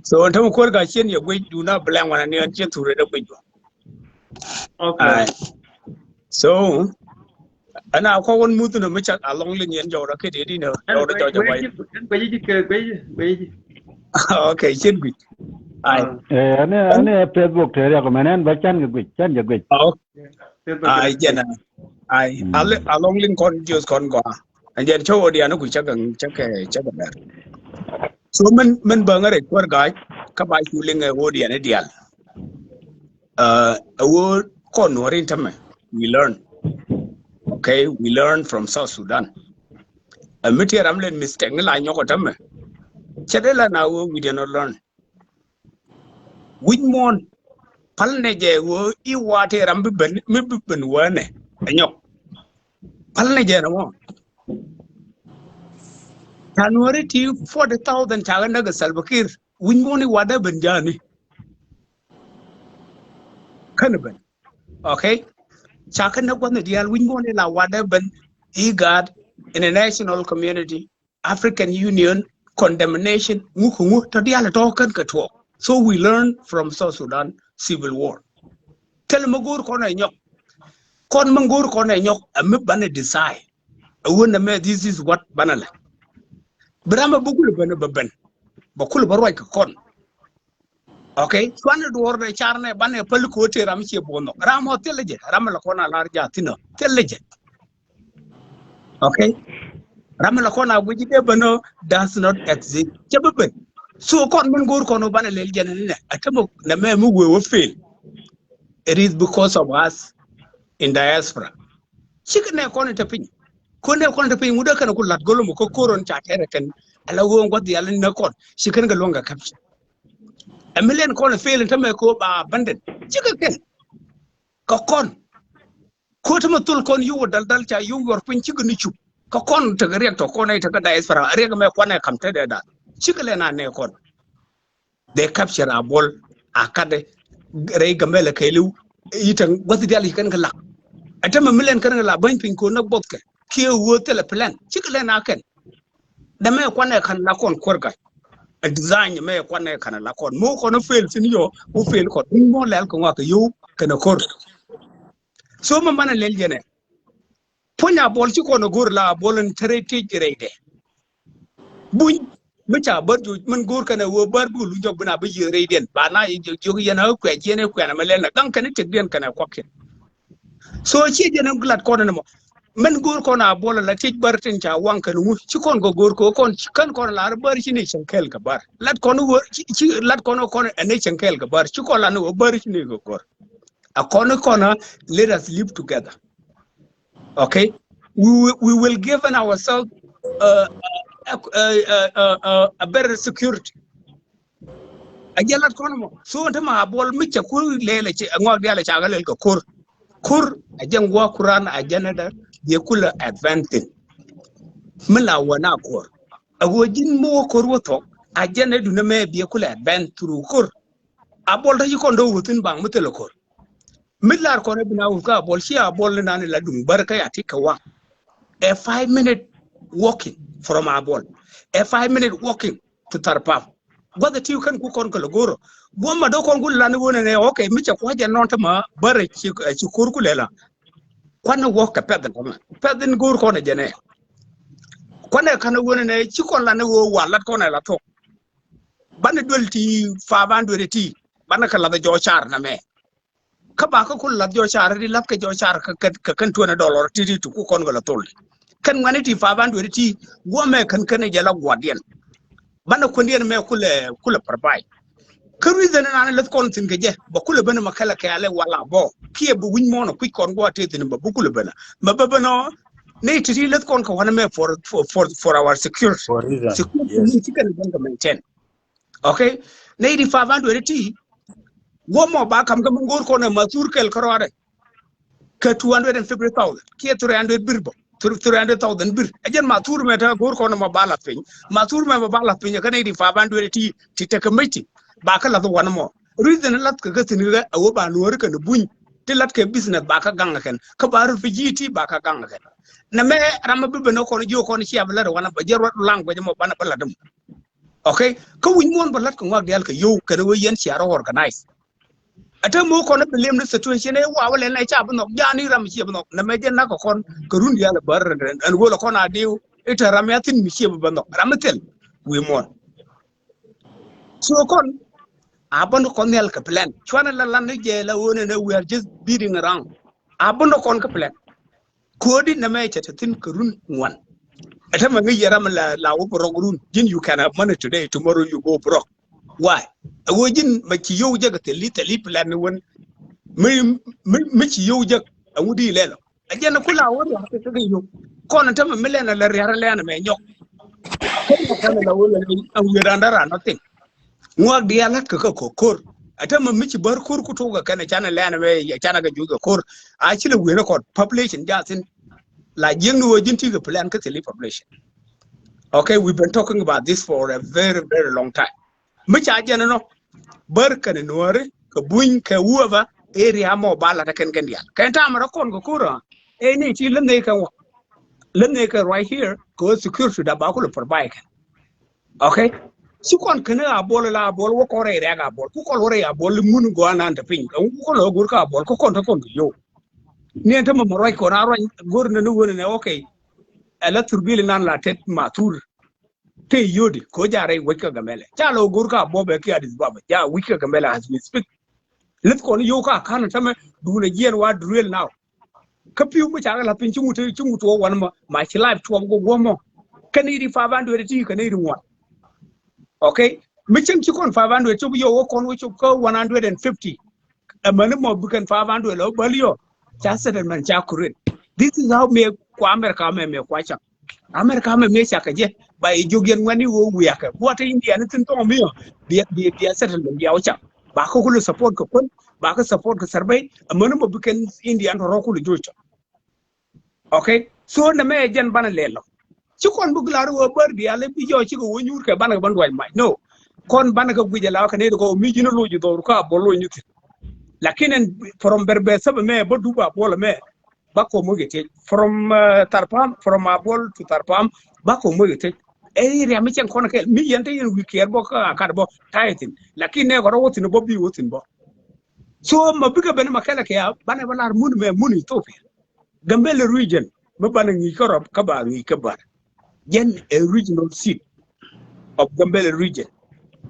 So ɛn tämɛ Kuɔr Gac cien yɛ guic du na blank wanɛ ni ɛn cien thurɛ dɛ guic bä. Okay. Ai. So ɛn a kɔk wän muth ni mi cak a lɔŋ liŋ yɛn jɔwdä kɛ dee di ni jɔwdä jɔwdä guay. Guay ji kɛ guay ji guay ji. Okay, cien guic. Ai. Ɛn ɛn Facebook te riak mɛn ɛn ba can kɛ guic can jɛ guic. Ai jɛn a. Ai, a lɔŋ liŋ kɔn jiöth kɔn gɔaa. Ɛn jɛn cä ɣöö dian ku cä kɛ, cä kɛ, cä kɛ bɛr. So min, min bäŋä rɛy kuäär ga̱a̱c kä ba cu liŋ ɛ ɣöö dian i̱ diaal. Ɛ ɣöö kɔn nuɔ̱ɔ̱r in tämɛ, we learn. Okay, we learn from South Sudan. Ɛ mi tëë ram len mistake ni la nyɔk ɔ tämɛ. Cɛ dee la na ɣöö we did not learn. Wi̱c muɔ̱ɔ̱n päl nɛ jɛ ɣöö i̱ wa̱a̱ tëë ram bi ben, mi bi ben wäänɛ ɛ nyɔk. Päl nɛ jɛ nɛ mɔ. January ti forty thousand ca kɛ näk ɛ Salva Kiir. Wi̱c muɔ̱ɔ̱n i̱ wa̱a̱ dee ben ja̱a̱ni. Känɛ ben. Okay. Ca kɛ näk gua̱thni diaal wi̱c muɔ̱ɔ̱n i̱ la wa̱a̱ dee ben. IGAD, international community, African Union, condemnation, ŋu kɛ ŋu tɔ diaal tɔ kän kɛ tuɔɔk. So we learn from South Sudan civil war. Thil mi go̱o̱r kɔn ɛ nyɔk. Kɔn mi go̱o̱r kɔn ɛ nyɔk ɛ mi banɛ decide. Ɛ ɣöö nɛmɛ this is what banɛ lɛ. Bi ram ɛ bi kulɛ ben ɛ bɛ ben. Bɛ kulɛ bä ruac kɛ kɔn. Okay, cuanɛ duɔ̱ɔ̱r dee car nɛ banɛ päl ko̱ tëë ram ciɛ buɔ̱n nhɔk. Ram ɔ thilɛ jɛ, ram ɛ la kɔn a lar jaathinɔ, thilɛ jɛ. Okay. Ram ɛ la kɔn a guic dee bä nɔ does not exist. Cɛ bä ben. So kɔn min go̱o̱r kɔn wä banɛ lɛl jɛn ni nɛ. A tämɛ nɛ mɛ mi wee wä fail. It is because of us in diaspora. Cikɛ nɛ kɔn in te piny. Ko nɛ kɔn in te piny ŋut dee kɛn ku lat go̱l mɔ kä ko̱r ɔn ca tɛrɛ kɛn. Ala wee ŋuath dial in nɛ kɔn. Ci kɛn kɛ luɔ̱ŋ kɛ capture. Ɛ mi lɛn kɔn fail in tämɛ ko ba abandon. Cikɛ kɛn. Kä kɔn. Ko̱ tämɛ thol kɔn yow dal dal ca yow yuɔr piny cikɛ ni cup. Kä kɔn tekɛ riɛk tɔ kɔn ɛ tekɛ diaspora riɛk mɛ kuanɛ kam te dee dal. Cikɛ lɛ na nɛ kɔn. They capture Abol a katdɛ rɛy Gambɛla kɛɛliw. I̱ tɛŋ gua̱th dial i̱ kɛn kɛ lak. Ɛ tämɛ mi lɛn kɛn kɛ lak bäny piny ko̱n nä buɔth kɛ kiɛ ɣöö thilɛ plan. Cikɛ lɛ na kɛn. Dɛ mɛ kuanɛ kan la kɔn kuäär ga̱a̱c. Ɛ design mɛ kuanɛ kan la kɔn. Mo̱o̱ kɔn fail thi̱n yɔ, wä fail kɔn. Mo̱o̱ lɛl kɛ ŋɔak kɛ yio̱w kɛnɛ ko̱r. So mɛ manɛ lɛl yɛnɛ. Puɔ̱ny Abol ci kɔn ɛ go̱r la Abol in te rɛy tiec rɛydɛ. Buny mi ca bär juc min go̱r kɛnɛ wee bär bi lu jɔk bin a bi yiëë rɛydiɛn. Ba na jiök yɛn a kuɛ jiɛn ɛ kuɛn ɛmɛ lɛl nɛ gaŋ kɛn i̱ tëkdiɛn kɛnɛ kuak kɛn. So ciɛ jɛn in glat kɔn in mɔ. Min go̱r kɔn Abol la tiec bär tin ca waŋ kɛn ŋu ci kɔn kɛ go̱r kɛ kɔn ci kän kɔn lar bär ci ni cɛŋ kɛɛl kɛ bär. Lat kɔn wee ci, ci lat kɔn kɔn ɛ ni cɛŋ kɛɛl kɛ bär ci kɔn la ni wee bär ci ni kɛ go̱r. A kɔn kɔn let us live together. Okay, we will, we will give ourselves uh, a, a, a, a, a better security. A jɛ lat kɔn mɔ so te ma Abol mi cɛ kur lɛl a ŋɔak dial a ca kɛ lɛl kɛ kur. Kur a jɛ ŋuak kuran a jɛ nɛ dɛ biɛ kulɛ advantage. Mi la wä na kur a wä ji̱n mi wä kur wä thok a jɛ nɛ dunɛ mɛ biɛ kulɛ advantage through kur. Abol ta ci kɔn dee wä thi̱n baŋ mi thilɛ kur. Mi lar kɔn ɛ bi na wut kä Abol ci Abol ni nan ila duŋ bär kä ya ti kɛ waŋ. A five minute walking from Abol. A five minute walking to Tharpam. Guath ɛ ti kɛn ku kɔn kɛ lɛ go̱rɔ. Guɔm ma dee kɔn ku lan wä nɛ nɛ okay mi cɛ kua̱c ɛ nɔn te ma bär ɛ ci, ɛ ci ko̱r ku lɛ la. Kuanɛ wä kɛ pɛth in kɔn pɛth in go̱r kɔn ɛ jɛ nɛ. Kuanɛ kan wä nɛ nɛ ci kɔn lan wä wa lat kɔn ɛ la thok. Banɛ duel ti five hundred ti banɛ kɛ lath jɔɔc car namɛ. Kä ba kä kul lath jɔɔc car ti lath kɛ jɔɔc car kɛ kɛn twenty dollar ti ti ti ku kɔn kɛ la thol. Kɛn ŋuɛni ti five hundred ti guɔmɛ kɛn kɛn jɛ la guɔdiɛn. Banɛ kuɛndiɛn mɛ kulɛ kulɛ provide. Kä reason nan leth kɔn thin kɛ jɛ ba kulɛ ben ma kɛlɛ kɛɛlɛ wala bɔ kiɛ bi wi̱ny mɔnɔ kui̱c kɔn guɔ ti thin ba bi kulɛ ben ma ba ben ɔ. Ni ti ti leth kɔn kɛ wanɛ mɛ for for for for our security. For reason, security yes. Ni ti kɛn ben kɛ maintain. Okay. Nɛy ti five hundred ti wä mɔ ba kam kä mi go̱o̱r kɔn ɛ ma thur kɛl kärɔadɛ. Kɛ two hundred and fifty thousand kiɛ three hundred bir bä. Three hundred thousand bir ɛ jɛn ma thur mɛ te go̱o̱r kɔn ɛ ma ba lath piny. Ma thur mɛ ma ba lath piny kä nɛy ti five hundred ti ti tekɛ mec ti ba kä lath wanɛ mɔ. Reason lath kɛ kä thi̱n kɛ ɛ wä ba nuɔ̱ɔ̱ri kɛn buny ti lath kɛ business ba kä gaŋ kɛn kä ba refugee ti ba kä gaŋ kɛn. Nɛ mɛ ram mi bi ben ɛ kɔn jiök kɔn cia bi lath wanɛ ba jɛ ruat language mɔ banɛ bä lath mɔ. Okay. Kä wi̱ny muɔ̱ɔ̱n bä la̱t kɛ ŋɔak diaal kɛ yio̱w kɛn wee yɛn cia rɔ organize. Ɛ te mo̱o̱k kɔn ɛ bi liɛm ni situation ɛ wa wä lɛl nɛ ca bi nhɔk jaani ram cie bi nhɔk nɛ mɛ jɛ nak kɛ kɔn kɛ run diaal ɛ bär rɛn rɛn ɛn wee lɛ kɔn a diw. I̱ te ram ya thi̱n mi cie bi bä nhɔk ram mi thil wi̱i̱ muɔ̱ɔ̱n. So kɔn a bä ni kɔn nhial kɛ plan cuanɛ la lan ni jɛ la wee nɛ nɛ we are just beating around. A bä ni kɔn kɛ plan. Ko̱di nɛmɛ cɛ te thi̱n kɛ run ŋuan. Ɛ tämɛ ŋäc yɛ ram la, la wä bi rɔk run. Ji̱n you can have money today, tomorrow you go broke. Why? Ɛ ɣöö ji̱n mɛ ci yio̱w jɛ kɛ thil i̱ thil i̱ plan ni wen. Mi, mi, mi ci yio̱w jɛ, ɛŋu di lɛl ɔ. Ɛ jɛn ku la wä ria̱r kɛ kɛ yio̱w. Kɔn ɛ tämɛ mi lɛn ɛ lɛ ria̱r lɛn ɛ mɛ nyɔk. Kɛ nyɔk kɔn ɛ la wä lɛ ɛ wi̱i̱ randa ran nothing. Ŋuak diaal la̱t kɛ kɛ ko̱r. Ɛ tämɛ mi ci bär ko̱r ku tok kɛ kɛn ɛ canɛ lɛn ɛ mɛ canɛ kɛ juɔc kɛ ko̱r. A ci lɛ wi̱i̱ ni kɔn population jathin. La jiäkni ɣöö ji̱n ti kɛ plan kä thil i̱ population. Okay, we've been talking about this for a very, very long time. Mi ca jɛn ɛnɔ, bär kɛnɛ nuääri, kɛ buny, kɛ whoever, area mɔ ba lat ɛ kɛn kɛn diaal. Kɛn tamɛ rɔ kɔn kɛ ko̱r ɛ ni ti lä nɛy kɛn wä. Lä nɛy kɛn right here, kɛ ɣöö security da ba kulɛ provide kɛn. Okay? Ci kɔn kɛn a buɔl la buɔl wä kɔn rɛy rɛk a buɔl. Ku kɔn wä rɛy a buɔl li mun gɔaa nan te piny. Ku kɔn lɔ go̱r ka a buɔl, ku kɔn te kɔn kɛ yio̱w. Ni ɛn te mɛ mɛ ruac kɔn a ruac go̱r ni ni wen ni, okay. Ɛ la thurbil nan la tet ma thur. Te yodi ko ja rɛy wec kä Gambɛlɛ. Ca lɔ go̱r ka buɔbɛ ki Addis Ababa. Ja wec kä Gambɛlɛ as we speak. Lith kɔn yio̱w ka kan tämɛ duun a jiɛn wa drill now. Kä pi̱w mi ca kɛ la piny ci ŋut, ci ŋut wä wan mɔ ma ci live tuɔm kɛ guɔ̱m mɔ. Kɛn iri five hundred ti kɛn iri ŋuan. Okay. Mi cieŋ ci kɔn five hundred cop yio̱w wä kɔn wä cop kä one hundred and fifty. Ɛmɛni mɔ bi kɛn five hundred lɔ bäl yɔ. Ca settlement ca kurin. This is how mi kua America mɛ mi kua cam. America mɛ mi cakɛ jɛ ba i̱ jiök yɛn ŋuɛ̈tni ɣöö wiakɛ gua̱a̱th India ni thi̱n thɔŋ mi ɔ. Bia, bia, bia settlement bia wä cam. Ba kä kul support kɛ kuän, ba kä support kɛ survey. Ɛmɛni mɔ bi kɛn India ni tɔ̱ rɔ kul jiök cam. Okay. So nɛmɛ jɛn banɛ lɛl lɔ. Ci kɔn bi glar wä bär diaal bi jɔɔc cikɛ wä nyuur kɛ banɛ kɛ ban duac mac. No. Kɔn banɛ kɛ guic ala kɛ nɛy ti kɔ mi ji̱n loc dhɔr kä a buɔl loc ni thi̱n. Lakin ɛn from Bɛrbɛr Thäbɛ mɛ bä dup a buɔl mɛ ba kɔ moc kɛ tiec. From, uh, Tharpam, from a buɔl to Tharpam ba kɔ moc kɛ tiec. Ɛ area mi cɛn kɔn kɛl mi yɛn te yɛn wi̱i̱ kiɛɛr bɔ kä a kat bɔ ta̱yɛ thi̱n. Lakin nɛ kɔ rɔ wä thi̱n bɔ bi wä thi̱n bɔ. So ma bikɛ ben ma kɛlɛ kɛ a banɛ ba lar mun mɛ mun Ethiopia. Gambela region mi banɛ ŋi̱i̱c kä rɔp kä ba ŋi̱i̱c kä bär. Jɛn a regional seat of Gambela region.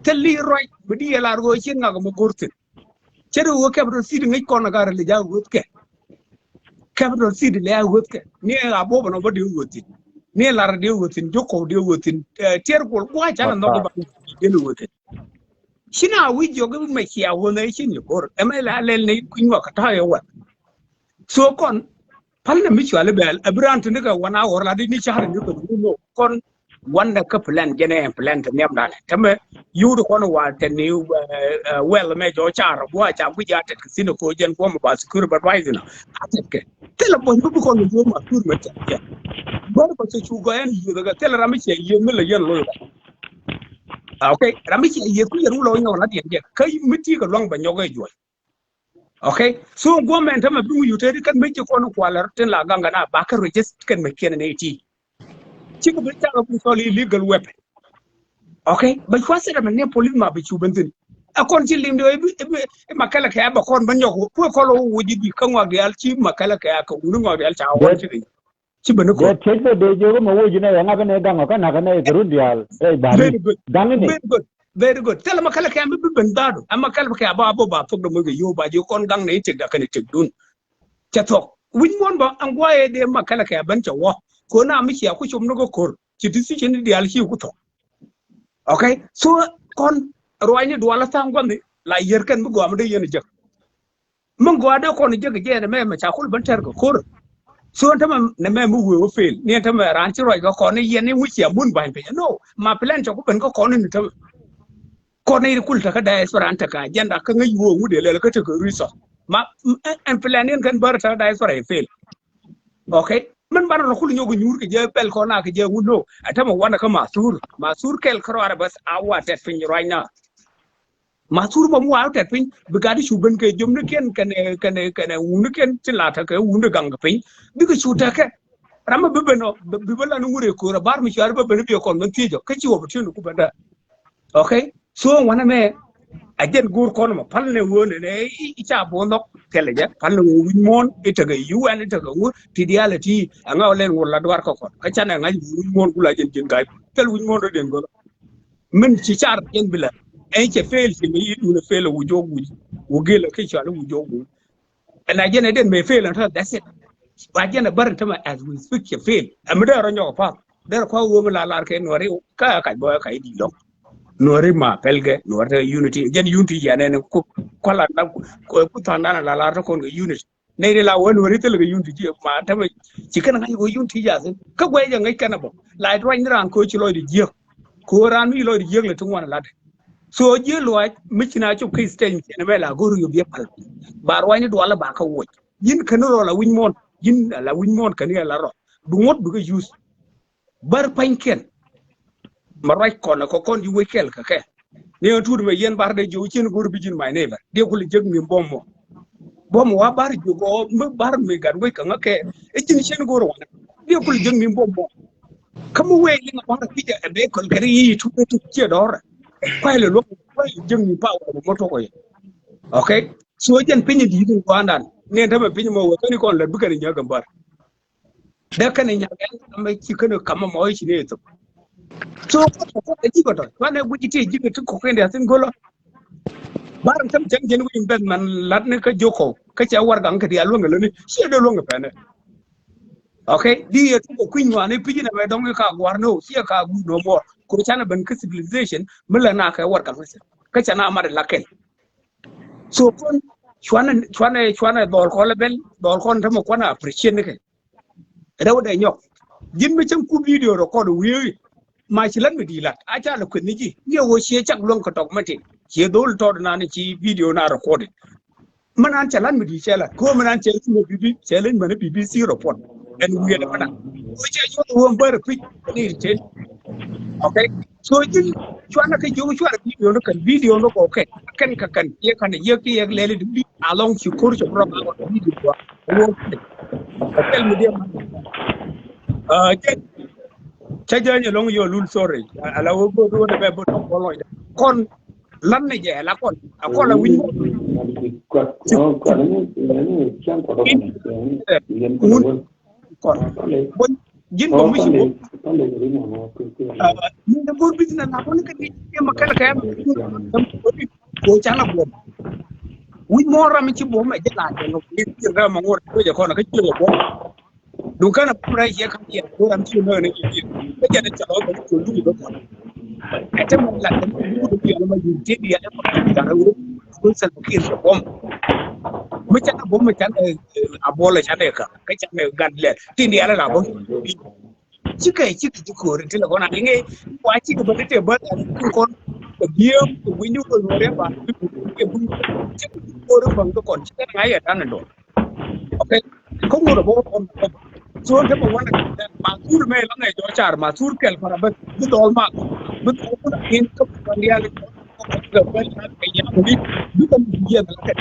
Thil li ruac mi di yɛ lar ɣöö ci ŋak mi go̱r thi̱n. Cɛ di ɣöö capital city ŋi̱i̱c kɔn a gar li ja ɣöth kɛ. Capital city li a ɣöth kɛ. Ni a bo̱o̱b ɛnɔ bä di ɣöth thi̱n. Ni lar di ɣöth thi̱n, Jokop di ɣöth thi̱n. Eh, tiɛr kuɔl gua̱a̱c canɛ nhɔk ba di ɣöth thi̱n. Ci na wi̱c jiɔk i̱ mɛ cia ɣöth ɛ ci ni go̱r. Ɛmɛ la lɛl ni kui̱ nyuak kä ta̱a̱ yɛ wɛl. So kɔn pal nɛ mi cuali bɛl a bi raan tini kɛ wan a ɣɔr la di ni cari ni kɛ wun no kɔn wan nɛ kä plan jɛn ɛ plan te niam dan tɛmɛ yut kɔn wa tɛ ni wɛl mɛ jɔ car bua ca guic a tɛt kɛ thin ko jɛn kuɔm ba security advisor na a tɛt kɛ thilɛ bɔny bi bi kɔn ni yom ma kur mɛ tɛt jɛ bɔr kɔ cɛ cu gɔyɛn yieth kɛ thilɛ ram mi cɛ yieth mi lɛ yɛn loy. Okay, ram mi cɛ yieth ku yɛn wulɔ nyɔk la diɛn jɛ kä mi ti kɛ luaŋ bɛ nyɔk ɛ juɔc. Okay. So guɔmɛn tämɛ bi ŋuc yuteri kɛn mi ci kɔn kualɛ tin la gaŋ gana ba kɛ register kɛn mi kiɛn ni ti. Cikɛ bi cakɛ bi cɔl illegal weapon. Okay. Bɛ cua sɛ dɛ mɛ ni police ma bi cu ben thin. Ɛ kɔn ci lim di ɛ bi ɛ bi ɛ ma kɛlɛ kɛ bɛ kɔn bɛ nyɔk ku ɛ kɔl wä ji̱ di kä ŋɔak dial ci ma kɛlɛ kɛ kɛ wuni ŋɔak dial ca wä ci. Ci ben ni kɔn. Jɛ tiec bɛ dee jiök mɛ woc inɛ yɛ ŋakä ni gaŋ ɔ kä nakä ni kɛ run diaal rɛy bari. Very good. Gaŋ ni. Very good. Very good. Thilɛ ma kɛlɛ kɛ mi bi ben dhaadu. Ama kɛlɛ kɛ ba bo ba thok dɛ moc kɛ yo̱o̱ ba jiök kɔn gaŋ ni tiek da kɛn tiek dun. Cɛ thok. Wi̱c muɔ̱n bä ɛn guayɛ dee ma kɛlɛ kɛ ben cɛ wä. Kɔn na mi cia ku com ni kɛ ko̱r. Ci decision ni diaal ci ku thok. Okay. So kɔn ruacni dual a tha̱a̱ŋ gua̱ni la yier kɛn mi gɔam dee yɛn jek. Min gɔaa dee kɔn jek jɛ nɛ mɛ mɛ ca kul ben tɛr kɛ ko̱r. So ɛn tämɛ nɛ mɛ mi wee wä fail ni ɛn tämɛ raan ci ruac kɛ kɔn ni yɛn ni wi̱c cia mun ba̱ny piny no ma plan cɛ ku ben kä kɔn ni tämɛ. Kɔn ni kul tekä diaspora an tekä agenda kä ŋäc wee ŋut dee lɛl kä tekɛ resource ma ɛn plan ni ɛn kɛn bär tekä diaspora ɛ fail. Okay. Min banɛ rɔ kul nyɔk nyuur kɛ jɛ pɛl kɔn a kɛ jɛ ŋut no. Ɛ tämɛ wanɛ kä ma thur ma thur kɛl kä ruarɛ bäth a wa tɛt piny ruac na. Ma thur bä mi wa tɛt piny bi gat cu ben kɛ jom ni kiɛn kɛnɛ kɛnɛ kɛnɛ wuni kiɛn ti la tekɛ wuni gaŋ kɛ piny. Bikɛ cu tekɛ ram mi bi ben ɔ bi bä la ni wuri ko̱r a bar mi cuari bä ben bi kɔn ben thiec ɔ kä ci wä bi tieni ku ben dä. Okay. So wanɛ mɛ a jɛn go̱r kɔn mɛ pal ni wä ni ni i̱ ca bo̱o̱n nhɔk thilɛ jɛ pal ni wä wi̱c muɔ̱ɔ̱n i̱ tekɛ U N i̱ tekɛ ŋu ti diaal ɛ ti a ŋa wä lɛn wä la duar kä kɔn kä canɛ ŋa̱c wi̱c muɔ̱ɔ̱n ku la jɛn jɛn ga̱a̱c thil wi̱c muɔ̱ɔ̱n rɔ diɛn go̱r. Min ci car jɛn bi la ɛn cɛ fail ci mi yi dun fail wu jok wu wu gel ki cɔl wu jok wu. Ɛn a jɛn ɛ den mɛ fail ɛn tɔ that's it. Ba jɛn a bär tämɛ as we speak cɛ fail. Ɛ mi dee rɔ nyɔk a path. Dee rɔ kua wee mi la lar kɛ nuɔri ka kac bɔ kac di lɔk. Nuɔri ma pɛl kɛ nuɔri te unity. Jɛn unity yɛn ɛn ku kua la na ku than dan la lar te kon kɛ unity. Nɛy ri la wä nuɔri thil kɛ unity jiɛ ma tämɛ ci kɛn ŋa̱c wä unity jath. Kä guɛc jɛ ŋäc kɛn a bɔ. La ruany ni ran ko ci lɔcdɛ jiäk. Ko ran mi lɔcdɛ jiäk lɛ ti ŋuan latdɛ. So jiäk luaac mi ci na cop kä stage mi cɛn mɛ la go̱r yop yɛ pal. Ba ruany ni dualä ba kä wuɔc. Yin kän rɔ la wi̱ny muɔ̱ɔ̱n, yin la wi̱ny muɔ̱ɔ̱n kän yɛ la rɔ. Bi ŋuɔ̱t bi kä use. Bär pa̱nykiɛn. Ma ruac kɔn kɔ kɔn ji̱ wec kɛl kɛ kɛ. Ni ɣän tuut mɛ yɛn bar dee jiök cien go̱r bi ji̱n my neighbor. Diɛ kul jiäk mi buɔ̱m mɔ. Buɔ̱m wa bar jiök ɔ mi bar mi gat wec kɛ ŋä kɛ. I̱ ji̱n cien go̱r wanɛ. Diɛ kul jiäk mi buɔ̱m mɔ. Kä mi wee liŋ a bar pi̱c ɛ bee kɔl kɛ ri i̱ tuut ɛ tuut ciɛ dɔɔrɛ. Kuay lɛ luɔ̱k kuay lɛ jiäk mi pa wä mɔ tokɔ yɛ. Okay. So jɛn piny in di̱i̱t in kuandan ni ɛn tämɛ piny mɔ wee käni kɔn lät bikɛn in nyäk in bär. Dee kɛn in nyäk ɛn kamɛ ci kɛn kamɛ mɔ i̱ ci ni ithop. So kɔn kɔn ɛ ji̱ kɔtɔ kuan ɛ guic ti ji̱ kɛ ti kɔk in dee thin go̱lɔ. Bar in tämɛ cäŋ jɛn wi̱i̱ in bɛth man lat ni kä jokɔ kä cɛ warɛgak kɛ diaal luäŋ ɛ läni ciɛ dee luäŋ ɛ pɛnɛ. Okay, di yɛ tukɛ kui̱ny ŋuani pi̱c inɛ mɛ dɔ̱ŋ i̱ ka gua̱r ni ɣöö ciɛ ka guut ni ɣöö muɔɔr. Ko canɛ ben kä civilization mi lɛ na kɛ warɛgak ni cɛ kä canɛ mat ila kɛl. So kɔn cuanɛ cuanɛ cuanɛ dhɔl kɔn lɛ bɛl dhɔl kɔn tämɛ kuanɛ appreciate ni kɛ. Rɛw dɛ nyɔk. Ji̱n mi cäŋ ku video record wi̱i̱ ma ci lät mi di lat a ca lɛ kueth ni ji̱ ni ɣöö ciɛ cak luäŋ kɛ tɔk mɛ tin ciɛ dhol tɔt nan ci video na recorded. Mɛ nan cɛ lat mi di cɛ lat ko mɛ nan cɛ lat mi di cɛ lat mɛ ni B B C report. Ɛn wiɛ ni mɛ nan ko cɛ nyuɔth wä bär pi̱c ni ri ten. Okay. So ji̱n cuanɛ kɛ jiök cuanɛ video ni kɛn video ni kɔ kɛ kɛn kɛ kɛn yɛ kɛn yɛ kɛ yɛ lɛli di alɔŋ ci ko̱r cɛ bro ma kɔ video kɔ. Wä kɛ kɛl mi diɛ ma. Jɛ cɛ jɛ nyɛ lɔŋ yɔ lul sorry. Ala wä bä wä bɛ bä tɔk bɔ lɔc kɔn. Lan ni jɛ la kɔn a kɔn a wi̱ny. Kɔn ji̱n bom mi ci bom. Ni de bor business na kɔn kɛ ni ma kɛl kɛ ko cana bom. Wi̱ny mɔ ram ci bom a jɛ la jɛ no ni ci ram ma ŋor ko jɛ kɔn ka ci bom. Duŋ kɛn a pur a yɛ ka̱n yɛ ko ram ci nööni ci diɛ kä jɛn a cɛ lɔ bä ko luk bä kɔn. Ɛ te mɛ la kɛ mɛ luk bä yɛ ma yun te diɛ lɛ kɔn ka rɛ wur ko sɛl bä kiɛn kɛ bom. Mi can a bom mi can a bol a can a ka kä can a gat lɛ tin diɛ lɛ la bom. Cikɛ cikɛ ci ko̱ri ti lɛ kɔn a liŋɛ wa cikɛ bä ti te bä a ti kɔn. Kɛ biɛ kɛ wi̱ny ni kɔn wɛrɛ ba ti kɛ bum cikɛ ci ko̱ri bä kɔn cikɛ ŋa̱ yɛ tan a dɔn. Okay. Kä ŋut a bä wä kɔn bä. So te bä wanɛ ma thur mɛ la ŋɛ jɔ car ma thur kɛl para bä bi dɔl ma bi dɔl kun a kin kä bä dial kɛ bä kɛ ya bi bi kɛ bi yɛ la kɛ.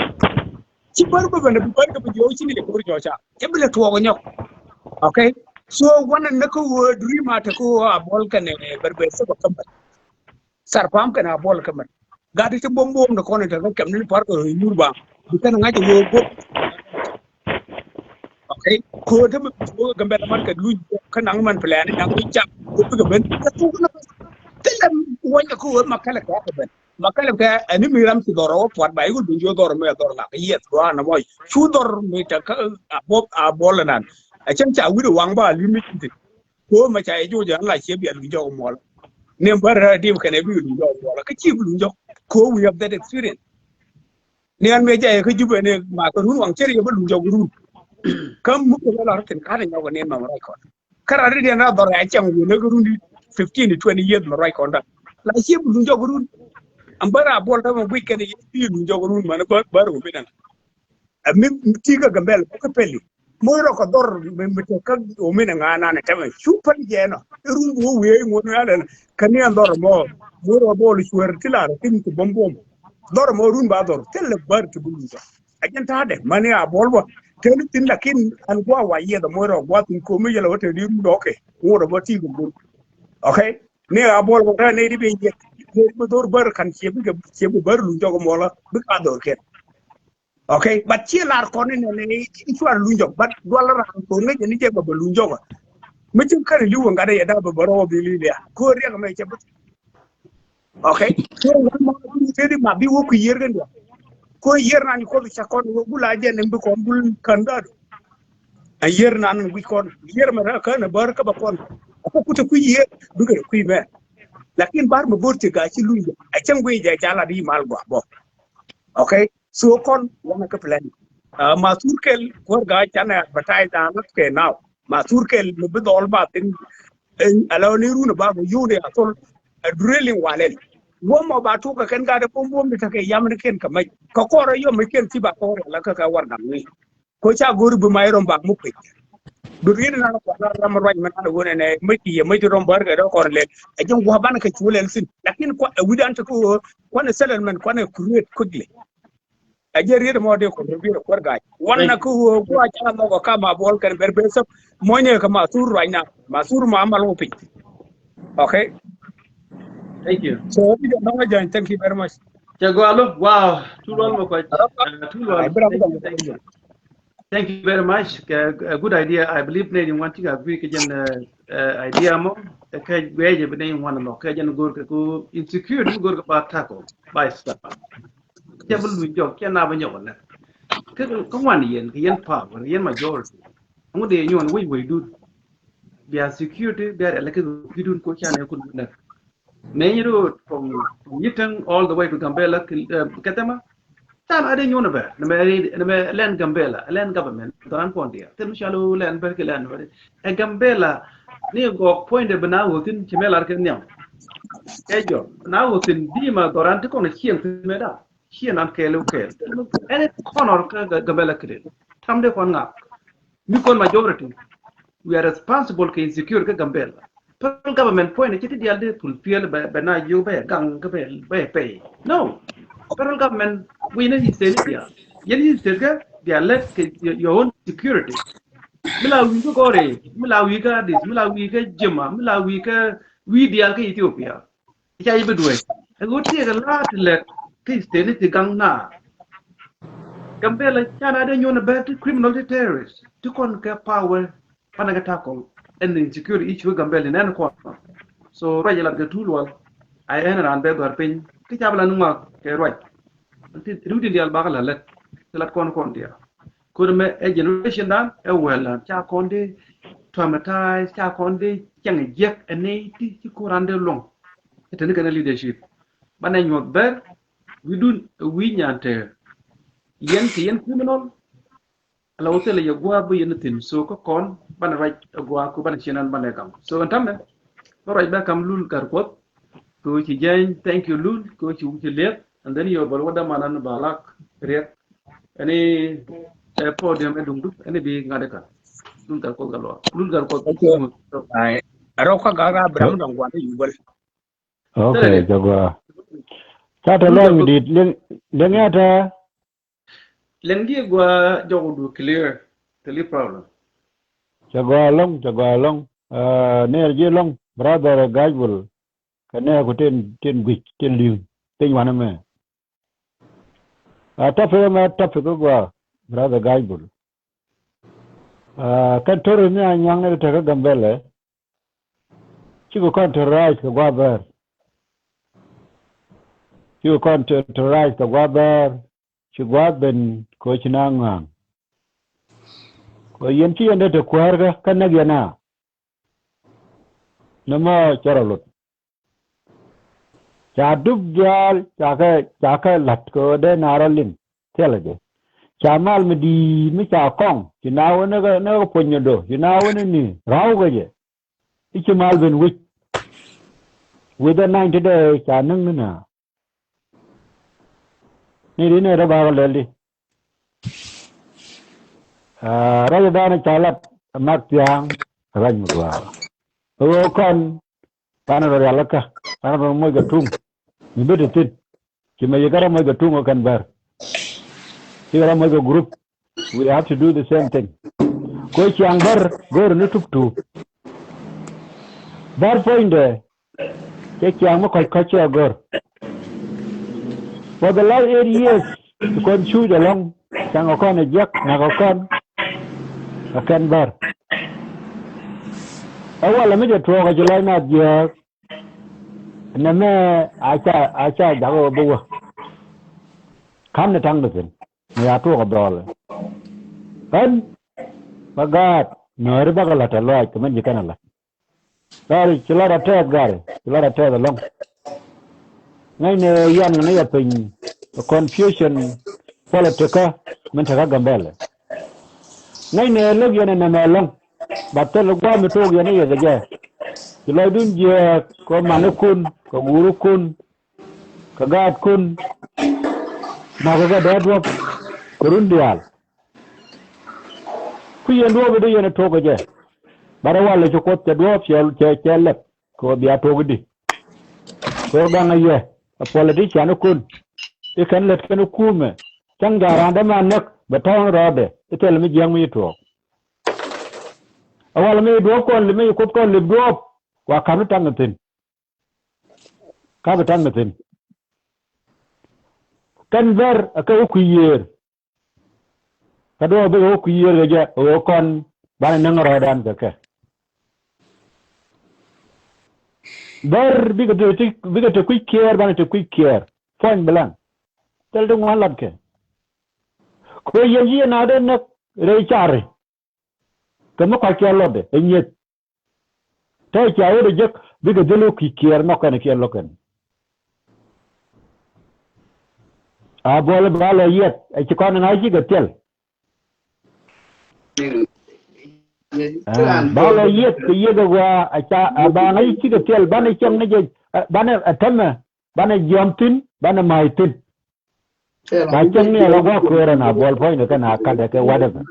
Ci bär bä bä na bi bär kɛ bi jɔ ci ni kɛ bur jɔ car. Cɛ bi lɛ tuɔk nyɔk. Okay. So wanɛ na kä wä dream a te kä wä a bol kɛ ne bär bär sɛ bä kɛ bär. Thar pam kɛn a bol kɛ mɛn. Gat ti bom bom ni kɔn in te kä kɛm ni par kɛ nyur bam bi kɛn ŋa̱c a wee bom. Okay. Ko te mi ko Gambɛl man kɛ luny kä naŋ man plan naŋ luny cam ko bi kɛ ben kɛ tuk na. Te lɛ wany kɛ ko ma kɛlɛ kɛ kɛ ben ma kɛlɛ kɛ ɛni mi ram ci dhɔr wä puat ba iku duny yo dhɔr mi dhɔr ŋak yes bro ana mɔy cu dhɔr mi te kä a bol a bol nan. A cɛn ca wi̱r waŋ ba a lim mi ti. Ko ma ca yɛ joc an la ciɛ bia luny jɔk muɔl. Ni bär rɛ dim kɛnɛ bi luny jɔk muɔl kä ci bi luny jɔk. Ko we have that experience. Ni an mɛ jɛ yɛ kä Jubɛ ni ma kä run waŋ cɛ ri yɛ bä luny jɔk run. Kä muk kɛ la rɔ tin ka ni nyɔk ni ma ruac kɔn. Kä ra ri diɛn ra dhɔr ya cɛŋ wun ni kä run di fifteen to twenty years ma ruac kɔn da. La ciɛ bi luny jɔk run. An bär a bol da ma guic kɛnɛ yɛ bi luny jɔk run ma ni bär bär wun bi nɛn. Ɛ mi ti kä Gambɛl bä kä pɛli. Moc rɔ kɛ dhɔr mi mi te kä omin ɛ ŋa̱a̱n an ɛ tɛmɛ cu päl jɛ nɔ. Irun bi wä wiee iŋuɔ̱n wial ɛn kä ni ɛn dhɔr mɔ. Moc rɔ bol cuɛr ti lar ɛ tin ti bom bom. Dhɔr mɔ run ba dhɔr thil lɛ bär ti bi luth. Ɛ jɛn ta̱a̱dɛ mani a bol bä. Teni thin lakin an gua wa yiɛth ɛ moc rɔ gua thin komi yɛl ɛ wä te di run dɔkɛ. Ŋuɔt ɛ bä ti kɛ bol. Okay. Ni a bol bä rɛ ni di bi yiɛth. Ni di bi dhor bär kan ciɛ bi kɛ ciɛ bi bär luny jɔk muɔlä bi ka dhor kɛn. Okay, but ci lar kɔn in ne in cuar luny jɔk but dual ran ko ŋäc ni jɛ bä bä luny jɔk. Mi cin kari liu ŋa da yɛ da bä bä rɔ bi li lia ko riɛk mɛ cɛ bä. Okay, ko ŋa ma bi te di ma bi wo ku yer gɛ ndia. Ko yer na ni ko bi ca kɔn wo gula jɛ ne bi kɔn gul kan da. Ɛ yiër nan wi̱c kɔn, yiër mɛ rɛ kän ɛ bär kä bä kɔn. Ɛ kɛ kut ɛ kui̱ yiër bikɛ rɛ kui̱ mɛ. Lakin bar mɛ bör ti ga̱a̱c ci luny jɛ ɛ cäŋ guiy jɛ ca lat i̱ mal gɔaa bɔ. Okay. So kɔn wanɛ kä plan. Ma thur kɛl kuäär ga̱a̱c canɛ advertise dan lat kɛ now. Ma thur kɛl mɛ bi dhɔl ba thin. Ala ni run ba mɛ yun ya thol. Drilling walɛl. Wä mɔ ba tuk kɛ kɛn gat ɛ buɔm buɔm di tekɛ yam ni kɛn kɛ mɛc kɛ kɔr ɛ yɔm mi kɛn ci ba kɔr ala kä kɛ war daŋ ni. Ko ca go̱r bi may rɔm ba muk piny. Bi riet na kuan ram ruac mɛ na wun ɛnɛ mec ki yɛ mec rɔm bär kɛ dɔ kɔr lɛl. Ɛ jiŋ gua̱ ban kɛ cu lɛl thin. Lakin kuan ɛ wi̱dan te ko kuan ɛ settlement kuan ɛ create quickly. Ɛ jɛ riet mɔ de kɔr bi rɛ kuɛr gac. Wan na ko ko a ca mɔ ko ka ma bol kɛn ber ber sep. Mɔnyɛ kɛ ma thur ruac na ma thur ma mal wä piny. Okay. Thank you. So, bi jɛ nɔŋ a jany. Thank you very much. Cɛ gɔalo. Wow. Too long mɔ kɔc. Too long. Thank you. Thank you very much. Kɛ a good idea. I believe ne ni wan ti ka gui kɛ jɛn idea mɔ. Kɛ guɛ jɛ bi ne wan mɔ kɛ jɛn gor kɛ ko insecurity gor kɛ ba tackle by step. Cɛ bi luny jɔk cɛ na bi nyɔk lɛ. Kɛ kɛ ŋuan yɛn kɛ yɛn power yɛn majority. Ŋu de nyuɔn wec wec dun. Bia security bia rɛ lɛ kɛ kidun ko can yɛ kun lɛ. Many road from Yitang all the way to Gambela, Ketema. Tan ade nyuɔn bɛ. Nɛ mɛ lɛn Gambela lɛn government. Doran kɔn dia. Thin shalo lɛn bɛ kɛ lɛn bɛ. Ɛ Gambela ni gɔk point de bina within chimela kɛ nyam. Ɛ jɔ na within dima doran ti kɔn chiɛn mɛ da. Ciɛ nan kɛɛl wä kɛɛl. Ɛn kɔnɔr kä Gambela kiden. Tam de kɔn ŋak. Mi kɔn majority. We are responsible kɛ insecure kä Gambela. Federal government puɔ̱ny ni ci ti dial de fulfill bɛ bɛ na jiök bɛ gaŋ kä bɛ bɛ pay. No. Federal government wi̱i̱ ni state ni dial. Yɛn ni state kä dial lɛ kɛ your own security. Mi la wi̱i̱ kä Gɔri, mi la wi̱i̱ kä Addis, mi la wi̱i̱ kä Jima, mi la wi̱i̱ kä wi̱i̱ dial kä Ethiopia. Ca i̱ bi duec. Ɛ ɣöö tiɛɛk ɛ la̱a̱t ti lɛt ti state ni ti gaŋ na. Gambela ca na dee nyuɔn ɛ bɛr ti criminal ti terrorist ti kɔn kɛ power. Panɛ kɛ tackle ɛn insecurity issue Gambela in ɛn kɔn. So ruac ɛ lat kɛ tuul wal. A ɛn raan bɛ gɔ̱a̱r piny ki ca bi la ni ŋuak kɛ ruac. Ti riwdin dial bakɛ la lɛt ti lat kɔn kɔn dial. Kut mɛ ɛ generation dan ɛ wɛl dan ca kɔn di traumatize ca kɔn di cɛŋ jiɛk ɛ nɛy ti ci kut ran di luɔ̱ŋ. Ɛ teni kɛn ɛ leadership banɛ nyuɔth bɛr wi̱dun ɛ wi̱i̱ nyan tɛɛr. Yɛn kɛ yɛn criminal. Ala wä thilɛ yɛ gua̱a̱ bi yɛn thi̱n so kä kɔn banɛ ruac ɛ gua̱a̱ ku banɛ ciɛn an banɛ gam so ɛn tamɛ. Bä ruac bɛ kam Lul Gatkuɔth. Kɛ wä ci jɛny thank you Lul kɛ wä ci wä ci liɛth. And then yɛ bä wä dämanan ba lak riɛk. Ɛn i̱ ɛ podium ɛ duŋdu ɛn i̱ bi ŋa̱t i̱ ka̱n. Lul Gatkuɔth Gatluak Lul Gatkuɔth. Ai, a rɔw kä gat raa bi ram dɔ̱ŋ gua̱n i̱ yuwäl. Okay, jagua. Ca tɛ lɔc mi di̱i̱t liŋ liŋ yɛ tɛ. Liŋ di gua jɔk du clear. Tɛ li problem. Ca gua lɔŋ ca gua lɔŋ. Nɛɛr ji̱ lɔŋ brother Gajbul. Kɛ nɛɛku tin tin guic tin li̱ŋ piny wanɛ mɛ. A topic mɛ topic kä gua brother Gajbul. Kɛn terrorist ni a nyuaŋ ni tekɛ Gambɛlɛ. Cikɛ kɔn terrorize kɛ gua bɛɛr. Cikɛ kɔn terrorize kɛ gua bɛɛr. Ci gua ben kɛ ci na ŋuaŋ. Kɛ yɛn ci yɛn dee te kuäärkä kä näk yɛn a. Ni mɔ cɛ rɔ lot. Ca dup diaal ca kɛ ca kɛ la̱t kɛ ɣöö dee na rɔ liŋ thilɛ jɛ. Ca mal mi di̱i̱t mi ca kɔŋ ci na wä ni kɛ ni kɛ puɔ̱ny ni do̱ ci na wä ni ni ra̱w kɛ jɛ. I̱ ci mal ben wec. Within ninety days ca näk ni na. Ni di ni rɔ bakɔ lɛl di. Rɔy dan ca lat mak thiaŋ rɔy mi gua̱a̱. Ɣöö kɔn banɛ rɔ rial kä banɛ rɔ moc kɛ tuŋ. Mi bi ti thin ci mɛ yi kɛ rɔ moc kɛ tuŋ kɛn bär. Ci kɛ rɔ moc kɛ group. We have to do the same thing. Ko ciaŋ bär go̱o̱r ni tup tup. Bär puɔ̱nydɛ cɛ ciaŋ mi kɔc kɔc cɛ gör. For the last eight years ti kɔn cuuc ɛlɔ̱ŋ. Caŋ ɛ kɔn ɛ jiäk nak ɛ kɔn ɛ kɛn bär. Ɛ walɛ mi jɛ tuɔɔk ɛ ci lɔc na jiääk. Nɛmɛ a ca a ca jakä ɣöö bi wä. Ka̱n ni ta̱ŋ di thi̱n. Mi a tuɔɔk ɛ dhɔɔlɛ ɣän. Bä gaat Nuääri bäkɛ la̱t ɛ lɔaac kɛ mɛn ji̱ kɛn ɛ la̱t. Gari ci lat a tɛth gari ci lat a tɛth ɛlɔ̱ŋ. Ŋäcnɛ yan ŋä ni yɛ piny confusion politikä min tekä Gambɛlɛ. Ŋäcnɛ lo̱k yɛn ɛ nɛmɛ ɛlɔ̱ŋ. Ba thil gua̱a̱th mi tok yɛn i̱ yɛ kɛ jɛ. Ci lɔcdun jiääk kɛ manikun kɛ guurikun kɛ gaatkun. Nakä kɛ dee duɔ̱p kɛ run diaal. Ku yɛn duɔ̱ɔ̱p i̱di yɛn ɛ tok ɛ jɛ. Bat ɛ walɛ ci Kuoth cɛ duɔ̱ɔ̱p cɛ cɛ lɛp kɛ ɣöö bia tok i̱di. Kɛ ɣöö gaŋ ɛ yɛ ɛ politician ikun. I̱ kɛn lät kɛn i̱ kuumɛ cäŋ ja̱a̱ raan dämɛ a näk bɛ tɔ̱ɔ̱ŋ rɔɔdɛ i̱ thilɛ mi jiääk mi ci tuɔɔk. Ɛ walɛ mi ci duɔ̱ɔ̱p kɔn lip mi ci Kuoth kɔn lip duɔ̱ɔ̱p wa ka̱m ni taŋ ɛ thi̱n. Ka̱pɛ ta̱ŋ ni thi̱n. Kɛn Bär ɛ kɛ wä kui̱ yiëër. Kä duɔ̱ɔ̱p bikɛ wä kui̱ yiëër kɛ jɛ ɣöö kɔn banɛ näŋ rɔɔdan kɛ kɛ. Bär bikɛ te bikɛ te kui̱ kiɛɛr banɛ te kui̱ kiɛɛr. Puɔ̱ny bilan. Thil ti ŋuan lat kɛ kɛ ɣöö yɛn ci yɛn a dee näk rɛy cari. Kɛ mi kɔc kiɛɛr lɔtdɛ ɛ nyieth. Te cia wä dee jek bikɛ dhil wä kui̱ kiɛɛr nhɔk kɛn kiɛɛr lo̱k kɛn. A buɔl ba lɔ yiɛth ɛ ci kɔn ŋa̱c cikɛ thil. Ba lɔ yiɛth kɛ yiɛth ɛ gɔaa a ca a ba ŋa̱c cikɛ thil banɛ cieŋ ni jɛ banɛ ɛ tämɛ banɛ jiɔam thi̱n banɛ ma̱a̱c thi̱n. Ba cäŋ ni ala gua̱a̱k kueer ɛn a buɔl puɔ̱nydɛ kɛn a ka̱tdɛ kɛ whatever.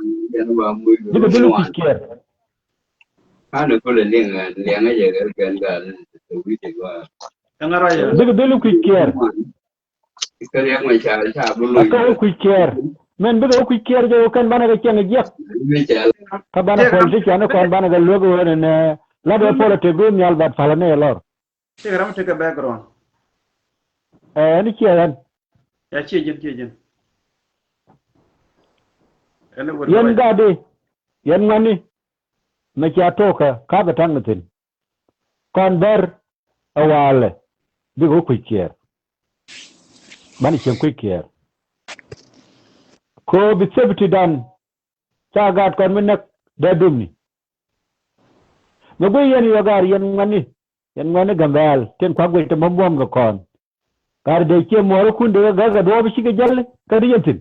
Bikɛ dhil kui̱ kiɛɛr. Ka̱n ɛ kulɛ liŋ liɛŋä jɛ kɛ kɛn gal wi̱c ɛ gɔaa. Bikɛ dhil kui̱ kiɛɛr. Kɛ liɛŋ mɛ ca ca bi luny. Kɛ kui̱ kiɛɛr mɛn bikɛ kui̱ kiɛɛr jɛ kɛn banɛ kɛ cieŋ jiɛk. Kä banɛ politician ni kɔn banɛ kɛ luek wen ɛn lat ɛ politik duun nhial bat palä ni ɛ lɔr. Tekɛ ram tekɛ background. Ɛn ciɛ ɣän. Ya ciɛ jin ciɛ jin. Ɛn wër yɛn gat di yɛn ŋuani. Mɛ cia tokä ka̱pɛ ta̱ŋ ni thi̱n. Kɔn Bär ɛ walɛ bikɛ wä kui̱ kiɛɛr. Banɛ cieŋ kui̱ kiɛɛr. Ko bi safety dan ca gat kɔn mi näk dee dumni. Mɛ guiy yɛn yɔ gar yɛn ŋuani. Yɛn ŋuani Gambɛl tin kuak guic te mɔmbuɔm kɛ kɔn. Kar dee cie muɔɔrikun dee kɛ gäk kɛ duɔɔp cikɛ jäl kä ri yɛn thi̱n.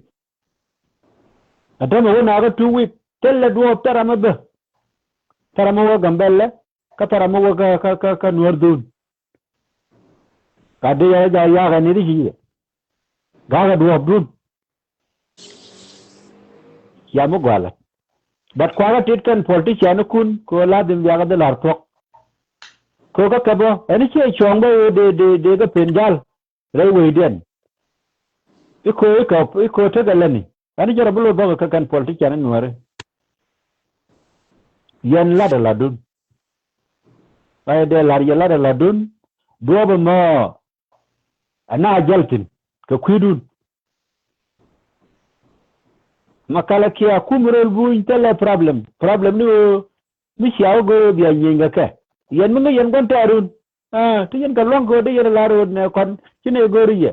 Ɛ tämɛ wä naakä two week thilɛ duɔɔp thil ram mi bä. Thil ram mi wä Gambɛlɛ kä thil ram mi wä kä kä kä Nuäär dhun. Ka dee yɛ ja̱ ya̱a̱k ɛ ni ri ci yɛ ga̱a̱k ɛ duɔɔpdun. Cia mi gua̱a̱lä. But kuakä tit kɛn politician ikun kɛ ɣöö la dhim biakä dhil la̱r thuɔ̱k. Kɛ ɣöö kä kɛ bä ɛn ciɛ cuɔ̱ɔ̱ŋ bä ɣöö dee dee dee kä pen ja̱l rɛy wecdiɛn. I̱ köö i̱ kɛ i̱ köö tekɛ lätni ɛn jɛ rɔ bi lo̱c bäkɛ kä kɛn politician in Nuääri. Yɛn la̱t ɛ la̱tdun. Ba yɛ dee la̱r yɛ la̱t ɛ la̱tdun. Duɔ̱ɔ̱p ɛmɔ ɛn a jäl thi̱n kɛ kui̱dun. Ma kälɛ kiɛ a kum röl buny thilɛ problem problem ni ɣöö mi cia wä go̱o̱r ɣöö bia nyieny kɛ kɛ. Yɛn mi ŋäc yɛn gua̱n tɛɛrun. Ti yɛn kɛ lua̱ŋ kööt di yɛn la ro̱o̱t nɛ kɔn ci nɛ go̱o̱r yɛ.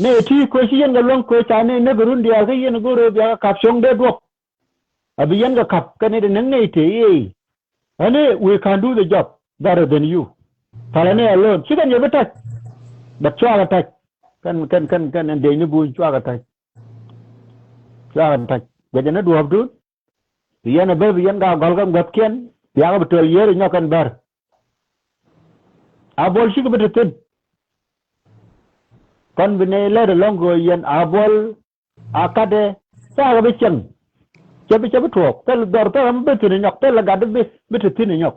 Nɛ ti kööt ci yɛn kɛ lua̱ŋ kööt ca nɛ näk run diaal kä yɛn go̱o̱r ɣöö bia kɛ kap cio̱ŋ dee duɔ̱p. A bi yɛn kɛ kap kɛn i̱ di näk nɛ i̱ tëë i̱. Ɣän i̱ we can do the job better than you. Palä ni alone ci kɛn yɛ bi ta̱c. But cuakɛ ta̱c kɛn kɛn kɛn kɛn ɛn dec ni buny cuakɛ ta̱c. Cuakɛ ta̱c guɛcɛ ni duɔ̱ɔ̱pdun. Bi yɛn a bär bi yɛn ka gɔl kɛn guäthkiɛn biakä bi tuɛl yiëër inyɔk kɛn bär. A buɔl cikɛ bi te thi̱n. Kɔn bi nɛy lät ɛlɔ̱ŋ kɛ ɣöö yɛn a buɔl a katdɛ. Cakɛ bi cieŋ. Cɛ bi cɛ bi tuɔɔk thil dhɔr thil ram bi thi̱n inyɔk thil gat bi bi te thi̱n inyɔk.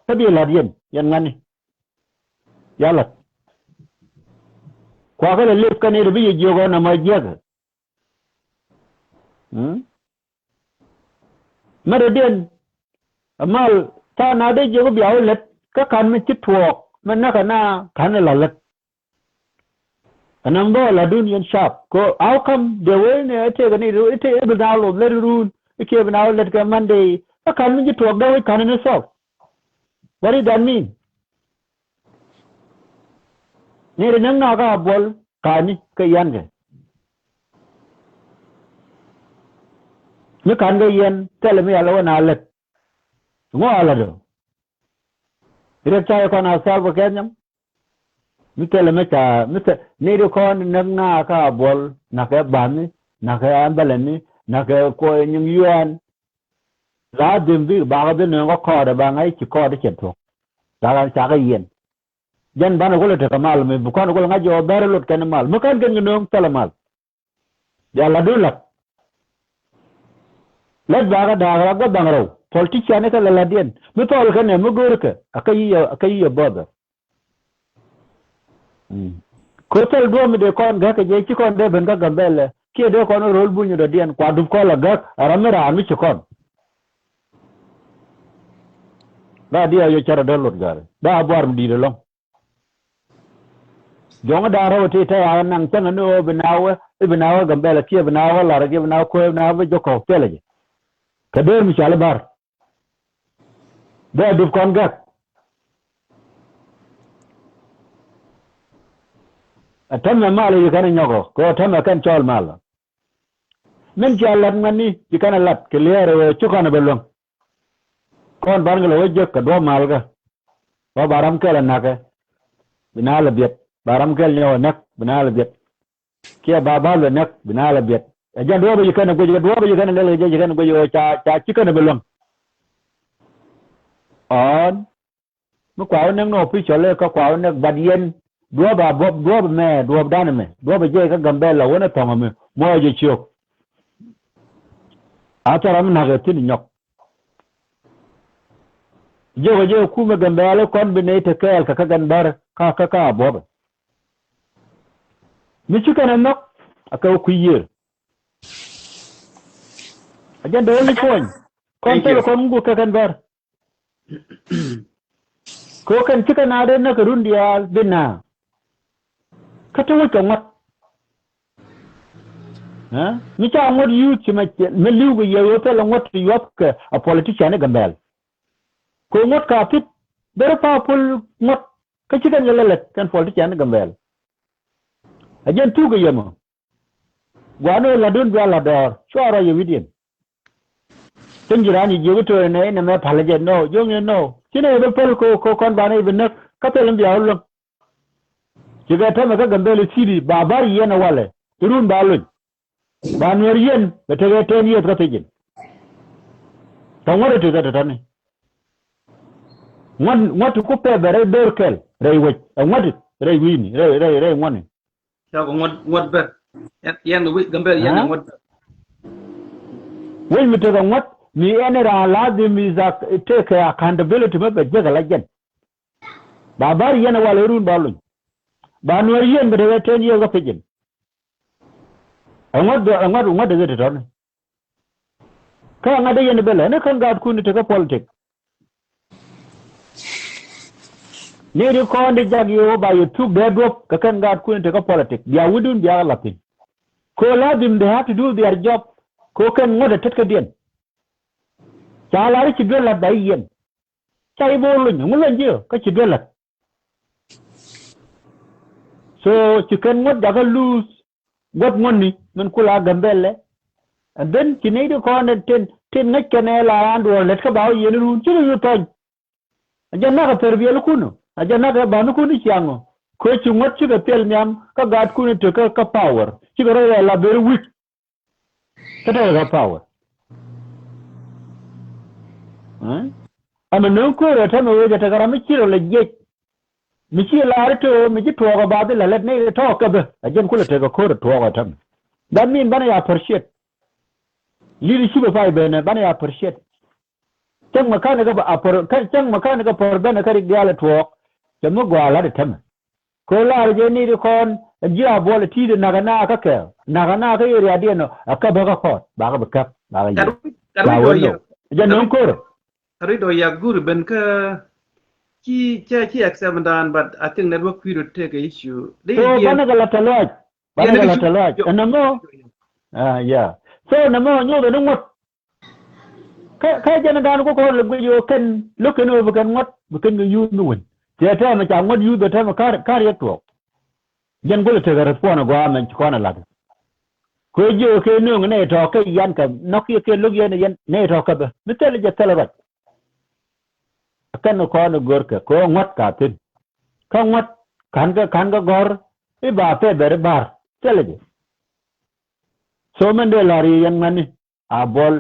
Kä bi la̱t yɛn yɛn ŋa̱ni. Ya la̱t. Kuakä lɛ lip kɛn i̱ bi yɛ jiök ɣɔn ɛmɔ jiäkɛ. Mɛ dɔ̱diɛn. Ɛ mal tha̱a̱ŋ na dee jiök i̱ bia wä lät kä ka̱n mi ci tuɔɔk mɛ näk kɛ na ka̱n ɛ la̱t lät. Ɛn ɛm bä ɛ la̱tdun yɛn cap kɛ how come dee wee ni ɛ tëëk ɛ ni i̱ tëëk i̱ bi na loth lät run i̱ kiɛ bi na wä lät kɛ Monday. Kä ka̱n mi ci tuɔɔk dee wec ka̱n ɛ ni solve. What does that mean? Ni ri näk nakä a buɔl ka̱ni kä yankɛ. Mi ka̱n kɛ yɛn thilɛ mi ala wä na lät. Ŋɔ ala dɔ. Riɛk ca yɛ kɔn a Salva kɛ nhiam. Mi thilɛ mi ca mi thil ni di kɔn näk na ka buɔl na kɛ ba̱ni na kɛ ambulance ni na kɛ kuɔ nyiŋ yuɛɛn. La dhim bi bakä dhi nööŋ kä kɔɔdɛ ba ŋa̱c ci kɔɔdɛ cɛ thuɔ̱k. Da̱k an cakä yiɛn. Jɛn banɛ kulɛ tekɛ mal mi bi kɔn kulɛ ŋa̱c jɛ wä bɛr lot kɛn mal mi kän kɛn kɛ nööŋ thilɛ mal. Bia la̱t du la̱t. Lät bakä da̱a̱k rak gua̱th da̱ŋ rɛw politician ni kɛ lɛ la̱tdiɛn mi thɔɔl kɛn ɛ mi go̱o̱rikɛ a kä yic a kä yic a bother. Kɛ thil duɔ̱ɔ̱m mi dee kɔn gäk kɛ jɛ ci kɔn dee ben kä Gambɛlɛ kiɛ dee kɔn ro̱l buny dɔ̱diɛn kua dup kɔn la gäk a ram mi raan mi ci kɔn. Daa diɛ a yɔ cärɛ dee lot gari daa a buar mi di̱i̱t ɛlɔ̱ŋ. Jɔ̱ŋ daa rɛw ti tɛ̈ yakä naŋ cäŋ ni ɣöö bi na wä i̱ bi na wä Gambɛlɛ kiɛ bi na wä Lar kiɛ bi na wä Kuäär bi na wä bi jɔk kɔk thilɛ jɛ. Kɛ dee mi cɔal i̱ Bär. Bɛ a dup kɔn gäk. Ɛ täämɛ mal i̱ kɛn inyɔk ɔ kɛ ɣöö täämɛ kɛn cɔɔl mal ɔ. Min cia la̱t ŋuɛ̈tni ci kɛn ɛ la̱t kɛ liɛɛr ɛ ɣöö ci kɔn ɛ bɛ luäŋ. Kɔn ban kɛ lɛ wä jek kɛ duɔ̱ɔ̱p malkä. Bä ba ram kɛl ɛ na̱kɛ bi na lɛ biɛt ba ram kɛl nyɔk ɛ näk bi na lɛ biɛt. Kiɛ ba bal bɛ näk bi na lɛ biɛt. Ɛ jɛn duɔ̱ɔ̱p ɛ ci kɛn ɛ guic kɛ duɔ̱ɔ̱p ɛ ci kɛn ɛ lɛl kɛ jɛ ci kɛn ɛ guic ɛ ɣöö ca ca ci kɛn ɛ bɛ luäŋ. Ɔn. Mi kua wä näk ni official kä kua wä näk bat yɛn duɔ̱ɔ̱p a buɔ̱p duɔ̱ɔ̱p mɛ duɔ̱ɔ̱p danɛ mɛ duɔ̱ɔ̱p a jɛ kä Gambɛla wä ni thɔŋ mi muɔc jɛ ciök. A thɔrɔ mi na̱k ɛ thi̱n nyɔk. Jiök ɛ jɛ kumɛ Gambɛla kɔn bi nɛy te kɛɛl kɛ kä Gambɛla kä kä kä a buɔ̱pɛ. Mi ci kɛn ɛ nhɔk a kɛ wä kui̱ yiër. A jɛn dee wä ni puɔ̱ny kɔn thilɛ kɔn ŋuk kɛ kɛn Bär. Kɛ ɣöö kɛn cikɛ naath dee näk kɛ run diaal bi naath. Kä te wec kɛ ŋuɔ̱t. Ɛ mi ca ŋuɔ̱t youth ci mɛ mi li̱w kɛ yɛ ɣöö thilɛ ŋuɔ̱t ti yuɔth kɛ a politician i̱ Gambɛl. Kɛ ŋuɔ̱t ka pit very powerful ŋuɔ̱t. Kä ci kɛn kɛ lɛ lät kɛn politician i̱ Gambɛl. A jɛn thuk kɛ yɛ mɔ. Gua̱a̱n ɣöö la̱tdun bia la̱t dɔɔr cua ruac yɛ wi̱diɛn. Tin ji̱ raan ji̱ jiök i̱ to̱o̱nɛ nɛ inɛ mɛ pa̱l jɛ nɔ jiöŋ in nɔ ci nɛ yɛ bi päl ko ko kɔn banɛ yɛ bi näk. Kä thil in bia wä luäŋ. Cikɛ täämɛ kä Gambɛla city ba Bär yiɛn ɛ walɛ i̱ run ba lony. Ba Nuɛr yiɛn bɛ tekɛ ten years kä thiec in. Tɔ ŋuɔ̱t ɛ tekɛ tɔ̱tɔ̱ni. Ŋuɔ̱t ŋuɔ̱t ti ku pɛpɛ rɛy döör kɛl rɛy wec ɛ ŋuɔ̱t rɛy wi̱i̱ni rɛy rɛy rɛy ŋuɔ̱tni. Cakɔ ŋuɔ̱t ŋuɔ̱t Bär. Yɛn yɛn wi̱c Gambɛla yɛn ɛ ŋuɔ̱t Bär. Wec mi tekɛ ŋuɔ̱t mi ɛn raan la dhim mi dhak tekɛ accountability mi bɛ jek ala jɛn. Ba Bär yiɛn ɛ wal ɛ run ba luny. Ba Nuɛr yiɛn bɛ tekɛ ten years kä pecin. Ɛ ŋuɔ̱t ɛ ŋuɔ̱t ŋuɔ̱t ɛ dhit tɔ̱ni. Kä ŋa̱t dee yɛn bɛ lɛ ni kän gaatkun i̱ tekä politik. Ni ri kɔn di jak yio̱w ba yɛ thuk dee duɔ̱p kɛ kän gaatkun i̱ tekä politik bia wi̱dun bia kɛ la̱thi̱n. Ko la dhim they have to do their job. Ko kɛn ŋuɔ̱t ɛ tetkädiɛn. Ca lar i̱ ci duel la̱t ba i̱ yiɛn. Ca i̱ bo̱o̱r luny ŋu luny jiö kä ci duel la̱t. So ci kɛn ŋuɔ̱t jakä luuth guɔ̱t ŋuɔ̱tni min kula Gambɛlɛ. And then ci nɛy ti kɔn tin tin ŋäc kɛn ɛ la raan duɔ̱ɔ̱r lät kä ba wä yiɛn run cikɛ yuth thɔny. A jɛ nak ɛ thɛr biɛlikun ɔ a jɛ nak ɛ ba̱nikun i̱ ciaŋ ɔ. Köö ci ŋuɔ̱t cikɛ thil nhiam kä gaatkun i̱ tekä kä power cikɛ rɔ yɛ la very weak. Kä tekɛ kä power. Ɛmɛ nöŋ köörä täämɛ wee jɛ tekɛ ram mi ci rɔ lɛ jiɛc. Mi ci laari to̱o̱ mi ci tuɔɔk ɛ bath ilɛ lät ni tɔɔk käbä a jɛn kulɛ tekɛ köörä tuɔɔk ɛ täämɛ. That mean banɛ ya appreciate. Leadership ɛ pay benɛ banɛ ya appreciate. Cäŋ mɛ ka̱n ikä apär cäŋ mɛ ka̱n ikä pär benɛ kä rik diaal ɛ tuɔɔk. Cɛ mi gɔaa la̱t ɛ täämɛ. Kɛ ɣöö laar jɛ ni ri kɔn ɛ ji̱ a buɔl ɛ ti̱i̱t ɛ nakä naakä kɛ nakä naakä yɛ ria̱diɛn ɔ ɛ käp bä kä kɔɔt bakä bi käp bakä yɛ. Ba wä nɔ jɛ nöŋ kör. Ri dɔ yak guri ben kä ci cɛ ci accept dan but I think network kui̱ rot take issue. So banɛ kɛ la tɛ lɔac banɛ kɛ la tɛ lɔac ɛn nɛ mɔ. Yeah. So nɛ mɔ nyuɔth ɛn ŋuɔ̱t. Kä kä jɛn dan ku kɔn lɛ guic ɣöö kɛn lo̱k kɛn ɣöö bi kɛn ŋuɔ̱t bi kɛn kɛ yuuth mi weny. Tiɛ tɛmɛ ca ŋuɔ̱t yuuth bɛ tɛmɛ kar kar yɛ tuɔɔk. Jɛn guilɛ tekɛ respond ɛ gɔaa mɛn ci kɔn ɛ la̱t. Kɛ jiök kɛ nööŋ nɛ tɔ̱ kɛ yan kɛ nɔk yɛ kɛ lo̱k yɛn yɛn nɛ tɔ̱ kɛ bä. Mi thil jɛ thil ruac. Kɛn kɔn go̱rkɛ kɛ ŋuɔ̱t ka thi̱n. Kä ŋuɔ̱t ka̱n kɛ ka̱n kɛ gɔ̱r i̱ ba pɛ bɛr i̱ ba̱r. Thil jɛ. So mɛn dee la̱r yɛ yɛn ŋuɛ̈tni a buɔl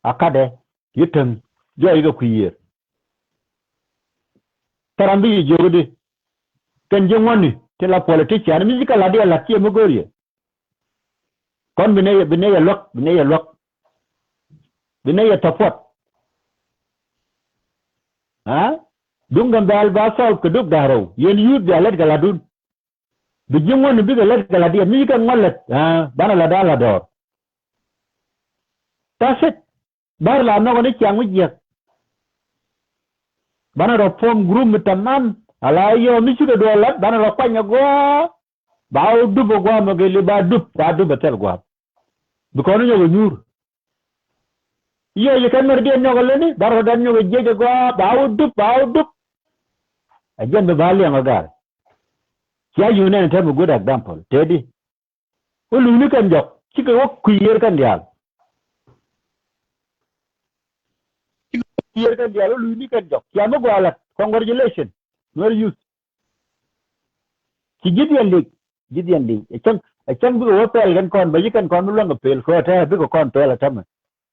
a katdɛ yi täŋ jɔɔc kɛ kui̱ yiër. Thil ram bi yi jiök di kɛn ji̱ ŋuɔ̱tni tin la politician mi ci kɛ la̱t diɛ la̱t ciɛ mi go̱o̱r yɛ. Kɔn bi nɛ yɛ bi nɛ yɛ luäk bi nɛ yɛ luäk bi nɛ yɛ support. Aa duŋ Gambɛl ba solve kɛ duk da̱rɛw yɛn youth bia lät kɛ la̱tdun. Bi ji̱ ŋuɔ̱tni bikɛ lät kɛ la̱t diɛ mi ci kɛ ŋuɔ̱t lät aa banɛ la̱tdan la̱t dɔɔr. That's it. Bär la nhɔk ni ciaŋ mi jiäk. Banɛ rɔ form group mi tamam. Ala yɔ mi cikɛ duɔl lat banɛ rɔ kuany a gɔaa. Ba wä dup a gɔaa mɛ gɛ li ba dup ba dup a thil gɔaa. Bi kɔn nyɔk a nyuur. Yɔ yi kɛn mɛr diɛn nyɔk a leni ba rɔ dan nyɔk a jiɛc a gɔaa ba wä dup ba wä dup. A jɛn bi ba liɛŋ a gar. Cia yun nɛn tɛm a good example tëëdi. Wä luny ni kɛn jɔk cikɛ wä kui̱ yiër kɛn diaal. Cikɛ wä kui̱ yiër kɛn diaal wä luny ni kɛn jɔk cia mi gɔaa lat. Congratulation. Nuer youth. Ci ji̱ dhiɛn lic ji̱ dhiɛn lic ɛ cäŋ ɛ cäŋ bikɛ wä pɛl kɛn kɔn bɛ ji̱ kɛn kɔn mi luäŋ kɛ pel kɛ wä tɛɛ bikɛ kɔn pɛl ɛ tämɛ.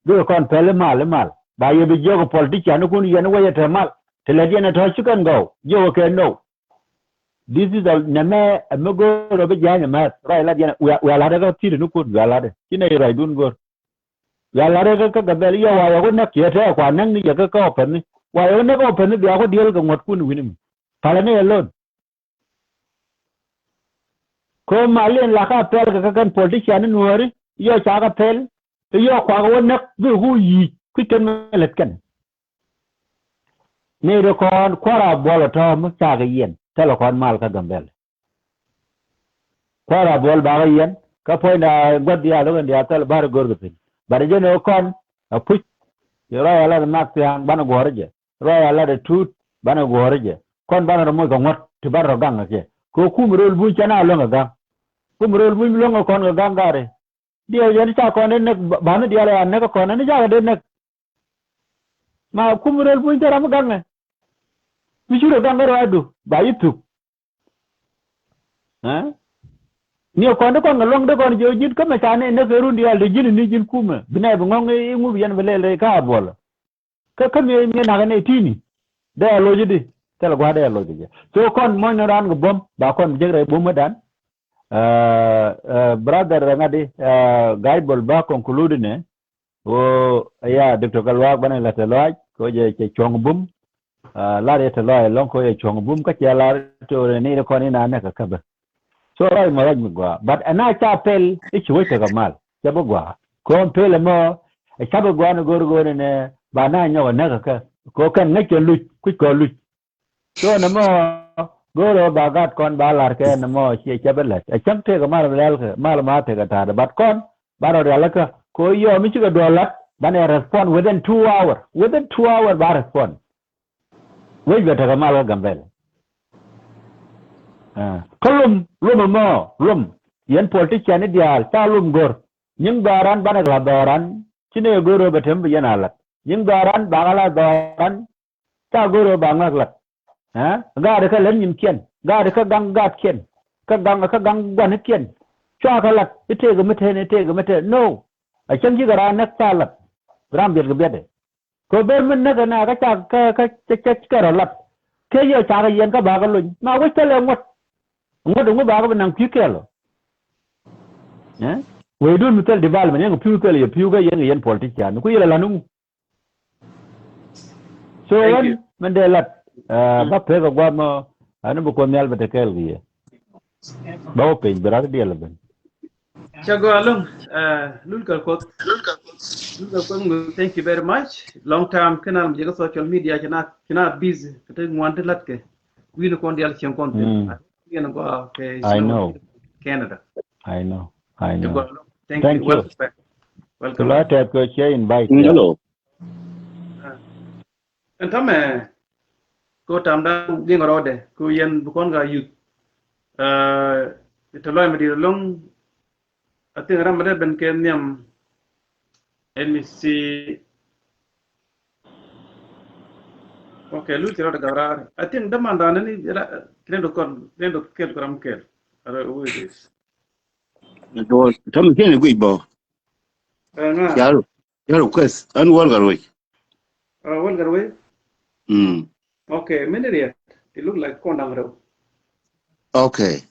Bikɛ kɔn pɛl i̱ mal i̱ mal ba yɛ bi jiɔk ɛ politician ikun yɛn i̱ wä yɛ te mal. Te lät yɛn ɛ tɔ̱ ci kɛn gɔw jiɔk ɛ kɛ now. This is a nɛmɛ ɛ mi go̱o̱r ɔ bi jia̱a̱ny ɛ mɛth ruac lat yɛn wiaa lat ɛ kä thi̱t ɛ ni kun wiaa lat ɛ ci nɛ yi ruacdun go̱o̱r. Wiaa lat ɛ kä kä Gambɛl yɛ wa yɛ wä näk yɛ tɛɛ kua näk ni yɛ kä kä ɔ pɛn ni wa yɛ wä näk ɔ pɛn ni bia wä dieel kɛ ŋuɔ̱t kun wi̱ni mi. Palɛ ni ɛ lon. Kɛ ɣöö mal in la ka pɛl kɛ kɛ kɛn politician ni nuääri yɔ ca kɛ pɛl. Yɔ kuak wä näk bi ku yic kui̱ kɛn mi lät kɛn. Ni ri kɔn kuäär a buɔl ɔ tɔ̱ mi cakɛ yɛn thilɛ kɔn mal kä Gambɛl. Kuäär a buɔl bakɛ yɛn kä puɔ̱nyda gua̱th diaal wä kɛn diaal thilɛ bär go̱rkɛ thi̱n. Bat jɛn ɣöö kɔn a puc. Ci rɔy a lat mak thia̱a̱ŋ banɛ guɔ̱ɔ̱r jɛ. Ruac a lat ɛ tuut banɛ guɔ̱ɔ̱r jɛ kɔn banɛ rɔ moc kɛ ŋuɔ̱t ti banɛ rɔ gaŋ kɛ kiɛ kɛ kum rööl buny cɛ na luäŋ kɛ gaŋ. Kum rööl buny bi luäŋ kɛ kɔn kɛ gaŋ gari. Diɛw jɛn ca kɔn dee näk ba mi diaal ɛ a näk kɛ kɔn ɛn ca kɛ dee näk. Ma kum rööl buny cɛ ram mi gaŋ ɛ mi cu rɔ gaŋ kɛ ruacdu ba yi thuk. Ɛ ni kɔn di kɔn kɛ luäŋ di kɔn jiɛ ji̱n kä mɛ ca ni näk kɛ run diaal di ji̱n ni ji̱n kumɛ bi nɛ bi ŋɔŋ iŋu bi yɛn bi lɛl rɛy ka a buɔlä. Kä kä mi mi nak ni tini dee a loc di thil gua̱a̱ dee a loc di jɛ. So kɔn muɔ̱ny ni raan kɛ buɔ̱m ba kɔn jek rɛy buɔ̱m dan. Brother ŋa̱t di ga̱a̱c bol ba conclude ni. Ɣöö aya Doctor Gatluak banɛ la̱t tɛ lɔaac kɛ ɣöö jɛ cɛ cuɔ̱ŋ bum. Lar yɛ tɛ lɔaac ɛlɔ̱ŋ kɛ ɣöö jɛ cuɔ̱ŋ bum kä ciɛ lar tɛ ɣöö ni ni kɔn in a näk kä bä. So ruac mɔ ruac mi gɔaa but ɛn a ca pɛl i̱ ci wec tekɛ mal cɛ bi gɔaa. Kɔn pɛl ɛmɔ ɛ ca bi gɔaa ni go̱r go̱r ni nɛ ba na nyɔk ɛ näk kä kɛ ɣöö kɛn ŋäc kɛ luc kuc kɛ luc. So nɛmɔ go̱o̱rä ba gat kɔn ba lar kɛ nɛmɔ ciɛ cɛ bi lɛt. Ɛ cäŋ tëëk mal bi lɛl kɛ mal ma tëëk ta̱a̱dɛ but kɔn ba rɔ rialikä kɛ ɣöö yɔɔ mi cikɛ duɔl lat banɛ respond within two hour. Within two hour ba respond. Wec bɛ tekɛ mal kä Gambɛl. Kä lum lum ɛmɔ lum yɛn politician ni diaal ca lum go̱r. Nyiŋ dhɔaran banɛ la dhɔaran ci ni go̱r ɣöö bɛ tem bi yɛn a lat. Nyiŋ dhɔaran bakɛ la dhɔaran ca go̱r ɣöö ba ŋäk lat. Ɛ gaari kä lät nyinkiɛn gaari kä gaŋ gaatkiɛn kä gaŋ kä gaŋ gua̱nikiɛn. Cua kä lat i̱ tëëk mi tëë ni tëëk mi tëë no. A cäŋ cikɛ raan näk ca lat ram biɛt kɛ biɛtdɛ. Kɛ ber mi näk ɛn a kä ca kä kä kä kä rɔ lat. Kɛ yɛ cakɛ yɛn kä bakä lony ma wec thilɛ ŋuɔ̱t. Ŋuɔ̱t ɛŋu bakä bi naŋ pi̱i̱ kɛɛl ɔ. Wecdun mi thil development yɛn kɛ pi̱i̱ kɛɛl yɛ pi̱i̱ kä yɛn kɛ yɛn politician ku yɛl ɛ la̱t ni ŋu. So ɣän min dee lat ba pek a guam ani bi kuoth nhial bi te kɛɛl ki yɛ. Ba wä piny bi rat diɛl ben. Ca gɔaa loŋ. Lul kal kuoth. Lul kal kuoth. Thank you very much. Long time kena lam jɛ kä social media kena kena busy kete ŋuan ti lat kɛ. Wini kɔn dial cieŋ kɔn thin. Yɛn gɔaa kɛ I know. Canada. I know. I know. Thank you. Welcome. Welcome. Kula tɛth kɛ cie invite. Hello. Ɛn tamɛ ko tamdan giŋ rɔɔdɛ ko yɛn bi kɔn ka youth. Ɛ tɛ lɔc mi di̱i̱t ɛlɔ̱ŋ. I think ram dee ben kɛ nhiam. Let me see. Okay, lu ci rɔt gat raar. I think däman dan ni ra-, kren do kɔn, kren do kel ram kel. Ara who is this? Dol, tam kene guic bɔ. Eh, nga. Yar, yar request. An wal gar wei. Uh, wal gar wei? Mm. Okay, mini riet. It look like kɔn daŋ rɛw. Okay.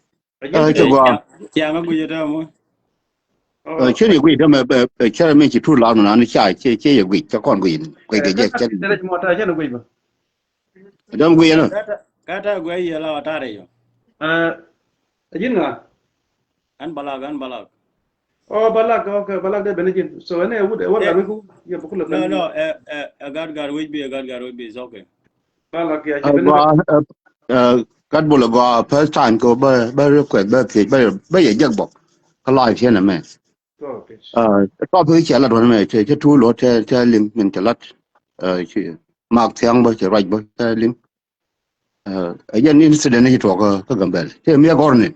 Again, uh, cɛ gua. Cia ŋa guic ɛ tɛ mɔ. Oh. Uh, cɛ ni guic dämɛ bɛ, bɛ cɛ mi ci tur la nɔ ni ca cɛ, cɛ yɛ guic, cɛ kɔn guic. Guic kɛ jɛ cɛ. Dämɛ guic nɔ. Kata guic yɛ la wa tarɛ yɔ. Uh, again ŋa? An balak, an balak. Oh, balak, okay, balak dee ben again. So ɛn ɛ wut ɛ wal ɛ wek ku yɛ bukula. No, no, ɛ, ɛ, ɛ gat gar wec bi, ɛ gat gar wec bi, it's okay. Balak ya ci ben. Gat bol ɛ gɔaa first time ko bä, bä request bä thiec bä, bä yɛ jek bok. Kä live yɛn ɛmɛ. Topic cɛ lat wän ɛmɛ cɛ, cɛ tuul wä tɛ, tɛ liŋ min cɛ lat. Ci mak thiaŋ bä cɛ ruac bä tɛ liŋ. Ɛ jɛn incident ni ci tuɔk kä, kä Gambɛl. Cɛ mi agɔr ni.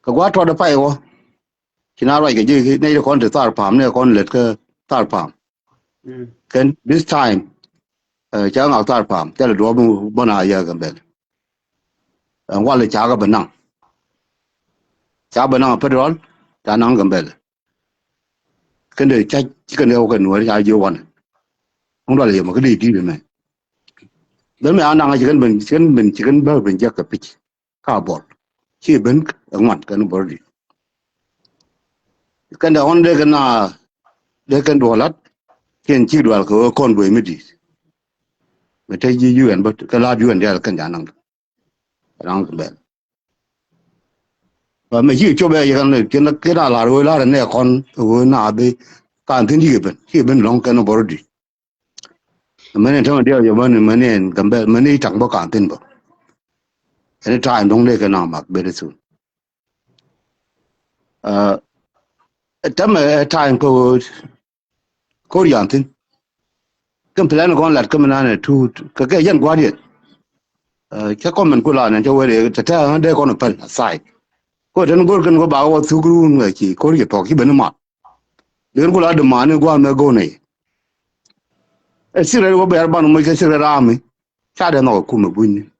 Kɛ gua̱a̱th tɔt pay wä. Ci na ruac kɛ ji̱ nɛy ti kɔn ti thar pa̱a̱m, nɛy kɔn lät kä thar pa̱a̱m. Kɛn this time, ɛ, ca ŋak thar pa̱a̱m, thilɛ duɔ̱ɔ̱p bä na yɛ Gambɛl. Ɛn walɛ ca kɛ bɛ naŋ. Ca bɛ naŋ federal, ca naŋ Gambɛl. Kɛn dee ca, ci kɛn dee wä kɛ nuɔ̱ɔ̱ri ca jiö wanɛ. Ŋun dualɛ yɛ mɔ kä dee di̱i̱t mɛ. Bɛ mɛ a naŋ ci kɛn ben, ci kɛn ben, ci kɛn bä ben jek kɛ pi̱c. Ka bɔl ci ben ɛ ŋuan kɛn bɔl di. Kɛn dɛ ɣɔn dee kɛn na dee kɛn duɔlat. Kɛn ci dual kɛ ɣöö kɔn buey mi di̱i̱t. Mɛ te ji̱ UN bä kɛ la̱a̱t UN diaal kɛn ja̱ naŋ. Naŋ kɛ bɛl. Ba mɛ ci cop ɛ yɛ kɛn kɛn kɛn a la̱r ɣöö la̱r ɛ nɛ kɔn ɣöö na bi. Kan thi̱n ci kɛ ben ci kɛ ben lɔ̱ŋ kɛn bɔl di. Mɛni tämɛ diɛw jɛ bä ni mɛni ɛn Gambɛl mɛni taŋ bä kan thi̱n bä. Any time dɔ̱ŋ dee kɛ na mak very soon. Ɛ tämɛ ɛ time kä ɣöö ko̱r yan thi̱n. Kɛn plan kɔn lat kä mi nanɛ tuut kɛ kɛ yɛn gua̱a̱r yɛn. Cä kɔmɛn ku la nɛ cä wee dee tɛ tɛ dee kɔn päl aside. Ko tɛn go̱r kɛn ko ba wä thuk ruun ŋɛ ci ko̱r yɛ pɔk ci ben imat. Dee kɛn ku la dee mani gua̱a̱r mɛ go̱o̱r nɛ yɛ. Ɛ secret wä bɛr ban moc kɛ secret army. Ca dee nhɔk ɛ kumɛ bunyni.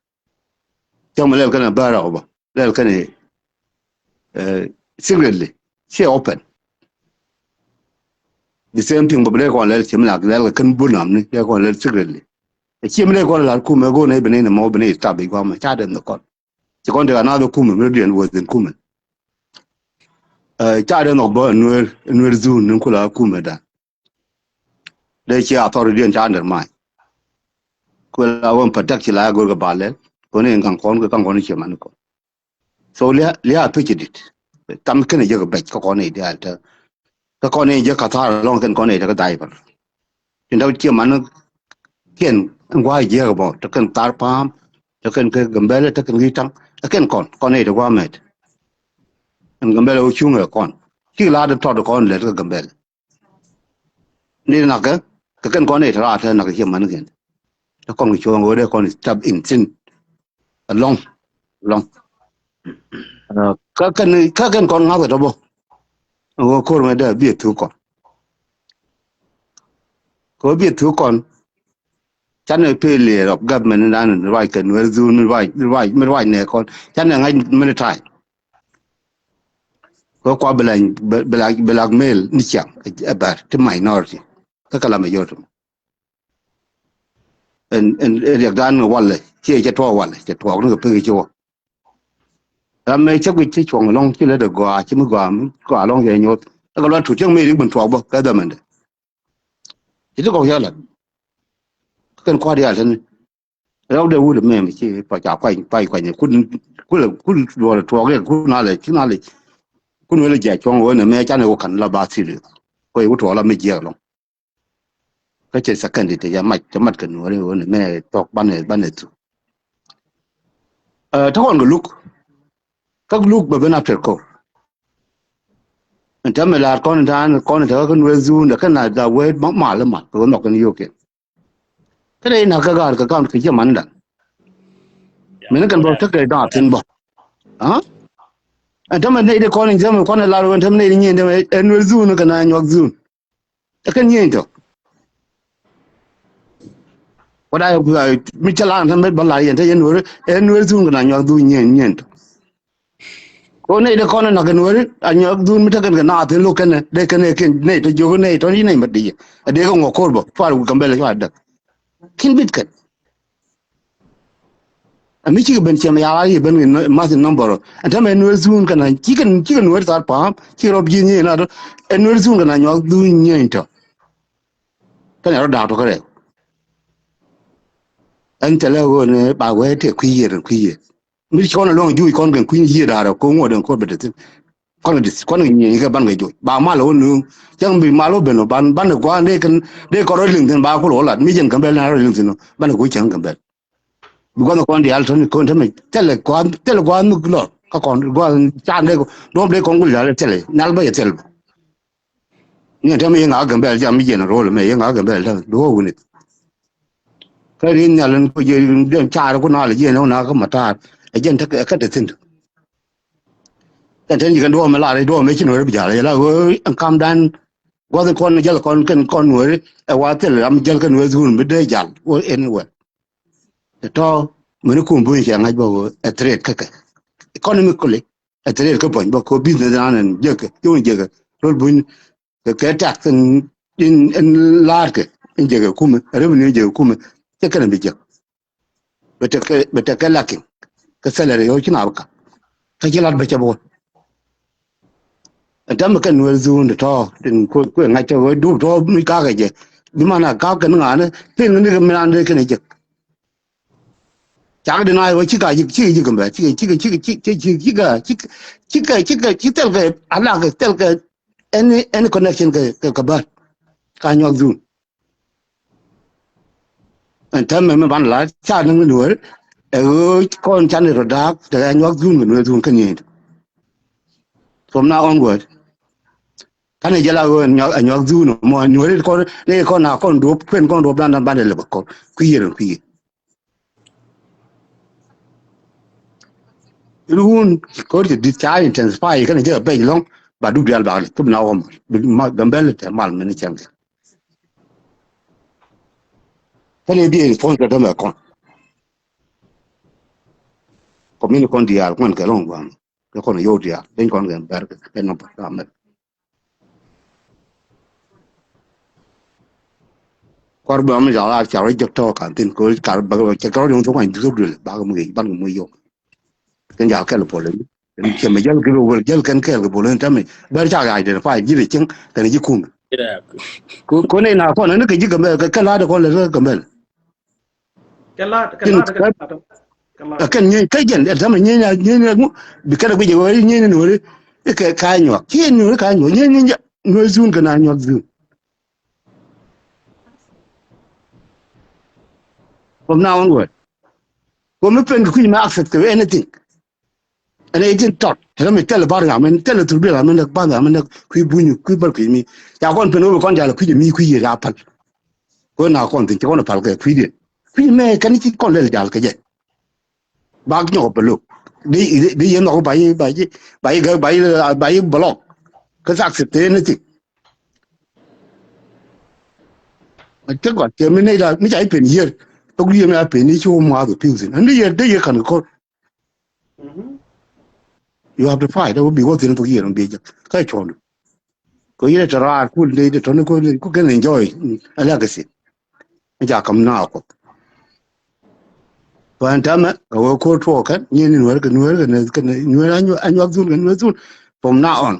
Cäŋ mi lɛl kɛn ɛ bäär ɛ ɣɔbä lɛl kɛn ɛ secretly. Ciɛ open. The same thing bä bi lɛl kɔn lɛl ciɛ mi lak lɛl kɛ kɛn bun amni lɛl kɔn lɛl secretly. Ɛ ciɛ mi lɛl kɔn lɛl kumɛ go̱o̱r nɛ bi nɛy nɛ mɔ bi nɛy stop bi guamɛ ca dee nhɔk kɔn. Ci kɔn dee ka nath kumɛ mi rɔ diɛn wä dhin kumɛ. Ca dee nhɔk bä nuer nuer zun ni kula kumɛ dan. Dee ci authority diɛn ca undermine. Kuɛ la wen protect ci la go̱r kɛ ba lɛl. Kɔn in kaŋ kɔn kɛ kaŋ kɔn ci man kɔn. So lia lia pici dit. Tam kɛn jɛ kɛ bɛc kä kɔn in dial tɛ. Kä kɔn in jɛ ka thar lɔŋ kɛn kɔn in tɛ kä diaper. Tin dɔk ci man kiɛn in guay jiɛ kɛ bɔ tɛ kɛn thar pa̱a̱m tɛ kɛn kɛ Gambɛl tɛ kɛn ki taŋ tɛ kɛn kɔn kɔn in tɛ guamɛt. In Gambɛl wä cuŋ kɛ kɔn ci la de tɔt kɔn lɛt kɛ Gambɛl. Ni nakä kɛ kɛn kɔn i̱ tɛ raatɛ nakä ciɛ man kɛn. Tɛ kɔn kɛ cuɔ̱ɔ̱ŋ ɣöö dee kɔn step in thin. Alɔŋ alɔŋ. Kä kɛn kä kɛn kɔn ŋa̱th kɛ tɔ bä. Ɣöö ko̱r ŋädɛ biɛ thuk kɔn. Kɛ ɣöö biɛ thuk kɔn. Canɛ failure of government in dan ruac kɛ nuɛr dhun mi ruac mi ruac mi ruac nɛ kɔn canɛ ŋa̱c many time. Kɛ kua black black blackmail ni ciaŋ ɛ bɛr ti minority. Kä kɛ la majority. Ɛn ɛn riɛk dan walɛ ciɛ cɛ tuɔɔk walɛ cɛ tuɔɔk ni kɛ pek ci wä. Ram mɛ cä guic ci cuɔŋ lɔŋ ci lɛ dɛ gɔaa ci mi gɔaa mi gɔaa lɔŋ cɛ nyoth. Kä kɛ luat tut cäŋ mi rik bin tuɔɔk bä kɛ dhɛmɛndɛ. Ci ti kɔk cä lat. Kɛn kua̱r diaal tini. Rɛw dee wut mɛm ci pa ca kuany pa kuany kun kun duɔl tuɔɔk yɛ kun alɛ ci na lɛ. Kun wele jɛ cuɔŋ wä nɛ mɛ canɛ wä kan la ba thil. Kuɛ wut tuɔɔk la mi jiɛk lɔŋ. Kä cɛ second ti ca mac ca mat kɛ nuɔri wä nɛ mɛ tɔk banɛ banɛ thu. Ɛ tɔkɔn kɛ luk. Kä luk bɛ ben after kor. Ɛn tɛmɛ la̱r kɔn in ta̱a̱n kɔn in tɛkɛ kɛ nuɛth dhuun dɛ kɛn na da wee mal mal kɛ wee nhɔk kɛn yiokiɛn. Kɛn in na̱k kɛ ga̱a̱r kɛ ka̱n kɛ jiɛ man in dan. Min kɛn bä tekɛ da̱a̱ thi̱n bä. Aa. Ɛn tämɛ nɛy ti kɔn in tämɛ kɔn in lar ɣöö ɛn tämɛ nɛy ti nyieny tämɛ ɛ Nuer zone kɛnɛ Anyuak zone. Ɛ kɛn nyieny tɔ. What I, I, mi cä lar ɛn tämɛ bä lar yɛn te yɛn Nuer, ɛ Nuer zone kɛnɛ Anyuak zone nyieny, nyieny tɔ. Ko nɛy ti kɔn in nak kɛ Nuer, Anyuak zone mi te kɛn kɛ naath in lo̱k kɛnɛ, dee kɛn ɛ kɛn nɛy tɔ jiök nɛy tɔ ni nɛy mat di yɛ. Ɛ dee kɛ ŋuɔ ko̱r bä, par wi̱i̱ Gambɛl cua däk. Kin bit kɛn. Ɛ mi cikɛ ben ciɛm ya̱a̱ lar yɛ ben kɛ math in number. Ɛn tämɛ Nuer zone kɛnɛ, cikɛ, cikɛ Nuer thar pa̱a̱m, cikɛ rɔ ji̱ nyieny na tɔ. Ɛ Nuer zone kɛnɛ Anyuak zone nyieny tɔ. Kɛnɛ rɔ da̱a̱k tɔ kärɛw. Ɛn thilɛ ɣöö ni ba wee tëë kui̱ yiëër, kui̱ yiëër. Mi ci kɔn a luɔ̱ŋ juuc kɔn kɛn kui̱ yiëër da̱a̱r ɛ ko̱ ŋuɔ̱t ɛn ko̱r bɛ te thi̱n. Kɔn kɛ di̱th, kɔn kɛ nyieny kɛ ban kɛ joc. Ba mal ɣöö nuŋ. Cäŋ bi mal ɣöö ben ɣöö ban, ban kɛ gua̱a̱n dee kɛn, dee kɔn rɔ liŋ thi̱n ba kul ɣöö lat. Mi jɛn Gambɛl na rɔ liŋ thi̱n ɣöö ban kɛ kui̱ cäŋ Gambɛl. Bi gua̱n kɔn diaal tɔ̱ni kɔn tämɛ thilɛ gua̱a̱n, thilɛ gua̱a̱n nhök lɔr. Kä kɔn gua̱a̱n can dee, duɔ̱ɔ̱p dee kɔn kul diaal thilɛ. Nhial bä yɛ thil bä. Ni ɛn tämɛ yɛ ŋa̱ Gambɛl jam mi jiɛn ro̱l mɛ yɛ ŋa̱ Gambɛl tämɛ bi wä wuni. Kä rin nhial in ku jiɛ den car ku nal jiɛn wä na kä matar. Ɛ jɛn tek ɛ kä te thi̱n. Kɛn ten ji̱ kɛn duɔ̱ɔ̱m mi lar duɔ̱ɔ̱m mi ci Nuer bi ja̱l yɛ la ɣöö ɛn kam dan. Gua̱th in kɔn jäl kɔn kɛn kɔn Nuer ɛ wa thil ram jäl kɛn Nuer dhun bi dee ja̱l wä ɛn wɛ. Tɛ tɔ mɛni kum buny cɛ ŋa̱c bä ɣöö ɛ threat kä kɛ. Economically, ɛ threat kä buny bä ko business nan ɛn jek kɛ, ci wun jek kɛ. Rol buny kɛ, kɛ tax in, in, in la̱a̱t kɛ, in jek kɛ kumɛ, revenue in jek kɛ kumɛ, cɛ kɛn bi jek. Bɛ tekɛ, bɛ tekɛ lacking. Kɛ salary ɣöö ci na bä ka̱m. Kä ci lat bä cɛ bä wä. Ɛn tämɛ kɛn Nuer dhun tɔ, tin kuɛ, kuɛ ŋa̱c tɔ ɣöö dup tɔ mi kakɛ jɛ. Bi man a kakɛ ni ŋa̱ni, pin ni kɛ mi nan dee kɛn jek. Cak di na ɣöö ci ka jik, ci jik Gambɛl, ci, ci, ci, ci, ci, ci, ci ka, ci, ci ka, ci ka, ci thil kɛ, alak thil kɛ, any, any connection kɛ, kɛ, kɛ bär. Ka Anyuak dhun. Ɛn tämɛ mi ban la ca näŋ ni Nuer, ɛ ɣöö kɔn can rɔ da̱a̱k, te Anyuak dhun kɛ Nuer dhun kä nyieny. From now onward. Kanɛ jɛ la ɣöö Anyuak, Anyuak dhun mɔ Nuer kɔn, ni kɔn na kɔn duɔ̱p, kuɛn kɔn duɔ̱p dan dan ban dɛ lɛ bä kɔn. Kui̱ yiër ɛn kui̱ yiër. Run kor ti dit ca intensify kɛn jɛ bɛc lɔŋ ba dup dial ba kɛn kɛp na wä mal. Bi ma Gambɛl tɛ mal mɛn cɛn kɛ. Kɛn bi response kɛ dɔmɛ kɔn. Community kɔn dial kɔn kɛ lɔŋ guam. Kɛ kɔn yow dial ben kɔn kɛ bɛr kɛ nɔmba ka mɛk. Kɔr bä mi jɔk a ca rɔ jek tɔ kan thin ko kar bä cɛ kɔr yɔŋ thok an thok dul ba ko mi ban ko mi yɔk. Kɛn ja kɛl pol ni. Kɛn cɛ mi jɛl kɛ wol jɛl kɛn kɛl kɛ pol ni tami. Bɛr ca identify ji̱ de cieŋ kɛn ji̱ kum. Ko, ko ne na kɔn ni kɛ ji̱ Gambɛl kɛ la de kɔn le Gambɛl. Kɛ la, kɛ la, kɛ la, kɛ la. Kɛn nyɛ kɛ jɛn ɛ tami nyɛ nyɛ nyɛ ŋu bi kɛn bi jɛ wä nyɛ nyɛ Nuer. Kɛ ka Anyuak. Ci Nuer ka Anyuak. Nyɛ nyɛ nyɛ Nuer zun kɛ na Anyuak zun. From now onward. Ko mi pen kui̱ ma access to anything. Ɛn ɛ tin tɔt. Tɛlɛ mi tɛlɛ bar ram, ɛn tɛlɛ thurbil ram, ɛn bar ram, ɛn kui̱ buny, kui̱ bar kui̱ mi. Ya kɔn pen wä kɔn jal kui̱ mi kui̱ yɛ ya pal. Ko na kɔn thin ci kɔn pal kɛ kui̱ diɛn. Kui̱ mɛ kɛn ci kɔn lɛl jal kɛ jɛ. Bak nyɔk pɛ lo̱k. Di, di, di yɛ nhɔk ba yi, ba yi, ba yi, ba yi, ba yi block. Kä access to anything. Cä gɔt cɛ mi nɛy da̱a̱ mi ca i̱ pen yiër. Thok yiër mi a pen i̱ ci wä muath ɛ pi̱w thi̱n. Ɛn di yiër dee yiër ka̱n kɛ ko̱r. You have to fight. Ɛ wä bi wä thi̱n thok yiër mi bi jɛ kä cuɔ̱ŋdu. Kɛ yiër te raar kul nɛy te tɔ̱ni ko̱r ku kɛn enjoy. Ɛ lɛ kɛ thi̱n. Mi ca ka̱m na kuɔth. Kuan täämɛ kɛ wä ko̱r tuɔɔk kɛn nyin in wär kɛ nuer kɛ nuer Anyuak dhun kɛ nuer dhun. From now on.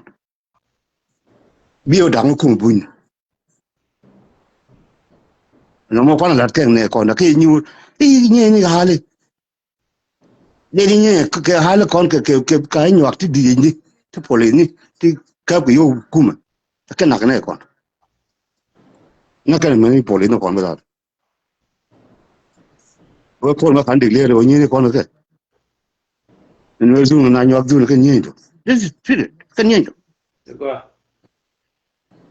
Bi wä da̱ŋ kum buny. Nɔmɔ kuan lat kɛn nɛ kɔn kɛ nyuur. I̱ nyɛ ni hali. Dee ni nyɛ kɛ hali kɔn kɛ kɛ kɛ Anyuak ti di̱i̱c ni ti police ni ti käp kɛ yo̱o̱ kumɛ. Kɛ nak nɛ kɔn. Nak kɛn mɛ ni police ni kɔn bi lat. Wee Paul ma kan declare wä nyieeny kɔn kɛ. Ni wee dhun na Anyuak dhun kɛ nyieeny tɔ. This is period. Kɛ nyieeny tɔ.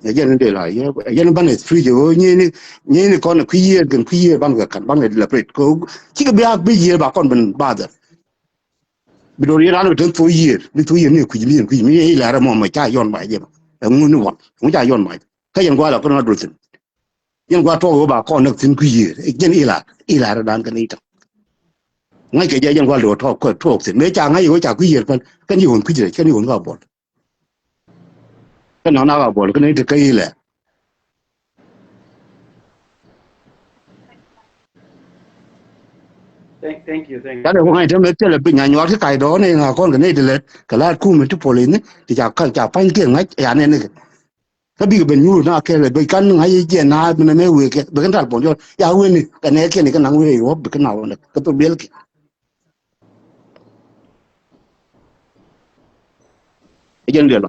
Ɛ jɛn in dee la yɛ, ɛ jɛn in banɛ free jɛ wä nyieeny ni, nyieeny ni kɔn kui̱ yiëë kɛn kui̱ yiëë ban kɛ kan, ban kɛ deliberate. Kɛ cikɛ bi a bi yiëë ba kɔn ben bother. Bi do̱r yɛn ran bi ten three year, bi three year ni kui̱c mi, kui̱c mi ilar mɔ mɛ ca yɔn ba jɛ ba. Ɛŋu ni wal, ɛŋu ca yɔn ba jɛ. Kä yɛn gua̱a̱ la kɔn na do̱r thin. Yɛn gua̱a̱ tuɔk wä ba kɔn näk thin kui̱c year. Ɛ jɛn ilar, ilar dan kɛn i̱ ta̱ŋ. Ŋa̱c kɛ jɛ yɛn gua̱a̱ do̱r tuɔk, tuɔk thin. Mëë ca ŋa̱c yɛ wä ca kui̱c year pɛn, kɛn yɛ wä kui̱c rɛ, kɛn yɛ wä ka bɔl. Kɛn nɔn a ka bɔl, kɛn i̱ ti kä ilɛ. Thank, thank you, thank you. Canɛ wä ŋa̱c tämɛ thilɛ bi nya nyuak ti kac dɔɔn in a kɔn kɛ nɛy ti lɛt kɛ laat kum in ti pol in ti ca ka̱l ca pa̱ny kiɛ ŋa̱c ya nɛn ni kɛ. Kä bikɛ ben nyuur na kɛl bɛ kan ŋa̱c jiɛn na bi nɛ mɛ wëë kɛ bɛ kɛn tal pɔn jɔl ya wen ni kɛ nɛ kiɛn kɛ naŋ wëë wä bi kɛ na wä nɛ kɛ thok biɛl kɛ. Ɛ jɛn diɛl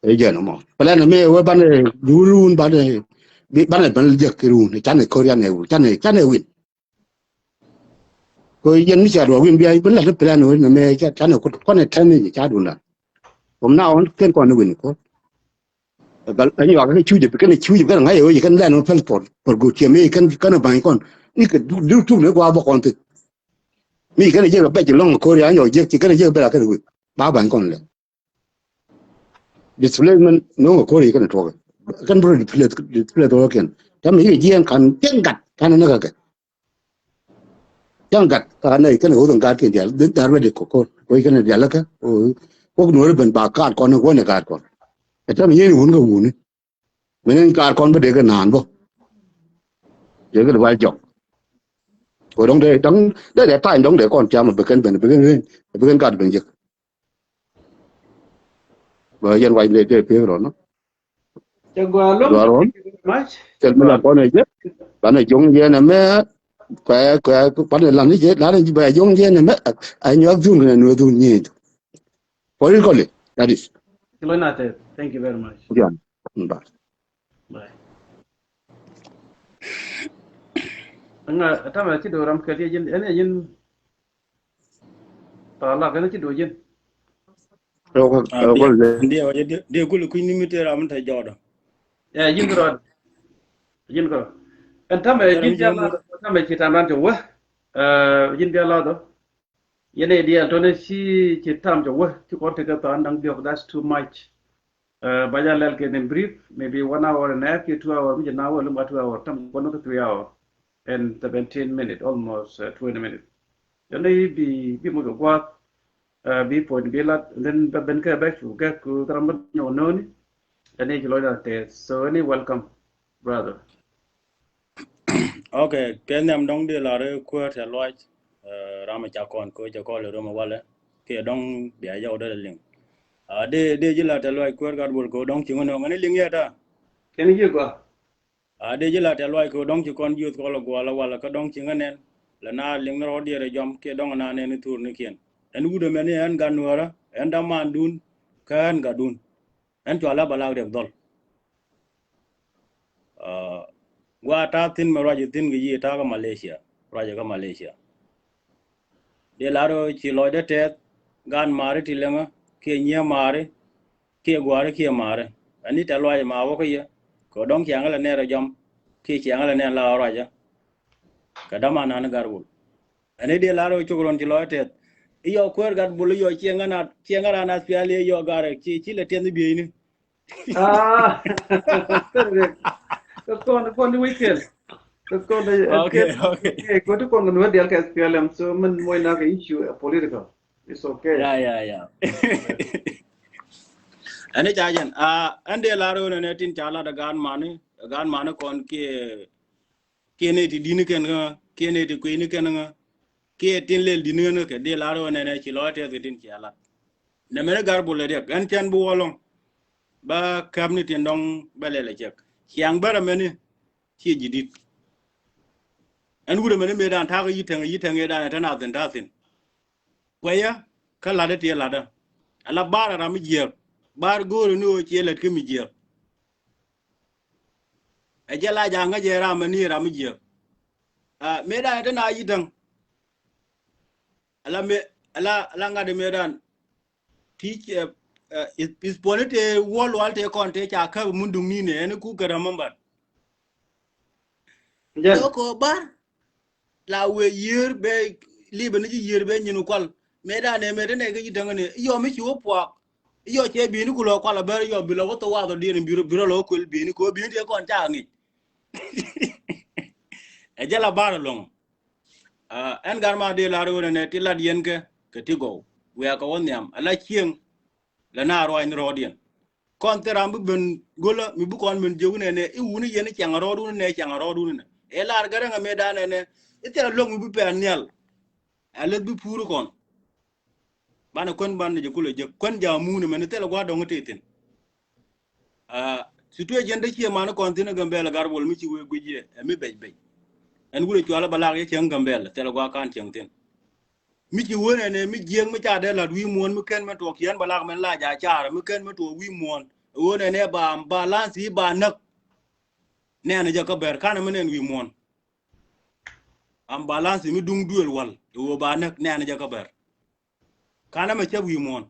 ɛ jɛn mɔ plan mɛ wä banɛ duul wun banɛ banɛ ben jek kɛ run canɛ korian ɛ wun canɛ canɛ win. Ko yɛn mi ca duɔk win bia ben la plan wä nɛ mɛ canɛ kut kɔnɛ tɛn ni ca dun dan. Kom na ɔn ken kɔn win ko. Gal ɛn yɔak kɛ cuc bi kɛn cuc bi kɛn ŋa̱c ɛ wä yɛ kɛn lɛn wä pɛl pɔr pɔr go tiɛm yɛ kɛn kɛn ba̱ny kɔn ni kɛ du tuk ni gua bä kɔn thik. Mi kɛn jek bɛ jɛ lɔŋ korea nyɔk jek ci kɛn jek bɛ la kɛn wek ba ba̱ny kɔn lɛ. Displacement no̱ŋ korea kɛn tuɔk kɛn bro displace displace wä kɛn. Tɛm yik jiɛn kan jiɛn gat kan ni kɛ kɛ. Jiɛn gat kan ni kɛn wä gat kɛn dial dar bɛ dik kɔkɔr wä kɛn dial kɛ. Wok nuɔri ben ba kaat kɔn wä ni kaat kɔn. Tɛm yik wun kɛ wuni. Mini kaar kɔn bi dee kɛ naan bä. Dee kɛ wal jɔk. Ko dɔŋ dee dɔŋ dee dee ta̱a̱ny dɔŋ dee kɔn tiam bi kɛn ben bi kɛn rin bi kɛn kat ben jek. Bä yɛn wac dee dee piek rɔ nɔ. Cɛ gɔaa loŋ. Gɔaa rɔ. Cɛ mi la kɔn ɛ jek. Banɛ joŋ yɛn ɛmɛ. Kɛ kɛ banɛ lan ni jek lan ni bɛ joŋ yɛn ɛmɛ. A nyuak dhun kɛ nuɛ dhun nyieth. Politically, that is. Kilo na tɛ. Thank you very much. Yeah. Bye. Bye. Ŋa tamɛ ci do ram kɛ ti jin ɛn jin. Ta la kɛ ci do jin. Ndi wa jɛ di kul kui̱ ni mi te ram te jɔdɔ. Ɛ jin kɛ rɔ. Jin kɛ rɔ. Ɛn tamɛ jin bia la tamɛ ci tam ran te wä. Ɛ jin bia la dɔ. Yɛn ɛ diɛl tɔnɛ ci ci tam cɛ wä ci kɔn tekɛ than da̱ŋ diɔk, that's too much. Ba ja lɛl kɛ in brief, maybe one hour and a half kiɛ two hour mi cɛ na wä lum a two hour tam kɔn kɛ three hour and seventeen minute, almost twenty minute. Yɛn ɛ bi bi muk kɛ guath bi point bi lat, and then bɛ ben kɛ bɛ cu gɛk ku karam bä nyɔk nööni. Yɛn ɛ ci lɔcda tɛth, so any welcome brother. Okay, kɛ nhiam dɔ̱ŋ di lar kuäär tɛ luac. Ram ca kɔn ko cɛ kɔl rom walɛ kiɛ dɔ̱ŋ bia yɔw dɛ liŋ. A di di ji̱ lar tɛ luac kuäär gat bol ko dɔ̱ŋ ci ŋun ŋun liŋ yɛ ta. Kɛn ji̱ gua. A di ji̱ lar tɛ luac ko dɔ̱ŋ ci kɔn jiuth kɔl gual walɛ kä dɔ̱ŋ ci ŋun nɛn. Lɛ na liŋ ni rɔ diɛrɛ jɔm kiɛ dɔ̱ŋ na nɛn ni thur ni kiɛn. Ɛn wut ɛmɛn ni ɛn gat nuɔrä ɛn dam man dun kä ɛn gat dun. Ɛn cua la ba lak riɛk dhɔl. Gua ta thin mɛ ruac thin kɛ yi ta kä Malaysia, ruac kä Malaysia. Di lar ro ci lɔcdä tɛth gan mari ti leŋä kiɛ nyiɛ mari kiɛ guari kiɛ mari. Ani tɛ luac ma wä kä yɛ kɛ dɔŋ ciaŋä lɛ nɛr jɔm kiɛ ciaŋä lɛ nɛr la ruacä. Kɛ dama nan gar wul. Ani di lar ro cuk ron ci lɔcdä tɛth. Iyɔ kuer gat bul iyɔ ciaŋä na ciaŋä ran aspiali iyɔ gar ci ci lɛ tɛth ni bieyni. Ah, kɛ kɔn kɔn di weekend. Kɛ kɔn di okay, okay. Kɛ kɔn di kɔn di wä dial kɛ S P L M, so min moy na kɛ issue a political. It's okay. Yeah, yeah, yeah. Ɛn i̱ ca jɛn a ɛn dee lar ɣöö nɛnɛ tin ca lat ɛ gaan mani, ɛ gaan mani kɔn kiɛ kiɛ nɛy ti di̱n kɛn ɣä kiɛ nɛy ti kui̱ni kɛn ɣä kiɛ tin lel di̱n ɣä kɛ dee lar ɣä nɛnɛ ci lɔc tɛth kɛ tin cia lat. Nɛ mɛn i̱ gar bulɛ riɛk ɛn cɛn bi wä lɔŋ ba käp ni tin dɔŋ bɛ lɛl ɛ cɛk ciaŋ bärɛ mɛni. Ciɛ ji̱ di̱t ɛn wurɛ mɛni mëëdan ta̱a̱ kɛ yi̱ tɛŋ yi̱ tɛŋ ëëdan ɛ tɛn a thi̱n ta̱a̱ thi̱n. Kuɛyä kä la̱tdä tiɛ la̱tdä. Ala bar ɛ ram mi jiääk bar go̱o̱ri ni ɣöö ciɛ lät kä mi jiääk. Ɛ jɛ la ja̱a̱ŋ kä jɛ ram mi ni ram mi jiääk. Mëëdan ɛ te na yi̱ täŋ. Ala mëë ala ala ŋa̱t ɛ mëëdan. Ti is puɔ̱ni te wuɔl wal te kɔn te ca käp mun duŋ ni nɛ ɛn ku kɛ remember. Joko bar la wee yiër bɛ li̱bɛ ni ci yiër bɛ nyin kual. Mëë danɛ mëë danɛ kä ji̱ täŋäni i̱ yɔ mi ci wä puak. I̱ yɔ cɛ bi̱i̱ni ku lɔ kual a bär i̱ yɔ bi lɔ wä thok wath ɔ diɛn bi rɔ lɔ wä kuel bi̱i̱ni kɛ wä bi̱i̱ni tiɛ kɔn ca ŋic. Ɛ jɛ la bar ɛlɔ̱ŋ. Ɛn gar ma dee lar ɣöö nɛnɛ ti lat yɛn kɛ kɛ ti gɔw wiaa kɛ wä nhiam ala cieŋ. Lɛ na ruac ni rɔɔdiɛn kɔn thil ram bi ben go̱lä mi bi kɔn ben jiök nɛnɛ i̱ wuni yɛn i̱ ciaŋ rɔɔdun nɛ ciaŋ rɔɔdun nɛ. Ɛ lar gɛrɛ ŋɛ mëë danɛ nɛ i̱ thil a luäk mi bi pɛn nhial. Ɛ leth bi puur kɔn. Banɛ kuän banɛ jɛ kulɛ jek kuän ja̱a̱ muuni mɛn thilɛ gua̱a̱r dɔ̱ŋ ti thi̱n. Situation dee cie mani kɔn thi̱n ɛ Gambɛl ɛ gar bol mi ci wee guic yɛ ɛ mi bɛc bɛc. Ɛn wulɛ cualɛ bɛ lak yɛ cieŋ Gambɛl thilɛ gua̱a̱r kan cieŋ thi̱n. Mi ci wee nɛnɛ mi jiɛk mi ca dee la̱t wi̱i̱ muɔ̱ɔ̱n mi ken mi tuɔɔk ciɛn bɛ lak mɛn la ja̱a̱ ca̱a̱r mi ken mi tuɔɔk wi̱i̱ muɔ̱ɔ̱n. Ɛ wee nɛnɛ ba balance i̱ ba näk. Nɛɛn jɛ kä bɛr kanɛ mi nɛn wi̱i̱ muɔ̱ɔ̱n. Am balance mi duŋ duël wal ɛ wee ba näk nɛɛn jɛ kä bɛr. Kanɛ mɛ cäp wi̱i̱ muɔ̱ɔ̱n.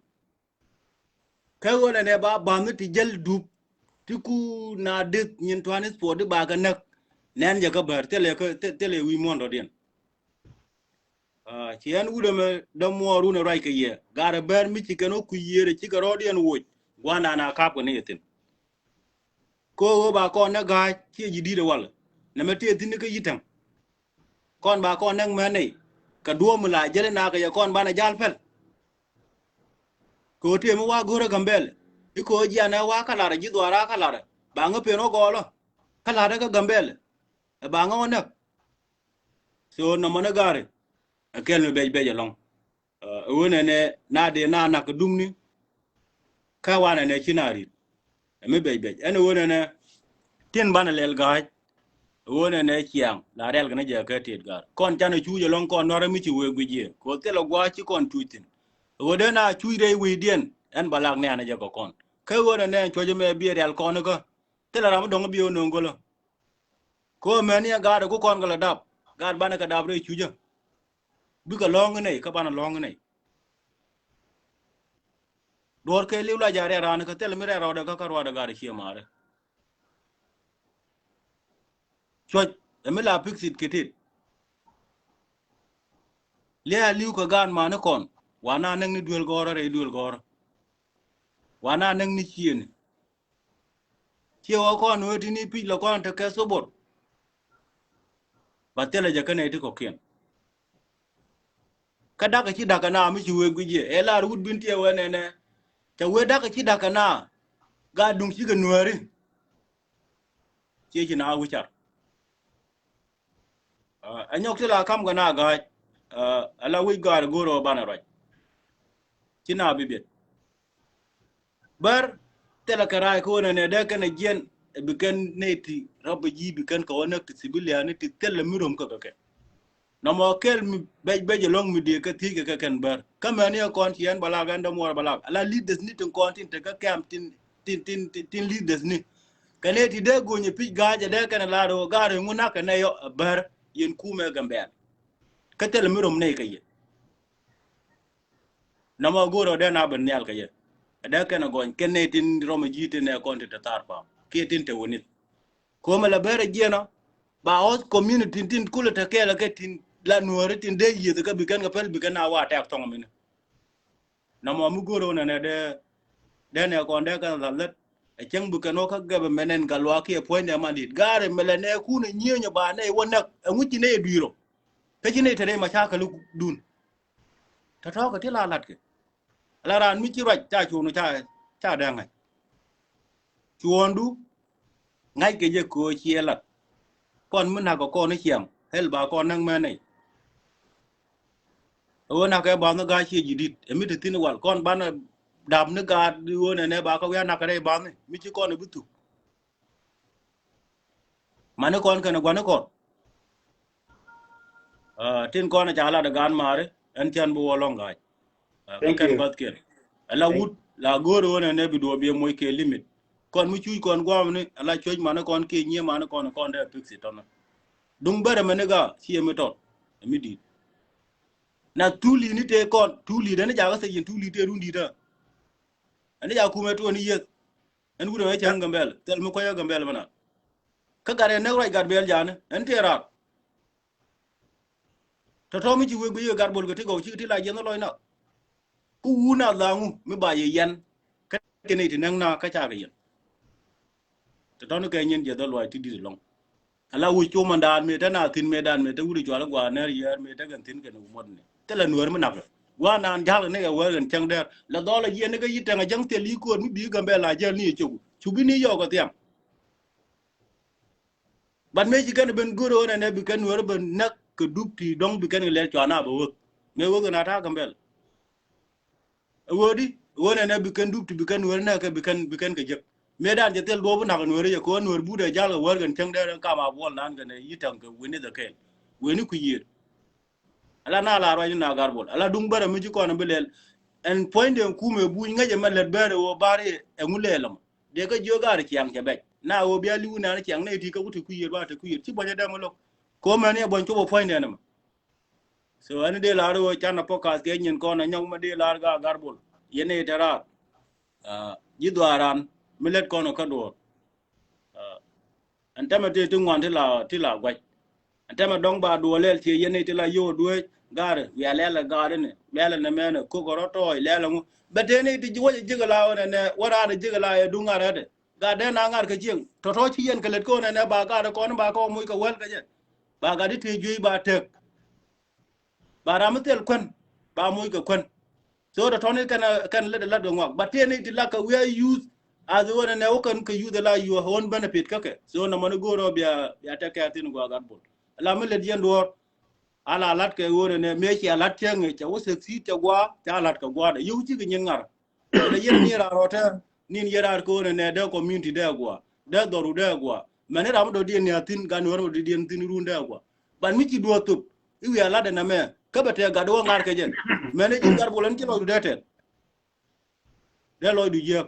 Kä ɣöö nɛnɛ ba ba̱nh ti jäl dup ti ku na deth nyin tuan i̱ thuɔɔk di ba kɛ näk. Nɛn jɛ kä bär thilɛ wi̱i̱ muɔ̱ɔ̱n dɔ̱diɛn. Ci ɛn wut ɛmɛ dämuɔɔr wun ɛ ruac kɛ yɛ garɛ bär mi ci kɛn wä kui̱ yiëër ɛ cikɛ rɔɔdiɛn woc gua̱ndan a ka̱p kɛ ni yɛ thi̱n. Ko ɣöö ba kɔn nɛ ga̱a̱c ciɛ ji̱ di̱t ɛ wal nɛmɛ tëë thi̱n ni kä yi̱täŋ. Kɔn ba kɔn näk mɛn nɛy kɛ duɔ̱ɔ̱p mi la jäl inakɛ yɛ kɔn banɛ jal pɛl. Kɛ ɣöö tëë mi wa go̱rä Gambɛl i̱ kɛ ɣöö jianɛ wa kä larɛ ji̱ dhuaara kä larɛ ba ŋä pen wä gɔɔlä kä larɛ kä Gambɛl. Ɛ ba ŋä wä näk. So nɔmɔ ni ga̱ri ɛ kɛl mi bɛc bɛc ɛlɔ̱ŋ. Ɛ ɣöö nɛnɛ na dee na nak kɛ dumni. Kä wanɛ nɛ ci na ri̱t ɛ mi bɛc bɛc ɛn ɛ ɣöö nɛnɛ tin banɛ lɛl ga̱a̱c. Ɛ ɣöö nɛnɛ ciaŋ la rial kɛ ni jɛ kɛ tet ga̱a̱r kɔn canɛ cuuc ɛlɔ̱ŋ kɔn nuarɛ mi ci wee guic yɛ kɛ ɣöö thilɛ gua̱a̱c ci kɔn cuuc thi̱n. Ɛ ɣöö dee na cuuc rɛy wecdiɛn ɛn ba lak nɛɛnɛ jɛ kɛ kɔn kä ɣöö nɛnɛ cuɔ̱c ɛmɛ biɛ rial kɔn kä thilɛ ram mi dɔ̱ŋ biɛ wä nööŋ go̱lä. Kɛ ɣöö mɛni ɛ gaat ɛ ku kɔn kɛ lɛ dap gaat banɛ kɛ dap rɛy cuucä. Bikɛ lɔ̱ŋ inɛy kä banɛ lɔ̱ŋ inɛy. Duɔ̱ɔ̱r kɛ li̱w la ja̱ rɛ̈ɛ̈r raan kä thil mi rɛ̈ɛ̈r rɔɔdɛ kä kä ruaadɛ gat ɛ cie maarɛ. Cuɔ̱c ɛ mi la pik thit kɛ tit. Lia̱a̱ li̱w kɛ gaan mani kɔn wa na näk ni duel gɔ̱rä rɛy duel gɔ̱rä. Wa na näk ni ciëni. Ciɛ wä kɔn wee ti ni pi̱c lɛ kɔn tekɛ thobor. Ba thilɛ jɛ kä nɛy ti kɔ̱kiɛn. Kä da̱k ci da̱k kɛ na mi ci wee guic yɛ ɛ lar wut bin tiɛ wee nɛnɛ. Cɛ wee da̱k ci da̱k kɛ na gaa duŋ cikɛ nuääri. Ciɛ ci na wi̱car. Ɛ nyɔk ti la kam kɛ na ga̱a̱c. Ɛ la wi̱c ga̱a̱r go̱o̱r ɛ banɛ ruac. Ci na bi biɛt. Bär thilɛ kɛ raay kä ɣöö nɛnɛ dee kɛn ɛ jiɛn ɛ bi kɛn nɛy ti rɔp ɛ ji̱ bi kɛn kɛ wä näk ti civilian ti thilɛ mi röm kä kɛ kɛ. Nɔmɔ kɛl mi bɛc bɛc ɛlɔ̱ŋ mi dee kɛ thiec kɛ kɛ kɛn bär kä mɛni ɛ kɔn ci ɛn bɛ lak ɛn dämuɔɔr bɛ lak ala leaders ni tin kɔn tin te kä kɛm tin tin tin tin leaders ni. Kɛ nɛy ti dee go̱nyɛ pi̱c ga̱a̱c ɛ dee kɛn ɛ lar ɣöö ga̱a̱r ɛ ŋun nakɛ nɛy ɔ ɛ bär yɛn kumɛ Gambɛl. Kä thilɛ mi röm nɛy kɛ yɛ. Nɔmɔ go̱o̱r ɔ dee na ben nhial kɛ yɛ. Ɛ dee kɛn ɛ gɔny kɛn nɛy tin rɔm ɛ ji̱ tin nɛ kɔn ti te thar pa̱a̱m kiɛ tin te wä nith. Ko̱mɛ la bɛr ɛ jiɛn ɔ ba ɣɔth community tin tin kulɛ te kɛɛl ɛ kɛ tin la nuääri tin dee yieth ɛ kɛ bi kɛn kɛ pɛl bi kɛn na wa tɛk thɔŋ mini. Nɔmɔ mi go̱o̱r ɔ nɛnɛ dee dee nɛ kɔn dee kɛn la lät ɛ cäŋ bi kɛn ɔ kä gɛp ɛ mɛnɛn ka luaak kiɛ puɔ̱ny nɛ man di̱t gaari mɛ lɛ nɛ kun ɛ nyieenyɛ ba nɛ wä näk ɛ ŋuci nɛ ɛ dui̱r ɔ. Kä ci nɛ te rɛy macakɛl dun. Tɔ̱tɔ̱ kɛ ti la latkɛ. Ala raan mi ci ruac ca cuɔ̱ɔ̱ŋdu ca ca dee ŋa̱c. Cuɔ̱ɔ̱ŋdu ŋa̱ckɛ jɛ köö ciɛ lat. Kɔn mi na̱k kɛ kɔn i̱ ciaŋ ɣɛl ba kɔn näk mɛn nɛy. Ɛ ɣöö na̱kɛ ba̱nh ga̱a̱c ciɛ ji̱ di̱t ɛ mi te thi̱n wal kɔn banɛ dap ni gaat ɣöö nɛnɛ ba kä wi̱i̱ a na̱kɛ rɛy ba̱nh mi ci kɔn ɛ bi thuk. Mani kɔn kɛnɛ gua̱ni kɔn. Tin kɔn a ca lat ɛ gaat maari ɛn cän bi wä lɔ̱ŋ ga̱a̱c. Kä kɛn bath kiɛn ala wut la go̱o̱r ɣöö nɛnɛ bi duɔ̱ɔ̱p yɛ moc kɛ limit. Kɔn mi cuc kɔn gua̱a̱mni ala cuec mani kɔn kiɛ nyiee mani kɔn kɔn dee pik thi tɔnä. Duŋ bärɛ mɛni ga̱a̱ ci ɛ mi tɔt ɛ mi di̱i̱t. Na thuli ni tëë kɔn thuli dɛni jakä thec yɛn thuli tëë run di̱i̱t ɛ. Ɛn ni jakä kumɛ tuɔɔni yieth. Ɛn wut ɛmɛ cäŋ Gambɛl thil mi kuäcä Gambɛl mɛna. Kä gat ɛ näk ruac gat bɛl ja̱a̱ni ɛn tëë raar. Tɔ̱tɔ̱ mi ci wek guic kɛ gat bol kɛ ti gɔw cik ti la jiɛn lɔc nak. wun a dhaŋu mi ba yɛ yɛn. Kä kɛ nɛy ti näk na kä cakɛ yɛn. Tɛ tɔni kɛ nyin jiɛ dhɔl luay ti dit lɔŋ. Ala wi̱c cu mandan mëë te na thi̱n mëë dan mëë te wut cual gua̱a̱ nɛr yɛɛr mëë te kɛn thi̱n kɛn wumot ni. Thilɛ nuäär mi nak. Gua̱a̱ naan ja̱l ni kɛ wäär kɛn cäŋ dɛr. La dhɔl a jiɛ ni kɛ yi̱ tɛŋ a jäŋ thil yi̱ ko̱o̱t mi bi̱i̱ Gambɛla jäl ni yɛ cok. Cuki ni yɔk a thiaŋ. But mëë ci kɛn ben go̱r ɣän ɛnɛ bi kɛn nuäär ben näk kɛ dup ti dɔ̱ŋ bi kɛn kɛ lɛl cuan a bɛ wäk. Mëë wäk ɛn a ta̱a̱ Gambɛl. Ɛ ɣöödi, ɣöö nɛnɛ bi kɛn dup ti bi kɛn nuäär nɛ kɛ bi kɛn, bi kɛn kɛ jek. Mëë dan jɛ thil duɔ̱ɔ̱p nak nuäär jɛ kɛ ɣöö nuäär but ɛ jal kɛ wäär kɛn cäŋ dɛr ɛn kam a buɔl nan kɛn ɛ yi̱ täŋ kɛ wen i̱ dhɛ kɛɛl. Wen i̱ kui̱ yiër. Ala na la ruac ni na gar bol. Ala duŋ bärɛ mi ci kɔn bi lɛl. Ɛn puɔ̱ny den kumɛ buny ŋäcɛ mɛ lät bärɛ ɣöö bar i̱ ɛŋu lɛl ɛmɔ. Dee kä jiök gar ciaŋ cɛ bɛc. Na ɣöö bia li̱w nan ciaŋ nɛ ti kä ku ti kui̱ yiër ba ti kui̱ yiër. Ci buɔ̱ny ɛ dɛm ɛ lo̱k. Kɛ ɣöö mɛn i̱ buɔ̱ny cop ɛ puɔ̱ny den ɛmɔ. So ɛn dee lar wä can a podcast kɛ nyin kɔn a nyɔk ma dee lar ga gar bol. Yɛn ɛ te rar. Ah, ji̱ dhuaran mi lät kɔn kä duɔr. Ah, ɛn tɛmɛ ti, ti ŋuan ti la, ti la guac. Ɛn tɛmɛ dɔŋ ba duɔ lɛl cie yɛn ɛ ti la yo̱o̱ dueec gar. Wia lɛl a gar ni. Lɛl a nɛ mɛn a kok a rɔ tɔɔc lɛl a ŋu. Bɛ te ni ti ji̱ wä ji̱ ji̱ la wä nɛ nɛ wä rar ji̱ la yɛ duŋ ŋa̱r ɛ de. Gat dee na ŋa̱r kɛ cieŋ tɔ̱tɔ̱ ci yɛn kɛ lät kɔn ɛnɛ ba gat kɔn ba kɔn moc kɛ wäl kɛ jɛ. Ba gat i̱ tëë juey ba tëk. Ba ram mi thil kuän ba moc kɛ kuän. So tɔ̱tɔ̱ ni kɛn, kɛn lät lat kɛ ŋuak ba tëë ni ti lak kɛ wi̱i̱ a youth. As ɣän ɛnɛ wä kɛn kɛ youth ala your own benefit kä kɛ. So nɔmɔ ni go̱o̱r ɔ bia, bia tɛk kɛ thin gua gat bol. Ala mi lät yɛn duɔ̱ɔ̱r. Ala lat kɛ ɣän ɛnɛ mëë cia lat cieŋ cɛ wä succeed cɛ gua ca lat kɛ gua dɛ yio̱w cikɛ nyin ŋa̱r. Lɛ yɛn ni raar rɔtɛ nin yɛ raar ko̱n ɛnɛ dee community dee gua dee dhɔru dee gua. Mɛn ni ram mi dɔ̱diɛn ni a thi̱n gan ni wär mi dɔ̱diɛn thi̱n run dee gua. Ban mi ci duɔth thop i̱ wi̱i̱ a lat ɛn ɛmɛ kä bɛ tɛɛ gat wä ŋa̱r kɛ jɛn. Mɛn ni ji̱ gat bol ɛn ci lɔcdu dee tɛn. Dee lɔcdu jiääk.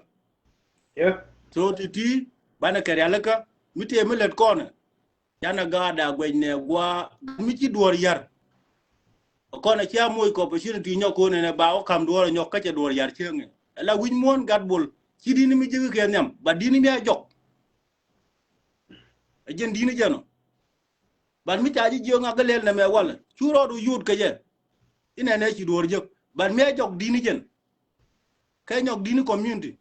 So ti ti banɛ kɛ rialikä mi tëë mi lät kɔnɛ. Canɛ gaat a guɛc nɛ gua mi ci duɔr yar. Kɔn a cia moc kɛ opportunity nyɔk ko̱n ɛnɛ ba wä kam duɔr a nyɔk kä cɛ duɔr yar cieŋɛ. Ala wi̱c muɔ̱n gat bol ci di̱n mi ji̱k kɛ nhiam ba di̱n mi a jɔk. A jiɛn di̱n jɛn ɔ. Ban mi ca ji̱ jiök ŋak gä lɛl nɛ mɛ walɛ cu rɔɔd wä yot kɛ jɛ. Inɛ nɛ ci duɔr jek ban mi a jɔk di̱n jɛn. Kɛ nyɔk di̱n community.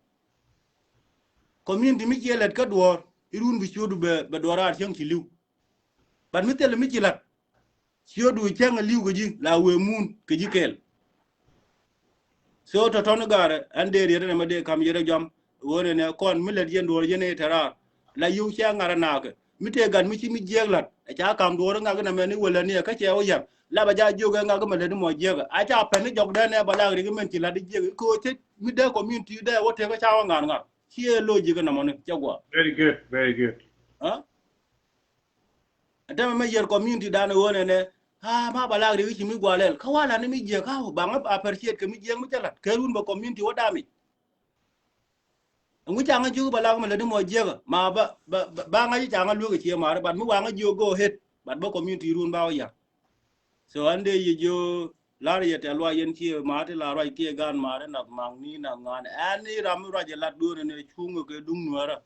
Community mi ciɛ lät kä duɔ̱ɔ̱r irun bi ciötdu bɛ, bɛ duɔ̱ɔ̱r raar cieŋ ci li̱w. But mi thil mi ci la̱t ciötdu cäŋ a li̱w kɛ ji̱ la wee mun kɛ ji̱ kɛɛl. So tɔ̱tɔ̱ni gaarɛ ɛn dee riet ɛn ɛmɛ dee kam yɛrɛ jɔam. Ɣöö nɛnɛ kɔn mi lät yɛn duɔ̱ɔ̱r yɛn ɛ tɛ raar. La yio̱w cɛ ŋa̱r ɛ naakɛ mi tëë gat mi ci mi jiɛɛk la̱t ɛ ca ka̱m duɔ̱ɔ̱r ŋak inɛ mɛn i̱ wälä ni ɛ kä cɛ wä yar. La bɛ ja jiök ɛ ŋak imɛ lät imɔ jiɛɛk ɛ a ca pɛn i̱ jɔk dɛn ɛ bɛ lak rik imɛn ci la̱t i̱ jiɛɛk i̱ köö cä mi dee community dee wä tëk ɛ ca wä ŋa̱r ŋa̱r. Ci ɛ logic inɛ mɔni cɛ guɔ. Very good, very good. Ɛ tɛmɛ mɛ yɛr community dan ɣöö nɛnɛ a ma bɛ lak rik i̱ ci mi guɔ lɛl kä wä la̱t ni mi jiɛɛk a wä baŋ appreciate kɛ mi jiɛɛk mi cä la̱t kɛ run bɛ community wä damic. Ɛŋu ca ŋä jiök bɛ lak mɛ lät imɔ jiäkä ma ba, ba, ba, ba ŋa̱c ca ŋä luek cie mari but mi wa ŋä jiök go ahead but bä community run ba wä yar. So ɛn dee yɛ jiök lar yɛ tɛ̈th luac yɛn cie mari ti la ruac kiɛ gan mari nath maŋ ni nath ŋuan ɛn ni ram mi ruac yɛ lat duɔ̱ɔ̱n ɛn ɛ cuŋ kɛ duŋ nuäärä.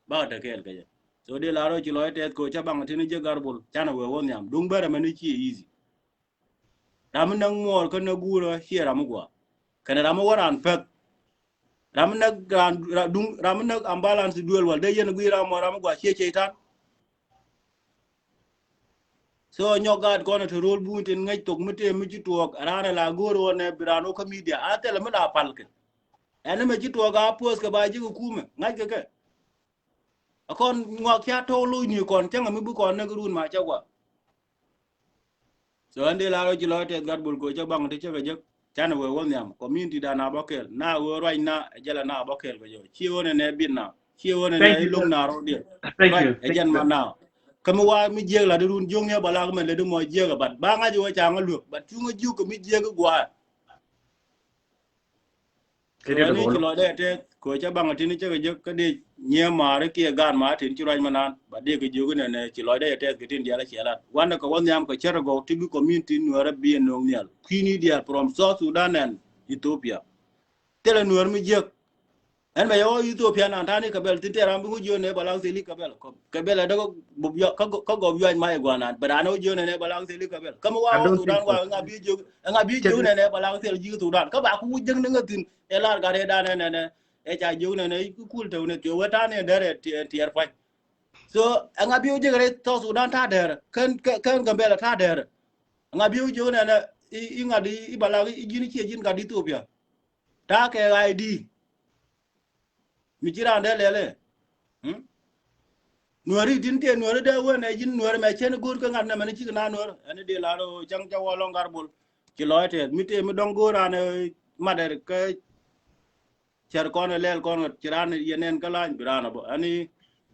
Bakɛ te kɛɛl kɛ jɛ. So dee lar ruac ci lɔc tɛth kɛ cä baŋ tini jiäk gar bol canɛ wee wä nhiam duŋ bärɛ mɛn ni cie easy. Ram mi näk muɔɔr kä näk guurä ciɛ ram mi gua̱a̱ kɛnɛ ram mi wä raan pɛth. Ram mi näk raan duŋ ram mi näk ambulance duël wal dee yɛn gui̱i̱r ram muɔɔr ram mi gua̱a̱ ciɛ ceitan. So nyɔk gaat kɔn te ro̱l buny tin ŋäc thok mi tëë mi ci tuɔɔk raan ɛ la go̱o̱r ɣän ɛ bi raan wä kä media a thilɛ mi la pal kɛ. Ɛn mi ci tuɔɔk a puɔth kɛ ba ji̱ kɛ kumɛ ŋa̱c kɛ kɛ. A kɔn ŋuak ca tɔk lo̱c ni kɔn cäŋ mi bi kɔn näk run ma cä gua. So ɛn dee la rɔ ci lɔc tɛth gat bol koc cä baŋ ti cä kɛ jek. Canɛ wee wä nhiam community dan a bä kɛl na wee ruac na ɛ jɛl a na bä kɛl kɛ jɔ ci ɣän ɛ nɛ bit na ci ɣän ɛ nɛ iloŋ na rɔ diɛ. Ruac ɛ jɛn ma na. Kä mi wa mi jiɛk la di run jiök ni ɛ bä lak mɛ lɛ di mɔ jiɛk ɛ bat ba ŋa̱c wee ca ŋä luek bat cu ŋä jiök kɛ mi jiɛk i̱ gua̱a̱. Kɛ diɛ ni ci lɔcdɛ yɛ tɛth kɛ cä baŋ tin cä kɛ jek kä dee nyiee maari kiɛ gaat ma tin ci ruac ma naan ba dee kɛ jiök inɛnɛ ci lɔcdɛ yɛ tɛth kɛ tin diaal a ciɛ lat wanɛ kɛ wä nhiam kɛ cär gɔw ti bi community nuɛɛrä bi ɛ no̱o̱ŋ nhial kui̱ni diaal from South Sudan and Ethiopia. Thilɛ nuɛɛr mi jiäk. Ɛn bɛ yɛ wä Ethiopia nan tani kɛ bɛl tin tɛ ram bi wä jiön nɛ bɛ la wä thil i kɛ bɛl. Kɛ bɛl ɛ däk gɔb yua, kä gɔb, kä gɔb yuac ma ɛ guanan. Bɛ ran wä jiön nɛ bɛ la wɛ thil i kɛ bɛl. Kä mi wa wä Sudan wa ŋa bi jiök, ŋa bi jiök nɛ nɛ bɛ la wä thil jiök Sudan. Kä ba ku wä jiök ni ŋä thin ɛ lar gat ɛ dan nɛ nɛ nɛ. Ɛ ca jiök nɛ nɛ i kul tɛw nɛ kiɛ wä tani ɛ dɛr ɛ tiɛr pac. So ɛ ŋa bi wä jiök rɛ South Sudan ta dɛr. Kɛn, kɛn Gambɛl ta dɛr. Ŋa bi wä jiök nɛ nɛ i ŋa di i bɛ la i ji̱n ciɛ ji̱n gat Ethiopia. Ta kɛ I D. Mi ci raan dee lɛl ɛ. Nuääri tin tëë nuääri dee wen ɛ ji̱n nuäär mɛ cien go̱o̱r kä ŋa̱t nɛmɛ ni cik na nuäär. Ɛn dee la rɔ cäŋ cä wä lɔŋ gar bol. Ci lɔc tɛth mi tëë mi dɔ̱ŋ go̱o̱r raan ɛ mat ɛ kä cär kɔn ɛ lɛl kɔn ɛ ci raan yɛ nɛn kä la̱ny bi raan ɛ bä. Ɛn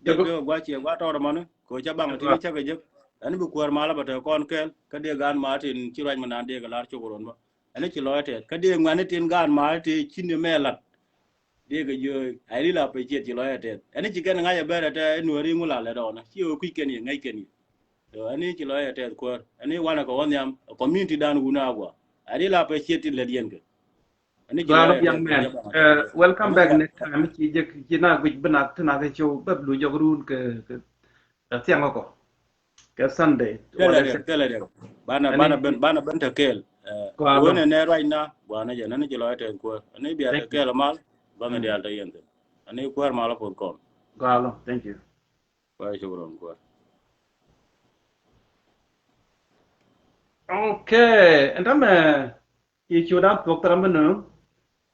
dee kɛ gua̱c ciɛ gua̱c tɔɔr ɛmɔni kɛ cä baŋ ɛ tin cä kɛ jek. Ɛn bi kuäär mal ɛ bä te kɔn kɛɛl kä dee gaan ma tin ci ruac mi naan dee kɛ lar cok ruɔn bä. Ɛn ci lɔc tɛth kä dee ŋuɛ̈ni tin gaan ma ti cin mɛ lat. Diɛ kɛ jiö a ril a pɛ ciet ci lɔc a tɛth. Ɛn ci kɛn ŋa̱c a bɛr a tɛ nuääri ŋu la lɛ dɔɔna ci ɣöö kui̱c kɛn yɛ ŋäc kɛn yɛ. So ɛn ci lɔc a tɛth kuäär ɛn wanɛ kɛ wä nhiam community dan wun a gua. A ril a pɛ ciet ti lɛt yɛn kɛ. Ɛn ci lɔc a tɛth. Welcome back next time. Ci jek ci na guic bi na ti na kɛ show bɛ lu jɔk run kɛ kɛ thiaŋ kɔ. Kɛ Sunday. Kɛl a diɛk, kɛl a diɛk. Banɛ, banɛ ben, banɛ ben te kɛɛl. Wene nɛ ruacna guanɛ jɛ nɛn ci lɔc tɛth kuäär. Ɛn bia te kɛɛl mal banɛ dial te yɛn thin. Ɛn kuäär mal a puth kɔn. Galo, thank you. Wa shukran kuäär. Okay, ɛn tamɛ. I̱ cu dan thuɔ̱k thil ram mi nööŋ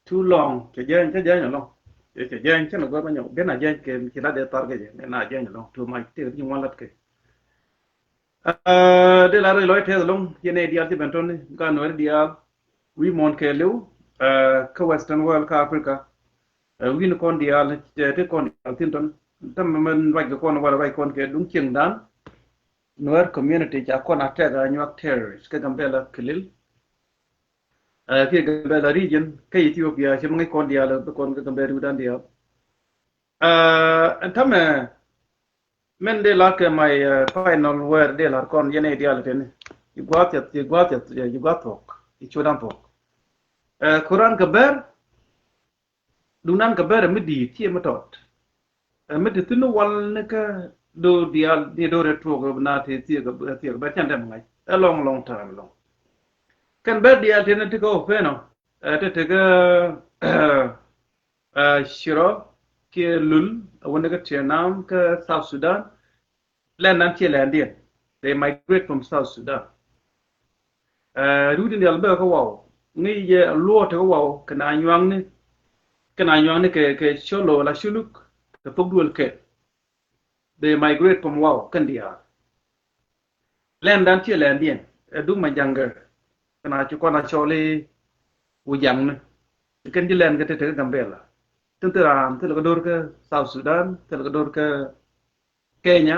too long. Cɛ jɛny, cɛ jɛny alɔŋ. Cɛ jɛny, cɛ na gɔr ma nyɔk ben a jɛny kɛ ci lat dee thar kɛ jɛ, ben a jɛny alɔŋ too much. Tëë ti ŋuan lat kɛ dee lar lɔc tɛth alɔŋ. Yɛn ɛ diaal ci ben tɔni ka nuɛri diaal wi̱i̱ muɔ̱n kɛɛliw kä Western world kä Africa. Wi̱i̱n kɔn diaal ti kɔn diaal thin tɔn. Tämɛ mɛn ruac kɛ kɔn wala ruac kɔn kɛ duŋ cieŋdan. Nuer community ca kɔn a tɛk a nyuak terrorist kä Gambela kilil. Kiɛ Gambela region kä Ethiopia ci mi ŋäc kɔn diaal bi kɔn kä Gambela riwdan diaal. Ɛn tämɛ mɛn dee la kɛ my final word dee la kɔn yɛn ɛ diaal teni. I̱ gua̱a̱th yɛth, i̱ gua̱a̱th yɛth, i̱ gua̱a̱th thuɔ̱k, i̱ cudan thuɔ̱k. Kuran kɛ bɛr Duŋdan kɛ bɛr ɛ mi di̱i̱t ciɛ mi tɔt. Ɛ mi ti thi̱n wal ni kä do̱r diaal ni do̱r ɛ tuɔɔk ɛ na ti thiek ɛ thiek ɛ bɛr cɛn dɛm ŋa̱c ɛ long long time long. Kɛn bɛr diaal ti ni ti kä open ɔ ɛ ti ti kä ɛ Shiro kiɛ Lul ɛ wä ni kä Tiɛnam kä South Sudan. Lɛn nan ciɛ lɛndiɛn. They migrate from South Sudan. Riwdin dial bɛ kä waw ŋi̱i̱c jɛ luɔt kä waw kɛ na nyuaŋni kɛ na nyuaŋni kɛ kɛ Colo la Culuk kɛ thok duel kɛ. They migrate from waw kɛn diaal. Lɛn dan ciɛ lɛndiɛn ɛ duk ma jaŋgɛ kɛ na ci kɔn a cɔli wi̱jaŋni. Kɛn ji̱ lɛn kɛ te te kä Gambela. Tin thil raan thil kɛ dor kä South Sudan thil kɛ dor kä Kenya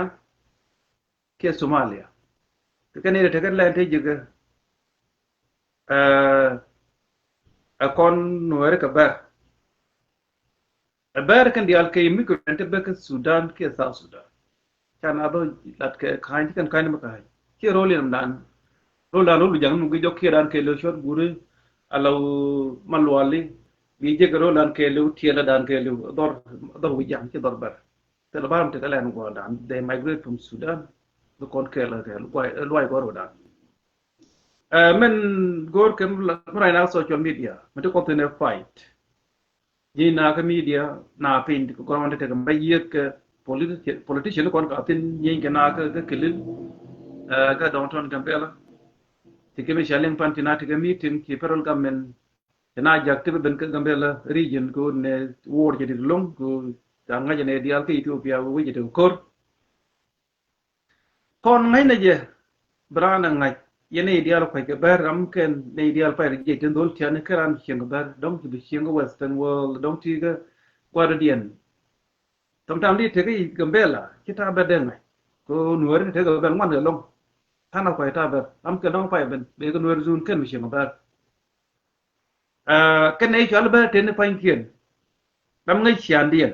kiɛ Somalia. Ti kɛn ni tekɛ lɛn ti jikä ɛ kɔn nuɛri kɛ bɛr. Ɛ bɛr kɛn diaal kɛ immigrant ti bɛ kä Sudan kiɛ South Sudan. Can a dhɔ lat kɛ ka̱ny ti kɛn ka̱ny ni mi ka̱ny kiɛ rol in dan rol dan rol jaŋ mi gi jɔk kiɛ dan kɛ lɛ cuɔt guri a la ma luali. Bi jek rol dan kɛ lɛ tiɛlɛ dan kɛ lɛ dhɔr dhɔr wi̱jaŋ kiɛ dhɔr bɛr. Thilɛ bar mi tekɛ lɛn guɔ̱ɔ̱rdan. They migrate from Sudan. Bi kɔn kɛɛl kɛ luay gɔ̱r wä dan. Mɛn go̱o̱r kɛ mi right now social media mi ti kɔn thin ɛ fight. Ji̱ nakä media na piny ti kɔn wä tekɛ mɛ yiëk kɛ politician kɔn ka thin nyieeny kɛ nakä kä kilil. Kä downtown Gambela. Ti kɛ mi ca liŋ pan ti na ti kɛ meeting ti federal government. Ti na jak ti bi ben kä Gambela region ko ne war jɛ dit loŋ ko ca ŋa̱c ne dial kä Ethiopia wecɛ ti kor. Kɔn ŋa̱c ne jɛ bi ran a ŋa̱c yɛ ne dial kuec kɛ bɛr ram kɛn ne dial pay ri jɛ tin dhol tiani kɛ ran cieŋ kɛ bɛr dɔŋ ti bi cieŋ kɛ Western world dɔŋ ti kɛ guardian. Sometimes di tekɛ Gambela ci ta bɛr dee ŋa̱c ko nuɛri tekɛ bɛr ŋuan kɛ loŋ. Than a kuec ta bɛr ram kɛ dɔŋ pay ben bɛ kɛ nuɛri zun kɛn bi cieŋ kɛ bɛr. Kɛn nɛ cual bä teni pa̱nykiɛn. Ram ŋäc ciaandiɛn.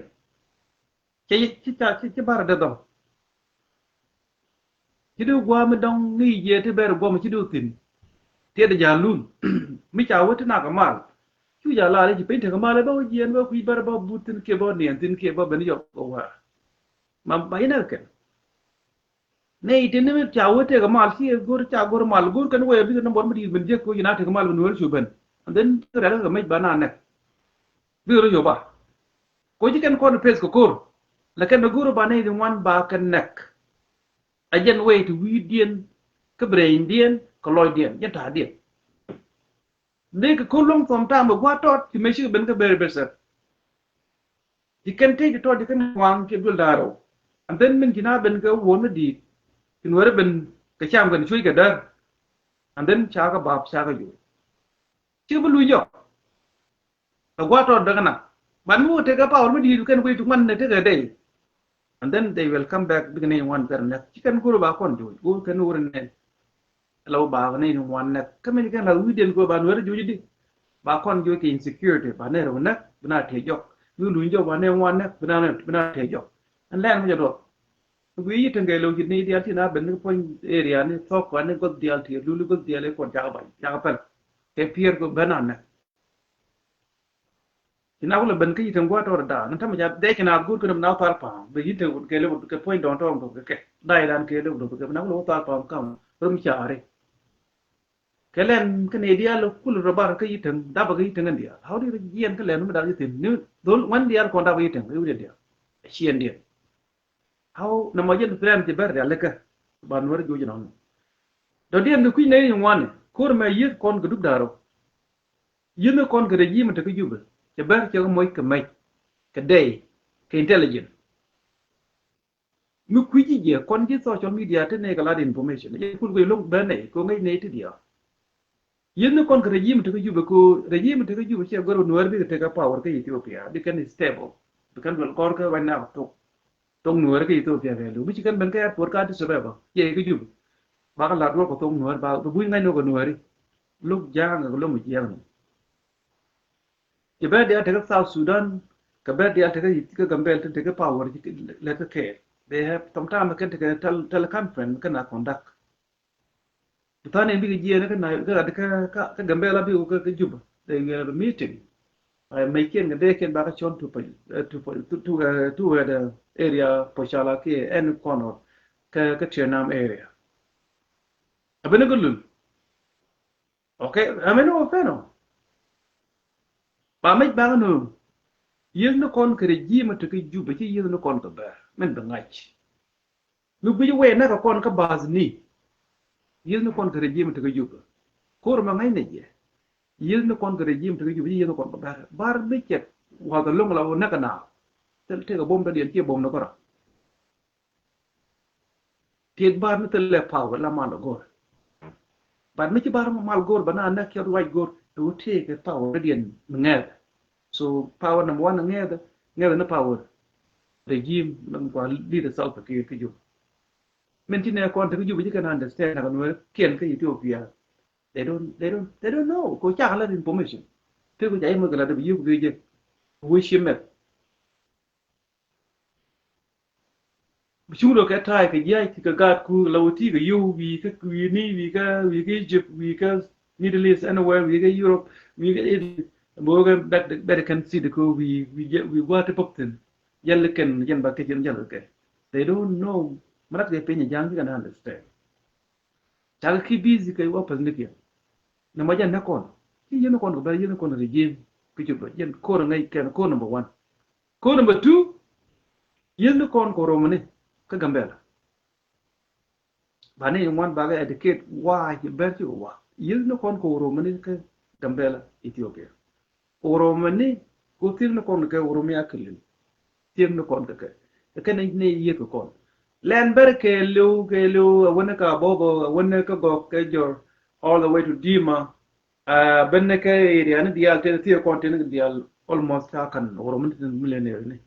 Ci, ci, ci, ci bar dee dhɔŋ. Ci di gua̱a̱ mi dɔŋ ŋi̱i̱c yɛ ti ber guɔm ci di thi̱n. Tiɛt di ja̱a̱l lun. Mi ca wä ti nak mal. Cu ja lar i̱ ci piny tekɛ mal i̱ bä wä jiɛn bä kui̱ bär bä but thi̱n kiɛ bä niɛn thi̱n kiɛ bä ben yɔk kɛ wäär. Ma ba inɛ kɛn. Nɛ i̱ tini mi ca wä tekɛ mal ci go̱r ca go̱r mal go̱r kɛn wee bikɛ nambɔr mi di̱i̱t ben jek koci na tekɛ mal ben wä cu ben. And then rɛl kɛ mec ba na nɛk. Bikɛ rɔ yoba. Koci kɛn kɔn pes kɛ ko̱r. Lɛ kɛn go̱r ba nɛ i̱ ŋuan ba kɛn nɛk. A jɛn wee ti wi̱i̱diɛn kä braindiɛn kä lɔcdiɛn jɛn ta̱a̱diɛn. Dee kɛ ko̱r luɔ̱ŋ sometime bɛ gua̱a̱t tɔt ci mëë cikɛ ben kä beri beri sɛr. Ci kɛn tëë ci tɔt ci kɛn ŋuaŋ ci duel da̱a̱r rɛw. And then min ci na ben kɛ wuɔ̱n mi di̱i̱t ci nuɛri ben kɛ cam kɛn cuec kɛ däär. And then ca kɛ bap ca kɛ juɔc. Cikɛ bi luny jɔk. Bɛ gua̱a̱t tɔt däk kɛ na ban mi wä tekɛ power mi di̱i̱t kɛn wec ti ŋuan ni tekɛ dee. And then they will come back bikɛ ni ŋuan kɛn nɛk ci kɛn go̱r ba kɔn juɔc go̱r kɛn wä ri nɛn. Lɔ ba ni ŋuan nɛk kä min kɛn la wi̱i̱diɛn kɛ ba nuɛri juɔc di. Ba kɔn juɔc kɛ insecurity ba ni rɛw nɛk bi na tëë jɔk. Bi luny jɔk ba ni ŋuan nɛk bi na bi na tëë jɔk. Ɛn lɛn mi jɛ duɔth. Bi yi teŋ kɛ lo̱w ci ni dial ti na ben ni puɔ̱ny area ni thɔk kɔn ni goth dial ti luli goth dial i kɔn cakɛ ba cakɛ pɛl. Kɛ piɛr kɛ ben a nɛk. Ci na kulɛ ben kä yi teŋ gua̱a̱t tɔɔt da̱a̱n ni tämɛ ca dee ci na guut kɛ ni bi na thar pa̱a̱m bɛ yi teŋ kɛ lɛ kɛ puɔ̱ny dɔ̱ŋ tɔɔŋ kɛ kɛ da̱a̱n idan kɛ lɛ kɛ bi na kulɛ wä thar pa̱a̱m kam rum caari. Kɛ lɛn kä ni diaal kulɛ rɔ bar kä yi teŋ dapɛ kä yi teŋ in diaal. How did jiɛn kä lɛn mi dap yi thin ni dhol ŋuan diaal kɔn dapɛ yi teŋ kä yi diaal. Ciɛn diaal. How nɛ mɔ jɛn plan ci bɛr diaal likä ba nuɔr juɔc nɔn. Dɔ̱diɛn ni kui̱ nɛy ni ŋuani ko̱r mɛ yieth kɔn kɛ dup da̱a̱r rɔ. Yieth ni kɔn kɛ regime tekä Jubɛ cɛ bɛr cɛ kɛ moc kɛ mec kɛ dɛy kɛ intelligent. Mi kui̱ ji̱ jiɛ kɔn ji̱ social media ti nɛy kɛ lat information jɛ kul kɛ lo̱ŋ bɛ nɛy kɛ ŋäc nɛy ti diaal. Yieth ni kɔn kɛ regime tekä Jubɛ kɛ regime tekä Jubɛ cɛ gör nuɛr bikɛ tekä power kä Ethiopia bikɛn stable bikɛn duel kɔr kä right now tok. Thok nuɔɔri kä Ethiopia kɛ liw mi ci kɛn ben kä airport kä Addis Ababa yɛ kä Jubɛ. Bakɛ lat duɔl kɛ thok nuɔɔri ba kɛ buny ŋa̱c ni kɛ nuɔɔri. Luk ja̱a̱ŋ kɛ lom jiɛɛk ni. Ci bɛ diaal tekä South Sudan kɛ bɛ diaal tekä Eth- kä Gambel tin tekä power ci lɛt kä kɛɛl. They have sometime kɛn tekä tel- teleconference kɛn a conduct. Bi than in bikɛ jiɛɛn kä na kä kä kä Gambela bikɛ kä Juba. They will have a meeting. Mɛckiɛn kɛ dee kiɛn bakɛ cɔn tu pay tu pay tu tu area pocala kiɛ ɛn kɔnɔ kä kä Tiɛnam area. A bini kä lul. Okay, a mini wä fɛnɔ. Ba mɛc bakɛ nööŋ. Yieth ni kɔn kɛ regime ti kä Juba ci yieth ni kɔn kɛ bɛr min bi ŋa̱c. Mi guic wee näk kɛ kɔn kä bath ni. Yieth ni kɔn kɛ regime tekä Juba. Ko̱r mɛ ŋäcnɛ jɛ. Yieth ni kɔn kɛ regime tekä Juba, yieth ni kɔn kɛ bär. Bär mi cɛ wath ɛlɔ̱ŋ la wä näk kɛ naath. Thil tëëkɛ bom dɔ̱diɛn ciɛ bom ni kɔrɔ. Tiet bär ni thil lɛ power la mal go̱r. But mi ci bär mal go̱r bä na näk kiɛ ruac go̱r. Ɛ wä tëëkɛ power dɔ̱diɛn mi ŋɛɛth. So power number one ŋɛɛth, ŋɛɛth ni power. Regime mi kua leader Salva Kiir kä Juba. Min ti nɛ kɔn te kä Juba ji̱ kɛn understand na kɛ nuɛr kiɛn kä Ethiopia. They don't, they don't, they don't know. Ko cak la information. Te ko ca imɔ kɛ la de bi yuk bi jɛ. Wi shi mɛth. Bi cuŋ lo kɛ ta̱a̱ kɛ jiac ti kɛ gaat ku la wä ti kɛ yow wi̱i̱ kä wi̱i̱ ni wi̱i̱ kä wi̱i̱ kä Egypt wi̱i̱ kä Middle East anywhere wi̱i̱ kä Europe wi̱i̱ kä Italy. Bä wä kɛ bɛt bɛt kɛn sit ko wi̱i̱ wi̱i̱ jɛ wi̱i̱ gua̱a̱ ti pop thin. Yɛl kɛn jɛn ba kecin jɛl kɛ. They don't know. Mɛ lat kɛ piny ja̱a̱ŋ ci kɛn understand. Cakɛ ki busy kɛ wä pɛth ni kiɛn. Nɛ mɔ jɛn nɛ kɔn ci yɛn kɔn kɛ bɛ yɛn kɔn regime. Ki cop jɛn kɔn ŋäc kɛn kɔn number one. Kɔn number two. Yɛn kɔn kɛ romani kä Gambela. Ba ni ŋuan bakɛ educate wa ci bɛr ci wa. Yɛn kɔn kɛ romani kä Gambela Ethiopia. Oromani ko thiek ni kɔn kɛ Oromia kɛ liw. Thiek ni kɔn kɛ kɛ kɛ ni ni yiek kɛ kɔn. Lɛn bɛr kɛ liw kɛ liw a wani ka bobo a wani ka gɔk kɛ jɔr all the way to Dima. A ben ni kɛ area ni dial ten thiek kɔn ten dial almost ka kan Oromani ten millionaire ni.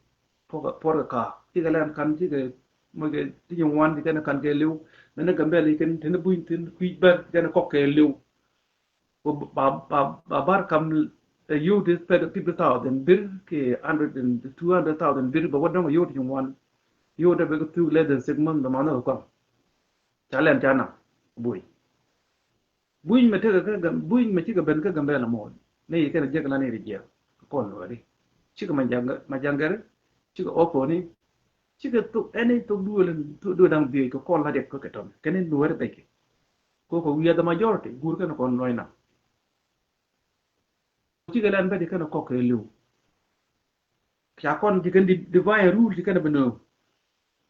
Por kɛ ka ti kɛ lɛn kan ti kɛ mɔ kɛ ti nyi wan ti kɛ ni kan kɛ liw. Mɛ ni Gambel kɛ ni ten buny ten kui̱ bɛr kɛ ni kɔk kɛ liw. Ba ba ba bar kam yio̱w ti fifty thousand bir ki hundred and two hundred thousand bir ba wä dɔŋ yio̱w ti ci ŋuan. Yio̱w ti bɛ ki thuk less than six months ba manhä kɛ kɔaŋ. Ca lɛn ca nam buny. Buny mɛ tekɛ kä buny mɛ cikɛ ben kä Gambela mɔ. Ni kɛn a jek la ni ri jiɛk kɛ kɔn Nuääri. Cikɛ Majaŋ-, Majaŋgɛri, cikɛ Oponi, cikɛ thok, ɛn ni thok duël, thok duël daŋ dhiec kɛ kɔn la diɛk kɛ kɛ tɔm. Kɛn ni Nuääri bɛc kɛ. Ko kɛ we are the majority, guur kɛn kɔn luɔ̱ny nam. Cikɛ lɛn bɛc kɛn kɔk kɛ liw. Ca kɔn ji̱ kɛn di-, divide and rule ji̱ kɛn bi nööŋ.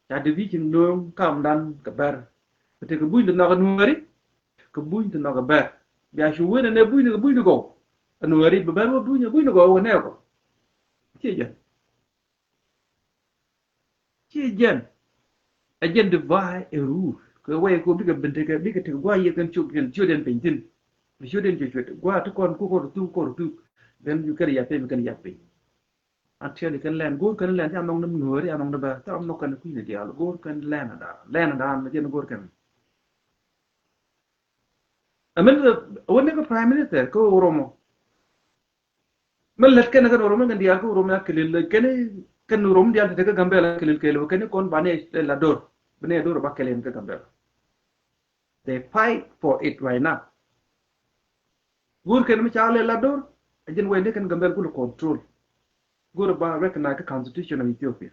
Ca division nööŋ kamdan kɛ bɛr. Kɛ tekɛ buny ti nhɔk ɛ Nuääri, kɛ buny ti nhɔk ɛ bɛr. Bia cu wen ɛn ɛ buny ti kɛ buny ti gɔw. Ɛ Nuääri bi bɛr wä buny ɛ buny ti gɔw ɛ nɛ kɔ. Ciɛ jɛn. Ciɛ jɛn. Ɛ jɛn divide and rule. Kɛ wɛy kɔ bikɛ ben tekɛ, bikɛ tekɛ gua̱a̱ yiëth kɛn ciök kɛn ciöt ɛn piny thi̱n. Bi ciöt ɛn ciök ciöt. Gua̱a̱ ti kɔn ku kɔn thuk kɔn thuk. Then you kɛn yap piny, kɛn yap piny. Until you can learn. Go̱o̱r kɛn learn, ca nhɔk ni Nuääri, ca nhɔk ni bɛ, ca nhɔk kɛn kui̱ni diaal. Go̱o̱r kɛn learn dan. Learn dan, jɛn go̱o̱r kɛn. Ɛmɛn, wä ni kɛ Prime Minister, kɛ Oromo. Mɛ lät kɛn kɛn Oromo kɛn diaal, kɛ Oromo ya kɛlil, kɛn, kɛn Oromo diaal te kɛ Gambɛla kɛlil kɛlil, kɛn kɔn banɛ la dor. Banɛ dor ba kɛlil kɛ Gambɛla. They fight for it right now. Go̱o̱r kɛn mi ca lɛ la dor, a jɛn wɛy ni kɛn Gambɛla kulɛ control. Go̱o̱r ba recognize kɛ constitution of Ethiopia.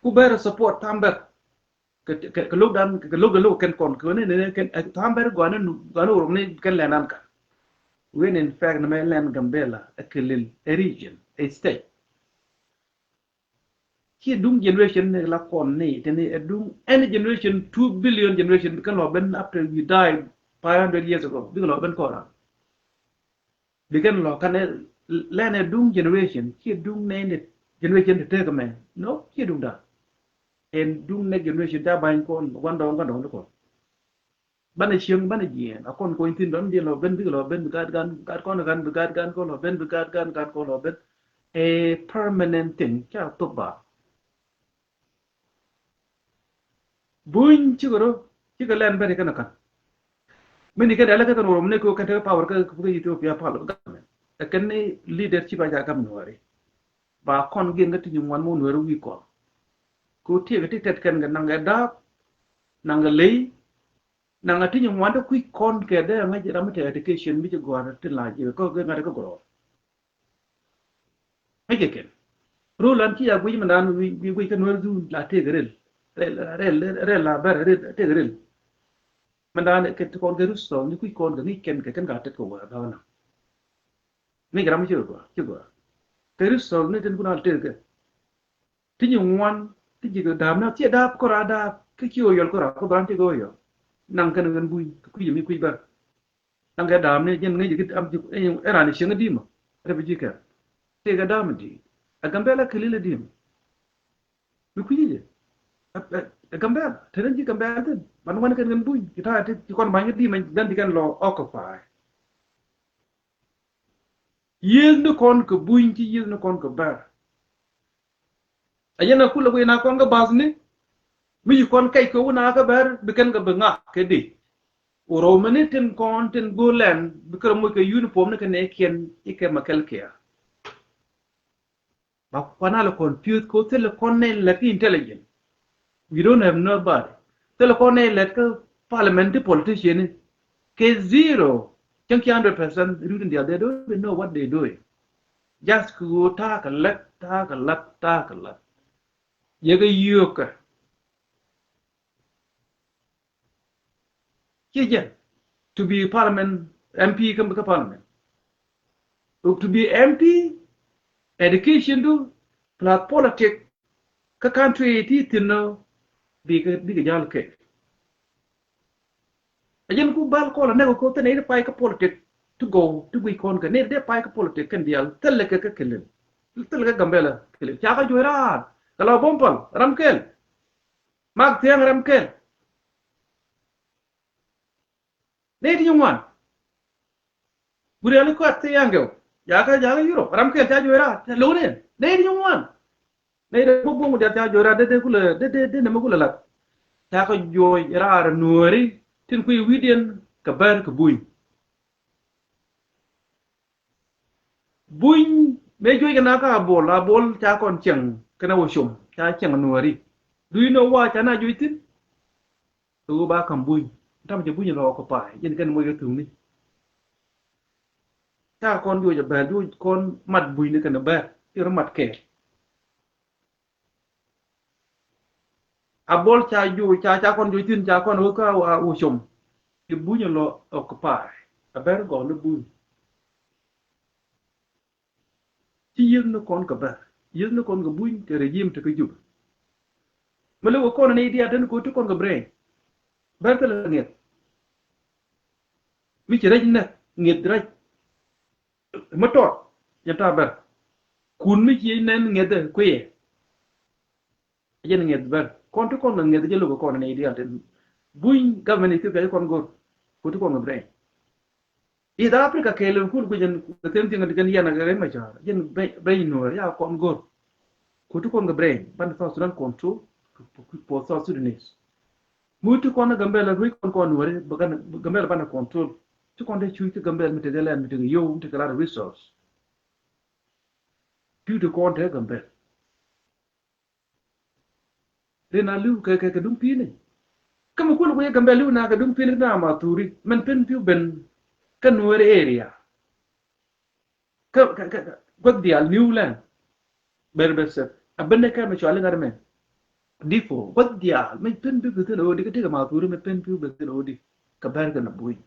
Ku bɛr support Thamber. Kɛ, kɛ, kɛ lo̱k dan, kɛ lo̱k, kɛ lo̱k kɛn kɔn, kɛ ni, ni, ni, kɛn, eh, Thamber gɔani nu, gɔani Oromo ni kɛn lɛn an ka. When in fact, ni mɛ lɛn Gambɛla, a kɛlil, a region, a state. Ci duŋ generation ni la kɔn ni, tini ɛ duŋ any generation, two billion generation, bi kɛn lɔ ben after we died five hundred years ago, bi kɛn lɔ ben kɔra. Bi kɛn lɔ kan ɛ lɛn ɛ duŋ generation, ci duŋ nɛy ni generation ti tek mɛ. No, ci duŋ da. Ɛn duŋ next generation ta bany kɔn, guandɔŋ, guandɔŋ ti kɔn. Banɛ cieŋ, banɛ jiɛɛn. A kɔn kɔny thi̱n dɔ̱ŋ diɛn lɔ ben, bikɛ lɔ ben, bi gaat gan, gaat kɔn gan, bi gaat gan kɔn lɔ ben, bi gaat gan, gan kɔn lɔ ben. A permanent thing, ca thop ba. Buny cikɛ rɔ, cikɛ lɛn ben ikɛn akan. Min ikɛn dialɛ kɛ kɛn Oromo ni kɛ kɛn tekɛ power kä, kä Ethiopia pal government. Ɛ kɛn ni leadership a ca gam Nuääri. Ba kɔn giɛn kä ti nyin ŋuan mɔ Nuääri wi̱i̱ kɔn. Kɛ tiɛɛk ti tɛt kɛn kɛ naŋ kɛ daap, naŋ kɛ ley, naŋ a ti nyin ŋuan ti kui̱ kɔn kɛ dee ŋäc ram mi te education mi ci gɔ̱a̱r ti la ji̱ kɔ kɛ ŋa̱t kä gɔ̱rɔr. Ŋäc kɛ kɛn. Rol an ci a guic mi naan wi̱i̱, wi̱i̱ guic kä Nuäär dhun la tëëk rel. Rel, rel, rel la bɛr rel, tëëk rel. Mi naan kɛ ti kɔn kɛ resource ni kui̱ kɔn kɛ ŋi̱i̱c kɛn kɛ kɛn ka tet kɛ wä bä na. Ŋi̱i̱c ram mi ci gɔ̱a̱r, ci gɔ̱a̱r. Kɛ resource ni tin kun al tëëk kɛ. Ti nyin ŋuan, ti ji̱ kɛ da̱a̱p na, ti da̱a̱p kɔra da̱a̱p, kä ci Oyɔl kɔra, kä ban ti kɛ Oyɔl. Naŋ kɛn kɛn buny, kɛ kui̱ mi kui̱ bär. Naŋ kɛ da̱a̱p ni, jɛn ŋäc ji̱ kɛ da̱a̱p ji̱, ɛ ran cieŋ di̱i̱mä, refugee kɛ. Ti kɛ da̱a̱p mi di̱i̱t. Ɛ Gambɛla kɛlil ɛ di̱i̱mä. Mi kui̱ ji̱. Ɛ, ɛ, ɛ Gambɛla, te ren ji̱ Gambɛla thin. Ban wan kɛn kɛn buny, ci ta̱a̱ ti, ci kɔn ba̱ny kɛ di̱i̱mä, dan ti kɛn lɔ occupy. Yiëëth ni kɔn kɛ buny ci yiëëth ni kɔn kɛ bär. A yɛn a kulɛ guiy na kɔn kɛ bath ni. Mi ci kɔn kɛc kɛ wun a kɛ bär bi kɛn kɛ bi ŋak kɛ di. Oromo ni tin kɔn tin go̱o̱lɛn bi kɛ rɛ moc kɛ uniform ni kɛ nɛ kiɛn ikɛ mɛ kɛl kiɛ. Ba kuan a lɛ confuse ko thilɛ kɔn nɛ lɛ ki intelligent. We don't have nobody. Thilɛ kɔn nɛ lɛt kä parliament ti politician ni. Kɛ zero. Cäŋ ki hundred percent rut in dial, they don't even know what they doing. Just kɛ ɣöö ta̱a̱ kɛ lät, ta̱a̱ kɛ lät, ta̱a̱ kɛ lät. Yɛ kɛ yio̱o̱kɛ. Ci jɛn. To be parliament, M P kä, kä parliament. To be M P, education du, plus politics, kä country ti thin nɔ, bikɛ, bikɛ jal kɛ. A jɛn ku bal kɔl a nɛk kɔ thil nɛy ti pay kä politics ti gɔw ti guic kɔn kɛ nɛy ti dee pay kä politics kɛn diaal thilɛ kɛ kä kɛlɛl. Thilɛ kɛ Gambɛla kɛlɛl. Ca kɛ juɔc raar kɛ la Bompal ram kɛl. Mak Thiaŋ ram kɛl. Nɛy ti nyin ŋuan. Guri ali kuat ti yaŋ gɛw. Jakä, jakä Europe. Ram kɛl ca juɔc raar. Ca lo̱k ni. Nɛy ti nyin ŋuan. Nɛy ti buk buŋ dial ca juɔc raar. Dee, dee kulɛ, dee, dee, dee nɛmɛ kulɛ lat. Ca kɛ juɔc raar Nuääri. Tin kui̱ wi̱diɛn kɛ bär kɛ buny. Buny mëë juɔc kɛ na kä Abol, Abol ca kɔn cieŋ kɛnɛ wä com, ca cieŋ Nuääri. Do you know why ca na juɔc thi̱n? Kɛ ɣöö ba ka̱m buny. Tam cɛ buny lɔ kɛ pay, jɛn kɛn moc kɛ thuŋni. Ca kɔn juɔc a bɛr, juɔc kɔn mat bunyni kɛnɛ bɛr, ci rɔ mat kɛɛl. A bol ca juɔc, ca, ca kɔn juɔc thi̱n, ca kɔn wä kä a wä com. Ci buny lɔ occupy. A bɛr gɔl ni buny. Ci yieth ni kɔn kɛ bɛr, yieth ni kɔn kɛ buny kɛ regime te kä Juba. Mi lɛ wä kɔn ni idiat den ko ti kɔn kɛ brain. Bɛr thilɛ ŋiɛth. Mi ci rɛc nɛ ŋiɛth rɛc. Mi tɔt yɛn ta bɛr. Kun mi ci nɛn ŋiɛth kuiɛ. Jɛn ŋiɛth bɛr. Kɔn ti kɔn kɛ ŋiɛth jɛ lok kɔn ni idiat den. Buny government Ethiopia jɛ kɔn gor. Ko ti kɔn kɛ brain. East Africa kɛɛl in kul guic in the same thing in kɛn yɛn a kɛ rɛy mɛ cɔɔr. Jɛn beny nuɔɔr ya kɔn go̱r. Ku ti kɔn kɛ brain banɛ South Sudan control. Ku South Sudanese. Mu ti kɔn Gambela ruic kɔn kɔn nuɔɔri Gambela banɛ control. Ti kɔn te cuc ti Gambela mi tekɛ lɛn mi tekɛ yow mi tekɛ lat resource. Ti ti kɔn te Gambela. Rin a li̱w kɛ kɛ kɛ duŋ pi̱i̱ni. Kä mi kul ku yɛ Gambela li̱w na kɛ duŋ pi̱i̱ni kä na ma thuri mɛn pen pi̱w ben kä Nuer area. Kä kä kä guath diaal New Land. Ber ber sep a ben kä mi cuali ŋa̱t mɛ. Difo guath diaal mɛ pen pi̱w ben thil odi kä ti kɛ ma thuri mɛ pen pi̱w ben thil odi. Kä ber kɛ na buny.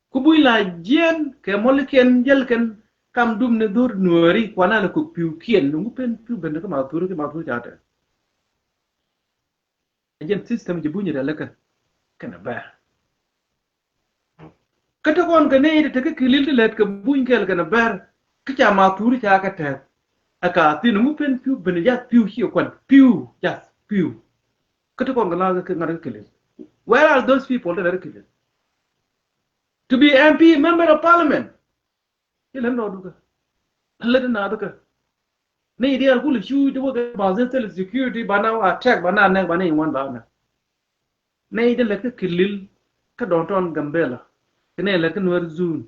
Ku buny la jiɛn kɛ mɔlikiɛn jälkɛn kam dum ni dhor nuɔri kuana lɛ kuk pi̱wkiɛn ni ŋu pen pi̱w ben kä ma thuri kä ma thuri ca tɛ. Ɛ jɛn system ji̱ buny rɛ lɛ kɛ kɛn ɛ bɛr. Kä te kɔn kɛ ni te kä kilil ti lɛt kɛ buny kɛl kɛn ɛ bɛr kä ca ma thuri ca kɛ tɛth. Ɛ ka thin ŋu pen pi̱w ben jath pi̱w ci kuan pi̱w jath pi̱w. Kä te kɔn kɛ la kɛ ŋa̱t kä kilil. Where are those people that are kilil? To be M P, member of parliament. Ilɛ nɔ dukä. Lɛ ti na dukä. Ni dial kul shu ti wä kɛ ba zɛ thil security ba na wa attack ba na nɛk ba ni ŋuan ba na. Ni ti lɛ kä kilil kä downtown Gambela. Kɛ ni lɛ kä Nuer zone.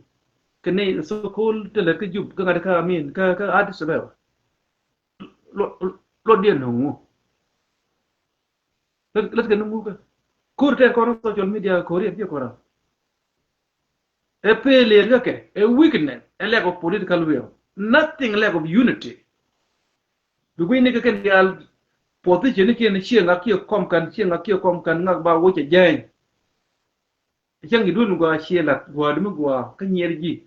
Kɛ ni so called ti lɛ kä Jub kä ŋa̱t kä Amin kä kä Addis Ababa. Lɔ lɔ diɛ nɔ ŋu. Lät kɛ ni ŋukä. Ko̱r tɛt kɔn social media ko̱r yɛn kiɛ ko̱r a. Ɛ pee liɛt kä kɛ ɛ weakness ɛ lack of political will. Nothing lack of unity. Bi gui̱ni kɛ kɛn diaal position ni kiɛn ciɛ ŋak kiɛ kɔm kan ciɛ ŋak kiɛ kɔm kan ŋak ba wocɛ jɛny. Cäŋ i̱ duel mi gɔaa ciɛ lat gua̱a̱r mi gua̱a̱ kä nyiɛr ji̱.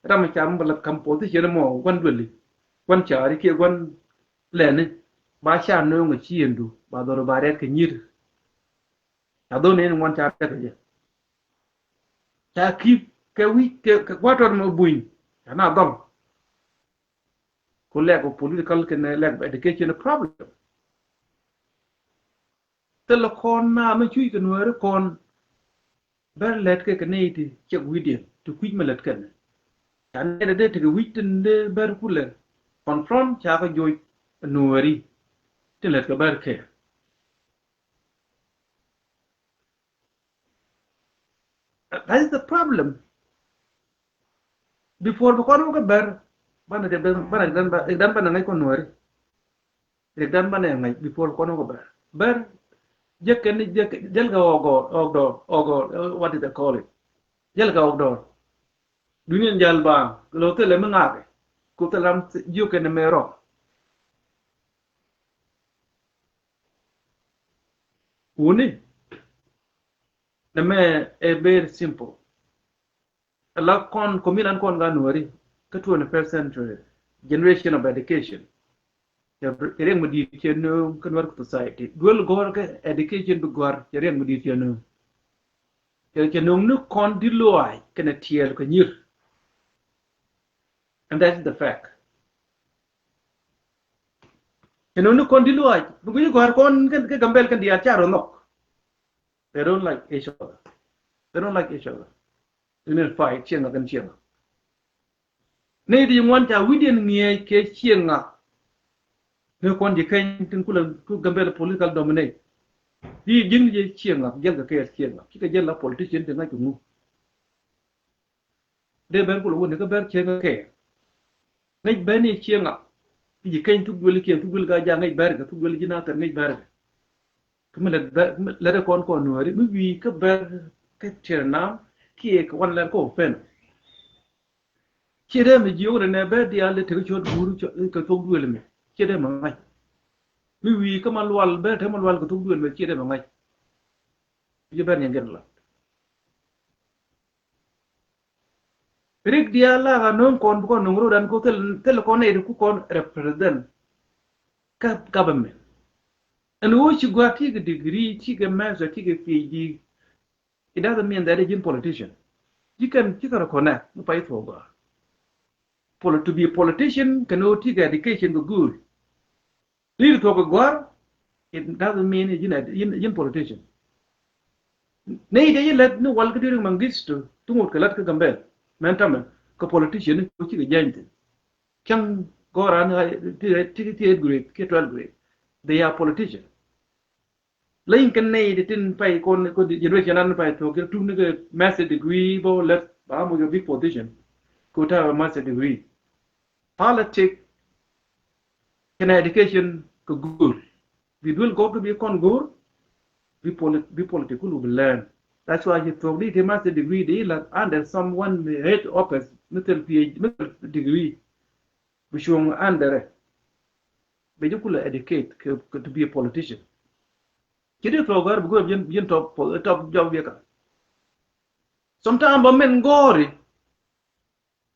Ram mi ca mi ba lat kam position mɔ gua̱n dueli gua̱n caari kiɛ gua̱n lɛni. Ba ca nööŋ ɛ ci yɛn du ba dhɔr ba rɛt kɛ nyi̱r. Ca dhon in ŋuan ca rɛt kɛ jɛ. Ca ki̱p kɛ wi̱c kɛ kɛ gua̱tɔr mɛ buny. Ca na dhɔl. Ku lack of political kɛnɛ lack of education problem. Thilɛ kɔn na mi cuc kɛ nuääri kɔn. Bɛr lɛt kɛ kɛ nɛy ti cɛ wi̱cdiɛn ti kui̱c mi lɛt kɛn. Ca nɛy dee tekɛ wi̱c tin dee bɛr kulɛ confront ca kɛ joc nuääri tin lɛt kɛ bɛr kɛ. That is the problem. Before bi kɔn wä kä bɛr banɛ dee banɛ dee banɛ ŋäc kɔn nuääri. Riɛk dan banɛ ŋa̱c before kɔn wä kä bär. Bär jek kɛn jek jɛl kɛ ɔgɔ ɔgdɔ ɔgɔ, what is they call it? Jɛl kɛ ɔgdɔ. Duniɛn jal ba lo thilɛ mi ŋa̱kɛ. Ku thilɛ ram jiök kɛn mɛ rɔ. Wuni. Nɛ mɛ ɛ very simple. Ala kɔn community an kɔn ga nuɔri kä twenty-first century generation of education. Cɛ riɛk mi di̱i̱t cɛ nööŋ kä nuɔri society. Duel gɔr kä education bi gɔr cɛ riɛk mi di̱i̱t cɛ nööŋ. Cɛ cɛ nööŋ ni kɔn di luaac kɛnɛ tiɛɛl kɛ nyir. And that is the fact. Cɛ nööŋ ni kɔn di luaac bi guic gɔr kɔn kɛ Gambɛl kɛn diaal ca rɔ nhɔk. They don't like each other. They don't like each other. Rinɛ fight cieŋ ŋa kɛn cieŋ ŋa. Ni di ŋuan ca wi̱diɛn ŋiɛc kɛ cieŋ ŋa. Ni kɔn ji̱ keny tin kulɛ ku Gambɛl political dominate. Di ji̱n jɛ cieŋ ŋa jɛl kɛ kɛɛl cieŋ ŋa cikɛ jɛl la politician ti ŋa̱c kɛ ŋu. Dee ben kulɛ wun ni kä ber cieŋ ŋa kɛɛl. Ŋäc ben ni cieŋ ŋa. Ki ji̱ keny thuk duel kiɛn thuk duel gaa jaak ŋäc ber kɛ thuk duel ji̱ na thɛr ŋäc ber kɛ. Kä mi lät bɛ, mi lät kɔn kɔn nuääri mi wi̱i̱ kä bɛr kä tiɛr nam kiɛ kɛ wan lɛr kɔ pen. Ciɛ dee mɛ jiök nɛ nɛ bɛ diaal dee tekɛ cɔt guur kɛ thok duël mɛ. Ciɛ dee mɛ ŋa̱c. Mi wi̱i̱ kä ma lual bɛ te ma lual kɛ thok duël mɛ ciɛ dee mɛ ŋa̱c. Ji̱ bɛ ni ŋet la. Rik diaal la ka no̱o̱ŋ kɔn bi kɔn no̱o̱ŋ ro̱dan ko thil, thil kɔn nɛy ti ku kɔn represent kä government. Ɛn ɣöö ci gɔaa ti kɛ degree, ti kɛ master, ti kɛ P H D. It doesn't mean that ji̱n politician. Ji̱ kɛn, ji̱ kɛn recognize mi pay thuɔ̱k gɔaa. Poli-, to be a politician kɛn ɣöö ti kɛ education kɛ guur. Ri ti thuɔ̱k kɛ gɔaa, it doesn't mean ji̱n, ji̱n, ji̱n politician. Nɛy dee ji̱ lät ni wal kä Diri Mengistu ti ŋot kɛ lät kä Gambel. Mɛn tamɛ kɛ politician ni ci kɛ jany thin. Cäŋ gɔ̱ran ti, ti, ti eight grade kiɛ twelve grade. They are politician. Leny kɛn nɛy ti tin pay kɔn kɔ generation an pay thuɔ̱k kɛ tuk ni kɛ master degree bä lät ba mo kɛ big position. Kɛ ta master degree. Politic kɛnɛ education kɛ go̱o̱r. Bi duel gɔk bi kɔn go̱o̱r. Bi polit-, bi politic kulu bi learn. That's why ci thuɔ̱k di ti master degree di la under someone head office, mi thil P H D, mi thil degree. Bi cuɔ̱ŋ under ɛ. Bɛ ji̱ kulɛ educate kɛ, kɛ to be a politician. Ci di thuɔ̱k gɔ̱r bi go̱r bi ji̱n, bi ji̱n top, top job bi ka. Sometimes ba min gɔ̱ri.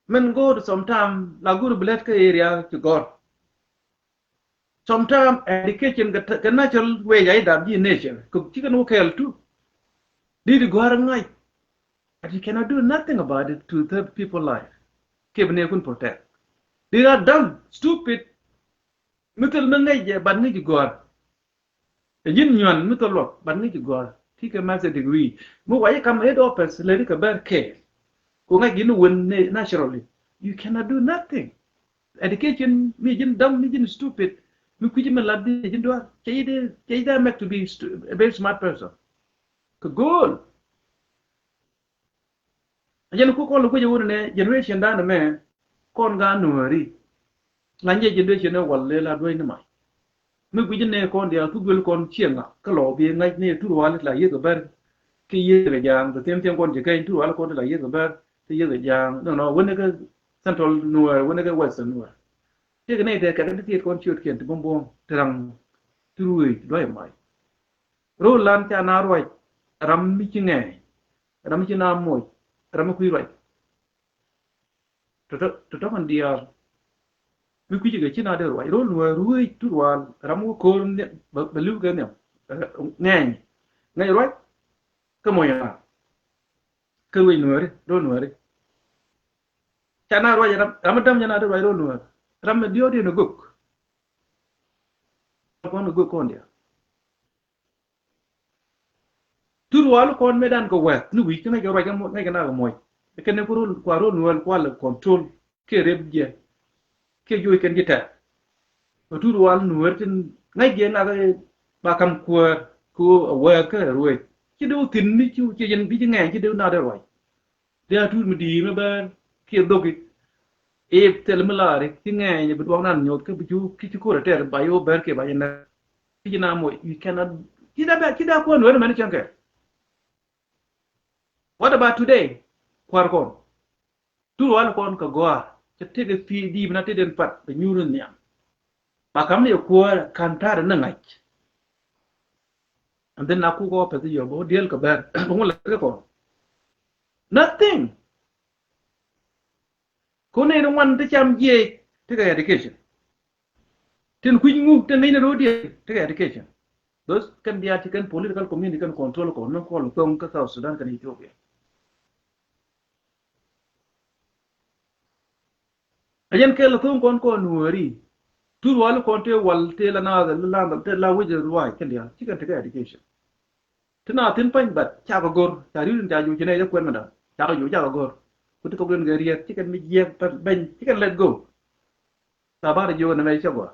Min go̱r sometimes la go̱r bi lät kä area ci gɔ̱r. Sometimes education kɛ, kɛ natural way ay dap ji̱ nature. Kɛ ci kɛn wä kɛɛl tu. Di di gɔ̱r ŋa̱c. But you cannot do nothing about it to the people life. Kɛ bi ne kun protect. Di ra dumb, stupid. Mi thil mi ŋäc jɛ, but ŋäc ji̱ gɔ̱r. Ɛ ji̱n nyuan mi thil luɔk, but ŋäc ji̱ gɔ̱r. Ti kɛ master degree. Mi wa ji̱ kam head office, lɛ ri kɛ bɛr kɛ. Ku ŋa̱c ji̱n wen ne naturally. You cannot do nothing. Education, mi ji̱n dumb, mi ji̱n stupid. Mi kui̱ci mi lat di ji̱n duar. Cɛ ji̱ dee, cɛ ji̱ dee make to be stu-, a very smart person. Kɛ go̱o̱l. A jɛn ku kɔn lɛ kuecɛ wun nɛ generation dan mɛ kɔn ga nuɔri. La nyɛ generation ni wal lɛ la duec ni mac. Mi guic ni kɔn diaal thuk duel kɔn cieŋa kä lɔ bi ŋa̱c ni tur wal la yieth kɛ bɛr. Ki yieth kɛ jaŋ kɛ them thiɛŋ kɔn ci kɛny tur wal kɔn la yieth kɛ bɛr. Ki yieth kɛ jaŋ nɔ nɔ wen ni kɛ central nuɔr wen ni kɛ western nuɔr. Tiek ni tɛ kɛt ni tiet kɔn ciöt kiɛn ti buɔm buɔm ti raŋ ti ruec duac mac. Rol lan ca na ruac ram mi ci ŋɛɛny. Ram mi ci na moc, ram mi kui̱ ruac. Tɔ̱tɔ̱, tɔ̱tɔ̱ kɛn diaal. Mi kui̱ ci kɛ ci na dee ruac. Rol nuɛ ruec tur wal, ram wä ko̱r nhiam, bɛ, bɛ li̱w kɛ nhiam. Ɛ, ŋɛɛny. Ŋɛɛny ruac, kä moc na. Kä ruec nuɛri, rol nuɛri. Ca na ruac ram, ram mi däm ca na dee ruac rol nuɛri. Ram mi diɔ̱ɔ̱k diɛn ɛ gök. Kɔn ɛ gök kɔn diaal. Tur wal kɔn mëë dan kɛ wɛth ni wi̱c kä ŋäc kɛ ruac kä ŋäc kɛ nak kɛ muɔc. Kɛn ni ku rol kua rol nuɔl kua lɛ control kiɛ rep jɛ kiɛ juɔc kɛn ji̱ tɛth. Kɛ tur wal nuɔr tin ŋäc jɛ nak ba kam kuäär kɛ wɛth kä ruec. Ci dee wä thi̱n ni ci ci jɛn bi ci ŋɛɛny ci dee wä nak dee ruac. Dee a tuut mi di̱i̱r mi bäär kiɛ dhoki. Ip thil mi laari ci ŋɛɛny bi duɔk nan nyoth kä bi cu ki ci ko̱r a tɛr ba yo̱o̱ bäär kiɛ ba yɛ nɛ. Ki ci na moc, you cannot. Ci da bɛ, ci da kuɔn weri mɛn cäŋ kɛ. What about today? Kuar kɔn. Tur wal kɔn kɛ gɔaa. Cɛ tëk ɛ pii di̱i̱p na tëk den pat bɛ nyuur ni nhiam. Ba kam ni ɛ kuäär kan ta̱a̱dɛ ni ŋa̱c. And then na kuk ɔ pɛth yɔ bä diel kɛ bɛr bä ŋun lɛ kɛ kɔn. Nothing. Kun ni ŋuan ti cam jiɛc ti kɛ education. Tin kui̱ ŋu ti ŋäc ni ro̱o̱diɛn ti kɛ education. Those kɛn diaal ti kɛn political community kɛn control kɔn ni kɔl thoŋ kä South Sudan kɛn Ethiopia. A jɛn kɛl a tho̱o̱ŋ kɔn kɔn nuɔɔri. Tur wal kɔn tëë wal tëë la naath la naath tëë la wec ruac kɛn diaal ci kɛn tekɛ education. Ti naath thin pa̱ny bat cakɛ go̱r ca ri̱t in ca juc ci nɛy jɛ kuɛn mi da̱ŋ cakɛ juc cakɛ go̱r. Ku ti kɔk den kɛ riɛth ci kɛn mi jiɛk beny ci kɛn let go. Tha bar jiök nɛ mɛ cɛ gɔaa.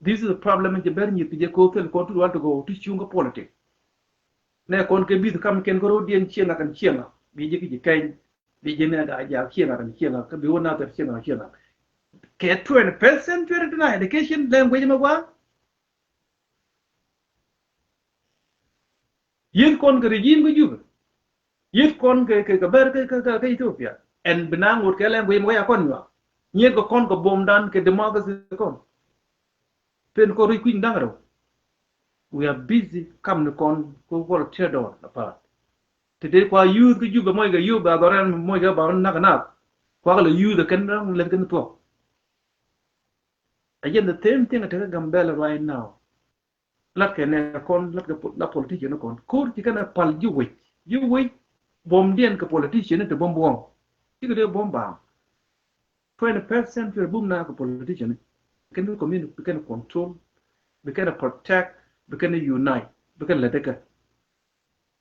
This is a problem in ci ber nyith ti jɛ ko thil kɔn tur wal to go ti cuŋ kä politic. Nɛ kɔn kɛ bith kam kɛn kä ro̱diɛn cieŋ a kɛn cieŋ a bi jɛ ki ji̱ kɛny bi jɛ nɛ da jak cieŋ a kɛn cieŋ a kä bi wä na thɛr cieŋ a cieŋ a. Kɛ twenty first century ti na education language mɛ gua. Yin kɔn kɛ regime kä Juba. Yieth kɔn kɛ, kɛ, kɛ Bɛr kɛ, kɛ, kɛ, kɛ Ethiopia. Ɛn bi na ŋot kɛ lɛŋ guiy mɛ wä ya kɔn nyuak. Nyiet kɛ kɔn kɛ buɔ̱m dan kɛ democracy kɔn. Pen kɔn ruc kui̱ny da̱ŋ rɛw. We are busy kam ni kɔn kɛ volunteer dɔɔr apath. Te dee kua youth kä Juba mɔc kɛ youth ba dhɔr ɛn mɔc kɛ ba run nak nak. Kua kɛ lɛ youth kɛn run lɛt kɛn thuɔk. Again, the same thing tekɛ Gambɛla right now. Lat kɛ nɛ kɔn, lat kɛ po-, la politician kɔn. Ko̱r ci kɛn ɛ pal ji̱ wec. Ji̱ wec buɔ̱mdiɛn kɛ politician te buɔ̱m buɔ̱m. Cikɛ dee buɔ̱m baaŋ. Twenty-first century bum na kɛ politician. Kɛn bi community bi kɛn control, bi kɛn protect, bi kɛn unite, bi kɛn lɛ dee kɛ.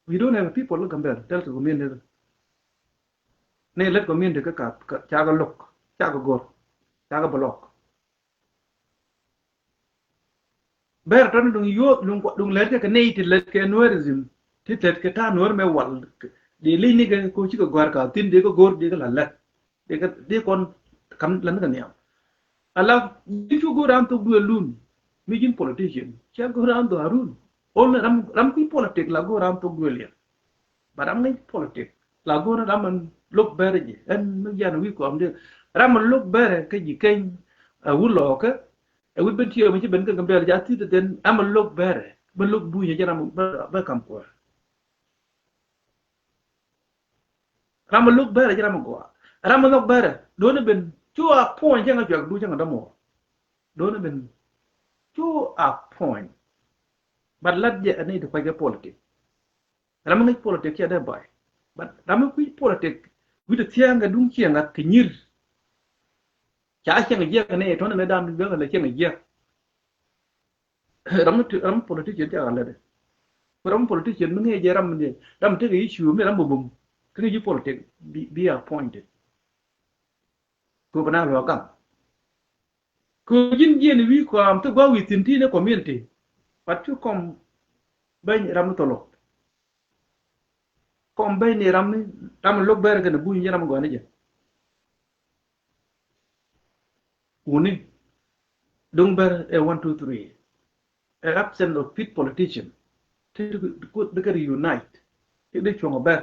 We don't have a people like Gambel. Tell the community. Ni let community kä ka, ka, ca kɛ look, ca kɛ go̱r, ca kɛ block. Bɛr tɔn duŋ yuɔth, duŋ, duŋ lɛt kɛ, kɛ nɛy ti lɛt kɛ Nuerism, ti lɛt kɛ ta̱a̱ Nuer mɛ wal. Dee li̱ny ni kɛ ko cikɛ gɔ̱a̱r ka thi̱n, dee kɛ go̱r, dee kɛ la lɛt. Dee kɛ, dee kɔn kam la ni kɛ nhiam. Ala ji̱ cu go̱r an thok duël dun, mi ji̱n politician, cia go̱r an dhɔaarun. Ol ram, ram kui̱ politik la go̱r an thok duël yɛ. Ba ram ŋäc politik la go̱r ram an lo̱k bɛrɛ ji̱ ɛn mi jian wi̱i̱ kɔam dee. Ram an lo̱k bɛrɛ kä ji̱ keny, ɛ wut lɔɔkä, ɛ wut ben tiɛɛ mi ci ben kä Gambɛl ja thi̱t den, ram an lo̱k bɛrɛ, ben lo̱k bunyɛ jɛ ram bɛ, bɛ kam kuäär. Ram a lo̱k bɛrɛ ji̱ ram a gɔaa. Ram a nhɔk bɛrɛ. Do̱n a ben cu a puɔ̱ny cäŋ a cuak du cäŋ a dämɔ. Do̱n a ben cu a puɔ̱ny. But lat jɛ a ni ti kuac kɛ politik. Ram a ŋäc politik ciɛ dee ba̱y. But ram a kui̱ politik wi̱cdɛ thia̱a̱ŋ kɛ duŋ ciɛ ŋa̱th kɛ nyi̱r. Ca cäŋ a jiɛk ni tɔ̱nɛ ni dam duŋ lɛ cäŋ a jiɛk. Ram, ram politician ca ɣalɛ dɛ. Ram politician mi ŋee jɛ ram ni, ram tekɛ issue mi ram bum bum. Kɛ ŋee ji̱ politik bi, bi appointed. Ko bana lɔ gam. Ko ji̱n jiɛn wi̱i̱ kɔam ti gua wi̱i̱ thi̱n ti ni community. But cu kɔm ben ram mi tholo. Kɔm ben ni ram mi, ram mi lo̱k bɛrɛ kɛn buny jɛ ram mi gɔani jɛ. Wuni. Duŋ bɛr ɛ one, two, three. Ɛ absent of fit politician. Ti, ti, ti, ti kɛ reunite. Ti di cuɔŋ bɛr.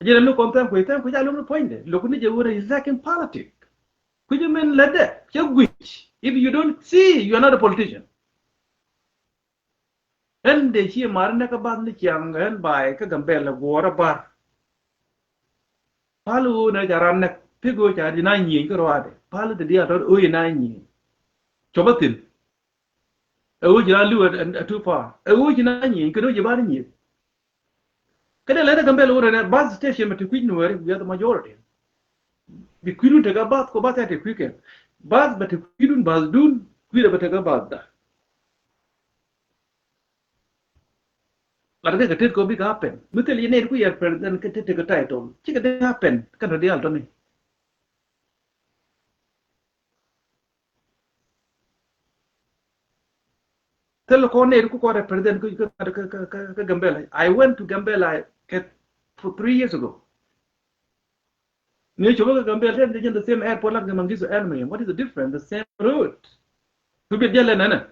Jɛ na mi kɔn thank you, thank you, ja lom ni puɔ̱nydɛ. Lo̱k ni jɛ wurɛ is lacking politic. Kui̱ jɛ min lɛ dɛ, cɛ guic. If you don't see, you are not a politician. Ɛn dee ci mar nɛk kä bath ni ciaŋ ɛn ba̱a̱y kä Gambɛl ɛ guɔ̱ɔ̱r ɛ bar. Pal ɣöö nɛ ca ran nɛk pek ɣöö ca di na nyieny kä ruaadɛ. Pal dee diaal tɔt ɣöö ci na nyieny. Cɔp ɛ thi̱n. Ɛ ɣöö ci na li̱w ɛ, ɛ, ɛ too far. Ɛ ɣöö ci na nyieny kɛn ɣöö ci bar nyieny. Kä dee lɛ te Gambɛl ɣöö nɛ bath station mɛ te kui̱ Nuɛɛri, we are the majority. Bi kui̱dun tekɛ bath kɛ bath ɛ te kui̱ kɛ. Bath bɛ te kui̱dun bathdun, kui̱dɛ bɛ tekɛ bathda. Lat kɛ kɛ tet kɔ bikɛ happen. Mi thil yɛ nɛy ti ku yɛ president kɛ tet tekɛ title. Cikɛ dee happen kɛn tɔ diaal tɔni. Thil kɔ nɛy ti ku kɔ represent kä, kä, kä Gambela. I went to Gambela kɛ for three years ago. Ni copä kɛ Gambɛl tɛn jɛ jɛn the same airport lat kɛ Mangisu Airmen. What is the difference? The same road. Ku biet jɛ lɛ nɛnɛ.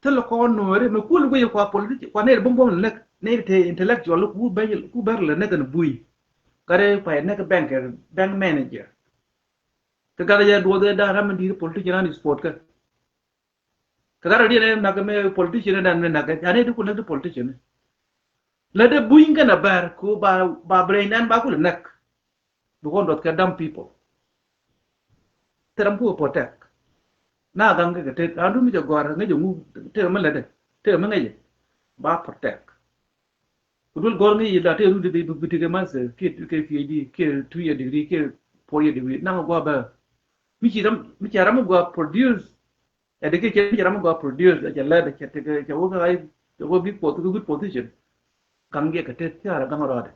Thil kɔn Nuɛri mɛ kul guiy kua politician kua nɛy buɔ̱m buɔ̱m lɛ näk nɛy te intellectual ku bɛr, ku bɛr lɛ näk kɛn bui. Gat ɛ kua yɛ näk bank, bank manager. Kɛ gat ɛ jɛ duɔth ɛ da̱a̱n ram mi di̱i̱t politician an sport kɛ. Kɛ gat rɔ diɛn ɛ nak mɛ politician ɛ dan mɛ nak ɛ ani ti ku lɛ di politician ɛ. Lɛ dee buny kɛn a bɛr ku ba, ba brain ɛn ba ku lɛ nak. Bi kɔn duɔth kɛ dumb people. Thil ram ku protect. Na gaŋ kɛ kɛ tet an du mi jɛ gɔr ŋäc jɛ ŋu tet mɛ lɛ dɛ tet mɛ ŋäc jɛ ba protect. Ku duel gɔr ŋäc jɛ la tet ru di bi ti kɛ master kiɛ kɛ PhD kiɛ two year degree kiɛ four year degree naŋ gɔa bɛ. Mi ci ram, mi ci ram gɔa produce. Ɛ dee kɛ cɛ ram gɔaa produce ɛ cɛ lɛt ɛ cɛ tekɛ cɛ wä kä ɣa̱c cɛ wä big posi kä good position. Gaŋ jɛ kɛ tet thia̱a̱r ɛ gaŋ rɔɔdɛ.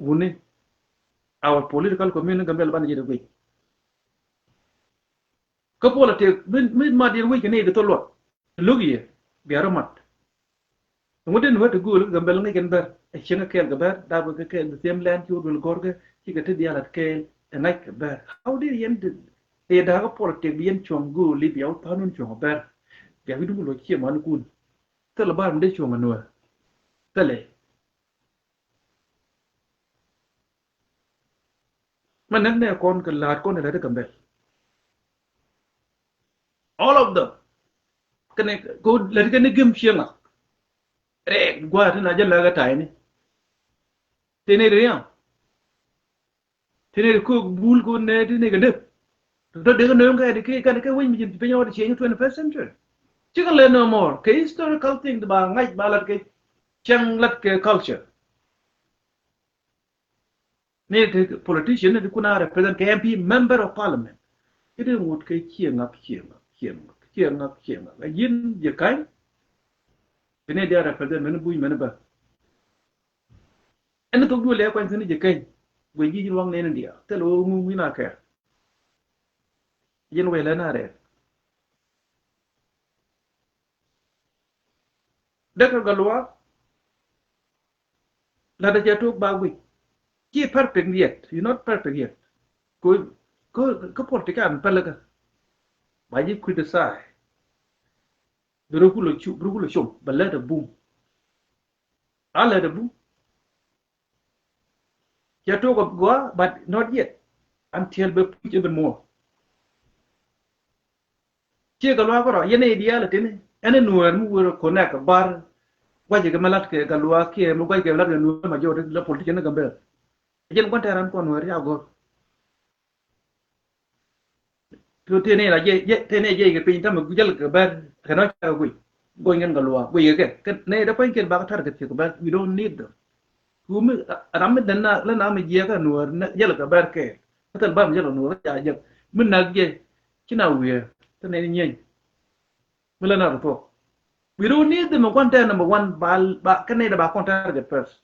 Wuni our political community Gambɛl banɛ jɛ dee guic. Kä politics mi, mi mat yɛn wec kɛ ni di thol luɔt. Lo̱k yɛ bia rɔ mat. Ŋut in wä ti go̱o̱l kɛ Gambɛl ŋäc kɛn bɛr ɛ cieŋ kɛ kɛɛl kɛ bɛr dap kɛ kɛɛl the same land ci wä duel gɔr kɛ ci kɛ ti diaal at kɛɛl ɛ ŋa̱c kɛ bɛr. How did yɛn di Ëë da̱a̱k politik bi yɛn cuɔ̱ŋ gööli bia wä tha̱a̱n wun cuɔ̱ŋ ɛ bɛr. Bia wi̱cdu mi lo̱c ciɛ man kun. Thilɛ bar mi dee cuɔ̱ŋ ɛ nuäär. Thilɛ. Mɛ näk nɛ kɔn kɛ la̱a̱t kɔn ɛ lät ɛ Gambɛl. All of them. Kɛnɛ ko lät kɛn ni gem cieŋ a. Rɛɛk gua̱a̱t ti na jɛ lät kɛ ta̱yni. Tëë nɛy ti ria̱ŋ. Tëë nɛy ti köök bul ko nɛ tëë nɛy kɛ dep. Tɔ dee kɛ nööŋ kɛ ti kɛ kɛn kɛ wec mi ji̱n ti piny ɣɔt ti cieny twenty-first century. Cikɛ lɛ no more kɛ historical thing ti ba ŋa̱c ba lat kɛ cäŋ lat kɛ culture. Ni ti politician ni ti kun a represent kɛ M P, member of parliament. Kɛ ti ŋut kɛ cieŋ ŋak cieŋ ŋak cieŋ ŋak cieŋ ŋak cieŋ ŋak. Ɛ ji̱n ji̱ ka̱ny. Kɛ ni diaal represent mɛn buny mɛn bä. Ɛn thok duɔl lɛ kuany thi̱n ji̱ keny. Guic ji̱ ji̱ ruaŋ nɛn diaal thil ɣöö ŋuŋ wi̱n a kɛɛr. Ji̱n wëë lɛ na rɛɛk. Däk kɛ Gatluak. La̱t a cɛ tok ba guic. Ci perfect yet. You not perfect yet. Ko ko ko politician pälikä. Ba ji̱ criticize. Bi rɔ kulɛ cu bi rɔ kulɛ com bɛ lät a bum. A lät a bum. Cɛ tok a gɔaa, but not yet. Until bɛ push even more. Ciɛ Gatluak kärɔ yɛn idial tini ɛn nuɛɛr mi wër connect bar. Guac kɛ mi lat kɛ Gatluak kiɛ mi guac kɛ lat kɛ nuɛɛr ma jɔt la politician ni Gambɛl. Jɛn gua̱n tɛɛr an kɔn nuɛɛr ca gɔr. Tëë ni la jɛ tëë ni jɛ kɛ piny tamɛ jäl kɛ bɛr kɛ nɔ ca kɛ guic. Guic ŋɛn Gatluak guic kɛ kɛ ni dee pua̱nykiɛn bak target kɛ bɛr. We don't need them. Ku mi ram mi dɛn na lɛ na mi jiɛk a nuɔɔr jäl kɛ bɛr kɛ. Kä thil bam jäl a nuɔɔr ca jɛ mi nak jɛ. Ci na wiee kä ni nyieny. Mi lɛ na rɔ thuɔk. We don't need them in one ten number one ba ba kä nɛy dɛ ba kɔn target first.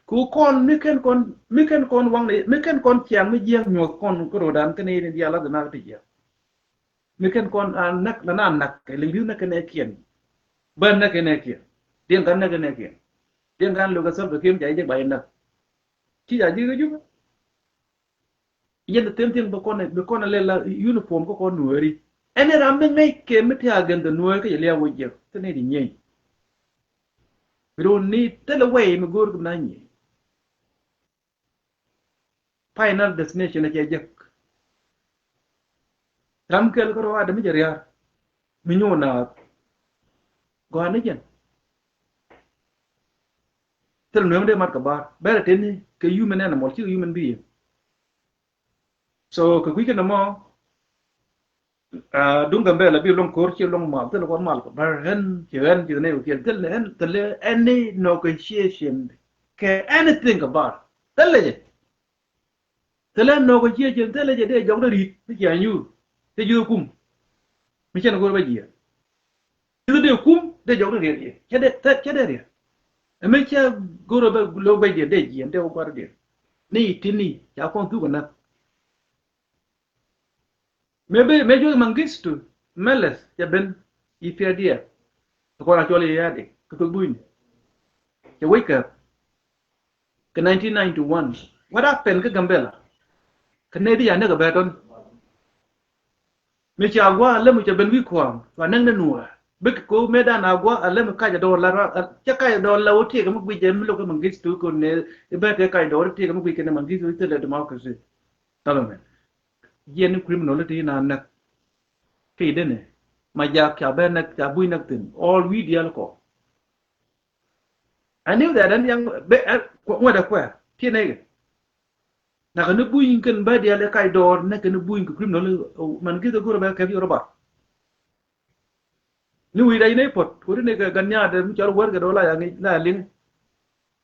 Ku kɔn mi kɛn kɔn mi kɛn kɔn waŋ ni mi kɛn kɔn ciaŋ mi jiɛk nyuɔth kɔn kä rodan kä nɛy ni diaal la dɛ nak ti jiɛk. Mi kɛn kɔn a nak la na nak kɛ liŋ di̱th nak kɛ nɛ kiɛn. Bä nak kɛ nɛ kiɛn. Diɛn kan nak kɛ nɛ kiɛn. Diɛn kan lo kɛ sɔl kɛ kem ca jiɛk ba jiɛk nak. Ci ca jiɛk kä jupä. Yɛn the same thing bi kɔn bi kɔn lɛ la uniform kä kɔn nuääri. Ɛn ram mi ŋäc kɛ mi ti against the nuäär kä yɛ liaw wä jiɛk thil ni di nyieny. We don't need thil away mi go̱o̱r kɛ na nyieny. Final destination a cɛ jek. Ram kɛl kä rɔɔdɛ mi jɛ ria̱a̱r mi nyuun naath. Gɔaa ni jɛn. Thil nueŋ dee mat kɛ bar bɛrɛ teni kɛ human animal cikɛ human being. So kɛ kui̱ kɛn ɛmɔ duŋ Gambɛl a bi luɔŋ ko̱r ci luɔŋ mal thil kɔn mal kɛ bar ɣän ci ɣän ci nɛ wikiɛn thil ɣän thil any negotiation kɛ anything kɛ bar thil lɛ jɛ. Thilɛ nɔk kä ciɛ cien thilɛ jɛ dee jɔk dee ri̱t mi cia nyuur. Te ji̱ kum mi cɛn go̱r bä jiɛ. Ji̱ dee kum dee jɔk dee riɛt jiɛ cɛ dee cɛ dee riɛt. Ɛmɛ cɛ go̱r bä lo̱k bä jiɛ dee jiɛ dee wä guar diɛ. Ni ti ni ca kɔn thuk kä näk. Mëë ben mëë juɔth Mengistu Meles cɛ ben i̱ P R D F. Kɛ kɔn a cɔl i̱ Yadi kɛ thok bunyni. Cɛ wec kɛ kɛ nineteen ninety one. What happened kä Gambela? Kɛ nɛy di ca näk ɛ bɛ tɔn. Mi ca gua̱a̱ a lem cɛ ben wi̱i̱ kua̱a̱m cua näk ni nuɔɔr. Bik ko mëë dan a gua̱a̱ a lem kac a dɔɔr la rua̱ cɛ kac a dɔɔr la wä tiek mi guic jɛ mi lo̱k kä Mengistu ko nɛ i̱ bɛ tëë kac dɔɔr i̱ tiek mi guic kɛ ni Mengistu i̱ thilɛ democracy. Government. Jiɛn ni criminal ti na näk. Ti deni ma jak ca bɛ näk ca buny näk thin all wi̱i̱ diaal kɔ. I knew that ɛn yaŋ bɛ ŋuɛt ɛ kuɛ ti nɛy kɛ. Nak ni buny kɛn bɛ diaal ɛ kac dɔɔr näk kɛn buny kɛ criminal man gi̱th ɛ go̱r bɛ kɛp yɔr ɛ bar. Ni wi̱i̱ dac ni puɔ̱t ko̱ri ni kɛ gan nyaat mi cɔl wär kɛ dɔɔr la yaŋ la liŋ.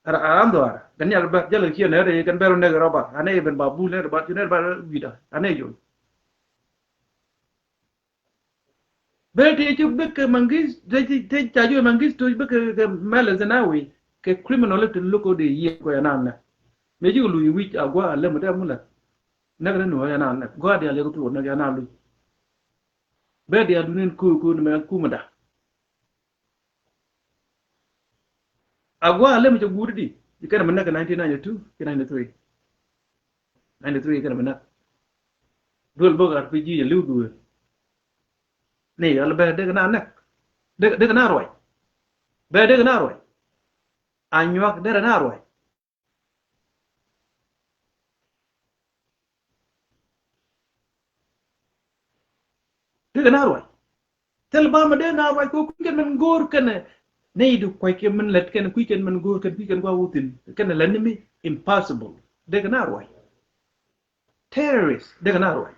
Aran dhɔaar kɛ nhial bä jälɛ ciɛ nɛr i̱ kɛn bɛr wä nɛk rɔba anɛ i̱ ben ba bul nɛr ba ci nɛr ba wi̱i̱da anɛ jol. Bɛ tëë ci bikɛ Mengistu tëë ca juɔc Mengistu bikɛ kɛ Meles Zenawi kɛ criminal ti lo̱k kɛ di yiëë kɔ yɛ nan nɛ. Mëë cikɛ luny wi̱c a gua̱a̱ a lem dee mulɛ. Nɛk ni nuɔ̱ɔ̱r yɛ nan nɛ gua̱a̱ diaal yɛ kɛ thok nɛk yɛ nan luny. Bɛ diaal dunin köök köök ni mɛ kumɛ da. A gua̱a̱ a lem cɛ guut di ci kɛn mi näk kɛ nineteen ninety two ci ninety three. Ninety three kɛn mi näk. Duel bä R P G jɛ li̱w duel. Ni yal bɛ dek na nɛk. Dek, dek na ruac. Bɛ dek na ruac. A nyuak derɛ na ruac. Dek na ruac. Thil ba ma dee na ruac ko kui̱ kɛn min go̱o̱r kɛn. Nɛy di kuac kɛ min lät kɛn kui̱ kɛn min go̱o̱r kɛn kui̱ kɛn kua wuthin kɛn lät ni mi impossible. Dek na ruac. Terrorist dek na ruac.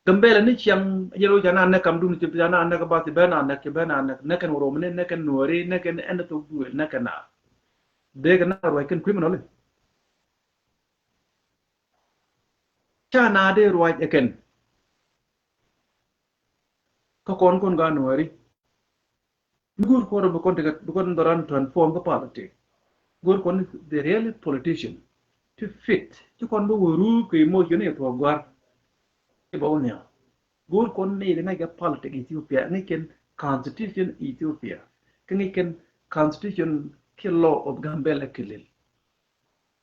Gambɛla ni ciaŋ yɛl wä ca na nɛk kam dun ci ca na nɛk ba ci bɛ na nɛk ci bɛ na nɛk nɛk kɛn wä romani nɛk kɛn nuɔri nɛk kɛn ɛn thok duel nɛk kɛn na. Dek na ruac kɛn criminal. Ca na dee ruac ɛ kɛn. Kä kɔn kɔn ga nuɔri. Mi go̱o̱r kɔn bi kɔn tekɛ bi kɔn dhɔran transform kä politic. Go̱o̱r kɔn the real politician. Ti fit ci kɔn bi wä ruu kɛ emotion yɛ thuɔk guar. Ci bɛ wä nhiam. Go̱o̱r kɔn ni ri ŋa̱c kɛ politic Ethiopia ŋa̱c kɛn constitution Ethiopia. Kä ŋa̱c kɛn constitution ki law of Gambɛla kɛ lil.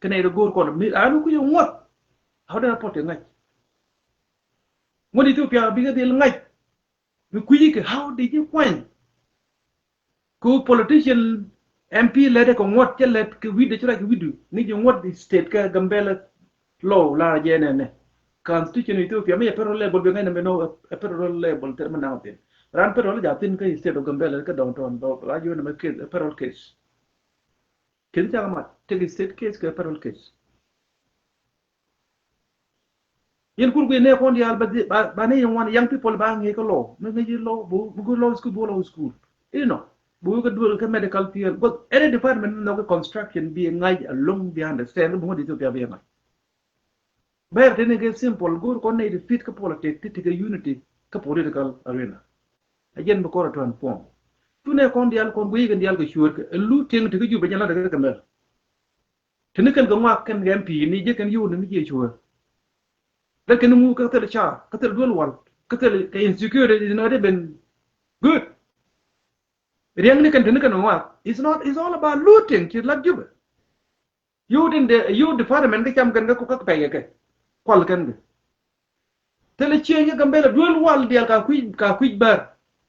Kɛ nɛy rɛ go̱o̱r kɔn mi an kui̱ ŋuɔth. How did I put it ŋa̱c? Ŋuɔth Ethiopia bikɛ dhil ŋa̱c. Mi kui̱ kɛ how did you kuany? Ku politician M P lɛt kɛ ŋuɔth cɛ lɛt kɛ wi̱dɛ ci rac kɛ wi̱du ni ji̱ ŋuɔth state kɛ Gambɛla law la jɛ nɛnɛ. Constitution Ethiopia mi ɛ federal level bi ŋa̱c nɛ mi nɔ ɛ federal level tɛ mi naŋ thin. Ran federal ja thin kɛ state of Gambɛla kɛ downtown bä la ji̱ wä nɛ mɛ case ɛ federal case. Kith cak mat tek state case kɛ federal case. Yɛn kur guiy nɛ kɔn diaal ba ba ba ne yɛn wan young people ba ŋiɛ kä law mi ŋiɛ law bu bu law school bu law school. You know bu ka dual ka medical field but any department nɔ ka construction bi ŋa̱c along bi understand bu ŋa̱c Ethiopia bi ŋa̱c. Bɛr tini kɛ simple go̱o̱r kɔn nɛy ti fit kä politic ti ti kɛ unity kä political arena. A jɛn bi kɔr a transform. Cu nɛ kɔn diaal kɔn guiy kɛn diaal kɛ cuɔr kɛ lu tiŋ ti kä Juba jɛn la ti kɛ kɛ mɛl. Tini kɛn kɛ ŋuak kɛn kɛ M P ni jɛ kɛn yio̱w ni mi jiɛ cuɔr. Dɛ kɛn ŋu kä thil ca kä thil duel wal kä thil kɛ insecurity ni nɔ dee ben good. Riɛŋ ni kɛn tini kɛn kɛ ŋuak it's not it's all about looting ci lat Juba. Yio̱w tin de yio̱w department kä cam kɛn kä kä pɛy kɛ kual kɛn kɛ. Thilɛ cieny kä Gambɛla duel wal diaal ka kui̱ ka kui̱ bär.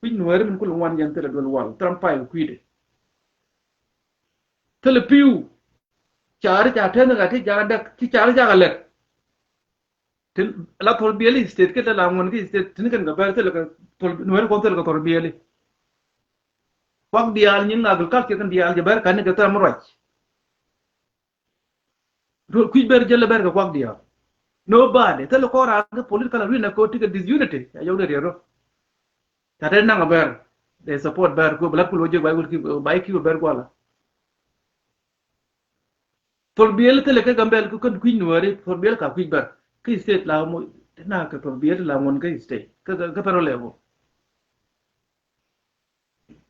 Kui̱ nuɛɛri min kul ŋuan yɛn thilɛ duel wal thram pay kɛ kui̱dɛ. Thilɛ pi̱w. Caari ca tɛn ka ti ca däk ti caari ca ka lɛt. Tin la thol biɛli state kɛ la ŋuɔn kä state tin kɛn kɛ bär thilɛ kɛ thol nuɛɛri kɔn thilɛ kɛ thol biɛli. Kuak diaal nyin agriculture kɛn diaal jɛ bär kani kɛ thram ruac. Kui̱c ber jälɛ ber kɛ kuak diaal. Nobody thilɛ kɔn raan kä political arena kɛ ti kɛ disunity. Ca yɔk dee riɛl rɔ. Ca te naŋ a ber. They support ber kɛ bɛ lat kul wä jek ba kul ki ba ki ber kuala. Thol biɛl thilɛ kɛ Gambɛl kɛ kɛn kui̱c nuɔri thol biɛl ka kui̱c ber. Kä state la mo na kɛ thol biɛl la ŋuɔn kä state kä kä federal level.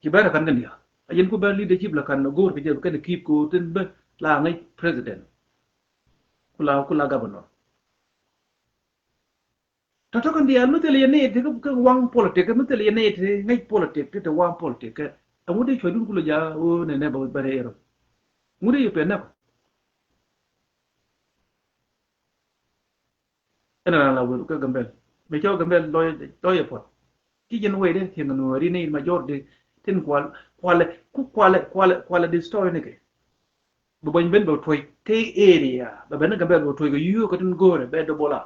Ci bɛn a kan kɛn diaal a yɛn ku bɛn leadership la kan go̱o̱r kɛ jɛ kɛn keep ko tin bä la ŋäc president. Ku la ku la governor. Tɔtɔ kɛn diaal mi thil yɛ nɛy ti kä waŋ politik mi thil yɛ nɛy ti ŋäc politik ti ti waŋ politik kɛ. Ɛŋu di cuɔ̱cdun ku la ja ɣöö nɛ nɛ bä bɛ rɛy rɔ. Ŋu di yɛ pɛn nɛ kɔ. Ɛn raan la wël kä Gambɛl. Mëë cɔl Gambɛl lɔc lɔc ɛ puɔt. Ci jɛn wecdɛ thiɛŋ nuɔɔri ni majority tin kual kualɛ ku kualɛ kualɛ kualɛ destroy ni kɛ. Bi bɔny ben bɛ tuɔc te area bɛ ben ni Gambɛl bɛ tuɔc kɛ yio̱o̱k kä tin go̱o̱rɛ bɛ dubol a.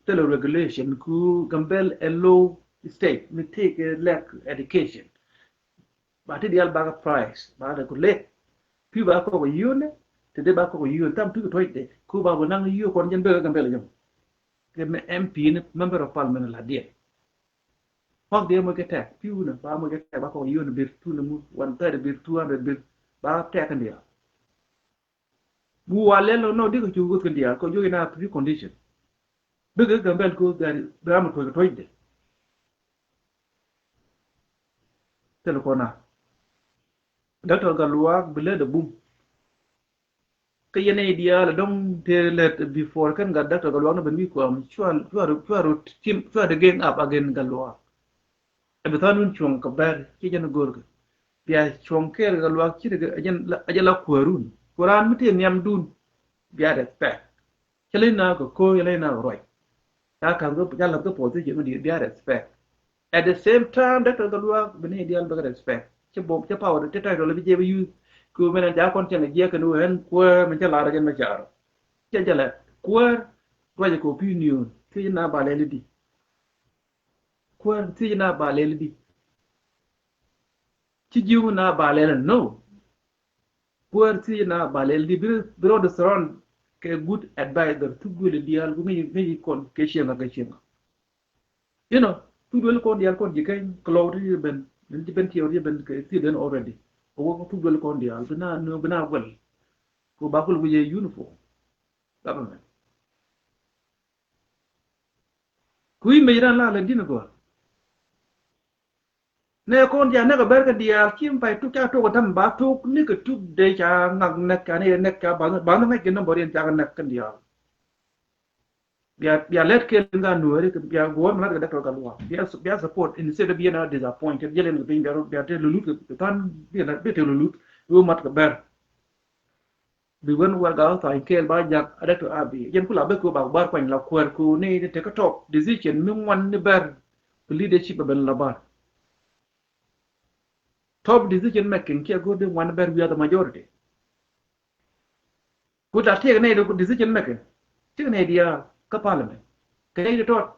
Thilɛ regulation ku Gambɛl ɛ low state mi tekɛ lack education. Ba ti diaal bakɛ price ba dee ku lek. Pi ba kɔk a yio̱o̱n ni ti dee ba kɔk a yio̱o̱n tham pi kɛ tuɔcdɛ ku ba bu naŋ yio̱o̱ kɔn jɛn bekɛ Gambɛl jɔm. Kɛ mɛ M P ni member of parliament la diɛn. Kuak diɛ moc kɛ tɛk piu nɛ ba moc kɛ tɛk ba kɔk yio̱o̱n bir tu ni mu one thirty bir two hundred bir ba tɛk kɛn diaal. Bu wa lɛl lɔ nɔ dikɛ cu wuth kɛn diaal kɔ juɔc na three condition. Bikɛ Gambɛl ko gari bi ram tuɔc kɛ tuɔcdɛ. Thil kɔn na. Doctor Galuak bi lɛ dɛ bum. Kä yɛn i̱ diaal dɔ̱ŋ tëë lät before kɛn gat Doctor Galuak ni ben wi̱i̱ kuam cua cua cua rut tim cua de geng up again Galuak. Ɛ bi than wun cuɔ̱ŋ kɛ bɛr ci jɛn go̱o̱rkɛ. Bia cuɔ̱ŋ kɛɛl Galuak ci de ɛ jɛn la kuäärun ku raan mi tëë nhiamdun. Bia de pɛk. Cä leny na kɛ ko̱o̱k cä leny na kɛ ruac. Ca ka̱m kä, ca la̱th kä position mi diaal, bia respect. At the same time, Doctor Gatluak, bi ni diaal bɛ kɛ respect. Cɛ bom, cɛ power, cɛ title bi jɛ bi use. Kɛ ɣöö mɛn ca kɔn cɛn jiɛk kɛn ɣöö ɛn kuäär mɛn cɛ lar jɛn mɛ car. Cɛ jɛ lɛ kuäär, ruacɛ kɛ opinion, thiec na ba lɛl di. Kuäär, thiec na ba lɛl di. Ci ji̱ na ba lɛl, no. Kuäär, thiec na ba lɛl di, bi, bi rɔ di surround kɛ good advisor, thuk duël diaal, ku ŋäc, ŋäc kɔn kɛ cieŋ kɛ cieŋ. You know, thuk duël kɔn diaal kɔn ji̱ keny, kɛ lɔw ti ben, ben, ben tiɛw ti ben kɛ thiec den already. Kɛ wä thuk duël kɔn diaal, bi na, bi na guɛl. Kɛ ba kul wi̱cɛ uniform government. Ku image ran la lɛ din gɔaa. Nɛ kɔn dia näk a bɛr kɛ diaal, ci mi pay tuk ca tok a täm ba tok ni kɛ tuk dee ca ŋak näk, ca ni näk ca ba, ba ni ŋa̱c kɛ number in ca kɛ näk kɛ diaal. Bia, bia lɛt kɛl in ka nuɔri, bia guɔr mi lat kɛ Doctor Gatluak. Bia, bia support instead of being a disappointed. Jɛl in kɛ piny bia, bia te lulut kɛ than, bia, bia te lulut. Wee mat kɛ bɛr. Bi wen wɛr gal tha̱a̱ny kɛɛl ba jak a Doctor Abiy. Jɛn ku la bek ku bak bar kuany la kuäär ku ni te kä top decision mi ŋuan ni bɛr. Bi leadership a ben la bar. Top decision making kiɛ go̱r di ŋuan ni bɛr, we are the majority. Ku la tiɛk ni di decision making. Tiɛk ni diaal kä parliament. Kɛ ni di tɔt.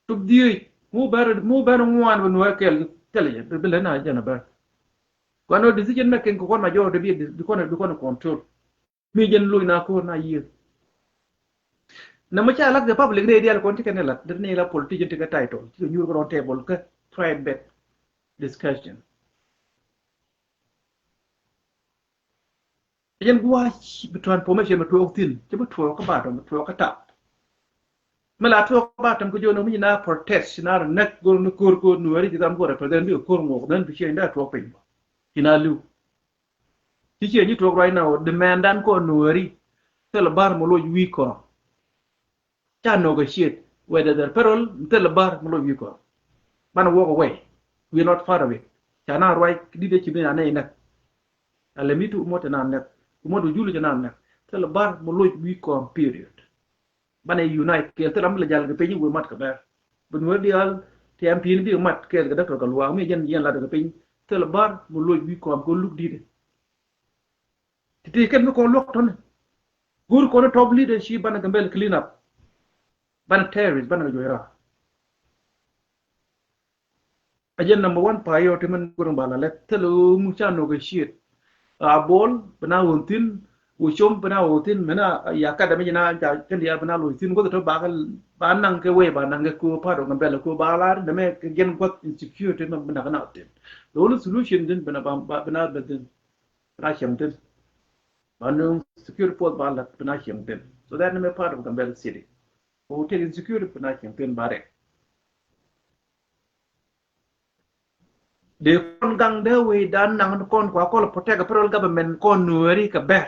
Tup dhieec. Mu bɛr, mu bɛr ŋuan bi nuɔ̱ɔ̱r kɛɛl thilɛ jɛ. Bi, bi lɛ na jɛn a bɛr. Kuan nɔ decision making kɛ kɔn majority bi, bi kɔn, bi kɔn control. Mi jɛn loc na ko̱r na yiëë. Nɛ mɔ ca lak the public ni diaal kɔn ti kɛn lat, dee ni la politician ti kɛ title, ti kɛ nyuur kɛ round table kä private discussion. Jɛn gua̱a̱c bi transformation bi tuɔɔk thin, ci bi tuɔɔk kä bottom, bi tuɔɔk kä top. Mi la tuɔɔk kä bottom kä jo̱o̱n mi na protest, na rɛ näk go̱r ni ko̱r ko̱r nuɔri ci dham go̱r represent bi ko̱r ŋuɔk, then bi ciɛ inda tuɔɔk piny. Ci na li̱w. Ci ciɛ nyi tuɔɔk right now, demand dan kɔn nuɔri. Thilɛ bar mɔ loc wi̱i̱ kɔn. Ca negotiate whether the parole, thilɛ bar mɔ loc wi̱i̱ kɔn. Banɛ walk away. We are not part of it. Ca na ruac, dit dee ci bi na nɛy näk. Alɛ mi tu mɔ te na näk. Mɔ du jul te na näk. Thilɛ bar mɔ loc wi̱i̱ kɔn, period. Banɛ unite kɛɛl, thilɛ ram mi lɛ jal kɛ piny wëë mat kɛ bɛr. Bi nuɔ̱ɔ̱r diaal ti M P ni bikɛ mat kɛɛl kɛ Doctor Gatluak mi jɛn, jɛn lat kɛ piny. Thilɛ bar mɔ loc wi̱i̱ kɔn kɛ luk dit. Ti ti kɛn mi kɔn luɔk tɔni. Go̱o̱r kɔn top leadership banɛ Gambel clean up. Banɛ terrorist, banɛ kɛ juɔc raar. A jɛn number one priority min go̱o̱r ba la lɛt thilɛ ɣöö mu ca negotiate. A Bol bi na ɣöö thi̱n, wä com bi na ɣöö thi̱n, mi na ya kadɛ mi jɛ na ca kɛn diaal bi na loc thi̱n, guɔth tɔ ba kɛ, ba naŋ kɛ wee, ba naŋ kɛ kɛ part of Gambel kɛ ba lar dɛ mɛ kɛ jɛn guɔth insecurity mi bi na kɛ na thi̱n. The only solution thi̱n bi na ba, ba, bi na bɛ thi̱n. Bi na cieŋ thi̱n. Ba nööŋ security force ba la̱t bi na cieŋ thi̱n. So that ni mɛ part of Gambel City. Kɛ wä tëk insecurity bi na cieŋ thi̱n ba rɛk. Dee kɔn gaŋ dee wee dan naŋ kɔn kua kɔl protect federal government kɔn nuɔri kɛ bɛr.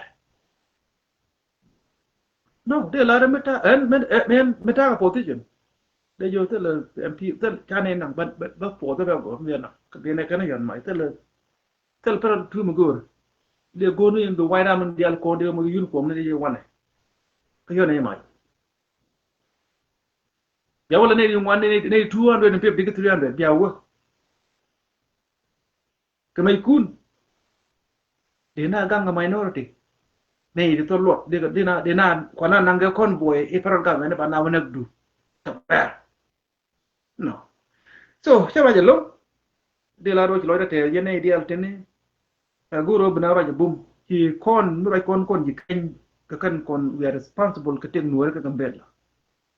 No, dee lar mi ta, ɛn, mi, ɛn, mi ta kɛ position. Dee jɔ thilɛ M P, thilɛ ca ni naŋ ba, ba, ba force bɛ gɔr mi naŋ. Kɛ gɛn ɛ kɛn yɔn mac, thilɛ, thilɛ federal tu mi go̱o̱r. Dee go̱o̱r ni in the white army dial kɔn dee mi uniform ni dee jɛ wanɛ. Kɛ yɔn ɛ mac. Bia wä la nɛy ti ŋuan, nɛy, nɛy two hundred and fifty kɛ three hundred, bia wä. Kɛ mɛc kun. Dee na gaŋ kɛ minority. Nɛy ti thol luɔt, dee, dee na, dee na, kua na naŋ kɛ convoy, i̱ federal government ba na wä näk du. Kɛ bɛr. No. So, cä ruac ɛlɔ̱ŋ. Dee la ruac lɔcdä tɛɛr yɛn nɛy diaal tini. Ɛ go̱o̱r ɣöö bi na ruac ɛ bum. Ci kɔn, mi ruac kɔn, kɔn ji̱ keny. Kɛ kɛn kɔn, we are responsible kɛ tëk nuɔ̱ɔ̱ri kɛ Gambela.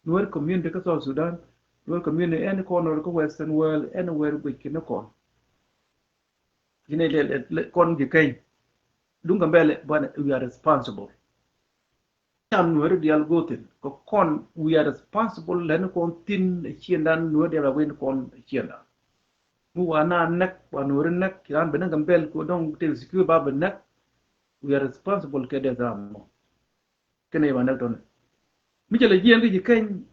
Nuɔ̱ɔ̱ri community kä South Sudan. Nuɔ̱ɔ̱ri community any corner kä Western world, anywhere guic kɛ ni kɔn. Ci nɛy lɛ, lɛ, lɛ kɔn ji̱ keny. Duŋ Gambela, banɛ, we are responsible. Can nuɔ̱ɔ̱ri diaal go̱o̱thin kɛ kɔn, we are responsible lɛn kɔn thi̱n ɛ ciëndan, nuɔ̱ɔ̱ri diaal a wen kɔn ɛ ciëndan. Mi wa na näk, wa nuɔ̱ɔ̱ri näk, ci raan ben ni Gambel kɛ dɔ̱ŋ te secure ba ben näk, we are responsible kɛ dee dham mɔ. Kɛn ɛ ba näk tɔni. Mi cɛ lɛ jiɛn kä ji̱ keny,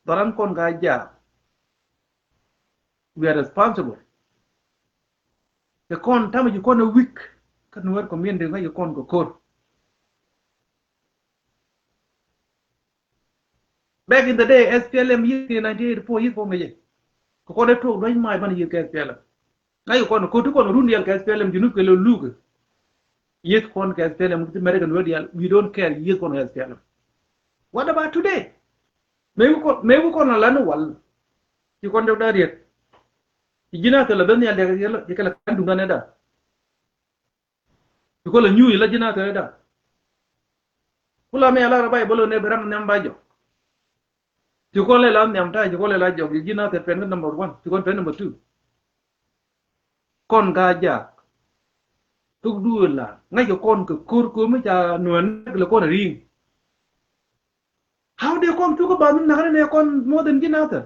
dhɔran kɔn ka jaak. We are responsible. Kɛ kɔn tamɛ ji̱ kɔn ɛ weak, kä nuɔ̱ɔ̱ri community ŋa̱c kɛ kɔn kɛ ko̱r. Back in the day, S P L M yieth kɛ nineteen eighty-four, yieth kɔn kɛ jɛ. Kɛ kɔn ɛ tuɔk duäc mac banɛ yieth kɛ S P L M. Ŋa̱c kɛ kɔn, ko̱ti kɔn run dial kɛ S P L M, Junub kɛ lɛ luk. Yieth kɔn kɛ S P L M, ti American wä dial, we don't care, yieth kɔn kɛ S P L M. What about today? Mëë wä kɔn, mëë wä kɔn a lan wal. Ci kɔn jɔk da riet. Ci ji̱n a thil a ben nhial diak, ci kɛ la kan duŋ dan ɛ da. Ci kɔn la nyuuc la ji̱n a thil ɛ da. Ku la mi a la rɛ Baibol ɛ nɛ bi ram nhiam ba jɔk. Ci kɔn lɛ la nhiam ta̱a̱, ci kɔn lɛ la jɔk, ci ji̱n a thil pɛn kä number one, ci kɔn pɛn number two. Kɔn Gaa-jaak. Thuk duëë la ŋäc kɛ kɔn kɛ ko̱r ko̱mi ca nuɛn näk lɛ kɔn a ri̱i̱ŋ. How dee kɔn thuk kä ba mi nak ni nɛ kɔn more than ji̱n a thil.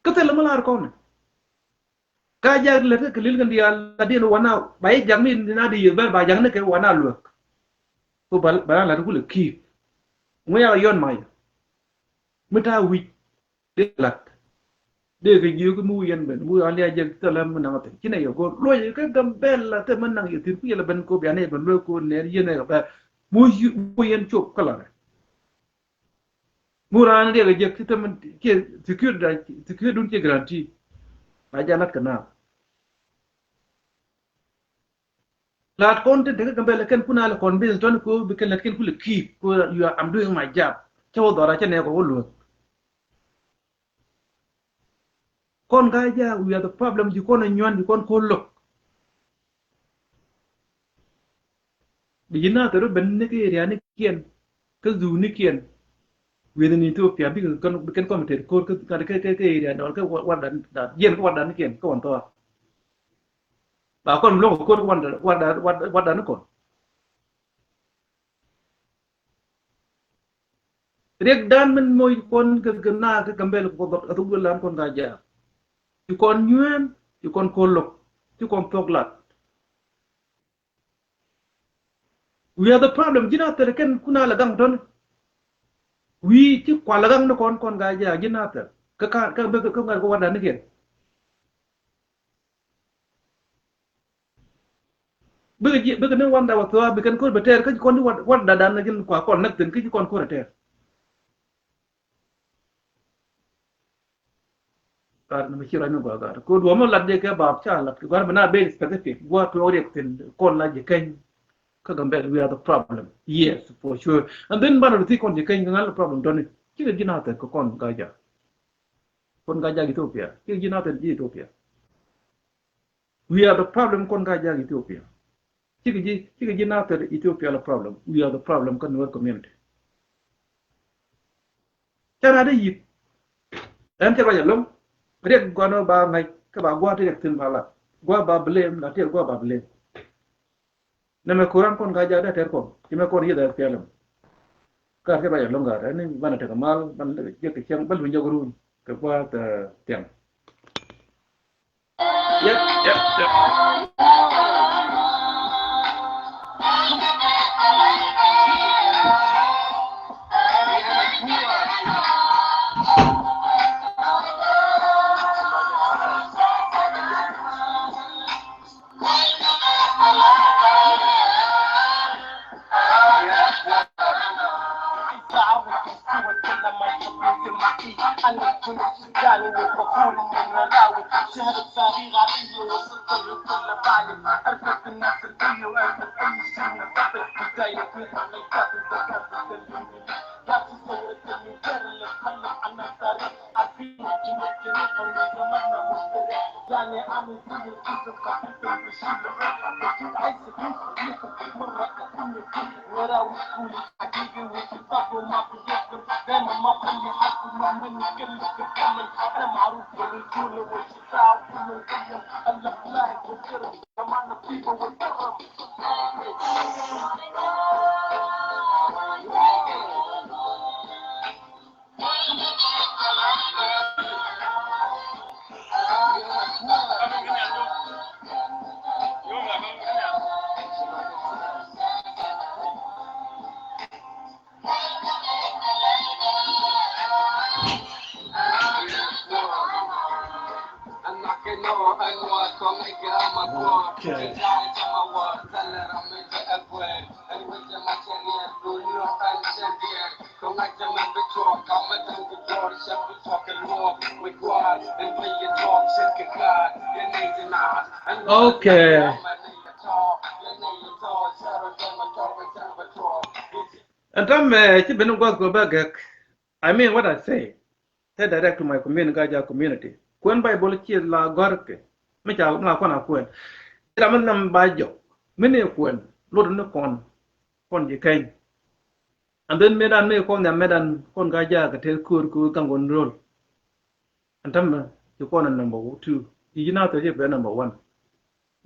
Kä thil mi lar kɔn. Gaa-jaak lät kä kɛ lil kɛn diaal la diɛn wana ba i̱ jak ni na di yeth bɛr ba jak ni kɛ wana luäk. Ko ba, ba na lat kulɛ ki̱i̱k. Ŋui̱ yak a yɔn mac. Mi ta̱a̱ wi̱c. Dee lat. Dee kɛ jiök mi wi̱i̱ yɛn ben. Mi wi̱i̱ an liac jek thilɛ mi naŋ a thil. Ci nɛ yɛ go̱o̱r. Luɔc kɛ Gambɛla thil mi naŋ yɛ thi̱n ku yɛ lɛ ben ko bia nɛ yɛ ben luɔc ko nɛɛr yɛn ɛ kɛ bɛ. Mi wi̱i̱ yɛn cop kä lat. Mi raan riɛk a jiäk ci thämɛ kiɛ security da, security dun ci guarantee. Ba ja lat kɛ naath. Laat kɔn tin tekɛ Gambɛla kɛn kun a lɛ convince tɔni ko bi kɛn lät kɛn kulɛ keep ko you are, I'm doing my job. Cɛ wä dhɔra cɛ nɛ kɔ wä luäk. Kɔn Gaa-jaak, we are the problem, ji̱ kɔn a nyuan, ji̱ kɔn ko̱r lo̱k. Bi ji̱ naath rɔ ben ni kä area ni kiɛn, kä zuu ni kiɛn. Within Ethiopia, bikɛ kɛn, bikɛ kɛn committee ko̱r kä, kä, kä, kä area ni, kä wa-, wardan, da, jiɛn kä wardan ni kiɛn, kä wan thɔa. Ba kɔn luɔk ko̱r kä wardan, wardan, wardan, wardan ni kɔn. Riɛkdan min moc kɔn kɛ, kɛ naath kä Gambɛla kɛ Kuoth a thok duël lan kɔn Gaa-jaak. Ci kɔn nyuɛɛn, ci kɔn ko̱r lo̱k, ci kɔn thok lat. We are the problem. Ji̱n a thil kɛn kun a lɛ gaŋ tɔni. Wi̱i̱ ci kual lɛ gaŋ ni kɔn, kɔn Gaa-jaak, ji̱n a thil. Kä, kä, kä, kä, kä ŋa̱t kɛ wardan ni kiɛn. Bikɛ ji̱, bikɛ ni wanda wä thua, bikɛ ni ko̱r bɛ tɛɛr, kä ji̱ kɔn ji̱ wä, wä dadan na ji̱n kua kɔn näk thi̱n, kä ji̱ kɔn ko̱r a tɛɛr. Gat ni mi ci rɔy mi gua gat. Ko duɔ mi lat jɛ kɛ bap ca lat, gua mi na very specific, gua tuɔk riɛk thi̱n, kɔn la ji̱ keny, kä Gambɛla, we are the problem. Yes, for sure. And then banɛ rɔ thi kɔn ji̱ keny, kä ŋa̱l problem tɔni. Cikɛ ji̱ na thɛr kɛ kɔn Gaa-jaak. Kɔn Gaa-jaak Ethiopia. Cikɛ ji̱ na thɛr ji̱ Ethiopia. We are the problem kɔn Gaa-jaak Ethiopia. Cikɛ ji̱, cikɛ ji̱ na thɛr Ethiopia la problem. We are the problem kä Nuer community. Ca na dee yith. Ɛn cɛ ruac ɛlɔ̱ŋ. Riɛk gɔn ba ŋa̱c kä ba gua̱a̱th ti riɛk thi̱n ba lat. Gua̱a̱th ba blame, la tiɛl gua̱a̱th ba blame. Nɛmɛ ko̱ran kɔn Gaa-jaak dee tɛr kɔn. Ci mɛ kɔn yieth ɛ pialem. Kar cɛ ruac ɛlɔ̱ŋ gat. Ɛn ni banɛ tekɛ mal, banɛ tekɛ jiäk kɛ cäŋ, ba luny jɔk run. Kɛ gua̱a̱th, eh, thiaŋ. Yep, yep, yep. Okay. Ɛn täämɛ ci ben gua̱th kɛ bä gɛk. I mean what I say. Te direct to my community, Gaa-jaak community. Kuɛn Baibol ci la gɔ̱rkɛ. Mi ca mi la kuɛn a kuɛn. Ci la mi nam ba jɔk. Mi ni kuɛn. Lot ni kɔn. Kɔn ji̱ keny. And then mëëdan mëë kɔn nhiam mëëdan kɔn Gaa-jaak kɛ te ko̱r ko̱r gaŋ kɔn ro̱l. Ɛn täämɛ ci kɔn a number two. Ji̱ ji̱ na thil ci ben number one.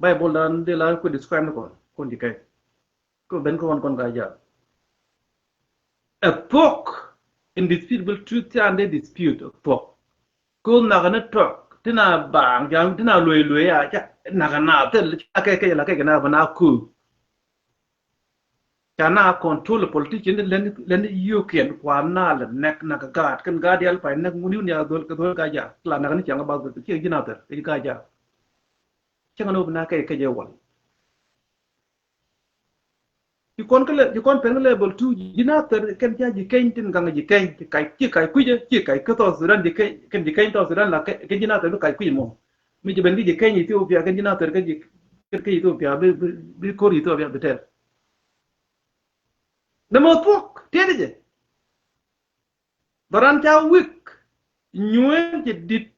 Baibol dan dee la ku describe ni kɔn. Kɔn ji̱ keny. Kä ben kä ɣän kɔn Gaa-jaak. Ɛ thuɔ̱k, indisputable truth, ca dee dispute, ɛ thuɔ̱k. Kä nhakɛ ni tɔk ti na baaŋ, ca ti na luey luey a, ca nhakɛ na thil, ca kɛ kɛ la kɛ kɛ na bä na köök. Ca na control politician, lɛn, lɛn yio̱o̱kiɛn kua na lɛ nɛk, nhakɛ gaat, kɛn gaat diaal pay nɛk, ŋuni wuni a dhol, kɛ dhol Gaa-jaak, la nhakɛ ni cäŋ ba dhol, ciɛ ji̱ na thil, kɛ ji̱ Gaa-jaak. Cäŋ ni wä bi na kɛ kɛ jɛ wal. Ci kɔn kä lɛ, ci kɔn pɛn kä level two, ji̱ na thɛr kɛn ca ji̱ keny tin gaŋ ji̱ keny, ci kac, ci kac kui̱cä, ci kac kä South Sudan ji̱ keny, kɛn ji̱ keny South Sudan la kɛ, kɛ ji̱ na thɛr bi kac kui̱c mɔ. Mi ci ben kä ji̱ keny Ethiopia, kɛn ji̱ na thɛr kä ji̱, kä, kä Ethiopia, bi, bi, bi ko̱r Ethiopia bi tɛr. Nɛ mɔ thuɔ̱k, tiɛt jɛ. Dhɔran ca wik, nyueen ci dit,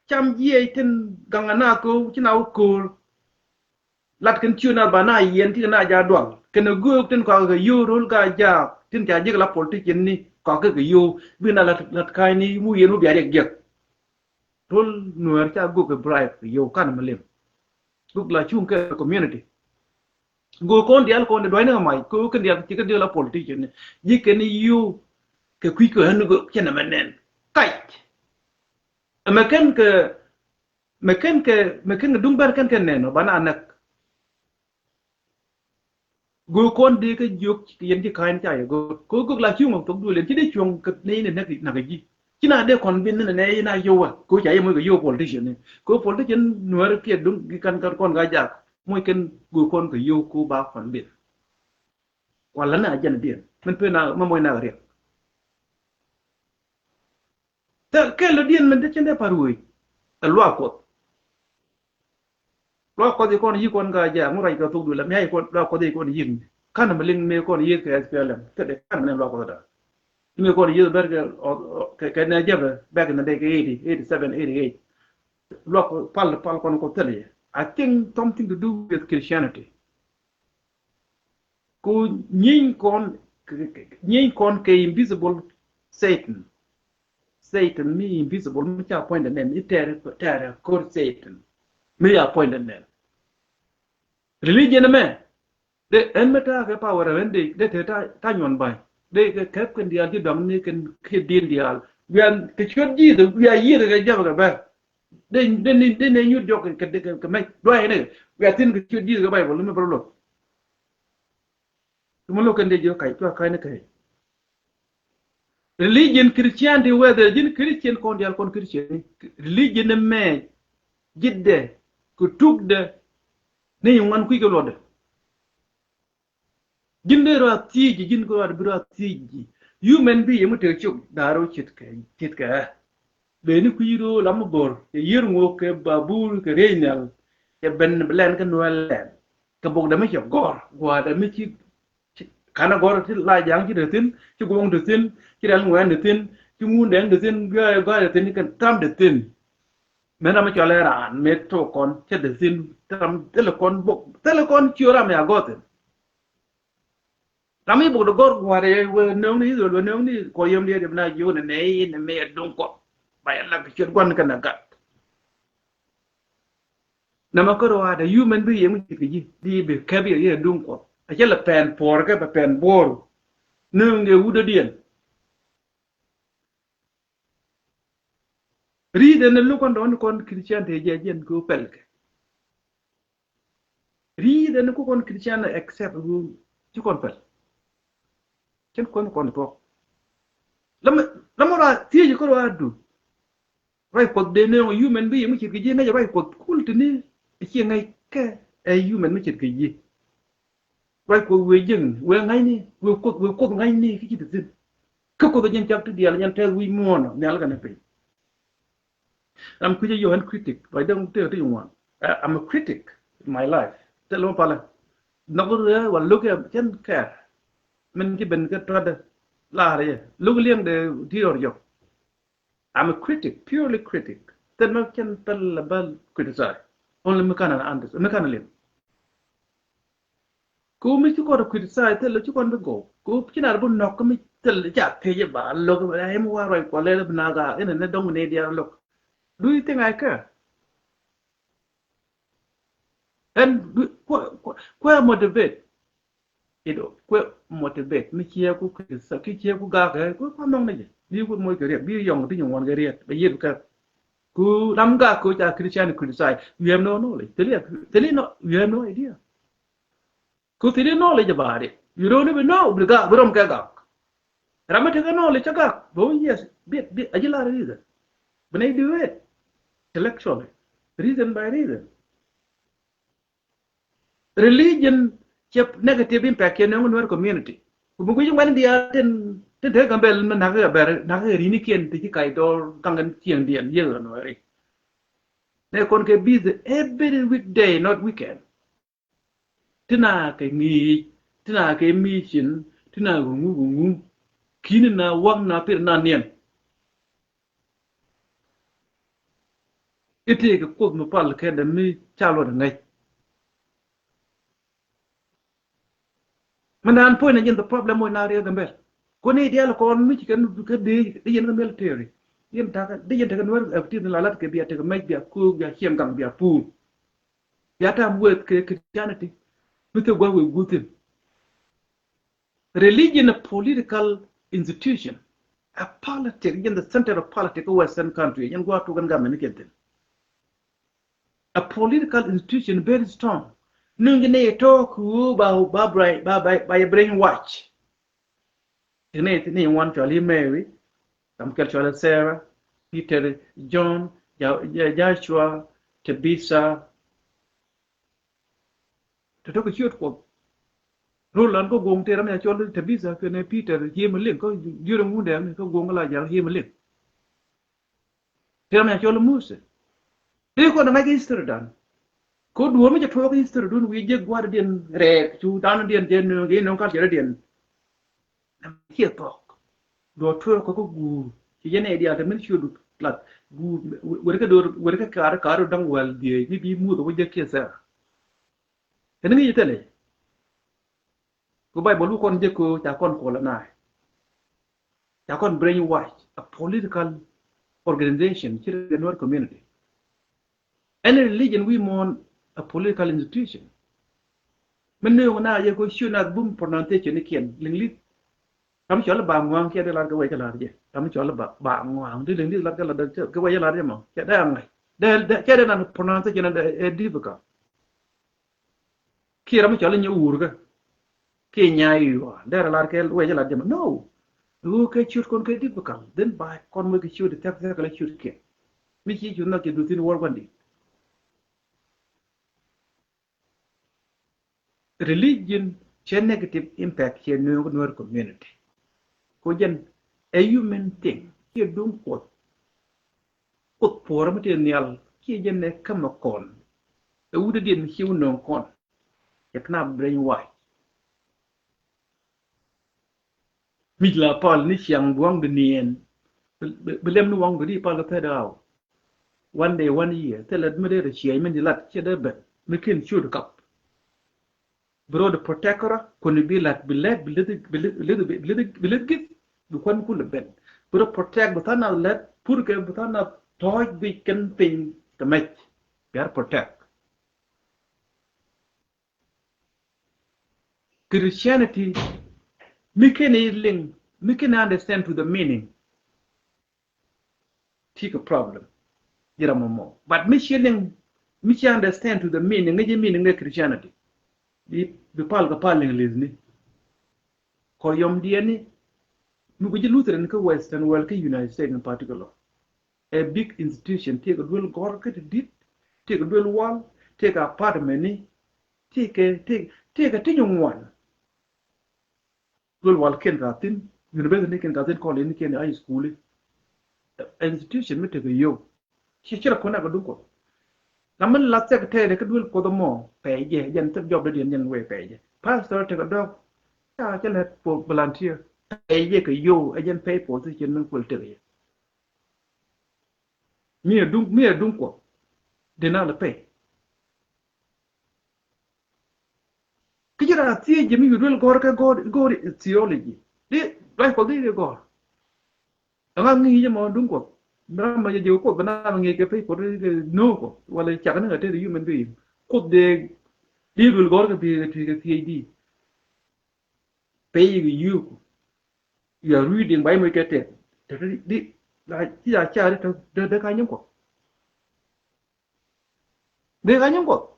cam jiɛc tin gaŋ a na ko̱o̱k, ci na wä ko̱o̱r. Lat kɛn ciö na ba na yiɛn ti na ja dual. Kɛn a göök tin kɔakɛ kɛ yio̱w ro̱l Gaa-jaak, tin ca ji̱k la politician ni kɔakɛ kɛ yio̱w. Bi na lat, lat ka̱ny ni mu yiɛn wä bia riɛk jiɛk. Ro̱l Nuäär ca göök kɛ bribe kɛ yio̱w kan mi lim. Göök la cuŋ kɛ community. Göök kɔn diaal kɔn di dua̱cni kɛ mac, kɛ kɛn diaal ci kɛ diaal a politician ni. Ji̱ kɛn yio̱w kɛ kui̱ kɛ ɣän göök cɛ nɛ mɛ nɛn. Kac. Ɛ mɛ kɛn kɛ, mɛ kɛn kɛ, mɛ kɛn kɛ duŋ bɛr kɛn kɛ nɛn ɔ, ba na näk. Göök kɔn dee kä jiök yɛn ci ka̱a̱c ni ca yɛ göök. Kɛ ɣöö göök la cuŋ ɔ thok duël yɛn ci dee cuɔ̱ŋ kɛ nɛy ni näk, näk ɛ ji̱. Ci na dee kɔn bin ni nɛ nɛy na yio̱w ɛ. Kɛ ɣöö ca yɛ moc kɛ yio̱w politician ni. Kɛ ɣöö politician Nuäär kiɛ duŋ ki kan, kan kɔn Gaa-jaak. Moc kɛn göök kɔn kɛ yio̱w kɛ ɣöö ba kɔn bin. Wala ni a jɛn diɛn. Min pee na, mɛ moc na kɛ riɛk. Thil kɛl dɔ̱diɛn min te cin dee pa̱r wee. Ɛ luaak Kuɔth. Luaak Kuɔth i̱ kɔn yi̱k kɔn Gaa-jaak, ŋu ruac kɛ thok duël, ɛ miac i̱ kɔn, luaak Kuɔth i̱ kɔn yi̱k ni. Ka̱n mi liŋ mëë kɔn yi̱k kɛ S P L M, thil dee ka̱n mi liŋ luaak Kuɔth da̱. Mëë kɔn yi̱k bɛr kɛ, kɛ, kɛ nɛ jɛpɛ, back in the day, kɛ eighty, eighty seven, eighty eight. Luaak pal, pal kɔn Kuɔth thil yɛ. I think something to do with Christianity. Ku nyieeny kɔn, nyieeny kɔn kɛ invisible Satan. Satan mi invisible mi ca appointed nɛn, mi tɛɛrɛ, tɛɛrɛ ko̱r Satan. Mi ca appointed nɛn. Religion mɛ, dee ɛn mi ta̱a̱ kɛ power ɛn dee, dee te ta̱a̱, ta̱a̱ nyuɔn ba̱ny. Dee kɛ kɛp kɛn diaal ji̱ dɔ̱ŋ ni kɛn kiɛ di̱n diaal. Wiaa kɛ ciöt Jesus, wiaa yiëth kɛ jɔk kɛ bɛ. Dee, dee ni, dee ni nyut jɔk kɛ, kɛ, kɛ, kɛ mɛc. Duay ni, wiaa thi̱n kɛ ciöt Jesus kɛ Bible, mi bä rɔ lo̱k. Tumä lo̱k kɛn dee jiök kac, cua ka̱ny ni kɛc. Religion, Christianity, whether ji̱n Christian kɔn diaal kɔn Christian, religion ni mɛ ji̱dɛ kɛ tukdɛ ni ŋuan kui̱ kɛ luɔtdɛ. Ji̱n dee rɔ a thiec ji̱, ji̱n kɛ rɔ a bi rɔ a thiec ji̱. Human being mi tek cok da̱a̱r rɔ ce̱tkɛ, ce̱tkɛ ɛ. Beni kui̱ rɔ lam mi bo̱r, kɛ yier ŋok, kɛ babur, kɛ riey nhial, kɛ ben bi lɛn kä nuɛl lɛn. Kɛ bok dɛ mi cɛ gɔr, gua̱a̱r dɛ mi ci, ci, kanɛ gɔr ti la ja̱a̱ŋ ci te thi̱n, ci guɔ̱ŋ te thi̱n, ci rɛl ŋuɛn te thi̱n, ci ŋun dɛŋ te thi̱n, guia̱a̱ gɔr te thi̱n, kɛn tam te thi̱n. Mɛn ram mi cɔl ɛ raan, mëë tok kɔn, cɛ te thi̱n, tam thilɛ kɔn bok, thilɛ kɔn ciö ram ya gɔr thi̱n. Ram mi bok dee gɔr gua̱a̱r ɛ wee nööŋni Israel, wee nööŋni kɔ yom diɛ diɛ bi na jiök nɛ nɛ i̱ nɛ mɛ duŋ Kuɔth. Ba yɛ lak ciöt gua̱n kɛn ɛ gat. Nɛmɛ kä ruaadɛ human being mi ce̱tkɛ ji̱ di bi kɛp yɛ yɛ duŋ Kuɔth. A cɛ lɛ pɛn puɔ̱ɔ̱rkɛ bɛ pɛn buɔ̱ɔ̱r. Nööŋ yɛ wut dɔ̱diɛn. Ri̱i̱dɛ ni lo̱k kɔn dɔ̱ŋ ni kɔn Christian te jɛ jɛn kɛ pɛlkɛ. Ri̱i̱dɛ ni ku kɔn Christian accept ru ci kɔn pɛl. Cin kɔn kɔn tuɔk. Lamɛ, lamɛ ra thiec kɔ ra du. Ruac Kuɔth dee nööŋ human being mi ce̱tkɛ ji̱ ŋäc ruac Kuɔth kul tini ci ŋäc kɛ ɛ human mi ce̱tkɛ ji̱. Ruac Kuɔth wëë jiäkni, wëë ŋa̱cni, wëë Kuoth, wëë Kuoth ŋa̱cni ki ci te thi̱n. Kä Kuoth ɛ jɛn cak ti diaal, jɛn tɛth wi̱i̱ muɔ̱ɔ̱n nhial kɛnɛ piny. Ram kui̱cä yɛ ɣän critic, ba dee tëë ti ŋuan. Uh, I'm a critic in my life. Thilɛ mi palä. Nhɔk rɛɛ wal lo̱k yɛ cɛn kɛɛr. Min ci ben kä tuatdä la̱r yɛ. Lo̱k liɛŋdɛ ti rɔr jɔk. I'm a critic, purely critic. Thil mi cɛn thil la bä criticize. Only mi kan an understand, mi kan liɛŋ. Ko mi ci kɔn criticize thil ci kɔn bi gɔw. Ko ci nar bi nɔk mi thil ca thiec ba lo̱k, eh, mi wa ruac kua lɛl bi na ga in ne dɔŋ ne diaal lo̱k. Do you think I care? Ɛn kuɛ, kuɛ, kuɛ motivate. Ido, kuɛ motivate mi ciɛ ku criticize, ki ciɛ ku gak, eh, ku kua nɔŋ ni jɛ. Bi ku moc kɛ riɛk, bi yɔŋ ti nyuɔn kɛ riɛk, bɛ yiet kɛ. Ku ram gak ko ca Christian criticize. You have no knowledge. Thil i̱, thil i̱ no, you have no idea. Ku thil i̱ knowledge about it. You don't even know bi gak, bi rɔm kɛ gak. Ram mi tekɛ knowledge cä gak. Bɛ wä, yes, bi, bi, a ji̱ lar reason. Bi nɛy do it intellectually. Reason by reason. Religion cɛ negative impact kɛ nööŋ Nuer community. Ku mi guic ŋuɛn diaal tin, tin te Gambɛl mi nakä kɛ bɛr, nakä kɛ rinikiɛn ti ci kac dɔɔr gaŋ kɛn cieŋdiɛn yiëk ɛ Nuɛri. Nɛ kɔn kɛ busy every weekday, not weekend. Ti na kɛ ŋi̱i̱c, ti na kɛ mission, ti na kɛ ŋu kɛ ŋu. Ki̱ni na wak na pir na niɛn. I̱ tëëkɛ Kuoth mi pal kɛn dɛ mi ca luɔt ŋäc. Min naan puɔ̱ny na jɛn the problem muɔc na riɛk Gambɛl. Kuni diaal kɔn mi ci kɛn kä dee, dee yɛn kä military. Yɛn takä, dee yɛn tekɛ Nuɛr active la lat kɛ bia tekɛ mɛc bia kook bia cieŋ gaŋ bia puur. Bia tam weth kɛ Christianity. Mi thil gua̱th weth guth thi̱n. Religion a political institution. A politic, in the center of politics of Western country. Yɛn gua̱th tuɔk ɛn gamɛ ni kɛn thi̱n. A political institution very strong. Nuŋ ni tɔk ku ba, ba, ba, ba, ba brainwash. Ni, ni wan cɔal i̱ Mary, kam kɛl cɔal i̱ Sarah, Peter, John, Ja-, Ja-, Joshua, Tabitha. Tɔ̱tɔ̱ kɛ ciöt Kuɔth. Rol lan kä guɔ̱ŋ tëë ram ya cɔl Tabitha kɛnɛ Peter, ji̱ mi liŋ kä ji̱ rɛ ŋundɛ mi kä guɔ̱ŋ la jal ji̱ mi liŋ. Tëë ram ya cɔl Musa. Tëë kɔn ŋa̱c kä history dan. Kä duɔ̱ɔ̱r mi cɛ tuɔɔk kä history dun wi̱i̱ jek gua̱a̱r diɛn rɛɛk cu dan diɛn jɛ nööŋ kɛ inööŋ culture diɛn. Ciɛ thɔk. Duɔ̱ɔ̱r tuɔɔk kä guur. Ci jɛ nɛy diaal te min ciöt lat. Guur, wer kä do̱r, wer kä kaar, kaar da̱ŋ wäl dhiec, mi bi muth wä jek kiɛ Sarah. Kɛn ŋi̱i̱c thilɛ. Ku Bible wä kɔn jek ko ca kɔn colonize. Ca kɔn brainwash a political organization, ci rɛ Nuer community. Any religion wi̱i̱ muɔ̱ɔ̱n a political institution. Mi nööŋ na yɛ ko ciö na bum pronunciation ni kiɛn, Liŋli̱th. Ram cɔl ba ŋuaŋ kiɛ dee lar kɛ wec kɛ lar jɛ. Ram cɔl ba, ba ŋuaŋ di Liŋli̱th lar kɛ lar kɛ wec kɛ lar jɛ mɔ. Cɛ dee aŋa̱c. Dee, dee, cɛ dee nan pronunciation ɛ difficult. Kiɛ ram cɔl inyɛ wurkä. Kiɛ nyay yuɔ. Derɛ lar kɛ wec lar jɛ mɔ. No. Ɣöö kɛ ciöt kɔn kɛ difficult. Then ba kɔn wek kɛ ciöt thiak thiak kɛ la ciöt kiɛ. Mi ci ciöt nhɔk cɛ duth thin wär guandi. Religion cɛ negative impact cɛ nööŋ Nuer community. Ko jɛn a human thing. Kiɛ duŋ Kuɔth. Kuoth puɔ̱ɔ̱rä mi tëë nhial kiɛ jɛn ɛ kämɛ kɔn. Ɛ wut ɛ diɛn mi ci wä nööŋ kɔn. Cɛ kɛn a brainwash. Mi̱c la pal ni ciaŋ bi waŋ bi niɛn. Bi, bi, bi lɛm ni waŋ bi di pal kɛ third hour. One day, one year. Thilɛ mi dee rɛ ciɛc mi ni lat ciɛ dee ben. Mi ken ciöt kap. Bi rɔ di protect kärä, kuni bi lat, bi lät, bi lät, bi lät, bi lät, bi lät, bi lät gith, bi kuan kulɛ ben. Bi rɔ protect, bi than nath lät, pur kɛ, bi than nath tɔɔc bi kɛn piny kɛ mɛc. Bi ar protect. Christianity, mi kɛn i̱ liŋ, mi kɛn understand to the meaning. Ti kɛ problem. Ji̱ ram mɔ. But mi ci liŋ, mi ci understand to the meaning, ŋäc i̱ meaning ɛ Christianity. Bi, bi pal kɛ pal English ni. Kɔ yɔm diɛn ni, mi guic i̱ Lutheran kä Western world, kä United States in particular. A big institution, tëëkɛ duel gɔr kä ti dit, tëëkɛ duel wal, tëëkɛ apartment ni, tëëkɛ, tëëkɛ, tëëkɛ ti nyuŋ wan. Duel wal ken ka thin, University ni kɛn ka thin college ni kɛn high school. Institution mi tekɛ yio̱w. Ci ci rɔ kun a kɛ duŋ Kuɔth. Na min la secretary kä duel Kuɔth mɔ pɛy jɛ jɛn thil job dɔ̱diɛn jɛn wee pɛy jɛ. Pastor tekɛ dɔ̱k ca cɛ lɛ po volunteer pɛy jɛ kɛ yio̱w ɛ jɛn pɛy position min kuɛl tekɛ jɛ. Mi ɛ duŋ mi ɛ duŋ Kuɔth. Di na lɛ pɛy. Kä ci raa thiec jɛ mi wi̱i̱ duel gɔ̱r kɛ gɔ̱r gɔ̱r theology. Di ruac Kuɔth di di gɔ̱r. Ɛŋa ŋi̱i̱c jɛ mɔ duŋ Kuɔth. Ram ma jɛ jɛ Kuoth bɛ na ŋi̱i̱c kɛ pay Kuɔth di no̱o̱ Kuɔth wala cak ni ŋa te di human being. Kuoth dee di duel gɔ̱r kɛ bi kɛ tui kɛ thiec di. Pay kɛ yio̱w. You are reading Bible kɛ tɛth. Tɛth di di la ci la ca di tɛth dee ka nyim Kuɔth. Dee ka nyim Kuɔth.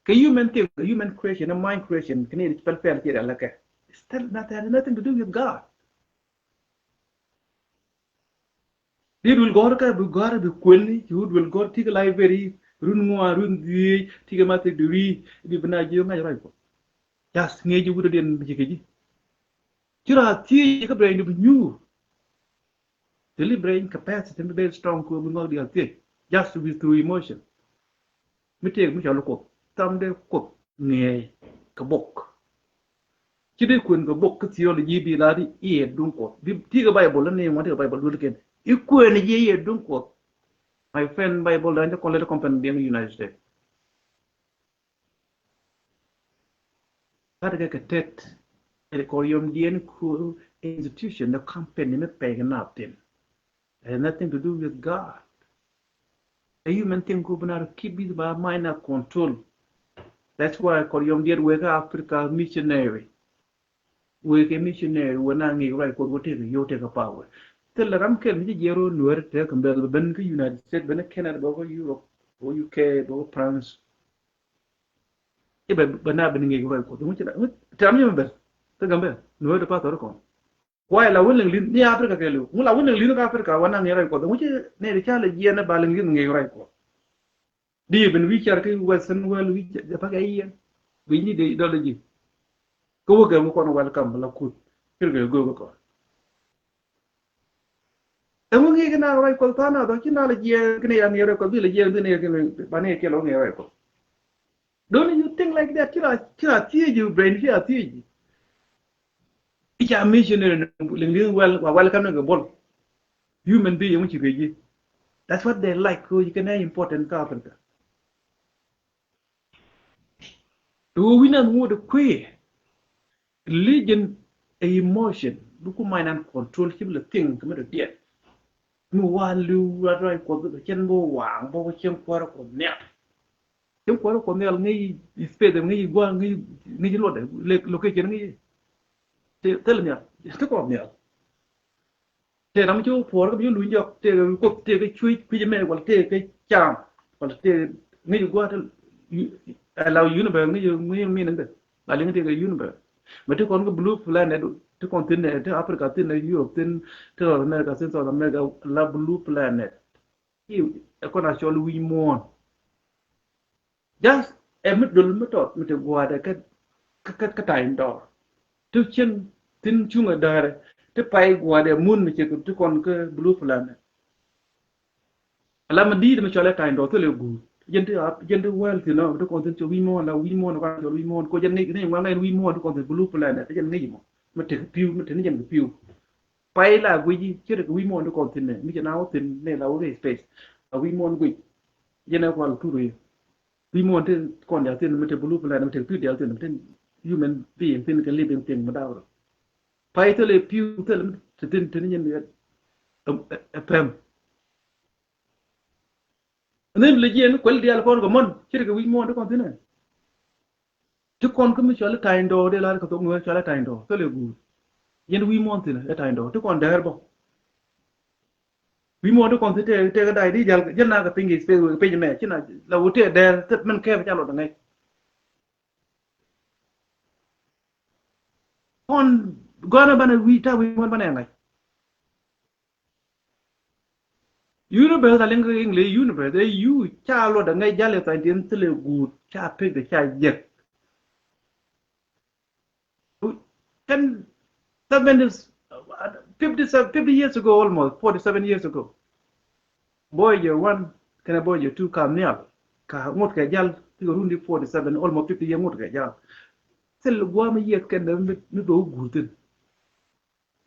Kɛ human thing, kɛ human creation, a mind creation, kɛ ni pɛl pɛl ci rɛl kɛ. It's still not, has nothing to do with God. Di duel gɔ̱r kɛ bi gɔ̱r bi kuɛl ni ci wut duel gɔ̱r ti kɛ library run ŋuan run dhiec ti kɛ master degree bi bi na jiök ŋa̱c ruac Kuɔth. Just ŋi̱eec ji̱ wut dɔ̱diɛn bi ci kɛ ji̱. Ci raa thiec kä brain di bi nyuur. Deliberate capacity mi very strong kɛ bi ŋɔk diaal thiec just with through emotion. Mi tëëk mi cɔl Kuoth tham dee Kuoth ŋiɛɛc kɛ bok. Ci dee kuën kɛ bok kä theology bi la di iɛ duŋ Kuɔth bi ti kɛ Bible ni ŋuan ti kɛ Bible duel kɛn i kuën jiɛ iɛ duŋ Kuɔth. My friend, Bible dan jɛ kɔn lɛ di company diɛn United States. Gat kɛ kɛ tɛt ɛ kɔr yɔm diɛn ku institution the company mi pɛk na thin. It has nothing to do with God. A human thing ku bina keep it by mind and control. That's why kɔr yɔm diɛn wek Africa missionary. Wek a missionary wek na ŋic ruac Kuɔth wek tek yio̱w tek a power. Thil ram kɛl mi ci jiɛɛr wek Nuɛr tek mbɛl ben kä United States ben Canada bä kä Europe bä UK bä kä France. I̱ bɛ bɛ na bɛ ni ŋiɛc ruac Kuɔth ŋuci la tɛm yɛ mɛ bɛr. Kä Gambɛ nuɛ de pathɔr kɔn. Kuay la wä liŋ li̱n ni Africa kɛ liw ŋu la wä liŋ li̱n kä Africa wä na ŋiɛc ruac Kuɔth ŋuci nɛ di ca lɛ jiɛn ba liŋ li̱n ŋiɛc ruac Kuɔth. Di ben wi̱i̱ car kä Western world wi̱i̱ jɛ pakɛ yiɛn wi̱i̱ ni de ideology. Kä wä kɛ wä kɔn welcome la kut kir kɛ go̱o̱k kɔn. Ɛŋu ŋi̱i̱c kɛ na ruac Kuɔth tha̱a̱ŋ na dhɔ̱k ci na lɛ jiɛɛn kɛ ni ya ŋi̱i̱c ruac Kuɔth bi lɛ jiɛɛn bi ni kɛ ba ni kɛ lɛ wä ŋi̱i̱c ruac Kuɔth. Don't you think like that? Ci ra ci ra thiec ji̱ brain ci ra thiec ji̱. I̱ ca missionary ni liŋ liŋ well wa welcome ni kɛ bol. Human being ci kɛ ji̱. That's what they like. Ko ci kɛ nɛ important kä Africa. Ɛ ɣöö wi̱n ɛn ŋot ɛ kuëë. Religion ɛ emotion. Bi ku mind an control ci bi lɛ thing kɛ mi dɔ̱diɛn. Mi wa li̱w rat ruac Kuɔth kɛ cɛn bi waaŋ bä kɛ cieŋ kuäärä Kuɔth nhial. Cieŋ kuäärä Kuɔth nhial ŋäc space ŋäc gua̱a̱ŋ ŋäc luɔtdɛ location ŋäc. Thilɛ nhial ti Kuɔth nhial. Tëë ram ci wä puɔr kä bi wä luny jɔk tëë kɛ Kuoth tëë kɛ cuec kui̱c mɛ wala tëë kɛ cam wala tëë ŋi̱c gua̱a̱th tëë la universe ŋi̱c ŋi̱c min ŋi̱c la liŋ tëë kɛ universe. Mɛ ti kɔn kä blue planet ti kɔn thi̱n nɛ ti Africa thi̱n nɛ Europe thi̱n ti North America thi̱n South America la blue planet. I̱ ɛ kɔn a cɔl wi̱c muɔ̱ɔ̱n. Just ɛ mi dol mi tɔt mi te gua̱a̱dɛ kä kä kä ta̱ny dɔɔr. Ti cieŋ thi̱n cuŋ ɛ däärɛ ti pay gua̱a̱dɛ mun mi cɛ ti kɔn kä blue planet. Ala mi di̱i̱t mi cɔl ɛ ta̱ny dɔɔr thilɛ guur. Jɛn ti ap jɛn ti wɛl thi̱n ɔ ti kɔn thi̱n cɛ wi̱c muɔ̱ɔ̱n la wi̱c muɔ̱ɔ̱n kɔn cɔl wi̱c muɔ̱ɔ̱n ko jɛn ŋi̱c ni ŋuan ŋa̱c wi̱c muɔ̱ɔ̱n ti kɔn thi̱n blue planet ti jɛn ŋi̱c mɔ. Mi tek pi̱w mi te ni jɛn kɛ pi̱w. Pay la guic ci rɛ kɛ wi̱i̱ muɔ̱ɔ̱n ti kɔn thi̱n nɛ mi cɛ na wä thi̱n nɛ la wä kɛ space. A wi̱i̱ muɔ̱ɔ̱n guic jɛn ɛ kual tur yɛ. Wi̱i̱ muɔ̱ɔ̱n ti kɔn diaal thi̱n mi te blue planet mi te pi̱w diaal thi̱n mi te human being thi̱n kɛ living thing mi daw rɔ. Pay thilɛ pi̱w thilɛ mi te thi̱n te ni jɛn ɛ pɛm. Ni lɛ jiɛn kuɛl diaal kɔn kɛ mɔn ci rɛ kɛ wi̱i̱ muɔ̱ɔ̱n ti kɔn thi̱n nɛ. Ti kɔn kä mi cɔal i̱ ta̱ny dɔɔr dee lar kɛ thok nuɛɛr cɔal i̱ ta̱ny dɔɔr thilɛ guur. Yɛn wi̱i̱ muɔ̱ɔ̱n thi̱n ɛ ta̱ny dɔɔr ti kɔn dɛɛr bä. Wi̱i̱ muɔ̱ɔ̱n ti kɔn thi̱n tëë tëë kɛ da̱c di jäl jäl na kɛ piny kɛ space wek piny mɛ ci na la wut tëë dɛɛr thil min kɛɛp ca luɔt ŋäc. Kɔn gɔ̱a̱n banɛ wi̱i̱ ta̱a̱ wi̱i̱ muɔ̱ɔ̱n banɛ ŋa̱c. Universe a liŋ kɛ English universe ɛ yu ca luɔt ɛ ŋäc jal ɛ scientist thilɛ guut ca pek de ca jek. Kɛn seven is fifty, fifty years ago, almost forty seven years ago. Boy jɛ one kɛnɛ boy jɛ two ka nhial, ka ŋut kɛ jal ti kɛ run di forty seven, almost fifty year ŋut kɛ jal. Thil guam yieth kɛn mi, mi bɛ wä guur thin.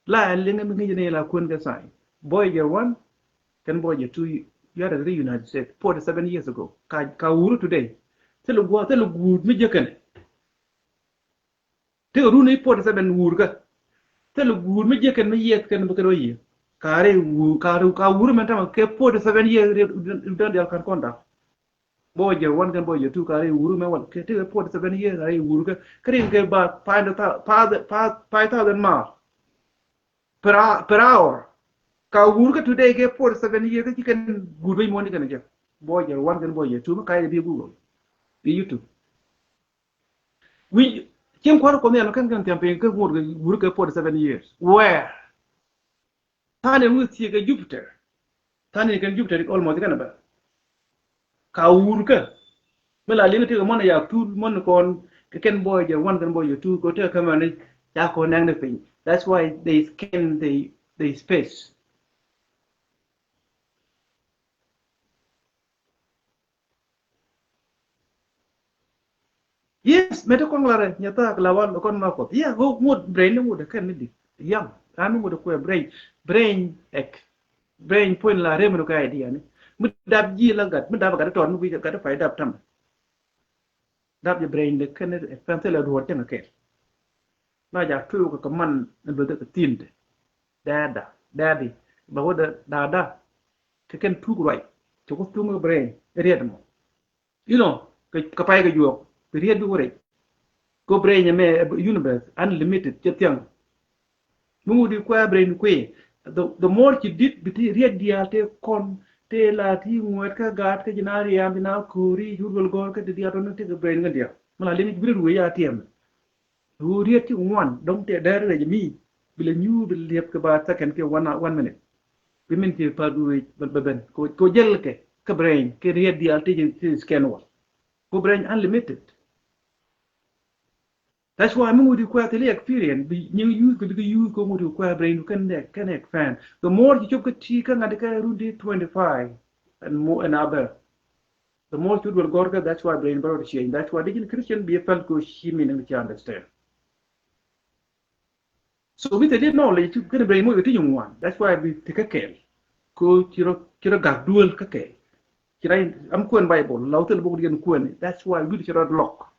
La liŋ mi ŋi̱c ni la kuën kɛ sign. Boy jɛ one kɛn boy jɛ two, you are the United States forty seven years ago. Ka, ka wuru today. Thil guam, thil guur mi jɛ kɛn. Ti kɛ run i̱ forty seven wurkä. Thil guur mi jiäk kɛn mi yieth kɛn mi kɛn wä yieth. Ka rɛy wur, ka rɛy, ka wur mɛn tamɛ kɛ forty seven years, rɛy, rɛy, rɛy, dial kan kɔn da̱k. Boy jɛ one kɛn boy jɛ two ka rɛy wur mɛn wal kɛ ti kɛ forty seven years rɛy wurkä. Kä rin kɛ ba five thousand, five, five, five thousand mile per hou-, per hour. Ka wurkä today kɛ forty seven years kä ci kɛn guur bɛ muɔ̱n di kɛn jɛ. Boy jɛ one kɛn boy jɛ two mi ka jɛ bi Google. Bi YouTube. Wi̱i̱ cieŋ kua̱r Kuɔth Nhial kɛn kɛn thiam piny kä ŋot kɛ wur kɛ forty seven years. Where? Tha̱a̱ŋ in wi̱i̱ thiek kɛ Jupiter. Tha̱a̱ŋ in kɛn Jupiter almost kɛn bä. Ka wur kä mi la liŋ ti kɛ muɔ̱n ya thul muɔ̱n kɔn kɛ kɛn boy jɛ one kɛn boy jɛ two kɛ ti kɛ kämɛ ni ca kɔn nɛŋ ni piny. That's why they scan the, the space. Yes, mɛ ti kɔn ŋuɔt rɛ nyɛ thaak la wal kɔn ma Kuɔth. Yeah, ŋot brain ni ŋot kɛn ni di. Yam ran ni ŋot kuɛ brain. Brain ek. Brain puɔ̱ny la rem ni kɛ idea ni. Mi dap ji̱ la gat, mi dap gat tɔt mi kui̱ gat pay dap tam. Dap jɛ brain de kɛn ni ek fɛn thilɛ duɔt cɛŋ kɛ. La ja tuuk kɛ man ni bɛ dek thin de. Dada, daddy, ba wä dada. Kɛ kɛn tuuk ruac. Cɛ ku tuuk kɛ brain riet mɔ. You know, kɛ, kɛ pay kɛ juɔk bi riet bi wä rɛc. Kɛ brain ɛmɛ, universe unlimited, cɛ thiaŋ. Mi ŋut di kuɛ brain kuɛ. The, the more ci dit bi ti riet diaal tëë kɔn tëë la ti ŋuɛt kä gaat kä ji̱ na riam ji̱ na ko̱ri ci wut wal gɔ̱r kä ti diaal tɔn ti kɛ brain kä diaal. Mi la liŋ ci bi riet wee ya tiɛm. Ru riet ti ŋuan dɔŋ tɛ dɛr rɛc mi bi lɛ nyuur bi lɛ liɛp kɛ ba second kɛ one, one minute. Bi min ti pa du rɛc bɛ ben ko, ko jɛl kɛ kɛ brain kɛ riet diaal ti, ti scan wal. Ko brain unlimited. That's why mi ŋut di kuɛ thili experience bi nyiŋ use kɛ bi kɛ use ko ŋut di kuɛ brain kɛn dɛ kɛn expand. The more ci cop kɛ ti kɛ ŋa̱t kɛ run di twenty five and more and above. The more ci wut wal gɔr kɛ, that's why brain bɛ rɔ change. That's why di ji̱n Christian bi fɛl ko ci mi ni ci understand. So mi te di knowledge ti kɛn brain mo ti nyuŋ wan. That's why bi ti kɛ kɛl. Ko ci rɔ, ci rɔ gak duel kɛ kɛl. Ci rɔ am kuɛn Bible la wä thil bok di kɛn kuɛn. That's why wi̱i̱ ci rɔ lock.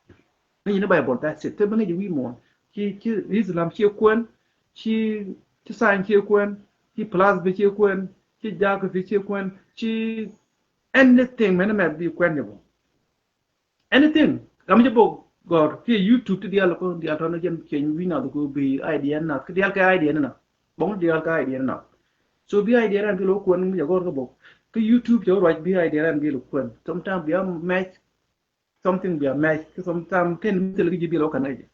Ni ni Bible, that's it. Te bi ŋäc wi̱i̱ muɔ̱ɔ̱n. Ci, ci Islam ci kuɛn. Ci, ci science ci kuɛn. Ci philosophy ci kuɛn. Ci geography ci kuɛn. Ci anything mɛn mɛ bi kuɛn ni bɔ. Anything. Ram jɛ bok gɔr kiɛ YouTube ti dial ko dial tɔn jɛn kiɛ wi̱i̱ nath ko bi idea nath ki dial kɛ idea ni nath. Bɔŋ dial kɛ idea ni nath. So bi idea ni nath ki lo kuɛn mi jɛ gɔr kɛ bok. Ki YouTube cɛ ruac bi idea ni nath bi lo kuɛn. Sometimes bi a match, something bi a match. Ki sometimes kɛn mi thil ki ji̱ bi lo kan ɛ jɛ.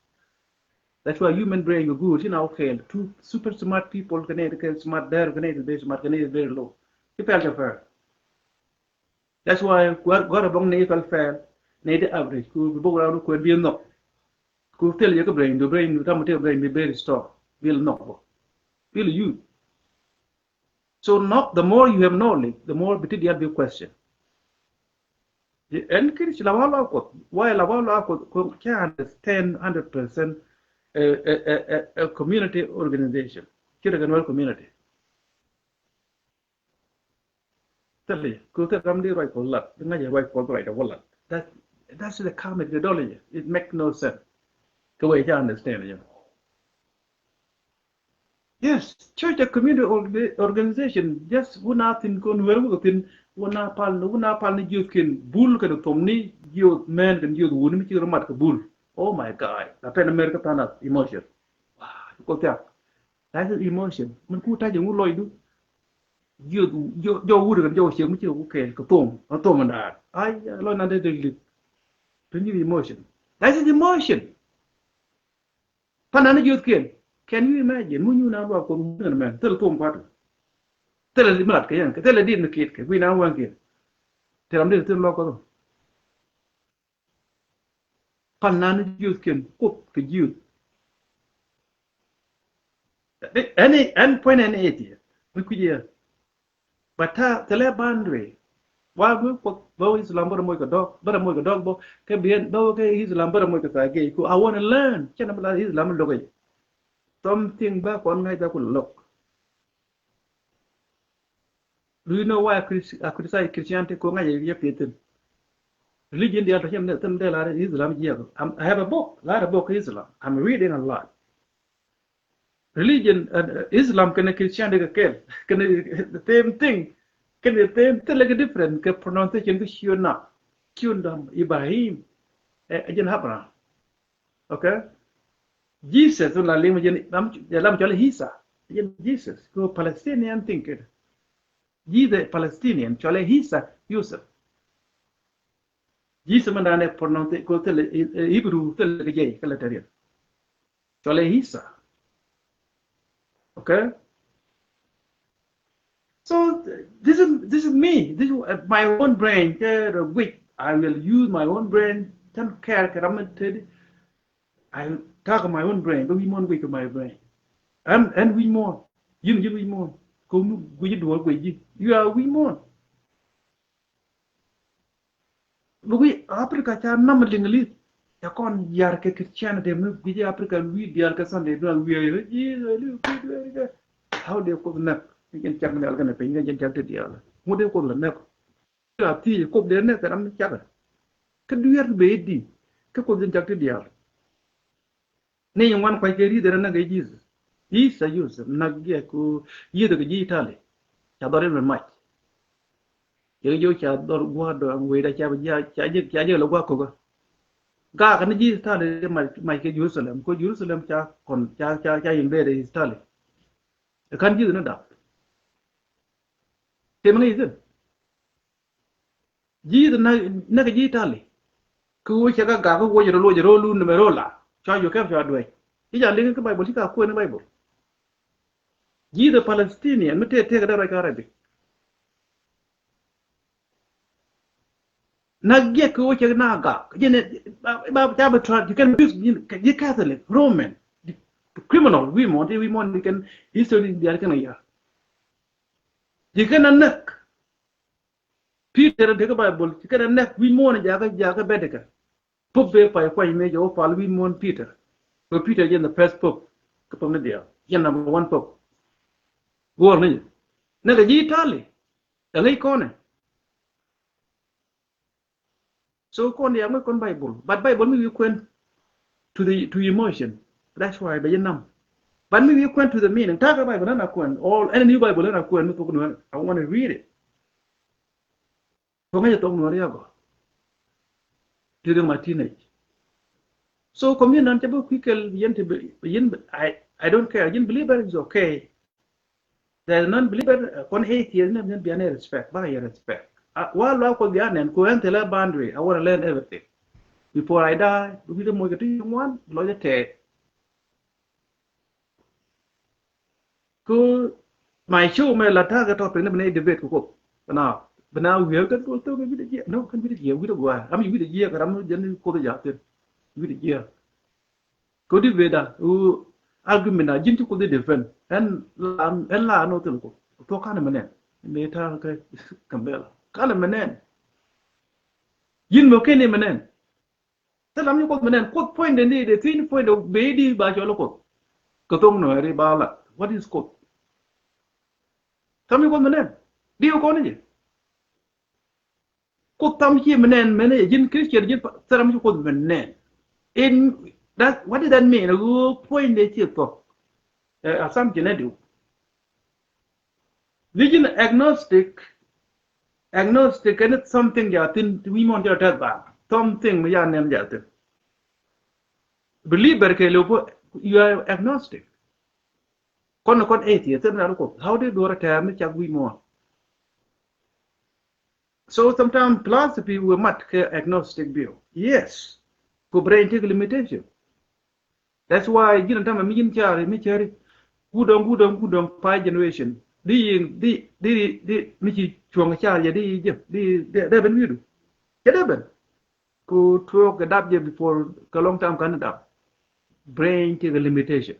That's why human brain go good. You know, okay, two super smart people, kɛn ɛ kɛ smart there, kɛn ɛ very smart, kɛn ɛ very low. Ki pɛl cɛ fair. That's why gɔr, gɔr a bɔŋ ni fɛl fɛl ni di average ku bi bok round kuɛn bi nhɔk. Ku thil yɛ kɛ brain du, brain du tam ti brain bi very strong. Bi nhɔk bɔ. Bi use. So not, the more you have knowledge, the more bi ti dial bi question. Ɛn kiri ci la wal a Kuɔth, why la wal a Kuɔth, Kuɔth can understand hundred percent a, a, a, a, a community organization. Kiri kɛ nuɛr community. Thilɛ, kɛ thil ram di ruac Kuɔth lat, di ŋa̱c ruac Kuɔth ruac dɛ wä lat. That, that's the comic ideology. It make no sense. Kɛ wee ca understand, you know. Yes, church a community orga-, organization, just wun a thin kɔn wer wä thin, wun a pal ni, wun a pal ni jiöth kin, bul kɛn thom ni, jiöth mɛn kɛn jiöth wun mi ci rɔ mat kɛ bul. Oh my God, la pɛn America pan as emotion. Wow, ko thiak. That is emotion. Min ku ta̱c ŋu lɔcdu. Jiöth, jɔ, jɔ wut kɛn jɔ ciek mi ci ku kɛɛl kɛ thom, a thom ndaar. Ay, lɔc nan dee dee lit. Pin ji̱ emotion. That is emotion. Pan nan jiöth kiɛn. Can you imagine? Mu nyu na luak Kuɔth ŋun mɛn. Thil thom kuat. Thil mi lat kɛ yɛn. Thil dit mi kiet kɛ. Kui̱ na waŋ kiɛn. Thil ram dit thil luak Kuɔth. Pan nan jiöth kiɛn. Kuoth kɛ jiöth. Ɛn, ɛn point ɛn atheist mi kui̱c yɛ. But ta thilɛ boundary. Wa bi Kuoth bä Islam bä rɛ moc kɛ dɔk, bä rɛ moc kɛ dɔk bä kɛ biɛn bä kɛ Islam bä rɛ moc kɛ tha̱a̱ gay. Ku I want to learn. Cɛ na bä la Islam lo̱k ɛ. Something bä kɔn ŋa̱c bä ku lo̱k. Do you know why I crit-, I criticize Christianity? Ko ŋa̱c yɛ piethin. Religion dial tɔ cɛ mi thim dee la Islam jiɛk. I'm, I have a book, la book Islam. I'm reading a lot. Religion, uh, Islam kɛnɛ Christianity kɛ kɛl kɛnɛ the same thing. Kɛnɛ the same thing, like, different kɛ pronunciation kɛ ciö na. Ciö na Ibrahim. Ɛ jɛn Abraham. Okay. Jesus la liŋ jɛn lam, lam cɔl Isa. Jɛn Jesus ko Palestinian thing kɛ. Jesus Palestinian cɔl Isa Yusuf. Jesus mɛ danɛ pronounce ko thil Hebrew thil kɛ jɛy kɛ la tɛriɛn. Cɔl Isa. Okay. So this is, this is me. This is, uh, my own brain. Kɛ rɛ guic, I will use my own brain. Tɛn care kɛ ram mi tedi. I talk my own brain. Bä wi̱i̱ muɔ̱ɔ̱n guic kɛ my brain. Ɛn, ɛn wi̱i̱ muɔ̱ɔ̱n. Yin, yin wi̱i̱ muɔ̱ɔ̱n. Kɛ wun guic duɔ̱ɔ̱r guic ji̱. You are wi̱i̱ muɔ̱ɔ̱n. Bi guic Africa ca nam liŋ li̱th. Ca kɔn yar kɛ Christianity mi guic Africa wi̱i̱ diaal kɛ Sunday dual wi̱i̱ ayi. Ji̱ li̱w kui̱ dueeri kɛ. How dee Kuoth näk? Jɛn cak mi nhial kɛnɛ piny kɛ jɛn cak ti diaal. Ŋut dee Kuoth lɛ näk? A thiec Kuoth dee näk kɛ ram mi cakɛ. Kä dueer ti bee di kä Kuoth jɛn cak ti diaal. Ni ŋuan kuac kɛ ri̱th ɛn näk kɛ Jesus. Isa Yusuf näk giɛk ku yieth kɛ ji̱ Itali. Ca dhɔr in mac. Yɛ jiök ca dhɔr gua̱a̱r dɔ̱a̱ŋ wecda ca bi ji̱ ca ji̱ ca ji̱ lɛ gua̱a̱r kokä. Gaak ni ji̱ Itali mac, mac kɛ Jerusalem ko Jerusalem ca kɔn ca ca ca invade Itali. Ɛ ka̱n ji̱ ni dap. Tëë mi ŋäc ithin. Ji̱ ithi näk, näk ji̱ Itali. Kä ɣöö cɛ kɛ gak kä wuɔc rɔ luɔc rɔ lun ni mɛ rɔ la cua yukɛp cua duec. Ci ca liŋ kä Baibol ci ka kuɛn ni Baibol. Ji̱ ithi Palestinian mi tëë tëëk dee ruac kä Arabic. Näk jiɛk kä ɣöö cɛ na gak ji̱n ba, ba, ba, ba, ji̱ kɛn abuse ji̱ Catholic, Roman, ji̱ criminal wi̱i̱ muɔ̱ɔ̱n ti wi̱i̱ muɔ̱ɔ̱n ji̱ kɛn history diaal kɛn a yar. Ji̱ kɛn a näk. Peter in tekɛ Baibol ci kɛn a nɛk wi̱i̱ muɔ̱ɔ̱n jakä, jakä Vatican. Pope bee pay kuany mëë jɛ wä pal wi̱i̱ muɔ̱ɔ̱n Peter. Kɛ Peter jɛn the first pope. Kä pope ni diaal jɛn number one pope. Guɔ̱ɔ̱r ni jɛ nɛkɛ ji̱ Itali. Ɛ ŋäc kɔnɛ. So kɔn diaal ŋäc kɔn Baibol, but Baibol mi wi̱i̱ kuɛn to the, to emotion. That's why bɛ jɛ nam. But mi wi̱i̱ kuɛn to the meaning. Ta̱a̱ kä Baibol nana kuɛn all, any new Bible nana kuɛn mi thok nuɛn, I want to read it. Thok ŋäc thok nuɛn ria̱k gɔ. During my teenage. So communion cɛ bi kui̱ kɛl yɛn ti bi, yɛn bi, I, I don't care. Yɛn believer is okay. There is non-believer, uh, kɔn atheist ni, ni bianɛ respect, ba yɛ respect. Uh, wa lua Kuoth bia nɛn, ku ɛn thilɛ boundary, I wanna learn everything. Before I die, bi wi̱cdɛ moc kɛ ti ŋuan, lɔcɛ tɛɛt. Ku my show mɛ la ta̱a̱ kɛ topic ni bi nɛ debate kɛ Kuoth. Bina, bina wi̱i̱ kɛ Kuoth thok wi̱cdɛ jiɛ, no, kɛn wi̱cdɛ jiɛ, wi̱cdɛ gua̱a̱. Am wi̱cdɛ jiɛ kɛ ram jɛn Kuoth ja̱ thin. Wi̱cdɛ jiɛ. Kodi beda u argument a ji̱n ci Kuoth i̱ defend. Ɛn la, ɛn la ɛn othil Kuoth. Thuɔk kanɛ mɛ nɛn. Mëë ta̱a̱ kɛ Gambela. Kanɛ mɛ nɛn. Ji̱n mɛ keni mɛ nɛn. Thil lam ci Kuoth mɛ nɛn. Kuoth point de ni de thi̱n point de bedi ba cɔl Kuoth. Kɛ thok nuɛɛri ba lat. What is Kuoth? Thil lam ci Kuoth mɛ nɛn. Di kɔn ni jɛ. Kuoth tham ci mɛ nɛn mɛn ɛ ji̱n Christian ji̱n pa-, thil ram ci Kuoth mɛ nɛn. In that, what does that mean? Ɣöö puɔ̱ny dee ci thuɔ̱k. Ɛ, assumption ɛ diw. Li ji̱n agnostic, agnostic ɛn something ja thin, wi̱i̱ muɔ̱ɔ̱n cɛ rɔ tɛth ba. Something mi ja nɛn ja thin. Believer kɛ lo̱p, you are agnostic. Kɔn, kɔn atheist, thil mi rat Kuoth. How dee duɔr a tɛɛr mi cak wi̱i̱ muɔ̱ɔ̱n? So sometimes philosophy wee mat kɛ agnostic view. Yes. Ku brain take limitation. That's why ji̱n a tamɛ mi ji̱n car mi cäri. Gudɔŋ, gudɔŋ, gudɔŋ, five generation. Di, di, di, di, mi ci cuɔ̱ŋ car yɛ di jɛ. Di, di, dee ben wi̱i̱du. Cɛ dee ben. Ku tuɔɔk kɛ dap jɛ before kɛ long time kan dap. Brain take a limitation.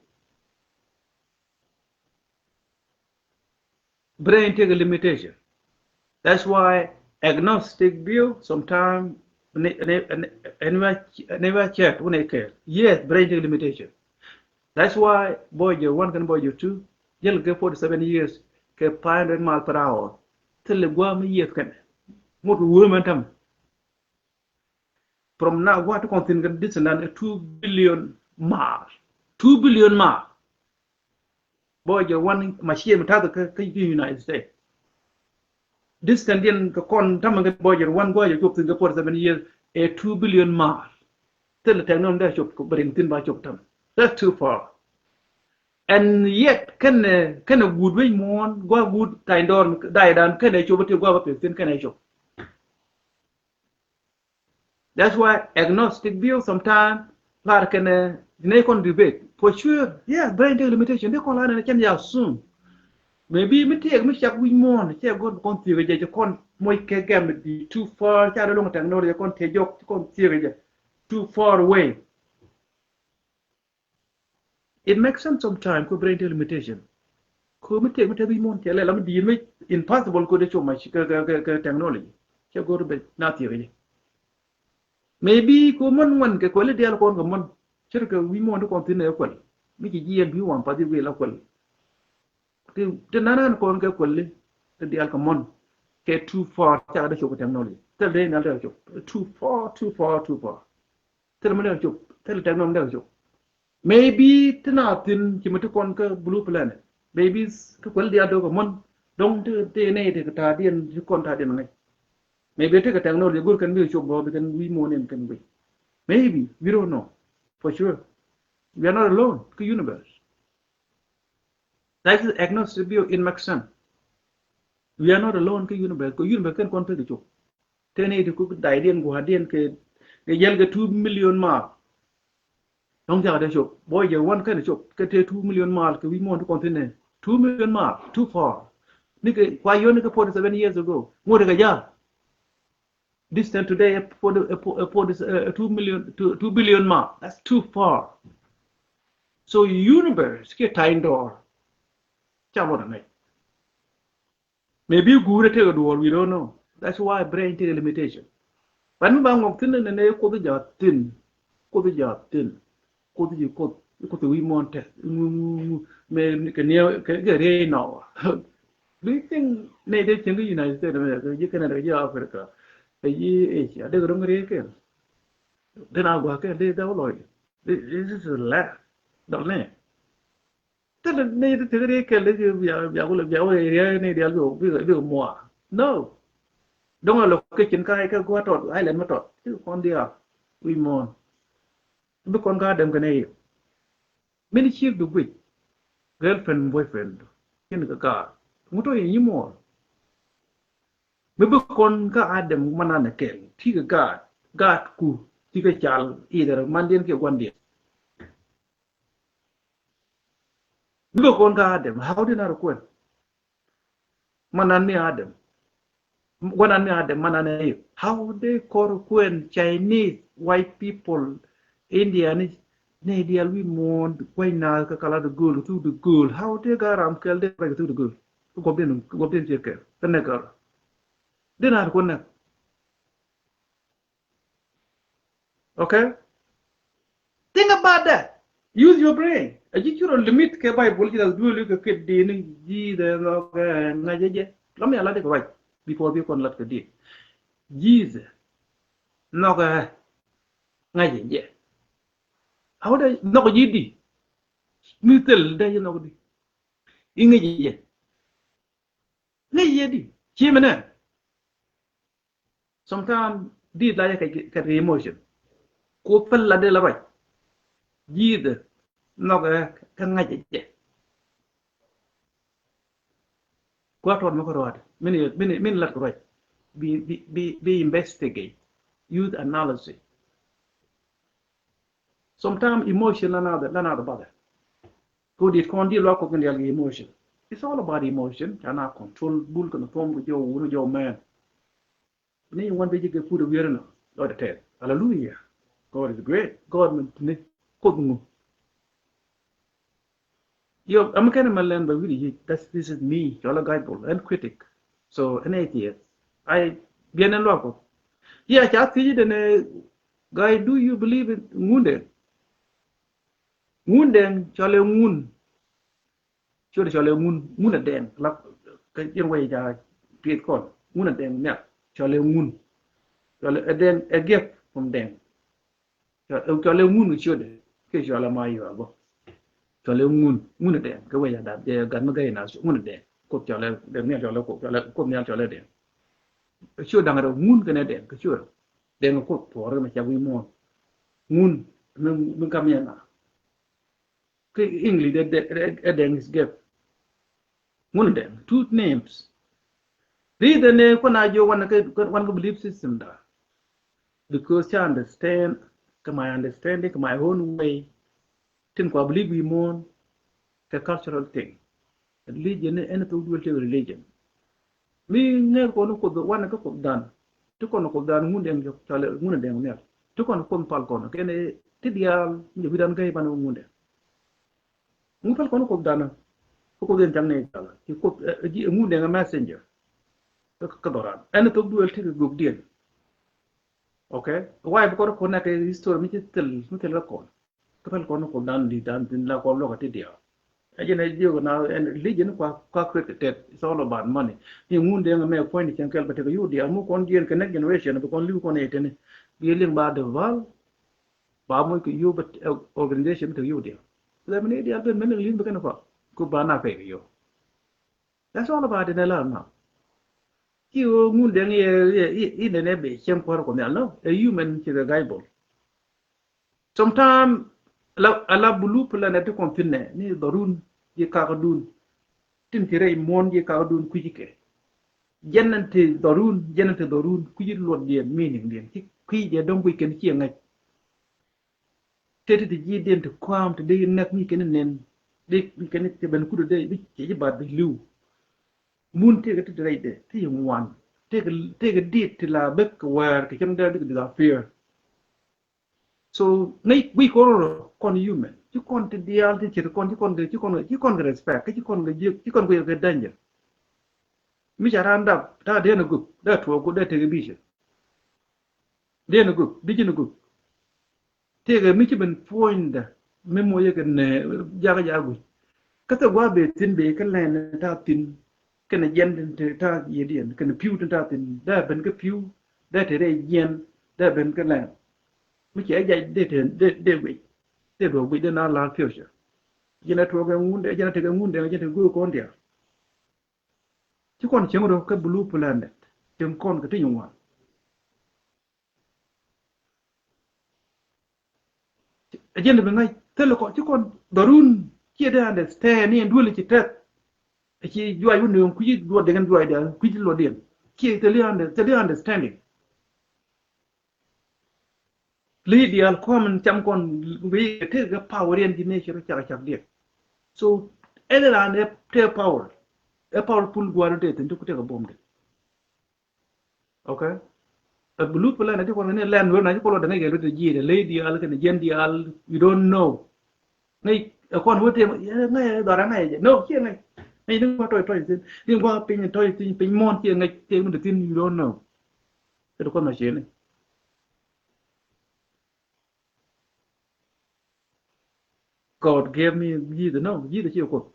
Brain take a limitation. That's why agnostic view sometimes never chat when they care. Yes, brain take a limitation. That's why Voyager one kɛnɛ Voyager two jäl kɛ forty seven years kɛ five hundred mile per hour. Thil guam yieth kɛnɛ. Mut women tam. From now, what kɔn thin kɛ distance dan two billion mile. Two billion mile. Voyager one machine mi tath kä, kä United States. Distance diɛn kɛ kɔn tamɛ kɛ Voyager one, Voyager cop thin kɛ forty seven years, ɛ two billion mile. Thil technology dee cop kɛ bring thin ba cop tam. That's too far. And yet kɛnɛ, kɛnɛ guut wec muɔ̱ɔ̱n, gua guut ta̱ny dɔɔr, day dan kɛnɛ cop ti gua ba pek thin kɛnɛ cop. That's why agnostic view sometimes lar kɛnɛ, ne kɔn debate. For sure, yeah, brain take limitation. Dee kɔn lar nɛ cɛn ya soon. Maybe mi tiɛk mi cak wi̱c muɔ̱ɔ̱n cɛ go̱r kɔn thiek jɛ, cɛ kɔn moc kɛ gɛm di too far, ca dee loŋ technology kɔn tiɛ jɔk, cɛ kɔn thiek jɛ too far away. It makes sense sometimes kɛ brain take limitation. Kɛ mi tek mi tek wi̱c muɔ̱ɔ̱n cɛ lɛ lam di̱i̱t mi impossible kɛ dee cop mac kɛ, kɛ, kɛ, kɛ technology. Cɛ go̱r bɛ na thiek jɛ. Maybe kɛ mɔn ŋuan kɛ kuɛli diaal kɔn kɛ mɔn. Cir kɛ wi̱c muɔ̱ɔ̱n ti kɔn thin ɛ kuɛl. Mi ci jiɛn bi wan path i̱ wi̱i̱ la kuɛl. Ti, ti nan an kɔn kɛ kuɛli ti diaal kɛ mɔn. Kɛ too far cakɛ dee cop kɛ technology. Thil dee nial dee cop. Too far, too far, too far. Thil mi dee cop, thil technology dee cop. Maybe ti na thin ci mi ti kɔn kä blue planet. Maybe kä kuɛl diaal dee kɛ mɔn. Dɔŋ ti, ti nɛy ti kɛ ta̱a̱diɛn, ti kɔn ta̱a̱diɛn ŋäc. Maybe ti kɛ technology go̱r kɛn bi cop bä bi kɛn wi̱i̱ muɔ̱ɔ̱n in kɛn wi̱i̱. Maybe, we don't know for sure. We are not alone kä universe. That is agnostic view in makes sense. We are not alone kä universe. Kä universe kɛn kɔn pek cop. Tëë ni ti ku daydiɛn gua̱a̱rdiɛn kɛ, kɛ yɛl kɛ two million mile. Dɔ̱ŋ thiakä dee cop. Voyager one kɛn cop kɛ tëë two million mile kɛ wi̱i̱ muɔ̱ɔ̱n ti kɔn thin nɛ. Two million mile, too far. Ni kɛ kua yɔn ni kɛ forty seven years ago. Ŋot kɛ ja̱. Distance today ɛ forty, ɛ forty, ɛ two million, two, two billion mile. That's too far. So universe kiɛ ta̱ny dɔɔr. Ca bɔt anɛy. Maybe guurɛ tekɛ duɔɔr, we don't know. That's why brain tekɛ limitation. But mi ba ŋɔk thin nɛ nɛ Kuoth ja̱ thin. Kuoth ja̱ thin. Kuoth ji̱ Kuoth, Kuoth wi̱i̱ muɔ̱ɔ̱n tɛth. Ŋu, ŋu, ŋu, mɛ kɛ niɛ, kɛ, kɛ riey nɔ. Do you think nɛ dee cieŋ kä United States of America, ji̱ Canada, ji̱ Africa, ji̱ Asia, dee kɛ ro̱ŋ riey kɛl? Dee na gua̱a̱k kɛl, dee dhɛw lɔc. This, this is a laugh. Dɔl nɛ. Thilɛ ni ti tek ri kɛl ni bia, bia kulɛ, bia kulɛ riɛ ni dial bi, bi, bi mua. No. Dɔŋ a location ka, ka gua tɔt, island mi tɔt. Ti kɔn dia wi̱i̱ muɔ̱ɔ̱n. Bi kɔn ka dem kɛnɛ yi. Min chief bi guic. Girlfriend, boyfriend. Kin ka ka. Ŋuto yi nyi muɔ̱ɔ̱n. Mi bi kɔn ka Adam manan kɛl. Ti ka gaat, gaat ku. Ti ka cal, either mandiɛn kiɛ guandiɛn. Bi kɔn ka Adam, how did not kuɛn? Manan ni Adam. Guanan ni Adam, manan ni. How they kɔr kuɛn Chinese, white people, India ni, ni dial wi̱i̱ muɔ̱ɔ̱n, guac na ka kala the girl, through the girl. How they got around kɛl, they break through the girl. Guɔp din, guɔp din ti kɛl. Kɛ nɛ kɛl. Did not kuɛn nɛ. Okay? Think about that. Use your brain. A ji̱ curɔ limit kɛ Bible, ji̱ la duel kɛ kɛ dini, ji̱ dɛ lɔkɛ ŋa̱cɛ jɛ. Lam ya lat kɛ ruac before bi kɔn lat kɛ di. Ji̱ dɛ lɔkɛ ŋa̱cɛ jɛ. How dɛ lɔkɛ ji̱ di? Mi thil dɛ ji̱ lɔkɛ di? Iŋa̱cɛ jɛ. Ŋäc yɛ di ci mɛ nɛ. Sometimes di la yɛ kɛ, kɛ emotion. Ku pɛl la de la ruac. Ji̱ dɛ nhɔkɛ kɛ ŋa̱c jɛ. Ku a tɔt mɛ kɛ ruac. Min, min, min lat kɛ ruac. Bi, bi, bi, bi investigate. Use analysis. Sometimes emotion la na, la na bother. Ko dit kɔn di luak kɔk in dial emotion. It's all about emotion. Ca na control bul kɛ na thom kɛ jɔw wun jɔw mɛn. Ni wan bɛ jɛ kɛ put a wiɛrɛ na. Lord tɛth. Hallelujah. God is great. God min tini. Kuoth ŋu. Yo, I'm kind of a land, but really, that's, this is me, cɔl a guy bull, and critic. So, an atheist. I, biɛn ɛn luak kɔ. Yeah, ca thiec den, guy, do you believe in Ŋundɛŋ? Ŋundɛŋ, cɔl a Ŋun. Ciötdɛ cɔl a Ŋun, Ŋun Adɛŋ. La, kɛ jɛn wei ca pieth kɔn. Ŋun Adɛŋ, niak. Cɔl a Ŋun. Cɔl a Adɛŋ, a gift from Dɛŋ. Cɔl, cɔl a Ŋun kɛ ciötdɛ. Kiɛ cɔl a ma yua bä. Cɔl a Ŋun, Ŋun Adɛŋ. Kɛ wei ca dap, jɛ gat mi gäi na, Ŋun Adɛŋ. Kuoth cɔl a, Dɛŋ Nhial cɔl a Kuoth, cɔl a, Kuoth Nhial cɔl a Dɛŋ. Ciöt da̱ŋ rɛw, Ŋun kɛnɛ Dɛŋ, kɛ ciöt. Dɛŋ kɛ Kuoth tuɔɔr kɛ mɛ cak wi̱i̱ muɔ̱ɔ̱n. Ŋun, mi, mi kam yɛn na. Kɛ English, ɛ, ɛ, ɛ, Dɛŋ is gift. Ŋun Dɛŋ, two names. Reason ni kɔn a jiök wan kɛ, wan kɛ belief system da. Because ca understand, kɛ my understanding, kɛ my own way. Tin kua believe wi̱i̱ muɔ̱ɔ̱n, kɛ cultural thing. Religion ni ɛn thok duel ti religion. Mi ŋer kɔn Kuoth wan kä Kuoth dan. Ti kɔn Kuoth dan Ŋundɛŋ cɔl a Ŋundɛŋ Nhial. Ti kɔn Kuoth pal kɔn kɛn ti diaal ni wi̱dan gäi ban Ŋundɛŋ. Ŋu pal kɔn Kuoth dan. Kä Kuoth in caŋ ni jal. Ti Kuoth, ɛ, ɛ, Ŋundɛŋ a messenger. Kä, kä dhɔran. Ɛn thok duel ti kɛ gök diɛn. Okay? Why? Because kɔn nɛ kɛ history mi ci thil, mi thil kɛ kɔn. Kä pɛl kɔn Kuoth dan di dan tin la kɔn luɔk a ti diaal. Ɛ jɛn ɛ jiök na ɛn religion kua, kua created. It's all about money. Ni Ŋundɛŋ mɛ kuɔ̱ny ni cɛn kɛl bɛ tekɛ yio̱w diaal, mu kɔn jiɛn kɛ next generation bi kɔn li̱w kɔn ɛ teni. Bi liŋ ba deval, ba muc kɛ yio̱w bɛ, ɛ, organization bi tekɛ yio̱w diaal. Lɛ mi ni diaal ben mɛ liŋ li̱ŋ bi kɛn kua. Ku ba na kɛ yio̱w. That's all about it, ɛ la na. Ci ɣöö Ŋundɛŋ yɛ, yɛ, yɛ, yɛ nɛnɛ bɛ cieŋ kuäär Kuɔth Nhial, no. Ɛ human, ci kɛ guy bull. Sometimes, ala, ala bulu planet ti kɔn thi̱n nɛ, ni dhɔrun, ji̱ kakdun. Tin ci rɛy muɔ̱ɔ̱n ji̱ kakdun kui̱c kɛ. Jɛn ɛn ti dhɔrun, jɛn ɛn ti dhɔrun, kui̱c luɔtdiɛn, meaning diɛn. Ci kui̱c jɛ dɔ̱ŋ kui̱c kɛn ciɛ ŋäc. Tëë ti ti ji̱ diɛn ti kɔam ti dee näk mi kɛn nɛn. Dee mi kɛn ti ben kut dee, bi cɛ ji̱ bat bi li̱w. Mun tëëkɛ ti ti rɛy dee, ti yɛ ŋuan. Tëëkɛ, tëëkɛ dit ti la bek kɛ wɛɛr, kɛ cäŋ dee bek disappear. So, ŋäc guic kɔn rɔ kɔn human. Ci kɔn ti diaal ti ce̱t kɔn, ci kɔn kɛ, ci kɔn kɛ, ci kɔn kɛ respect, kä ci kɔn kɛ jiök, ci kɔn kɛ yɛ kɛ danger. Mi ca raan dap, ta dee ni gup, dee tuɔɔk gup, dee tekɛ vision. Dee ni gup, vision ni gup. Tëëkɛ mi ci ben puɔ̱nydä, mi moc yɛ kɛ nɛ, jakä jakä guic. Kä thil gua̱a̱th bee thi̱n bee kä lɛn ta thi̱n, kɛnɛ jiɛn tin te ta yiëëdiɛn, kɛnɛ pi̱w tin ta thi̱n, dee ben kä pi̱w, dee te rɛy jiɛn, dee ben kä lɛn. Mi cɛ jac dee te, dee, dee guic, dee duɔ̱ɔ̱k guic dee na la̱r future. Jiɛn a tuɔɔk ɛ ŋun dee, jiɛn a tek ɛ ŋun dee, jiɛn tek go̱o̱k kɔn diaal. Ci kɔn cieŋ rɔ kä blue planet, cieŋ kɔn kɛ ti nyin ŋuan. Ɛ jɛn bi ŋa̱c thil kɔn, ci kɔn dhɔrun, ciɛ dee understand ni ɛn duel ci tɛth. Ɛ ci juac wä nööŋ kui̱ luɔt dee kɛn juac dee kui̱ luɔt dee. Ciɛ thil under-, thil understanding. Li̱i̱ diaal kɔm in cam kɔn bi tëëkɛ power in ji̱ nature cak cak diɛn. So, ɛn raan ɛ tëë power. Ɛ powerful gua̱a̱r in tëë thi̱n ti ku tëëkɛ buɔ̱m dee. Okay. Ɛ blue planet ti kɔn ni lɛn wee na ci kɔn lɔ dɛŋ kɛ luet ji̱ dee ley diaal kɛn jiɛn diaal, you don't know. Ŋäc ɛ kɔn wee tëë ŋäc ɛ dhɔra ŋäc ɛ jɛ. No, ciɛ ŋäc. Ŋäc ni gua̱ tɔy tɔy thi̱n. Ni gua̱ piny tɔy thi̱n, piny muɔ̱ɔ̱n ciɛ ŋäc, ciɛ ŋäc thi̱n, you don't know. Kɛ ti kɔn ma cieni. God gave me Jesus. No, Jesus ciɛ Kuoth.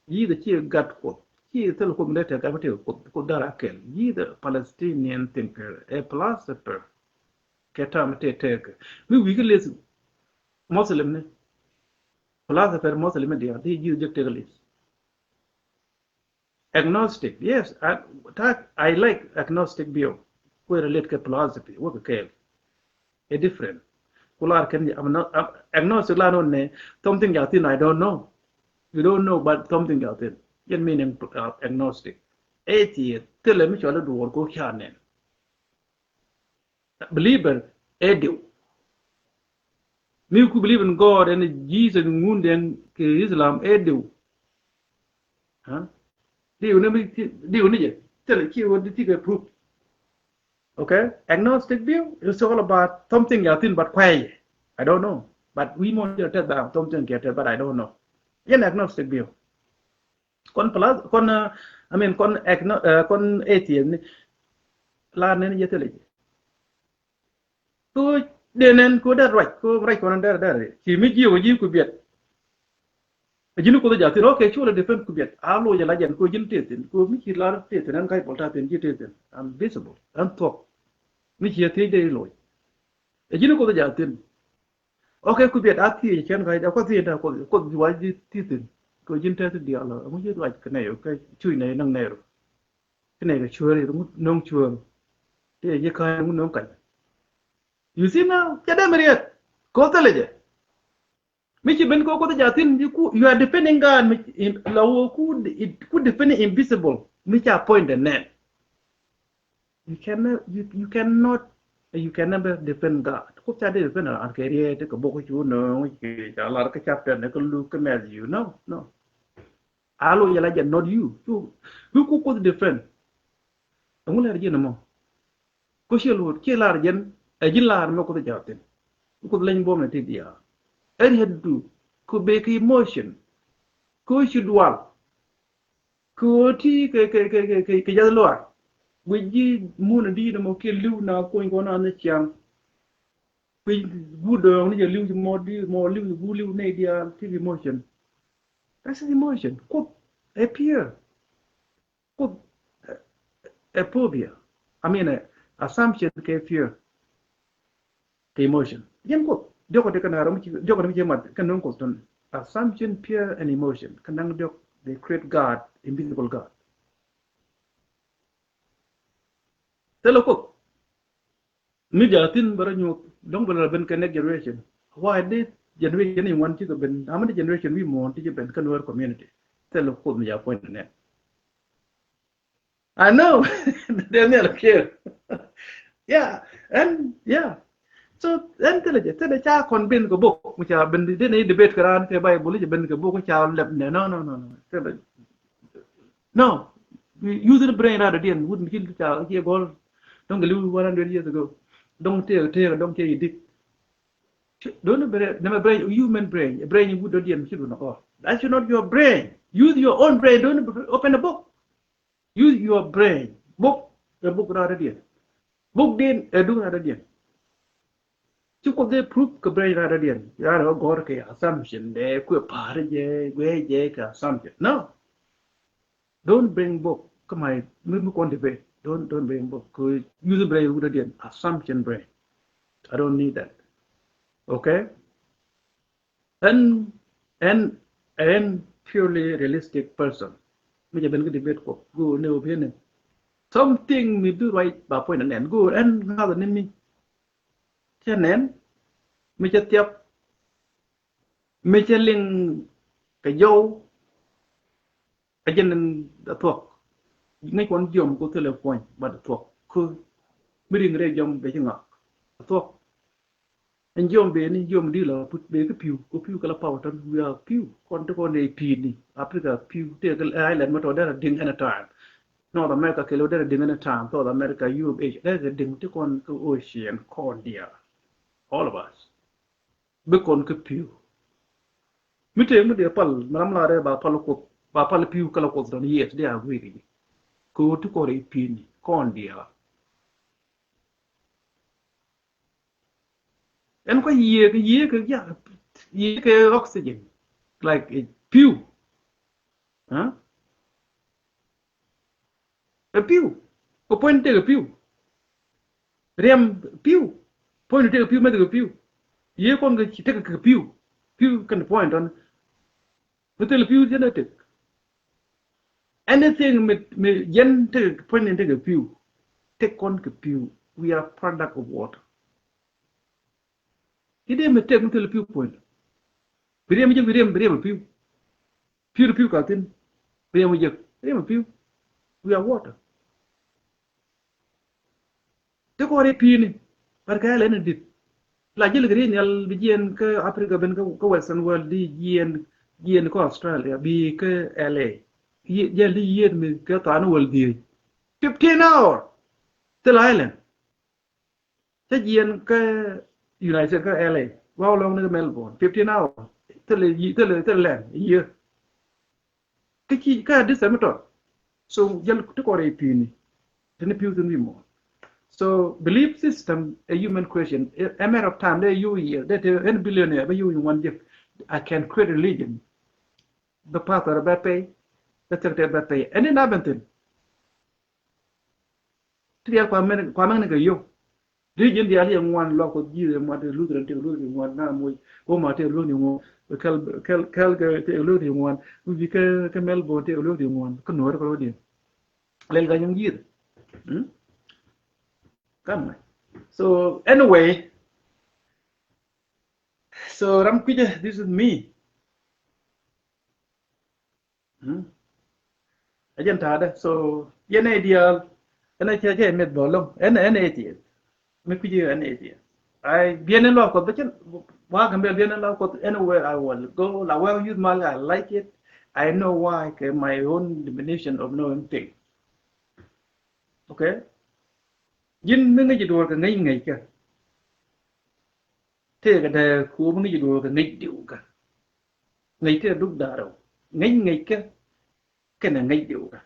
Jesus ciɛ gat Kuɔth. Ciɛ thil Kuoth mi dee tɛk gat mi tɛk Kuoth, Kuoth dara kɛl. Jesus Palestinian thinker, a philosopher. Kɛ tam tɛk tɛk. Mi wi̱i̱ kɛ leth Muslim ni. Philosopher Muslim ni diaal, di Jesus jek tɛk leth. Agnostic, yes. I, that, I like agnostic view. Kuɛ relate kɛ philosophy, wä kɛ kɛɛl. A different. Ku lar kɛn, I'm not, I'm agnostic la nɔ nɛ, something ya thin I don't know. You don't know, but something ya thin. Yɛn meaning, uh, agnostic. Atheist, thilɛ mi cɔl i̱ duɔɔr ko ca nɛn. Believer ɛ diw. Mi ku believe in God and Jesus Ŋundɛŋ kɛ Islam ɛ diw. Huh? Diw ni mi, diw ni jɛ. Thilɛ ci wä di ti kɛ proof. Okay? Agnostic view is all about something ya thin but quiet. I don't know. But we more tell about something ya thin but I don't know. Yɛn agnostic view. Kɔn plus, kɔn, uh, I mean, kɔn agno-, uh, kɔn atheist ni. Lar nɛn jɛ thilɛ jɛ. Ko dee nɛn ko dee ruac, ko ruac kɔn dee dee. Ci mi jiɛ wä ji̱ ku biɛt. A ji̱n Kuoth a jathin, okay, cuɔl a defend ku biɛt. A loc a la jɛn ko ji̱n tethin, ko mi ci lar tethin, ɛn kac bɔl tathin ji̱ tethin. Ɛn visible, ɛn thuɔk. Mi ci a thiec dee loc. A ji̱n Kuoth a jathin. Okay, ku biɛt a thiec kɛn kac, a kɔ thiec da Kuoth, Kuoth wa ji̱ tethin. Ko ji̱n tethin diaal, a ŋu ji̱ ruac kɛ nɛy, okay, cuc nɛy, naŋ nɛy ru. Kɛ nɛy kɛ cuäär, ŋu no̱ŋ cuäär. Ti a ji̱ ka̱ny, ŋu no̱ŋ kac. You see now, cɛ dee mi riet. Ko thilɛ jɛ. Mi ci ben ko Kuoth a jathin, you ku, you are defending God, mi, in, la wo ku, ku defending invisible, mi ca point the net. You can, you, you cannot, you can never defend God. Kuoth ca dee defend an kɛ riet, kɛ bok cu no̱o̱ŋ, kɛ ca lar kɛ chapter ni kɛ Luke, kɛ Matthew. No, no. A loc a la jɛ, not you. Cu, cu ku Kuoth defend. Ɛŋu lɛr ji̱n ɛmɔ? Ko ciɛ luɔt, ciɛ lar jɛn, ɛ ji̱ lar mɛ Kuoth a jathin. Kuoth leny buɔm ni ti diaal. Ɛ riet du, ko be kɛ emotion. Ko ci dual. Ko ti kɛ, kɛ, kɛ, kɛ, kɛ, kɛ jath luaar. Guic ji̱ mun a di̱i̱t ɛmɔ kiɛ li̱w na kuny kɔn an ni ciaŋ. Guic guut dɔɔŋ ni jɛ li̱w ci mɔ di̱i̱t, mɔ li̱w ci guut li̱w nɛy diaal ti emotion. That's an emotion. Kuoth ɛ fear. Kuoth, eh, eh, phobia. I mean, eh, assumption kɛ fear. Kɛ emotion. Jɛn Kuoth. Diɔkɔ di kɛ na ram ci, diɔkɔ di mi ci mat, kɛ no̱o̱ŋ Kuoth tun. Assumption, fear, and emotion. Kɛ naŋ diɔk, they create God, invisible God. Thilɛ Kuoth. Mi jathin bɛ rɔ nyuɔth, dɔ̱ŋ bɛ rɔ ben kɛ next generation. Why this generation in one cikɛ ben, how many generation wi̱i̱ muɔ̱ɔ̱n ti ci ben kä Nuer community? Thilɛ Kuoth mi ja point nɛ. I know. Daniel care. Yeah, and, yeah. So, ɛn thilɛ jɛ, thilɛ ca convince kɛ bok, mi ca ben, dee ni debate kɛ raan kɛ Bible, jɛ ben kɛ bok, ca lɛp nɛ, no, no, no, no. Thilɛ. No, use the brain rather than wut mi ci ca, ci gɔl. Dɔ̱ŋ kɛ li̱w one hundred years ago. Dɔ̱ŋ tëë, tëë, dɔ̱ŋ tëë i̱ dik. Don't be, nɛmɛ brain, human brain, brain in wut dɔ̱diɛn mi ci dun ɔ. That's not your brain. Use your own brain. Don't open a book. Use your brain. Book, a book rather than. Book din, a do rather than. Ci Kuoth dee proof kɛ brain rather than. Rather gɔr kɛ assumption dɛ, kuɛ pa̱a̱r jɛ, guɛ jɛ kɛ assumption. No. Don't bring book. Kä my, mi, mi kɔn debate. Don't, don't bring book. Kɛ use brain wut dɔ̱diɛn. Assumption brain. I don't need that. Okay? Ɛn, ɛn, ɛn purely realistic person. Mi jɛ ben kɛ debate kɔ. Go ne opinion. Something mi bi ruac ba point nɛn. Go ɛn ŋa̱th ni mi. Cɛ nɛn. Mi cɛ thiap. Mi cɛ liŋ kɛ jɔw. A jɛn a thuɔk. Ŋäc kɔn jiɔm ko thilɛ puɔ̱ny, but a thuɔk. Kä mi riŋ rɛy jiɔm bɛ ci ŋak. A thuɔk. Ɛn jiɔm bɛ ni jiɔm di la put bɛ kä pi̱w. Ko pi̱w kɛ la power tɔn, we are pi̱w. Kɔn ti kɔn rɛy pi̱i̱ni. Africa pi̱w. Tëë kɛ island mɛ tɔ derɛ diŋ anytime. North America kɛ lo derɛ diŋ anytime. South America, Europe, Asia. Derɛ diŋ ti kɔn kä ocean kɔn diaal. All of us. Bi kɔn kä pi̱w. Mi tëë mi dee pal, mi ram la dee ba pal Kuoth, ba pal pi̱w kɛ la Kuoth dɔn, yes, dee agree kɛ ji̱. Kɛ ɣöö ti kɔn rɛy pi̱i̱ni, kɔn diaal. Ɛn kɔ yiëë kɛ, yiëë kɛ, ya, yiëë kɛ oxygen. Like, eh, pi̱w. Huh? Ɛ pi̱w. Kɛ puɔ̱ny tekɛ pi̱w. Riɛm pi̱w. Puɔ̱ny tekɛ pi̱w, mɛth kɛ pi̱w. Yiëë kɔn kɛ ci tekɛ kɛ pi̱w. Pi̱w kɛn puɔ̱ny tɔn. Mi thil pi̱w jɛn ɛ tek. Anything mi, mi jɛn tekɛ puɔ̱ny ni tekɛ pi̱w. Tek kɔn kɛ pi̱w. We are product of water. Ci dee mi tek mi thil pi̱w puɔ̱ny. Bi riɛm jek, bi riɛm, bi riɛm pi̱w. Pi̱w, pi̱w ka thin. Bi riɛm jek, bi riɛm pi̱w. We are water. Ti kɔn rɛy pi̱i̱ni. But kɛ lɛ ni dit. La jil kɛ riɛy nhial bi jiɛn kä Africa ben kä, kä Western world di jiɛn, jiɛn kä Australia bi kä L A. Jiɛn di yiet mi kɛ than world di. Fifteen hour. Thil island. Cä jiɛn kä United States kä L A. Wa lɔŋ ni kä Melbourne. Fifteen hour. Thilɛ, thilɛ, thilɛ lɛn yiëë. Kä ci kä a distance mi tɔt. So jäl ti kɔrɛ pi̱i̱ni. Tini pi̱w thin wi̱i̱ mɔ. So belief system a human creation. A, a matter of time. Dee yio̱w yiëë. Dee te ɛn billionaire bɛ yio̱w in wan jek. I can create religion. Bɛ pastor bɛ pay. Bɛ secretary bɛ pay. Ɛn in a ben thin. Ti diaal kua mɛn kua mɛn ni kɛ yio̱w. Ti ji̱n diaal yɛ ŋuan luak Kuɔth ji̱ yɛ ŋuan, te Lutheran te Lutheran yɛ ŋuan, na moc Roma te Lutheran yɛ ŋuan, kɛl kɛl kɛl kɛ te Lutheran yɛ ŋuan, mi bi kɛ kɛ Melbourne te Lutheran yɛ ŋuan, kä Nuɔr kɛ Lutheran. Lɛl ka nyɔŋ ji̱. Hmm? Kan mɛ. So anyway, so ram kui̱cɛ, this is me. Hmm? Ɛ jɛn ta̱a̱dɛ. So yɛn ɛ diaal, ɛn ɛ cɛ cɛ mɛth bä lɔŋ. Ɛn, ɛn ɛ atheist. Mi kui̱ci ɛn ɛ atheist. Ay, biɛn in luaak Kuɔth bä cin. Wa kɛ mɛl biɛn in luaak Kuɔth, anywhere I will go. La where youth mal, I like it. I know why, kɛ my own definition of knowing thing. Okay? Ji̱n mi ŋäc ji̱ duɔ̱ɔ̱r kɛ ŋäc ŋäc kɛ. Tëëkɛ dee kuɔp ŋäc duɔ̱ɔ̱r kɛ ŋäc diw kä. Ŋäc tëë duk da̱rɛw. Ŋäc ŋäc kä kɛnɛ ŋäc diw kä.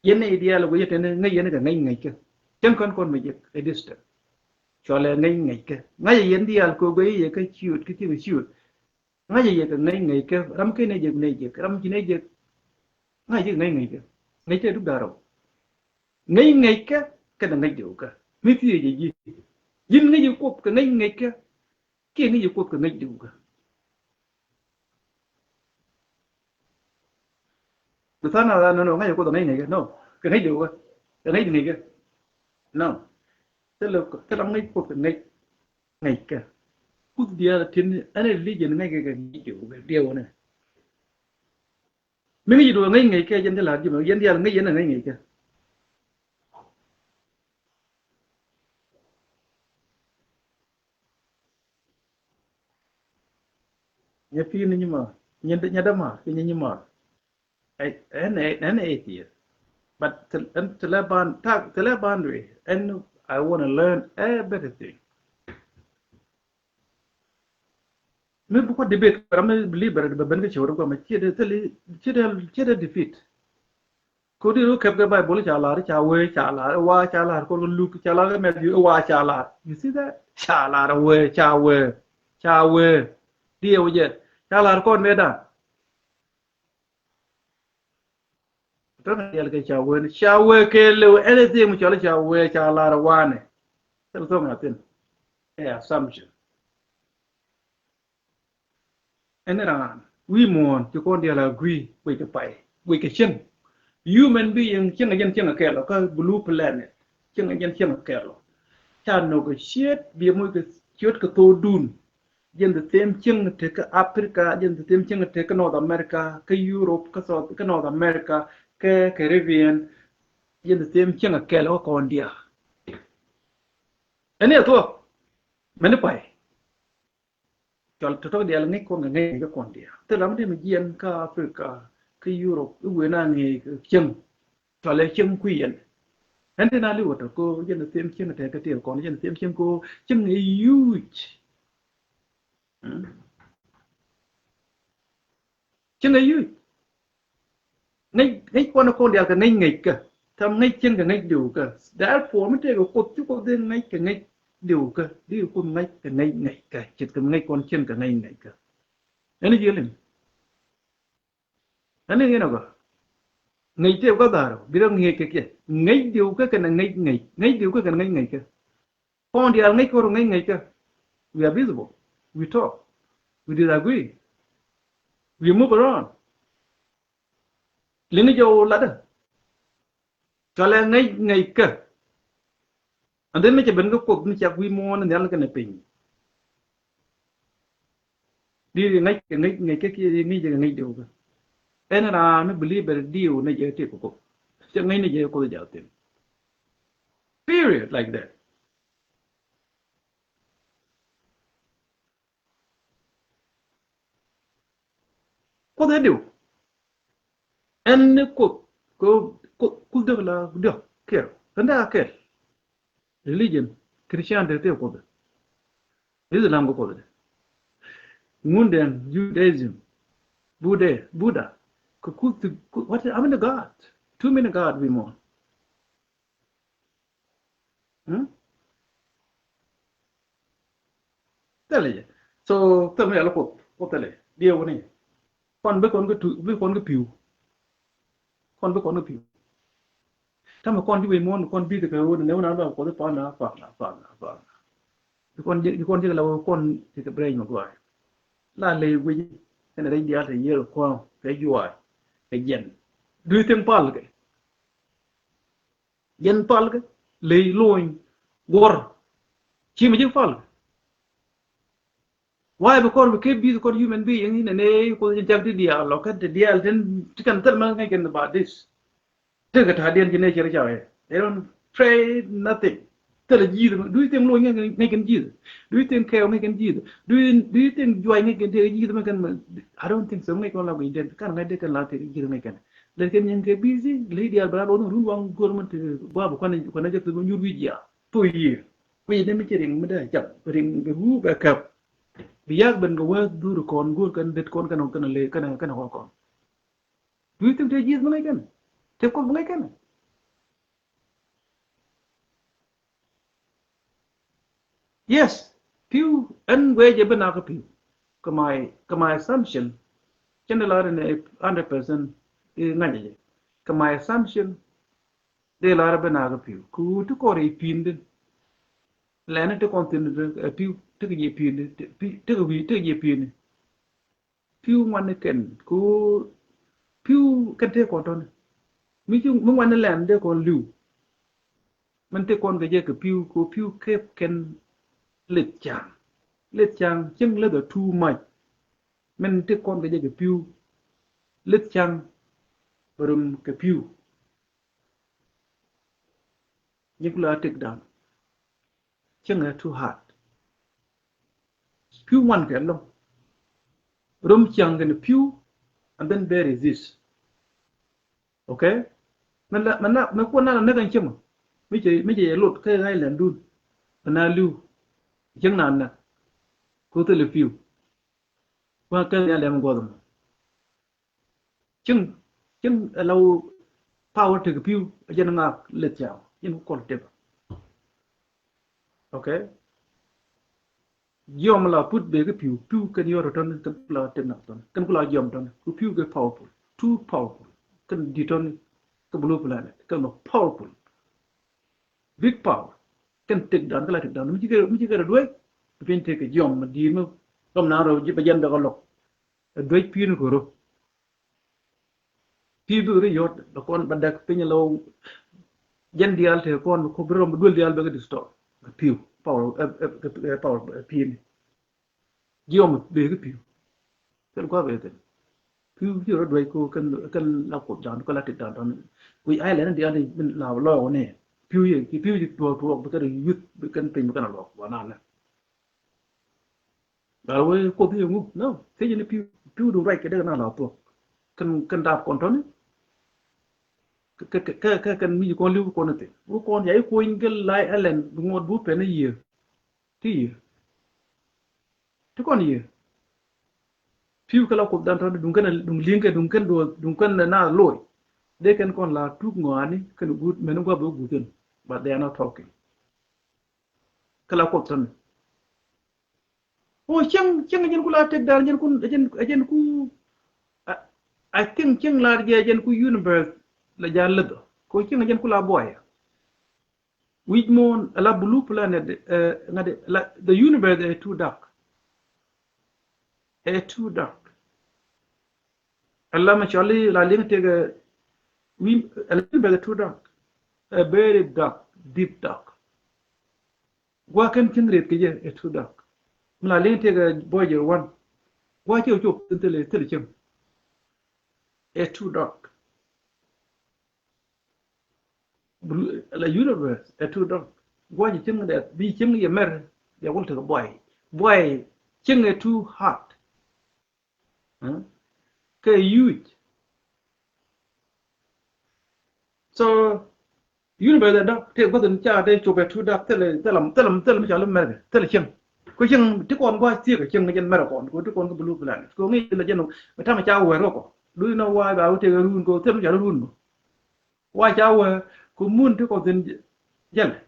Yɛn nɛy diaal ɛ guic ɛ tɛn ŋäc yɛn kɛ ŋäc ŋäc kä. Cäŋ kɔn kɔn mi jek ɛ distance. Cualɛ ŋäc ŋäc kä. Ŋa̱cɛ yɛn diaal kɛ guic yɛ kä ciöt kä cikɛ ciöt. Ŋa̱cɛ yɛ kɛ ŋäc ŋäc kä. Ram kɛ nɛ jek nɛ jek. Ram ci nɛ jek. Ŋa̱cɛ yɛ kɛ ŋäc ŋäc kä. Ŋäc tëë duk da̱rɛw. Ŋäc ŋäc kä kɛnɛ ŋäc diw kä. Mi thiec jɛ ji̱. Ji̱n ŋäc yɛ kuɔp kɛ ŋäc ŋäc kä. Kiɛ ŋäc yɛ kuɔth kɛ ŋäc diw kä. Bi than a no no ŋäc yɛ kuɔth kɛ ŋäc ŋäc kä. No. Kɛ ŋäc diw kä. Kɛ ŋäc ŋäc kä. No. Thilɛ, thilɛ ŋäc kuɔth kɛ ŋäc ŋäc kä. Kuth diaal tin ɛn religion ŋäc kɛ kɛ ŋäc diw kä. Diɛw nɛ. Mi ŋäc duɔ̱ɔ̱r ŋäc ŋäc kɛ jɛn ti la̱r ji̱ mɛ, yɛn diaal ŋäc yɛn ɛ ŋäc ŋäc kɛ. Nyɛ pi̱i̱n ni nyimaar, nyɛ dämaar, kɛ nyɛ nyimaar. Ɛn, ɛn, ɛn atheist. But thilɛ boundary, and I wanna learn everything. Mi bi kua debate kɛ ram mi believer bɛ ben kä cɛ wä ri kua mɛ ciɛ dee thil ciɛ dee ciɛ dee defeat. Kɛ wä di ru kɛp kɛ Bible ca lar ca wee ca lar wa ca lar kɛ Luke ca lar kɛ Matthew wa ca lar. You see that? Ca lar wee ca wee ca wee. Di ɛ wä jɛ ca lar kɔn mɛ dan. Tɔ̱ kɛ diaal kɛ ca wee ni ca wee kɛ lëw anything mi cɔl ca wee ca lar wanɛ. Thil thok na thin. Ɛ assumption. Ɛn raan wi̱i̱ muɔ̱ɔ̱n ci kɔn diaal a gui̱ guic kɛ pay guic kɛ cieŋ. Human being cieŋ a jɛn cieŋ a kɛl ɔ kä blue planet cieŋ a jɛn cieŋ a kɛl ɔ. Ca nɔk kɛ ciet biɛ moc kɛ ciöt kɛ thok dun. Jɛn the same cieŋ tek kä Africa, jɛn the same cieŋ tek kä North America, kä Europe, kä South, kä North America, kä Caribbean. Jɛn the same cieŋ a kɛl kä kɔn diaal. Ɛn i̱ a thuɔ̱k mɛn i̱ pay. Cɔl tɔ̱tɔ̱k diaal ŋäc kɔn kɛ ŋäc kɛ kɔn diaal. Thil ram ti mi jiɛn kä Africa, kä Europe, i̱ wen a ŋäc kɛ cieŋ. Cɔl ɛ cieŋ kui̱ yɛn. Ɛn tin a li̱w a tɔ̱ ko jɛn the same cieŋ tek kä tëë kɔn jɛn the same cieŋ ko cieŋ ɛ huge. Cieŋ ɛ yuc. Ŋäc ŋäc kuɔn kɔn diaal kɛ ŋäc ŋäc kä. Tam ŋäc cieŋ kɛ ŋäc diw kä. Therefore mi tëëkɛ kuoth ci kuoth dee ŋäc kɛ ŋäc diw kä di kuoth ŋäc kɛ ŋäc ŋäc kä ce̱tkɛ mi ŋäc kɔn cieŋ kɛ ŋäc ŋäc kä. Ɛn ji̱ liŋ. Ɛn i̱ ŋi̱n ɛ gɔ̱ ŋäc tëë kä dha̱a̱r bi rɔ ŋi̱eec kɛ kiɛ ŋäc diw kä kɛnɛ ŋäc ŋäc ŋäc diw kä kɛnɛ ŋäc ŋäc kä. Kɔn diaal ŋäc kɔn rɔ ŋäc ŋäc kä. We are visible. We talk. We disagree. We move around. Liŋi jɛ wä latdä. Cɔalɛ ŋäc ŋäc kä. And then mi cɛ ben kä kuoth mi cak wi̱i̱ muɔ̱ɔ̱n nhial kɛnɛ piny. Di ri ŋäc kɛ ŋäc ŋäc kä kiɛ ri ŋäc kɛ ŋäc diw kä. Ɛn raan mi believer diw ni jɛ ti kɛ kuoth. Cɛ ŋäc ni jɛ kuoth jɛ thin. Period, like that. Kuoth ɛ diw. Ɛn ni kuoth kɛ kuoth diɔk la diɔk kɛl. Kɛn dee a kɛl. Religion, Christianity tëë kuoth. Islam kɛ kuoth dee. Ŋundɛn, Judaism, Buddha, Buddha. Kɛ kuth ti, kuth, what, how many God? Too many God wi̱i̱ muɔ̱ɔ̱n. Hmm? Thilɛ jɛ. So, thil mi yɛl Kuoth, Kuoth thilɛ. Diɛ wuni. Kɔn bi kɔn kɛ tu, bi kɔn kɛ pi̱w. Kɔn bi kɔn kɛ pi̱w. Tamɛ kɔn ti wec muɔ̱ɔ̱n, kɔn bi ti kɛ wuni, nɛ wuni a lɔ Kuoth pan na, pan na, pan na, pan na. Ti kɔn jɛ, ti kɔn jɛ kɛ la wuni, kɔn ti kɛ brɛny mɛ guay. La lɛ wec, kɛn rɛy diaal ti yier kɔn, kɛ juay, kɛ jɛn. Do you think pal kɛ? Jɛn pal kɛ, ley lony, guɔr. Ci mi ji̱ pal kɛ. Why? Because bi kɛ bi kɔn human being in ne, ko jin jak ti diaal lɔ kɛn ti diaal tin ti kɛn thil ma ŋäc kɛn about this. Tekɛ ta̱a̱diɛn ci nature ca ɛ. They don't pray nothing. Thil ji̱, do you think lony ŋäc kɛn ji̱? Do you think kɛɛw ŋäc kɛn ji̱? Do you, do you think juay ŋäc kɛn tekɛ ji̱ mɛ kɛn mɛ? I don't think so. Ŋäc kɔn la guic den. Kan ŋäc de kɛn la tekɛ ji̱ ŋäc kɛn. Lɛ kɛn nyin kɛ busy, ley diaal bɛ la lɔn run waŋ go̱r mɛ ti gua bi kuan, kuan jɛ ti nyur wi̱c ya. Thok yiëë. Kui̱ ni mi ci riŋ mi dee jam. Riŋ bi ruu bɛ käp. Bi yak ben kɛ wee dhur kɔn go̱r kɛn det kɔn kɛn kɛn le kɛn kɛn kɔn kɔn. Do you think te ji̱th bi ŋäc kɛn? Te Kuoth bi ŋäc kɛn? Yes, pi̱w ɛn guɛ jɛ bi nak kä pi̱w. Kɛ my, kɛ my assumption. Cɛn de lar in a hundred percent i ŋa̱c jɛ. Kɛ my assumption. Dee lar bi nak kä pi̱w. Ku ti kɔr i pi̱n din. Lɛn ti kɔn thin ɛ pi̱w. Ti kɛ jɛ pi̱n din. Ti kɛ wi̱i̱ ti kɛ jɛ pi̱n din. Pi̱w ŋuan ni kɛn ku pi̱w kɛn tëë kɔn tɔ̱ni. Mi ci mi ŋuan ni lɛn dee kɔn li̱w. Min tëë kɔn kɛ jɛ kɛ pi̱w ku pi̱w kɛp kɛn lith ca̱ŋ. Lith ca̱ŋ cieŋ lith a too much. Min tëë kɔn kɛ jɛ kɛ pi̱w lith ca̱ŋ bɛ rum kɛ pi̱w. Nyi kula tik dan. Cieŋɛ too hard. Pi̱w ŋuan kɛ lɔŋ. Rom ciaŋ kɛn pi̱w and then bury this. Okay? Mɛ la, mɛ na, mɛ kuɔ na la näk ɛn cieŋ. Mi cɛ, mi cɛ yɛ lot kä island dun. Mɛ na li̱w. Cieŋ na näk. Ko thil pi̱w. Wa kɛn ya lɛm guɔth mɔ. Cieŋ, cieŋ ɛ la wä power tekɛ pi̱w, ɛ jɛn ŋaak lith ca̱ŋ, jɛn ku kɔl tep. Okay? Jiɔm la put bee kä pi̱w, pi̱w kɛn yɔt tɔn, kɛn ku la tep nak tɔn, kɛn ku la jiɔm tɔn, ku pi̱w kɛ powerful, too powerful, kɛn di tɔn, kɛ blue planet, kɛn mɛ powerful. Big power, kɛn tek dan, kɛ la tek dan, mi ci kɛ, mi ci kɛ rɛ duec, mi pin tek kɛ jiɔm, mi di mi, dɔm na rɔ, bɛ jɛn bɛ kɛ lɔk. Ɛ duec pi̱n kɛ rɔ. Pi̱w bi ri yɔt bɛ kɔn bɛ dɛk piny lɔ jɛn diaal te kɔn bɛ kop bi rɔm bɛ duel diaal bɛ kɛ disturb. Kɛ pi̱w power, ɛ, ɛ, kɛ, ɛ, power, ɛ, pi̱n. Jiɔm bee kɛ pi̱w. Kɛn kua bee kɛn. Pi̱w ci rɔ duec ko kɛn, kɛn la kuoth dan, kɛn la tik dan dan. Kui̱ island diaal ni min la lɔɔk ni. Pi̱w yɛ, pi̱w ci tuɔɔk tuɔɔk bɛ kɛn yuth bɛ kɛn piny bɛ kɛn a lɔɔk wa na lɛ. Gal wee kuoth yɛ ŋu? No. Thiec ni pi̱w, pi̱w du ruac kɛ dee kɛ na la thuɔk. Kɛn, kɛn dap kɔn tɔni. Kɛ, kɛ, kɛ, kɛ, kɛn mi kɔn li̱w kɔn thi̱n. Wä kɔn ya i̱ kuɔny kɛ la island bi ŋuɔt bu pɛn i̱ yiëë. Ti yiëë. Ti kɔn yiëë. Pi̱w kɛ la kuoth dan tɔni duŋ kɛn, duŋ li̱ŋ kɛ, duŋ kɛn duɔth, duŋ kɛn na loc. Dee kɛn kɔn la tuk ŋɔani kɛn guut mɛn guap bɛ guut kɛn. But they are not talking. Kɛ la kuoth tɔni. O cieŋ, cieŋ jɛn ku la tek dan, jɛn ku, jɛn, jɛn ku, I, I think cieŋ la jɛ jɛn ku universe la ja leth. Ko cieŋ jɛn ku la buɔyɛ. Wi̱c muɔ̱ɔ̱n, a la blue planet, eh, ŋa̱t, la, the universe is too dark. Is too dark. A la mi cɔli la liŋ tekɛ, wi, a la universe is too dark. A very dark, deep dark. Gua̱a̱ kɛn cieŋ ret kɛ jɛ, ɛ too dark. Mi la liŋ tekɛ Voyager one. Gua̱a̱ cɛ cop thilɛ, thilɛ cieŋ. Ɛ too dark. Blue, la universe, ɛ too dark. Gua̱a̱ cɛ cieŋ dɛ, bi cieŋ yɛ mɛr, yɛ wul tekɛ buay. Buay, cieŋ ɛ too hard. Huh? Kɛ huge. So universe dɔ̱ŋ tëë gua̱th in ca dee cop ɛ too dark, thilɛ, thilɛ, thilɛ, thilɛ mi ca lä mɛrkɛ, thilɛ cieŋ. Ko cieŋ ti kɔn gua̱a̱th thiek cieŋ jɛn mɛrkɛ kɔn, ko ti kɔn kä blue planet. Ko ŋi̱i̱c la jɛn ɛ ta̱mɛ ca wɛr kɔ. Do you know why ba wä tëëkɛ run kɛ thil mi cɔal run bä? Why ca wä kɛ mun ti kɔn thi̱n jälɛ?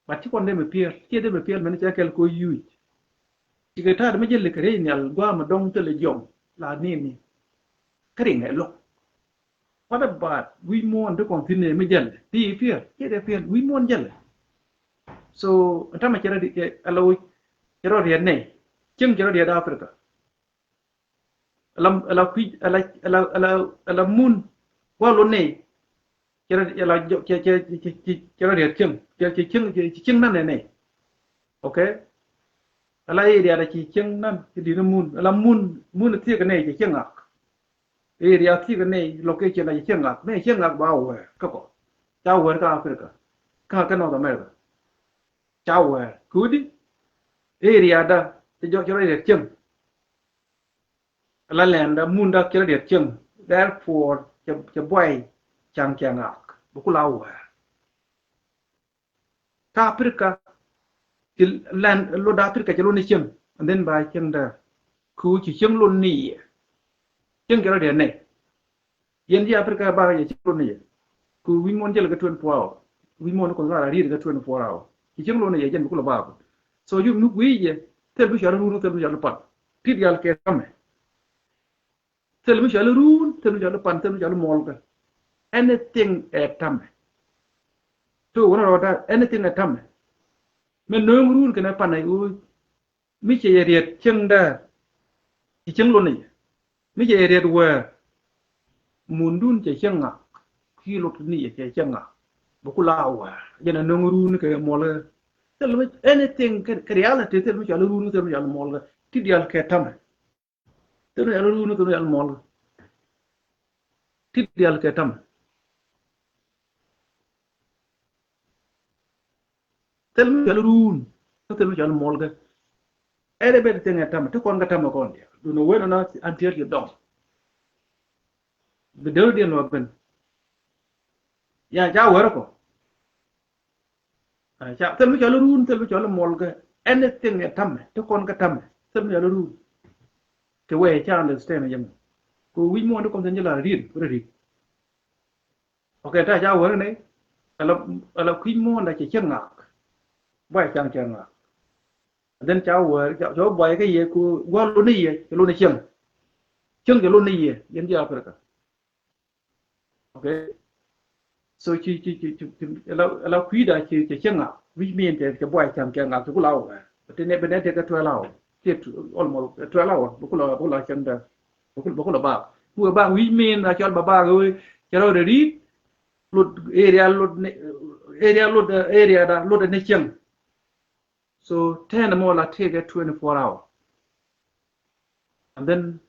But ci kɔn dee mi piɛl, ci dee mi piɛl mɛn cɛ kɛl kɛ yuc. Ci kɛ ta̱a̱t mi jälɛ kɛ rɛy nhial gua̱a̱ mi dɔ̱ŋ thilɛ jiɔm la ni ni. Kä riŋ ɛ lo̱k. What about wi̱i̱ muɔ̱ɔ̱n ti kɔn thi̱n ɛ mi jälɛ? Ti piɛl, ci dee piɛl wi̱i̱ muɔ̱ɔ̱n jälɛ. So ɛn tamɛ cɛ rɔ di, ɛ, ɛ la wi̱c, cɛ rɔ riɛt nɛy. Cieŋ cɛ rɔ riɛt Africa. Ala, ala kui̱, ala, ala, ala, ala mun. Wa lo ne. Kira, ala, kira, kira, kira, kira riat cieŋ. Kira, kira cieŋ, kira cieŋ nan ne ne. Okay. Ala area da ci cieŋ nan, ci di na mun. Ala mun, mun thiek ne ci cieŋ ak. Area thiek ne location da ci cieŋ ak. Ne cieŋ ak ba wɛ. Kako. Ca wɛ ka Africa. Ka, ka North America. Ca wɛ. Kudi. Area da, ci jɔ, kira riat cieŋ. La lɛn da mun da kira diet cieŋ. Therefore, cɛ, cɛ buay caŋ cɛ ŋak. Bi kula wɛr. Ka Africa, ci lɛn, lo da Africa cɛ lo ni cieŋ. And then ba cieŋ da. Ku ci cieŋ lo ni yɛ. Cieŋ kira diet ne. Yɛn ji Africa ba yɛ cieŋ lo ni yɛ. Ku wi̱i̱ muɔ̱n jɛl kɛ twenty four hour. Wi̱i̱ muɔ̱n kɔn la riet kɛ twenty four hour. Ci cieŋ lo ni yɛ jɛn bi kula ba. So you nuk wi̱i̱ yɛ, thil bi cɔal run, thil bi cɔal pan. Ti dial kɛ tamɛ. Thil mi cɔal run, thil mi cɔal pan, thil mi cɔal muɔlkä. Anything ɛ tamɛ. To wunä rɔɔda, anything ɛ tamɛ. Mi no̱o̱ŋ run kɛnɛ pan ɛ ɣöö mi cɛ yɛ riɛt cieŋ däär. Ci cieŋ lon ni yɛ. Mi cɛ yɛ riɛt wäär. Mundun cɛ cieŋ ŋak. Ki lot ni yɛ cɛ cieŋ ŋak. Bi kula wäär. Jɛn ɛ no̱o̱ŋ run kɛ muɔlkä. Thil mi, anything kɛ, kɛ reality, thil mi cɔal run, thil mi cɔal muɔlkä. Ti dial kɛ tamɛ. Thil mi cɔal run, thil mi cɔal muɔlkä. Ti dial kɛ tamɛ. Thil mi cɔal run, thil mi cɔal muɔlkä. Everything ɛ tamɛ, ti kɔn kä tamɛ kɔn dial. Dun wen na until you done. Bi dee dial wa ben. Ya, ca wɛr kɔ. Ah, ca, thil mi cɔal run, thil mi cɔal muɔlkä. Anything ɛ tamɛ, ti kɔn kä tamɛ. Thil mi cɔal run. Kɛ wee ca understand yɛ mɔ. Kɛ wi̱i̱ muɔ̱ɔ̱n ti kɔn thi̱n jɛ la riet, rɛ riet. Okay, ta ca wɛr ni. Ala, ala kui̱ muɔ̱ɔ̱n da cɛ cɛ ŋak. Buay caŋ cɛ ŋak. And then ca wɛr, ca, ca buay kɛ yɛ ku gua̱l lo ni yɛ, cɛ lo ni cieŋ. Cieŋ cɛ lo ni yɛ, yɛn ji Africa. Okay. So ci, ci, ci, ci, ci, ala, ala kui̱da ci, ci, ci ŋa, which mean te, ci buay cam ci ŋa, ci kula wä. Te ne, bene te ka twelve hour. Te tu, almost twelve hour, bu kula, bu kula cam da. Bu kula, bu kula ba. Bu ba, which mean na cɔl ba ba, we, ci rɔ de rit, lot area, lot ne, area, lot, area da, lot ne cam. So tɛn mɔ la tëëkɛ twenty four hour. And then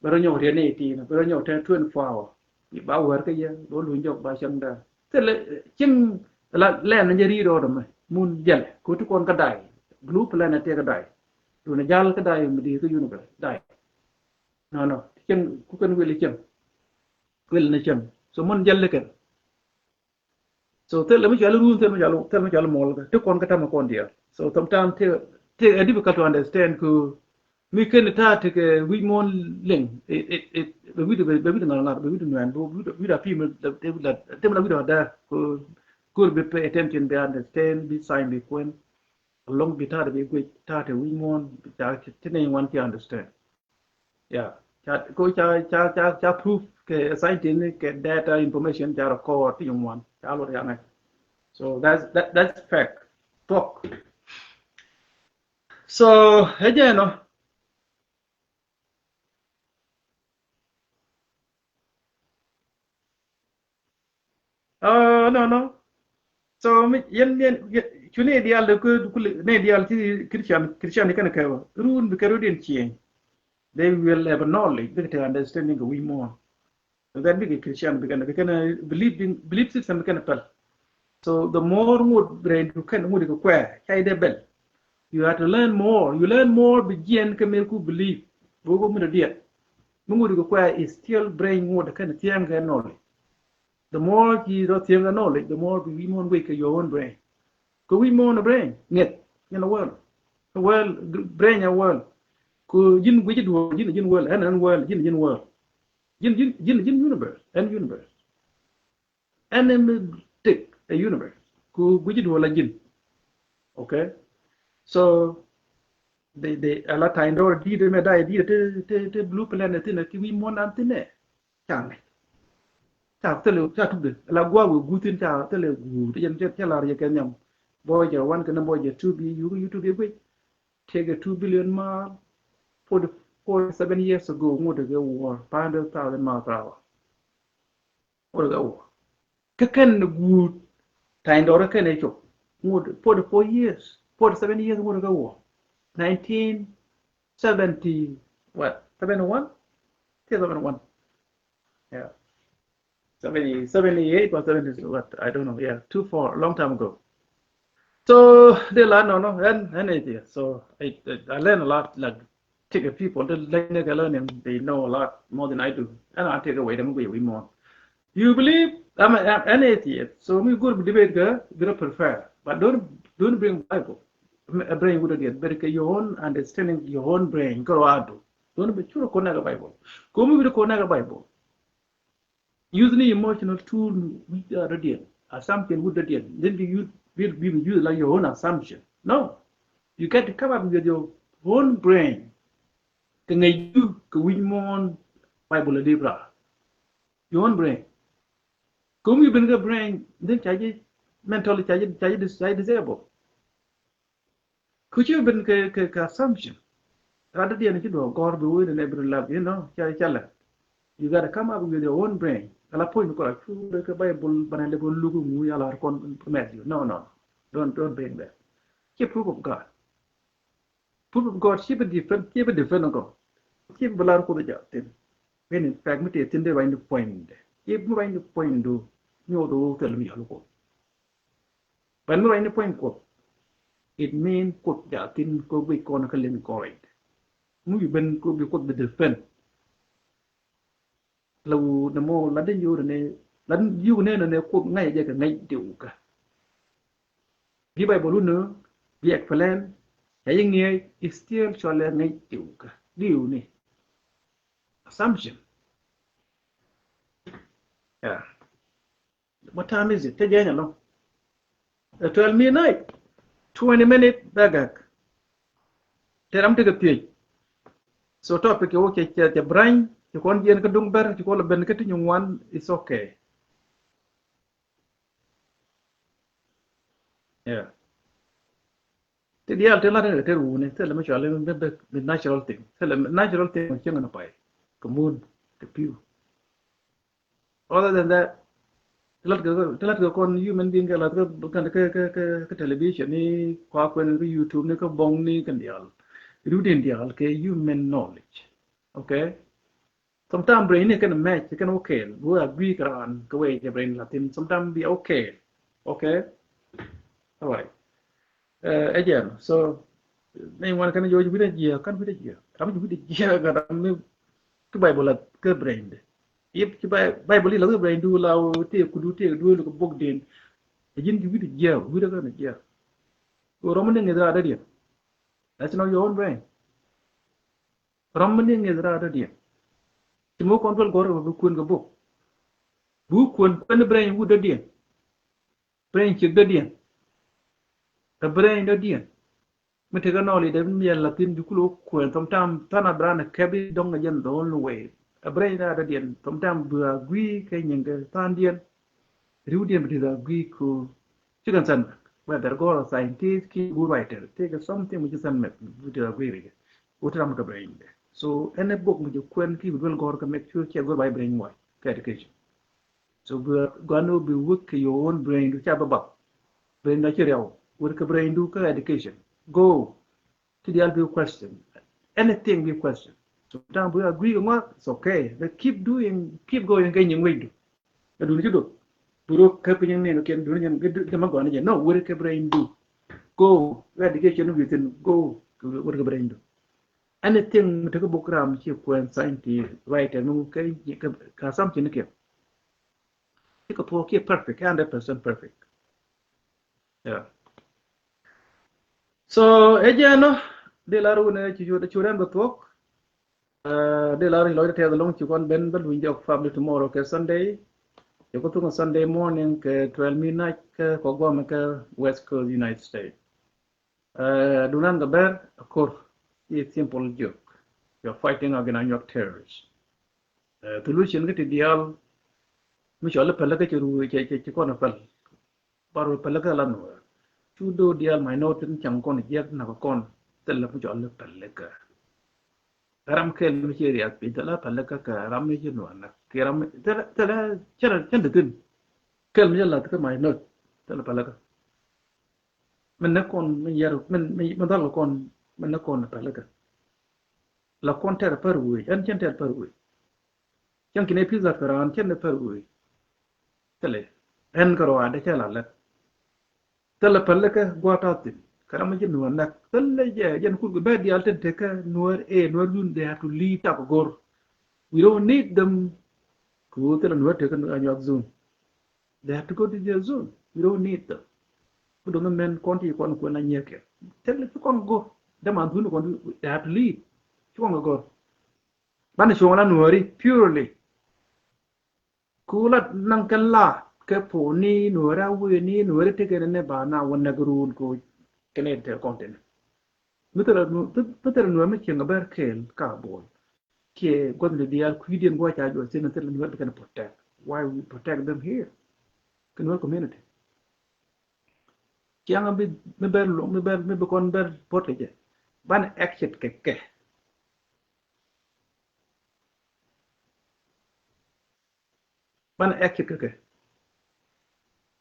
bɛ rɔ nyɔk riɛn ni tin, bɛ rɔ nyɔk tɛn twenty four hour. Ba wɛr kä yɛ, bɛ lu nyɔk ba cäŋ dɛ. Thilɛ cieŋ la lɛn ni jɛ ri rɔ dɛ mɛ. Mun jɛl ko ti kɔn kä day. Blue planet tëëkɛ day. Dun jal kä day mi di kä universe day. No, no. Cieŋ ku kɛn wil cieŋ. Wil ni cieŋ. So mun jɛl ni kɛn. So thilɛ mi cɔal run, thilɛ mi cɔal, thilɛ mi cɔal muɔlkä. Ti kɔn kä tamɛ kɔn diaal. So sometimes ti, ti a difficult to understand ko mi kɛn ta ti kɛ wi̱i̱ muɔ̱ɔ̱n liŋ. It, it, it, bɛ wi̱i̱, bɛ, bɛ wi̱i̱ ŋa̱r ŋa̱r, bɛ wi̱i̱ nuɛn, bɛ wi̱i̱, wi̱i̱ a pim, te wi̱i̱ la, te mi la wi̱i̱ a däär ko, ko bi pay attention, bi understand, bi sign, bi kuɛn. Along bi ta̱a̱ bi guic, ta̱a̱ ti wi̱i̱ muɔ̱ɔ̱n, bi ta̱a̱ ti, ti nɛy ŋuan ti understand. Yeah. Ca, ko ca, ca, ca, ca proof kɛ scientist ni kɛ data information ca record ti ŋuan. Ca lot yaŋɛ. So that's, that, that's fact. Thuɔ̱k. So ɛ jɛ nɔ. Oh, no, no. So mi, yɛn, yɛn, yɛn, cu ni diaal de ku, ku ni diaal ti Christian, Christian ni kɛn kɛ wa. Run bi kɛ run diɛn change. They will have a knowledge, bi kɛ te understanding kɛ wi̱i̱ muɔ̱ɔ̱n. So that bi kɛ Christian bi kɛn, bi kɛn believe in, belief system bi kɛn pɛl. So the more ŋot brain du kɛn ŋot kɛ kuɛ, ca i de bɛl. You have to learn more. You learn more bi jiɛn kɛ mɛ ku believe. Bo ko mi de diɛn. Mi ŋot kɛ kuɛ is still brain ŋot kɛn thiɛŋ kɛ knowledge. The more ci rɔ thiɛŋ kɛ knowledge, the more bi wi̱i̱ muɔ̱ɔ̱n wek kɛ your own brain. Kɛ wi̱i̱ muɔ̱ɔ̱n brain, ŋet, ŋet a world. A world, brain a world. Ku ji̱n guici duɔ̱ɔ̱r, ji̱n ji̱n world, ɛn ɛn world, ji̱n ji̱n world. Ji̱n ji̱n ji̱n ji̱n universe, ɛn universe. Ɛn ɛn mi tik ɛ universe. Ku guici duɔ̱ɔ̱r la ji̱n. Okay. So the the a la ta̱ny dɔɔr di̱i̱t mɛ da̱a̱ di̱i̱t te te te blue planet thin ɛ ki wi̱i̱ muɔ̱n an thin ɛ. Ca ŋa̱c. Ca thilɛ ca tukdɛ la gua̱a̱k wee guuthin ca thilɛ guut yɛn ca lar yɛ kɛ nhiam. Voyager one kɛnɛ Voyager two bi yuk YouTube yɛ guic. Take a two billion mile, forty, forty-seven years ago, ŋot kɛ war, five hundred thousand miles per hour. Ŋot kɛ war. Kä kɛn ni guut, ta̱ny dɔɔr kɛn ɛ cop. Ŋot forty-four years, forty-seven years, ŋot kɛ war. Nineteen seventy, what, seventy-one? Seventy-one. Yeah. Seventy, seventy-eight or seventy, what? I don't know. Yeah, too far, long time ago. So, they learn, no, no, and, and it, yeah. So, I, I, I learn a lot, like, take a people, they learn, they learn, and they know a lot more than I do. And I take away them, we, we more. You believe? I'm, a, I'm an atheist. So, we go to debate, uh, we don't prefer. But don't, don't bring Bible. A brain would get better your own understanding, your own brain. Go out. Don't be sure connect a Bible. Come with the connect a Bible. Using emotional tool, which are ready, assumption would ready. Then you use, will be use like your own assumption. No, you get to come up with your own brain. Kɛ ŋäc you kɛ wi̱c muɔ̱ɔ̱n Bible a libra. Your own brain. Kä mi ben kɛ brain, then charge mentally charge charge dis charge disable. Kucu ben kɛ kɛ kɛ assumption. Rat diɛn ci duɔ gɔr bi wee ne bi lap, you know, ca ca la. You gotta come up with your own brain. Ala point kɔ la cu de kɛ Bible bana le bo lugu mu ya la kon mɛt you. No, no. Don't don't bring that. Ci proof of God. Proof of God ci bi defend, ci bi defend kɔ. Ci bi lar kɔ de ja tin. When in fact mi te tin de right point. Ci bi right point do. Nyo do tel mi ya lu kɔ. But mi ruacni puɔ̱ny Kuoth, it mean Kuoth ca thin kɛ guic kɔn kä liŋ kɔrɛ. Mi wi̱i̱ ben kɛ bi Kuoth bi defend. La wu nɛ mɔ la den yio̱w nɛ la den yio̱w nɛ nɛ Kuoth ŋa̱c jɛ kɛ ŋa̱c diw kä. Bi Bible wun nɛ bi explain, ca yi ŋiɛc, is still cɔlɛ ŋa̱c diw kä. Diw ni. Assumption. Yeah. What time is it? Te jɛny alɔ. Ɛ twelve midnight. Twenty minute bɛ gak. Te ram tekɛ thiec. So topic kɛ wä cɛ cɛ cɛ brany, cɛ kɔn jiɛn kä duŋ bɛr, cɛ kɔn lɛ ben kä ti nyuŋwan, it's okay. Yeah. Ti diaal ti lat ni kɛ ter wuni, thilɛ mi cuali mi bɛ bi natural thing. Thilɛ natural thing mi cieŋ ni pay. Kɛ mun, kɛ piu. Other than that, ti lat kɛ, ti lat kɛ kɔn human being kɛ lat kɛ, kɛ, kɛ, kɛ, kɛ television ni, kua kuɛn kɛ YouTube ni, kɛ bɔŋ ni, kɛ diaal. Rut in diaal kɛ human knowledge. Okay? Sometimes brain ni kɛn match, kɛn wä kɛɛl, wä agree kɛ raan kɛ wee jɛ brain la thin. Sometimes bi wä kɛɛl. Okay? All right. Ɛ jɛn. So ni wan kɛn jɔɔc wi̱dɛ jiɛ, kan wi̱dɛ jiɛ. Ram wi̱dɛ jiɛ kɛ ram mi ki Bible la kɛ brain de. Yep, ki Bible la kɛ brain du la tëë kudu tëë du kɛ bok den. Ɛ ji̱n ki wi̱dɛ jiɛ, wi̱dɛ kɛn jiɛ. Rom ni ŋi̱th raadä diɛ. That's not your own brain. Ram mi ni ŋi̱th raadä diɛn. Ti mi wä kɔn duel gɔ̱r kɛ bi kuën kɛ bok. Bi wä kuën kuën brain wut dädiɛn. Brain ciek dädiɛn. Ɛ brain dädiɛn. Mi tekɛ nɔɔli dee mi yɛn la thin bi kulɛ wä kuën. Sometimes than a bi raan ɛ kɛp i̱ dɔ̱ŋ ɛ jɛn the only way. Ɛ brain raadä diɛn. Sometimes bi a gui̱i̱ kɛ nyiŋ kɛ tha̱a̱ŋdiɛn. Riwdiɛn bi di̱th a gui̱i̱ ku ci kɛn sɛn whether gɔr a scientist ki good writer, take something which is sɛn mɛth bi di̱th a gui̱i̱ rikɛ. Wut ram kɛ brain de. So ɛn ɛ bok mi jɛ kuɛn ki bi duel gɔr kɛ make sure kiɛ gɔr ba brain why kɛ education. So bi guan bi wut kɛ your own brain du ca bä bak. Brain du ci riaw wut kɛ brain du kɛ education. Go. Ti diaal bi question. Anything bi question. Sometimes bi agree kɛ ŋɔak, it's okay. But keep doing, keep going kɛ nyin wecdu. Ɛ duni ci dok. Bi rok kɛ piny ni kɛ duni nyin kɛ duk dama gɔni jɛ. No, weri kɛ brain du. Go. Where education within, go. Weri kɛ brain du. Anything mi tekɛ bok ram ci kuɛn scientist, writer, nu kɛ, kɛ, kɛ assumption ni kɛ. Ci kɛ thuɔk kiɛ perfect, kɛ hundred percent perfect. Yeah. So ɛ jɛn ɔ, Dee lar wun ɛ ci cu cu rɛn bä thuɔ̱k. Dee lar in lɔcdä tɛth ɛlɔ̱ŋ ci kɔn ben bä luny jɔk family tomorrow kɛ Sunday. Ci kɔ thuŋ Sunday morning kɛ twelve midnight kɛ kɔ guam kɛ West Coast United States. Dunan kɛ bɛr a kor i̱ simple joke. You're fighting against Anyuak terrorists. Thulucin kä ti diaal mi cɔl i̱ päl kä ci ru ci kɔn i̱ päl. Bar wä päl kä la nuɔr. Cu do̱r diaal minority tin cäŋ kɔn jiɛk nak kɔn thilɛ mi cɔl päl kä. Ram kɛl mi ci riak piny thilɛ päl kä kɛ ram mi ci nuɔr nak kɛ ram thilɛ thilɛ cɛn cɛn di thin. Kɛl mi ci lath kä minority thilɛ päl kä. Min ni kɔn min yɛr min min dhal kɔn min ni kɔn päl kä. La kɔn tɛr pär wee ɛn cɛn tɛr pär wee. Cäŋ kinɛ pi̱th lat kɛ raan cɛn ni pär wee. Thilɛ ɛn kɛ rɔaadɛ cɛ la lɛt. Thilɛ päl kä gua̱a̱t a thin kɛ ram mi ci nuɔ̱ɔ̱n näk thilɛ jɛ jɛn kut kɛ bɛ diaal tin tekä nuɔ̱ɔ̱r ɛ nuɔ̱ɔ̱r yun they have to leave tak go̱r. We don't need them. Ku thilɛ nuɔ̱ɔ̱r tekä Anyuak zone. They have to go to their zone. We don't need them. Ku dɔ̱ŋ mɛn kɔn ti kɔn kuɛn la nyiɛkɛ thilɛ ci kɔn go̱r. Dee man thun kɔn they have to leave. Ci kɔn kɛ go̱r. Banɛ cuɔ̱ŋ la nuɔ̱ɔ̱ri purely. Ku la naŋ kɛ la kɛ puɔ̱ni nuɔ̱ɔ̱ri a wee ni nuɔ̱ɔ̱ri tekɛ ni ba na wä näk ruun ku kɛnɛ te kɔn tini. Mi thilɛ nuɔ̱ɔ̱ri mi cieŋ a bɛr kɛɛl ka buɔl. Kiɛ gua̱th ni diaal kui̱diɛn gua̱c a juɔth thin thilɛ nuɔ̱ɔ̱ri bi kɛn protect. Why we protect them here? Kɛ nuɔ̱ɔ̱ri community. Ciaŋ mi bɛr luɔ̱ŋ mi bɛr mi bi kɔn bɛr puɔ̱t kɛ jɛ. Banɛ action kɛ kɛ. Ban action kä kɛ.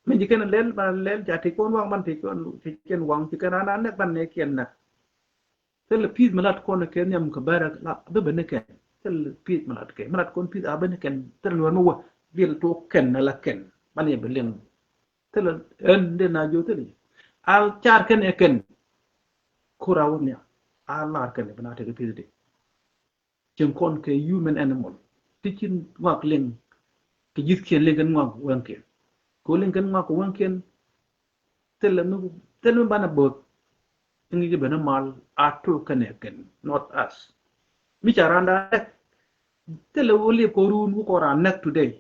Min ji̱ kɛn lɛl ban lɛl ca ti kɔn waŋ ban ti kɔn ti kɛn waŋ ti kɛn ana nɛk ban nɛ kiɛn nɛk. Thilɛ pi̱th mi lat kɔn kɛ nhiam kɛ bɛrɛ la bi ben ni kɛn. Thilɛ pi̱th mi lat kɛ mi lat kɔn pi̱th a ben ni kɛn thilɛ nuɔr mi wä. Dhil tok kɛn na la kɛn ban yɛ bi liŋ. Thilɛ ɛn dee na jiɔ thilɛ. Al car kɛn ɛ kɛn. Kura wä nia. Al lar kɛn bi na tek pi̱th di. Cieŋ kɔn kɛ human animal. Ti ci ŋuak liŋ kɛ ji̱thkiɛn liŋ kɛn ŋuak wäŋkiɛn. Kɛ liŋ kɛn ŋuak wäŋkiɛn. Thilɛ mi thilɛ mi banɛ bo̱th. Iŋi kɛ ben mal a tok kɛn ɛ kɛn not us. Mi ca randa nɛk. Thilɛ wä liep kɛ run wä kɔn ran nɛk today.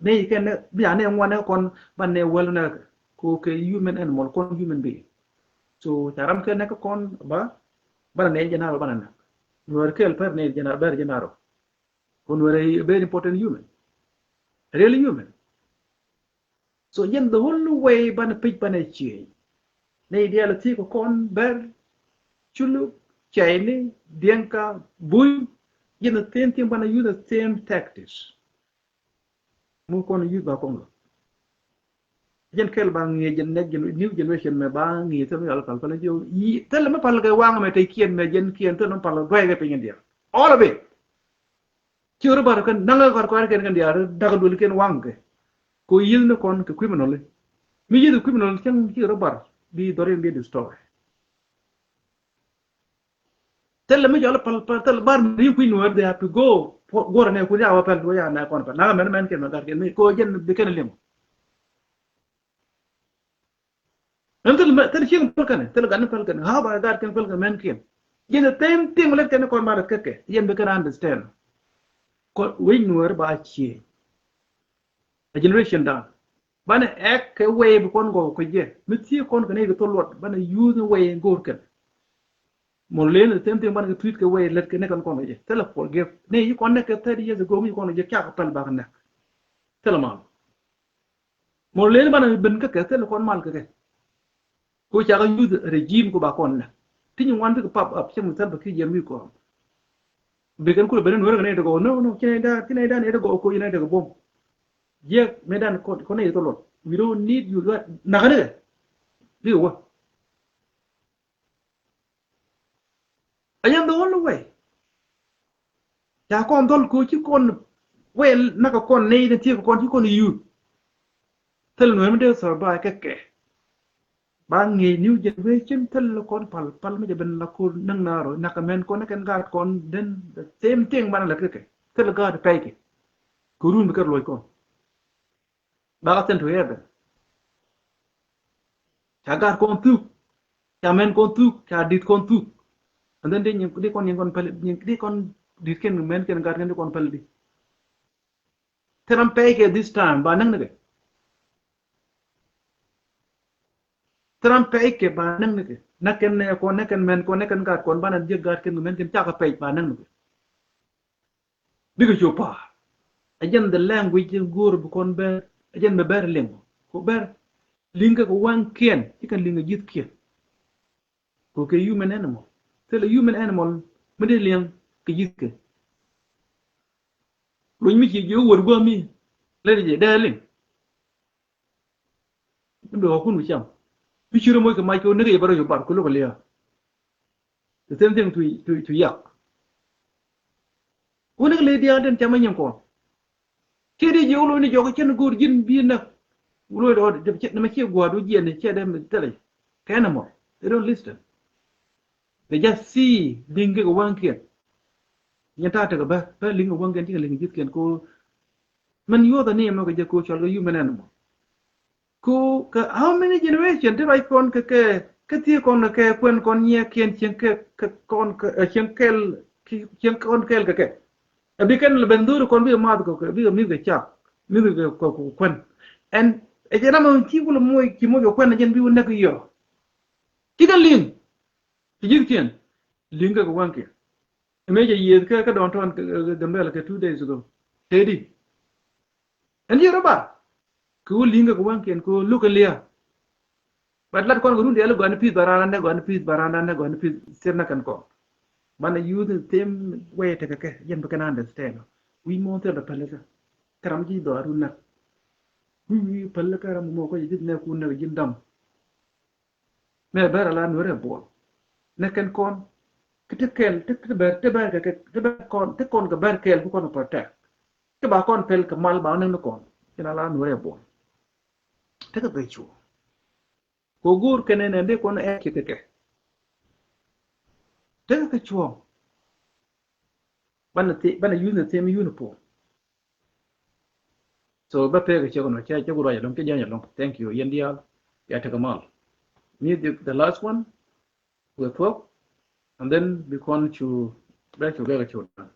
Nɛ kɛn bi a nɛ ŋuan nɛ kɔn ban nɛ wäl nɛ kɛ kɛ human animal kɔn human being. So ca ram kɛ nɛ kɛ kɔn ba ban nɛ jɛn aro ban nɛ. Nuɔr kɛl pɛr nɛ jɛn aro bɛr jɛn aro. Kɔn nuɔr a very important human. Real human. So yɛn the only way ban page ban a change. Nɛ diaal a thiek kɔn bɛr Culuk, Chinese, Dinka, Buny. Yɛn the same thing ban a use the same tactics. Mu kɔn yuth ba kɔn lɔ. Jɛn kɛl ba ŋiɛ jɛn next gen new generation mɛ ba ŋiɛ thil mi yal pal pal jiɔ yi thil mi pal kɛ waŋ mɛ te kiɛn mɛ jɛn kiɛn thil mi pal duay kɛ piny diɛ. All of it. Ci rɔ bar kɛn naŋ kɔr kɔr kɛn kɛn diɛ dak duel kɛn waŋ kɛ. Ko yil ni kɔn kɛ criminal. Mi yil criminal cɛŋ ci rɔ bar bi dɔrin bi destroy. Thilɛ mi jɔl pal pal thilɛ bar mi ri kui̱ nuɔr they have to go. Guɔrɛ nɛ kun ya wä pɛl wä ya nɛ kɔn pɛl naŋ mɛn mɛn kɛn mɛ gat kɛn mi ko jɛn bi kɛn liŋ. Ɛn thilɛ mɛ thilɛ cieŋ pɛl kɛn thilɛ gat ni pɛl kɛn ha ba gat kɛn pɛl kɛn mɛn kɛn. Jɛn the same thing lɛt kɛn kɔn ma lɛt kɛkɛ yɛn bi kɛn understand. Kɔ wec nuɔr ba cie. A generation dan. Banɛ ɛk kɛ way bi kɔn gɔw kɛ jɛ mi thie kɔn kɛ nɛ kɛ thol luɔt banɛ use ni way go̱o̱r kɛn. Mor len the same thing banɛ kɛ treat kɛ way lɛt kɛ nɛ kɛn kɔn kɛ jɛ thilɛ forgive nɛ yi kɔn nɛ kɛ thirty years ago mi kɔn kɛ jɛ kiak kɛ pɛl bak nɛ. Thilɛ mal. Mor len banɛ ben kɛ kɛ thilɛ kɔn mal kɛ kɛ. Ko cakɛ use regime ko ba kɔn nɛ ti nyi ŋuan bikɛ pap up cɛ mi thɛl bɛ ki jɛ mi kɔn. Bikɛn kulɛ ben nuɛr kɛ nɛ dɛ gɔw no no ci nɛ da ci nɛ da nɛ dɛ gɔw ko ci nɛ dɛ gɔw bom. Jiɛk mɛ dan kɔn kɔn nɛ yɛ thol luɔt we don't need you. Nakä ni kɛ bikɛ wä. A yɛn the only way. Ca kɔn dhɔl ko ci kɔn wɛl nak kɔn ney den thiek kɔn ci kɔn yuth. Thil nuɛm dee survive kɛ kɛ. Ba ŋiec new generation thil kɔn pal pal mi jɛ ben la kur näŋ na rɔ nak mɛn kɔn kɛn gaat kɔn den the same thing banɛ lät kɛ kɛ thil gaat pɛy kɛ. Kɛ run bi kɛ luɔc kɔn. Ba ka thil to heaven. Ca gaat kɔn thuk. Ca mɛn kɔn thuk, ca dit kɔn thuk. And then di nyin, di kɔn nyin kɔn pɛl, nyin, di kɔn dit kɛn mɛn kɛn gat kɛn di kɔn pɛl di. Thil ram pɛy kɛ this time, ba näk ni kɛ. Thil ram pɛy kɛ, ba näk ni kɛ. Näk kɛn nɛ kɔn, näk kɛn mɛn kɔn, näk kɛn gat kɔn, banɛ jiɛk gat kɛn mɛn kɛn cakɛ pɛy, ba näk ni kɛ. Bikɛ cu pa̱a̱r. Ɛ jɛn the language in go̱o̱r bi kɔn bɛr, ɛ jɛn bɛ bɛr liŋ. Kɛ bɛr liŋ kɛ kɛ waŋkiɛn, ci kɛn liŋ kɛ ji̱thkiɛn. Kɛ kɛ human animal. Thilɛ human animal mi dee liŋ kɛ ji̱thkɛ. Luny mi ci jiɛ wär gua̱a̱mi, lɛ di jɛ dee liŋ. Mi dɔ̱k kun ku cam. Mi ci rɔ moc kɛ mac kɛ wä näk jɛ bä rɔ cu bar ku lo̱k kɛ lia̱a̱. The same thing to, to, to yak. Wun i̱ ley diaal den cam ɛ nyim kɔn. Kiɛ di jiɛ wä lo̱c ni jɔk cɛn go̱o̱r ji̱n bi näk. Wä lo̱c dɔ̱ dee cɛ nɛmɛ ciɛ gua̱a̱r du jiɛn ni cɛ dee mi thilɛ. Kɛ animal. They don't listen. They just see liŋ kɛ kɛ waŋkiɛn. Nyɛ ta̱a̱ tekɛ bä, bä liŋ kɛ waŋkiɛn cikɛ liŋ kɛ ji̱thkiɛn ko. Mɛn yuɔth ani ɛmɔ kɛ jɛ ko cɔl kɛ human animal. Ku kɛ how many generation ti ruac kɔn kɛ kɛ, kɛ thiee kɔn kɛ kɛ kuɛn kɔn nyiɛɛkiɛn cieŋ kɛ, kɛ kɔn kɛ, eh, cieŋ kɛl, ki-, cieŋ kɔn kɛl kɛ kɛ. Ɛ bi kɛn lɛ ben dho̱ri kɔn bikɛ math kɛ kɛ, bikɛ mi̱th kɛ cak, mi̱th kɛ kɛ, kɛ, kɛ kuɛn. Ɛn ɛ jɛ ram ɛn ci kulɛ moc, ci moc kɛ kuɛn ɛ jɛn bi wä näk yɔ. Ci kɛn liŋ, ci ji̱thkiɛn, liŋ kɛ kɛ waŋkiɛn. Ɛ mëë cɛ yiëëth kɛ, kɛ dɔ̱ŋ tɔn kɛ, kɛ, kɛ Gambɛl kɛ two days ago. Tëëdi. Ɛn ji̱ rɔ ba. Kɛ wä li̱ŋ kɛ kɛ waŋkiɛn kɛ wä lo̱k kɛ lia̱a̱. But lat kɔn kɛ run diaal i̱ gɔani pi̱th ba raan anɛ, gɔani pi̱th ba raan anɛ, gɔani pi̱th thier nɛ kɛn kɔn. Banɛ use the same way tekɛ kɛ, jɛn bi kɛn understand. Wi̱i̱ mɔ thil rɔ pälikä. Kɛ ram ji̱ dhɔaarun näk. Wi̱i̱ wi̱i̱ pälikä ram mɔ kɔ ji̱ ji̱th nɛ kun näk ji̱n dam. Mɛ bɛr ala nuɔrɛ buɔl. Nɛ kɛn kɔn. Kɛ ti kɛl, ti, ti bɛr, ti bɛr kɛ, kɛ, ti bɛr kɔn, ti kɔn kɛ bɛr kɛl bi kɔn protect. Ti ba kɔn pɛl kɛ mal ba näk ni kɔn. Kɛn ala nuɔrɛ buɔl. Tekɛ bɛ cuɔ. Kɛ go̱o̱r kɛn ɛn ɛn dee kɔn ɛ kɛ kɛ kɛ. Tekɛ kɛ cuɔ. Banɛ thi, banɛ use the same uniform. So bä pek cɛ kɔnɔ cɛ cɛ ku ruac alɔŋ cɛ jany alɔŋ. Thank you. Yɛn diaal ya tekɛ mal. Music the last one. Wek thuɔk. And then bi kɔn cu bɛ cu gɛk cu dan.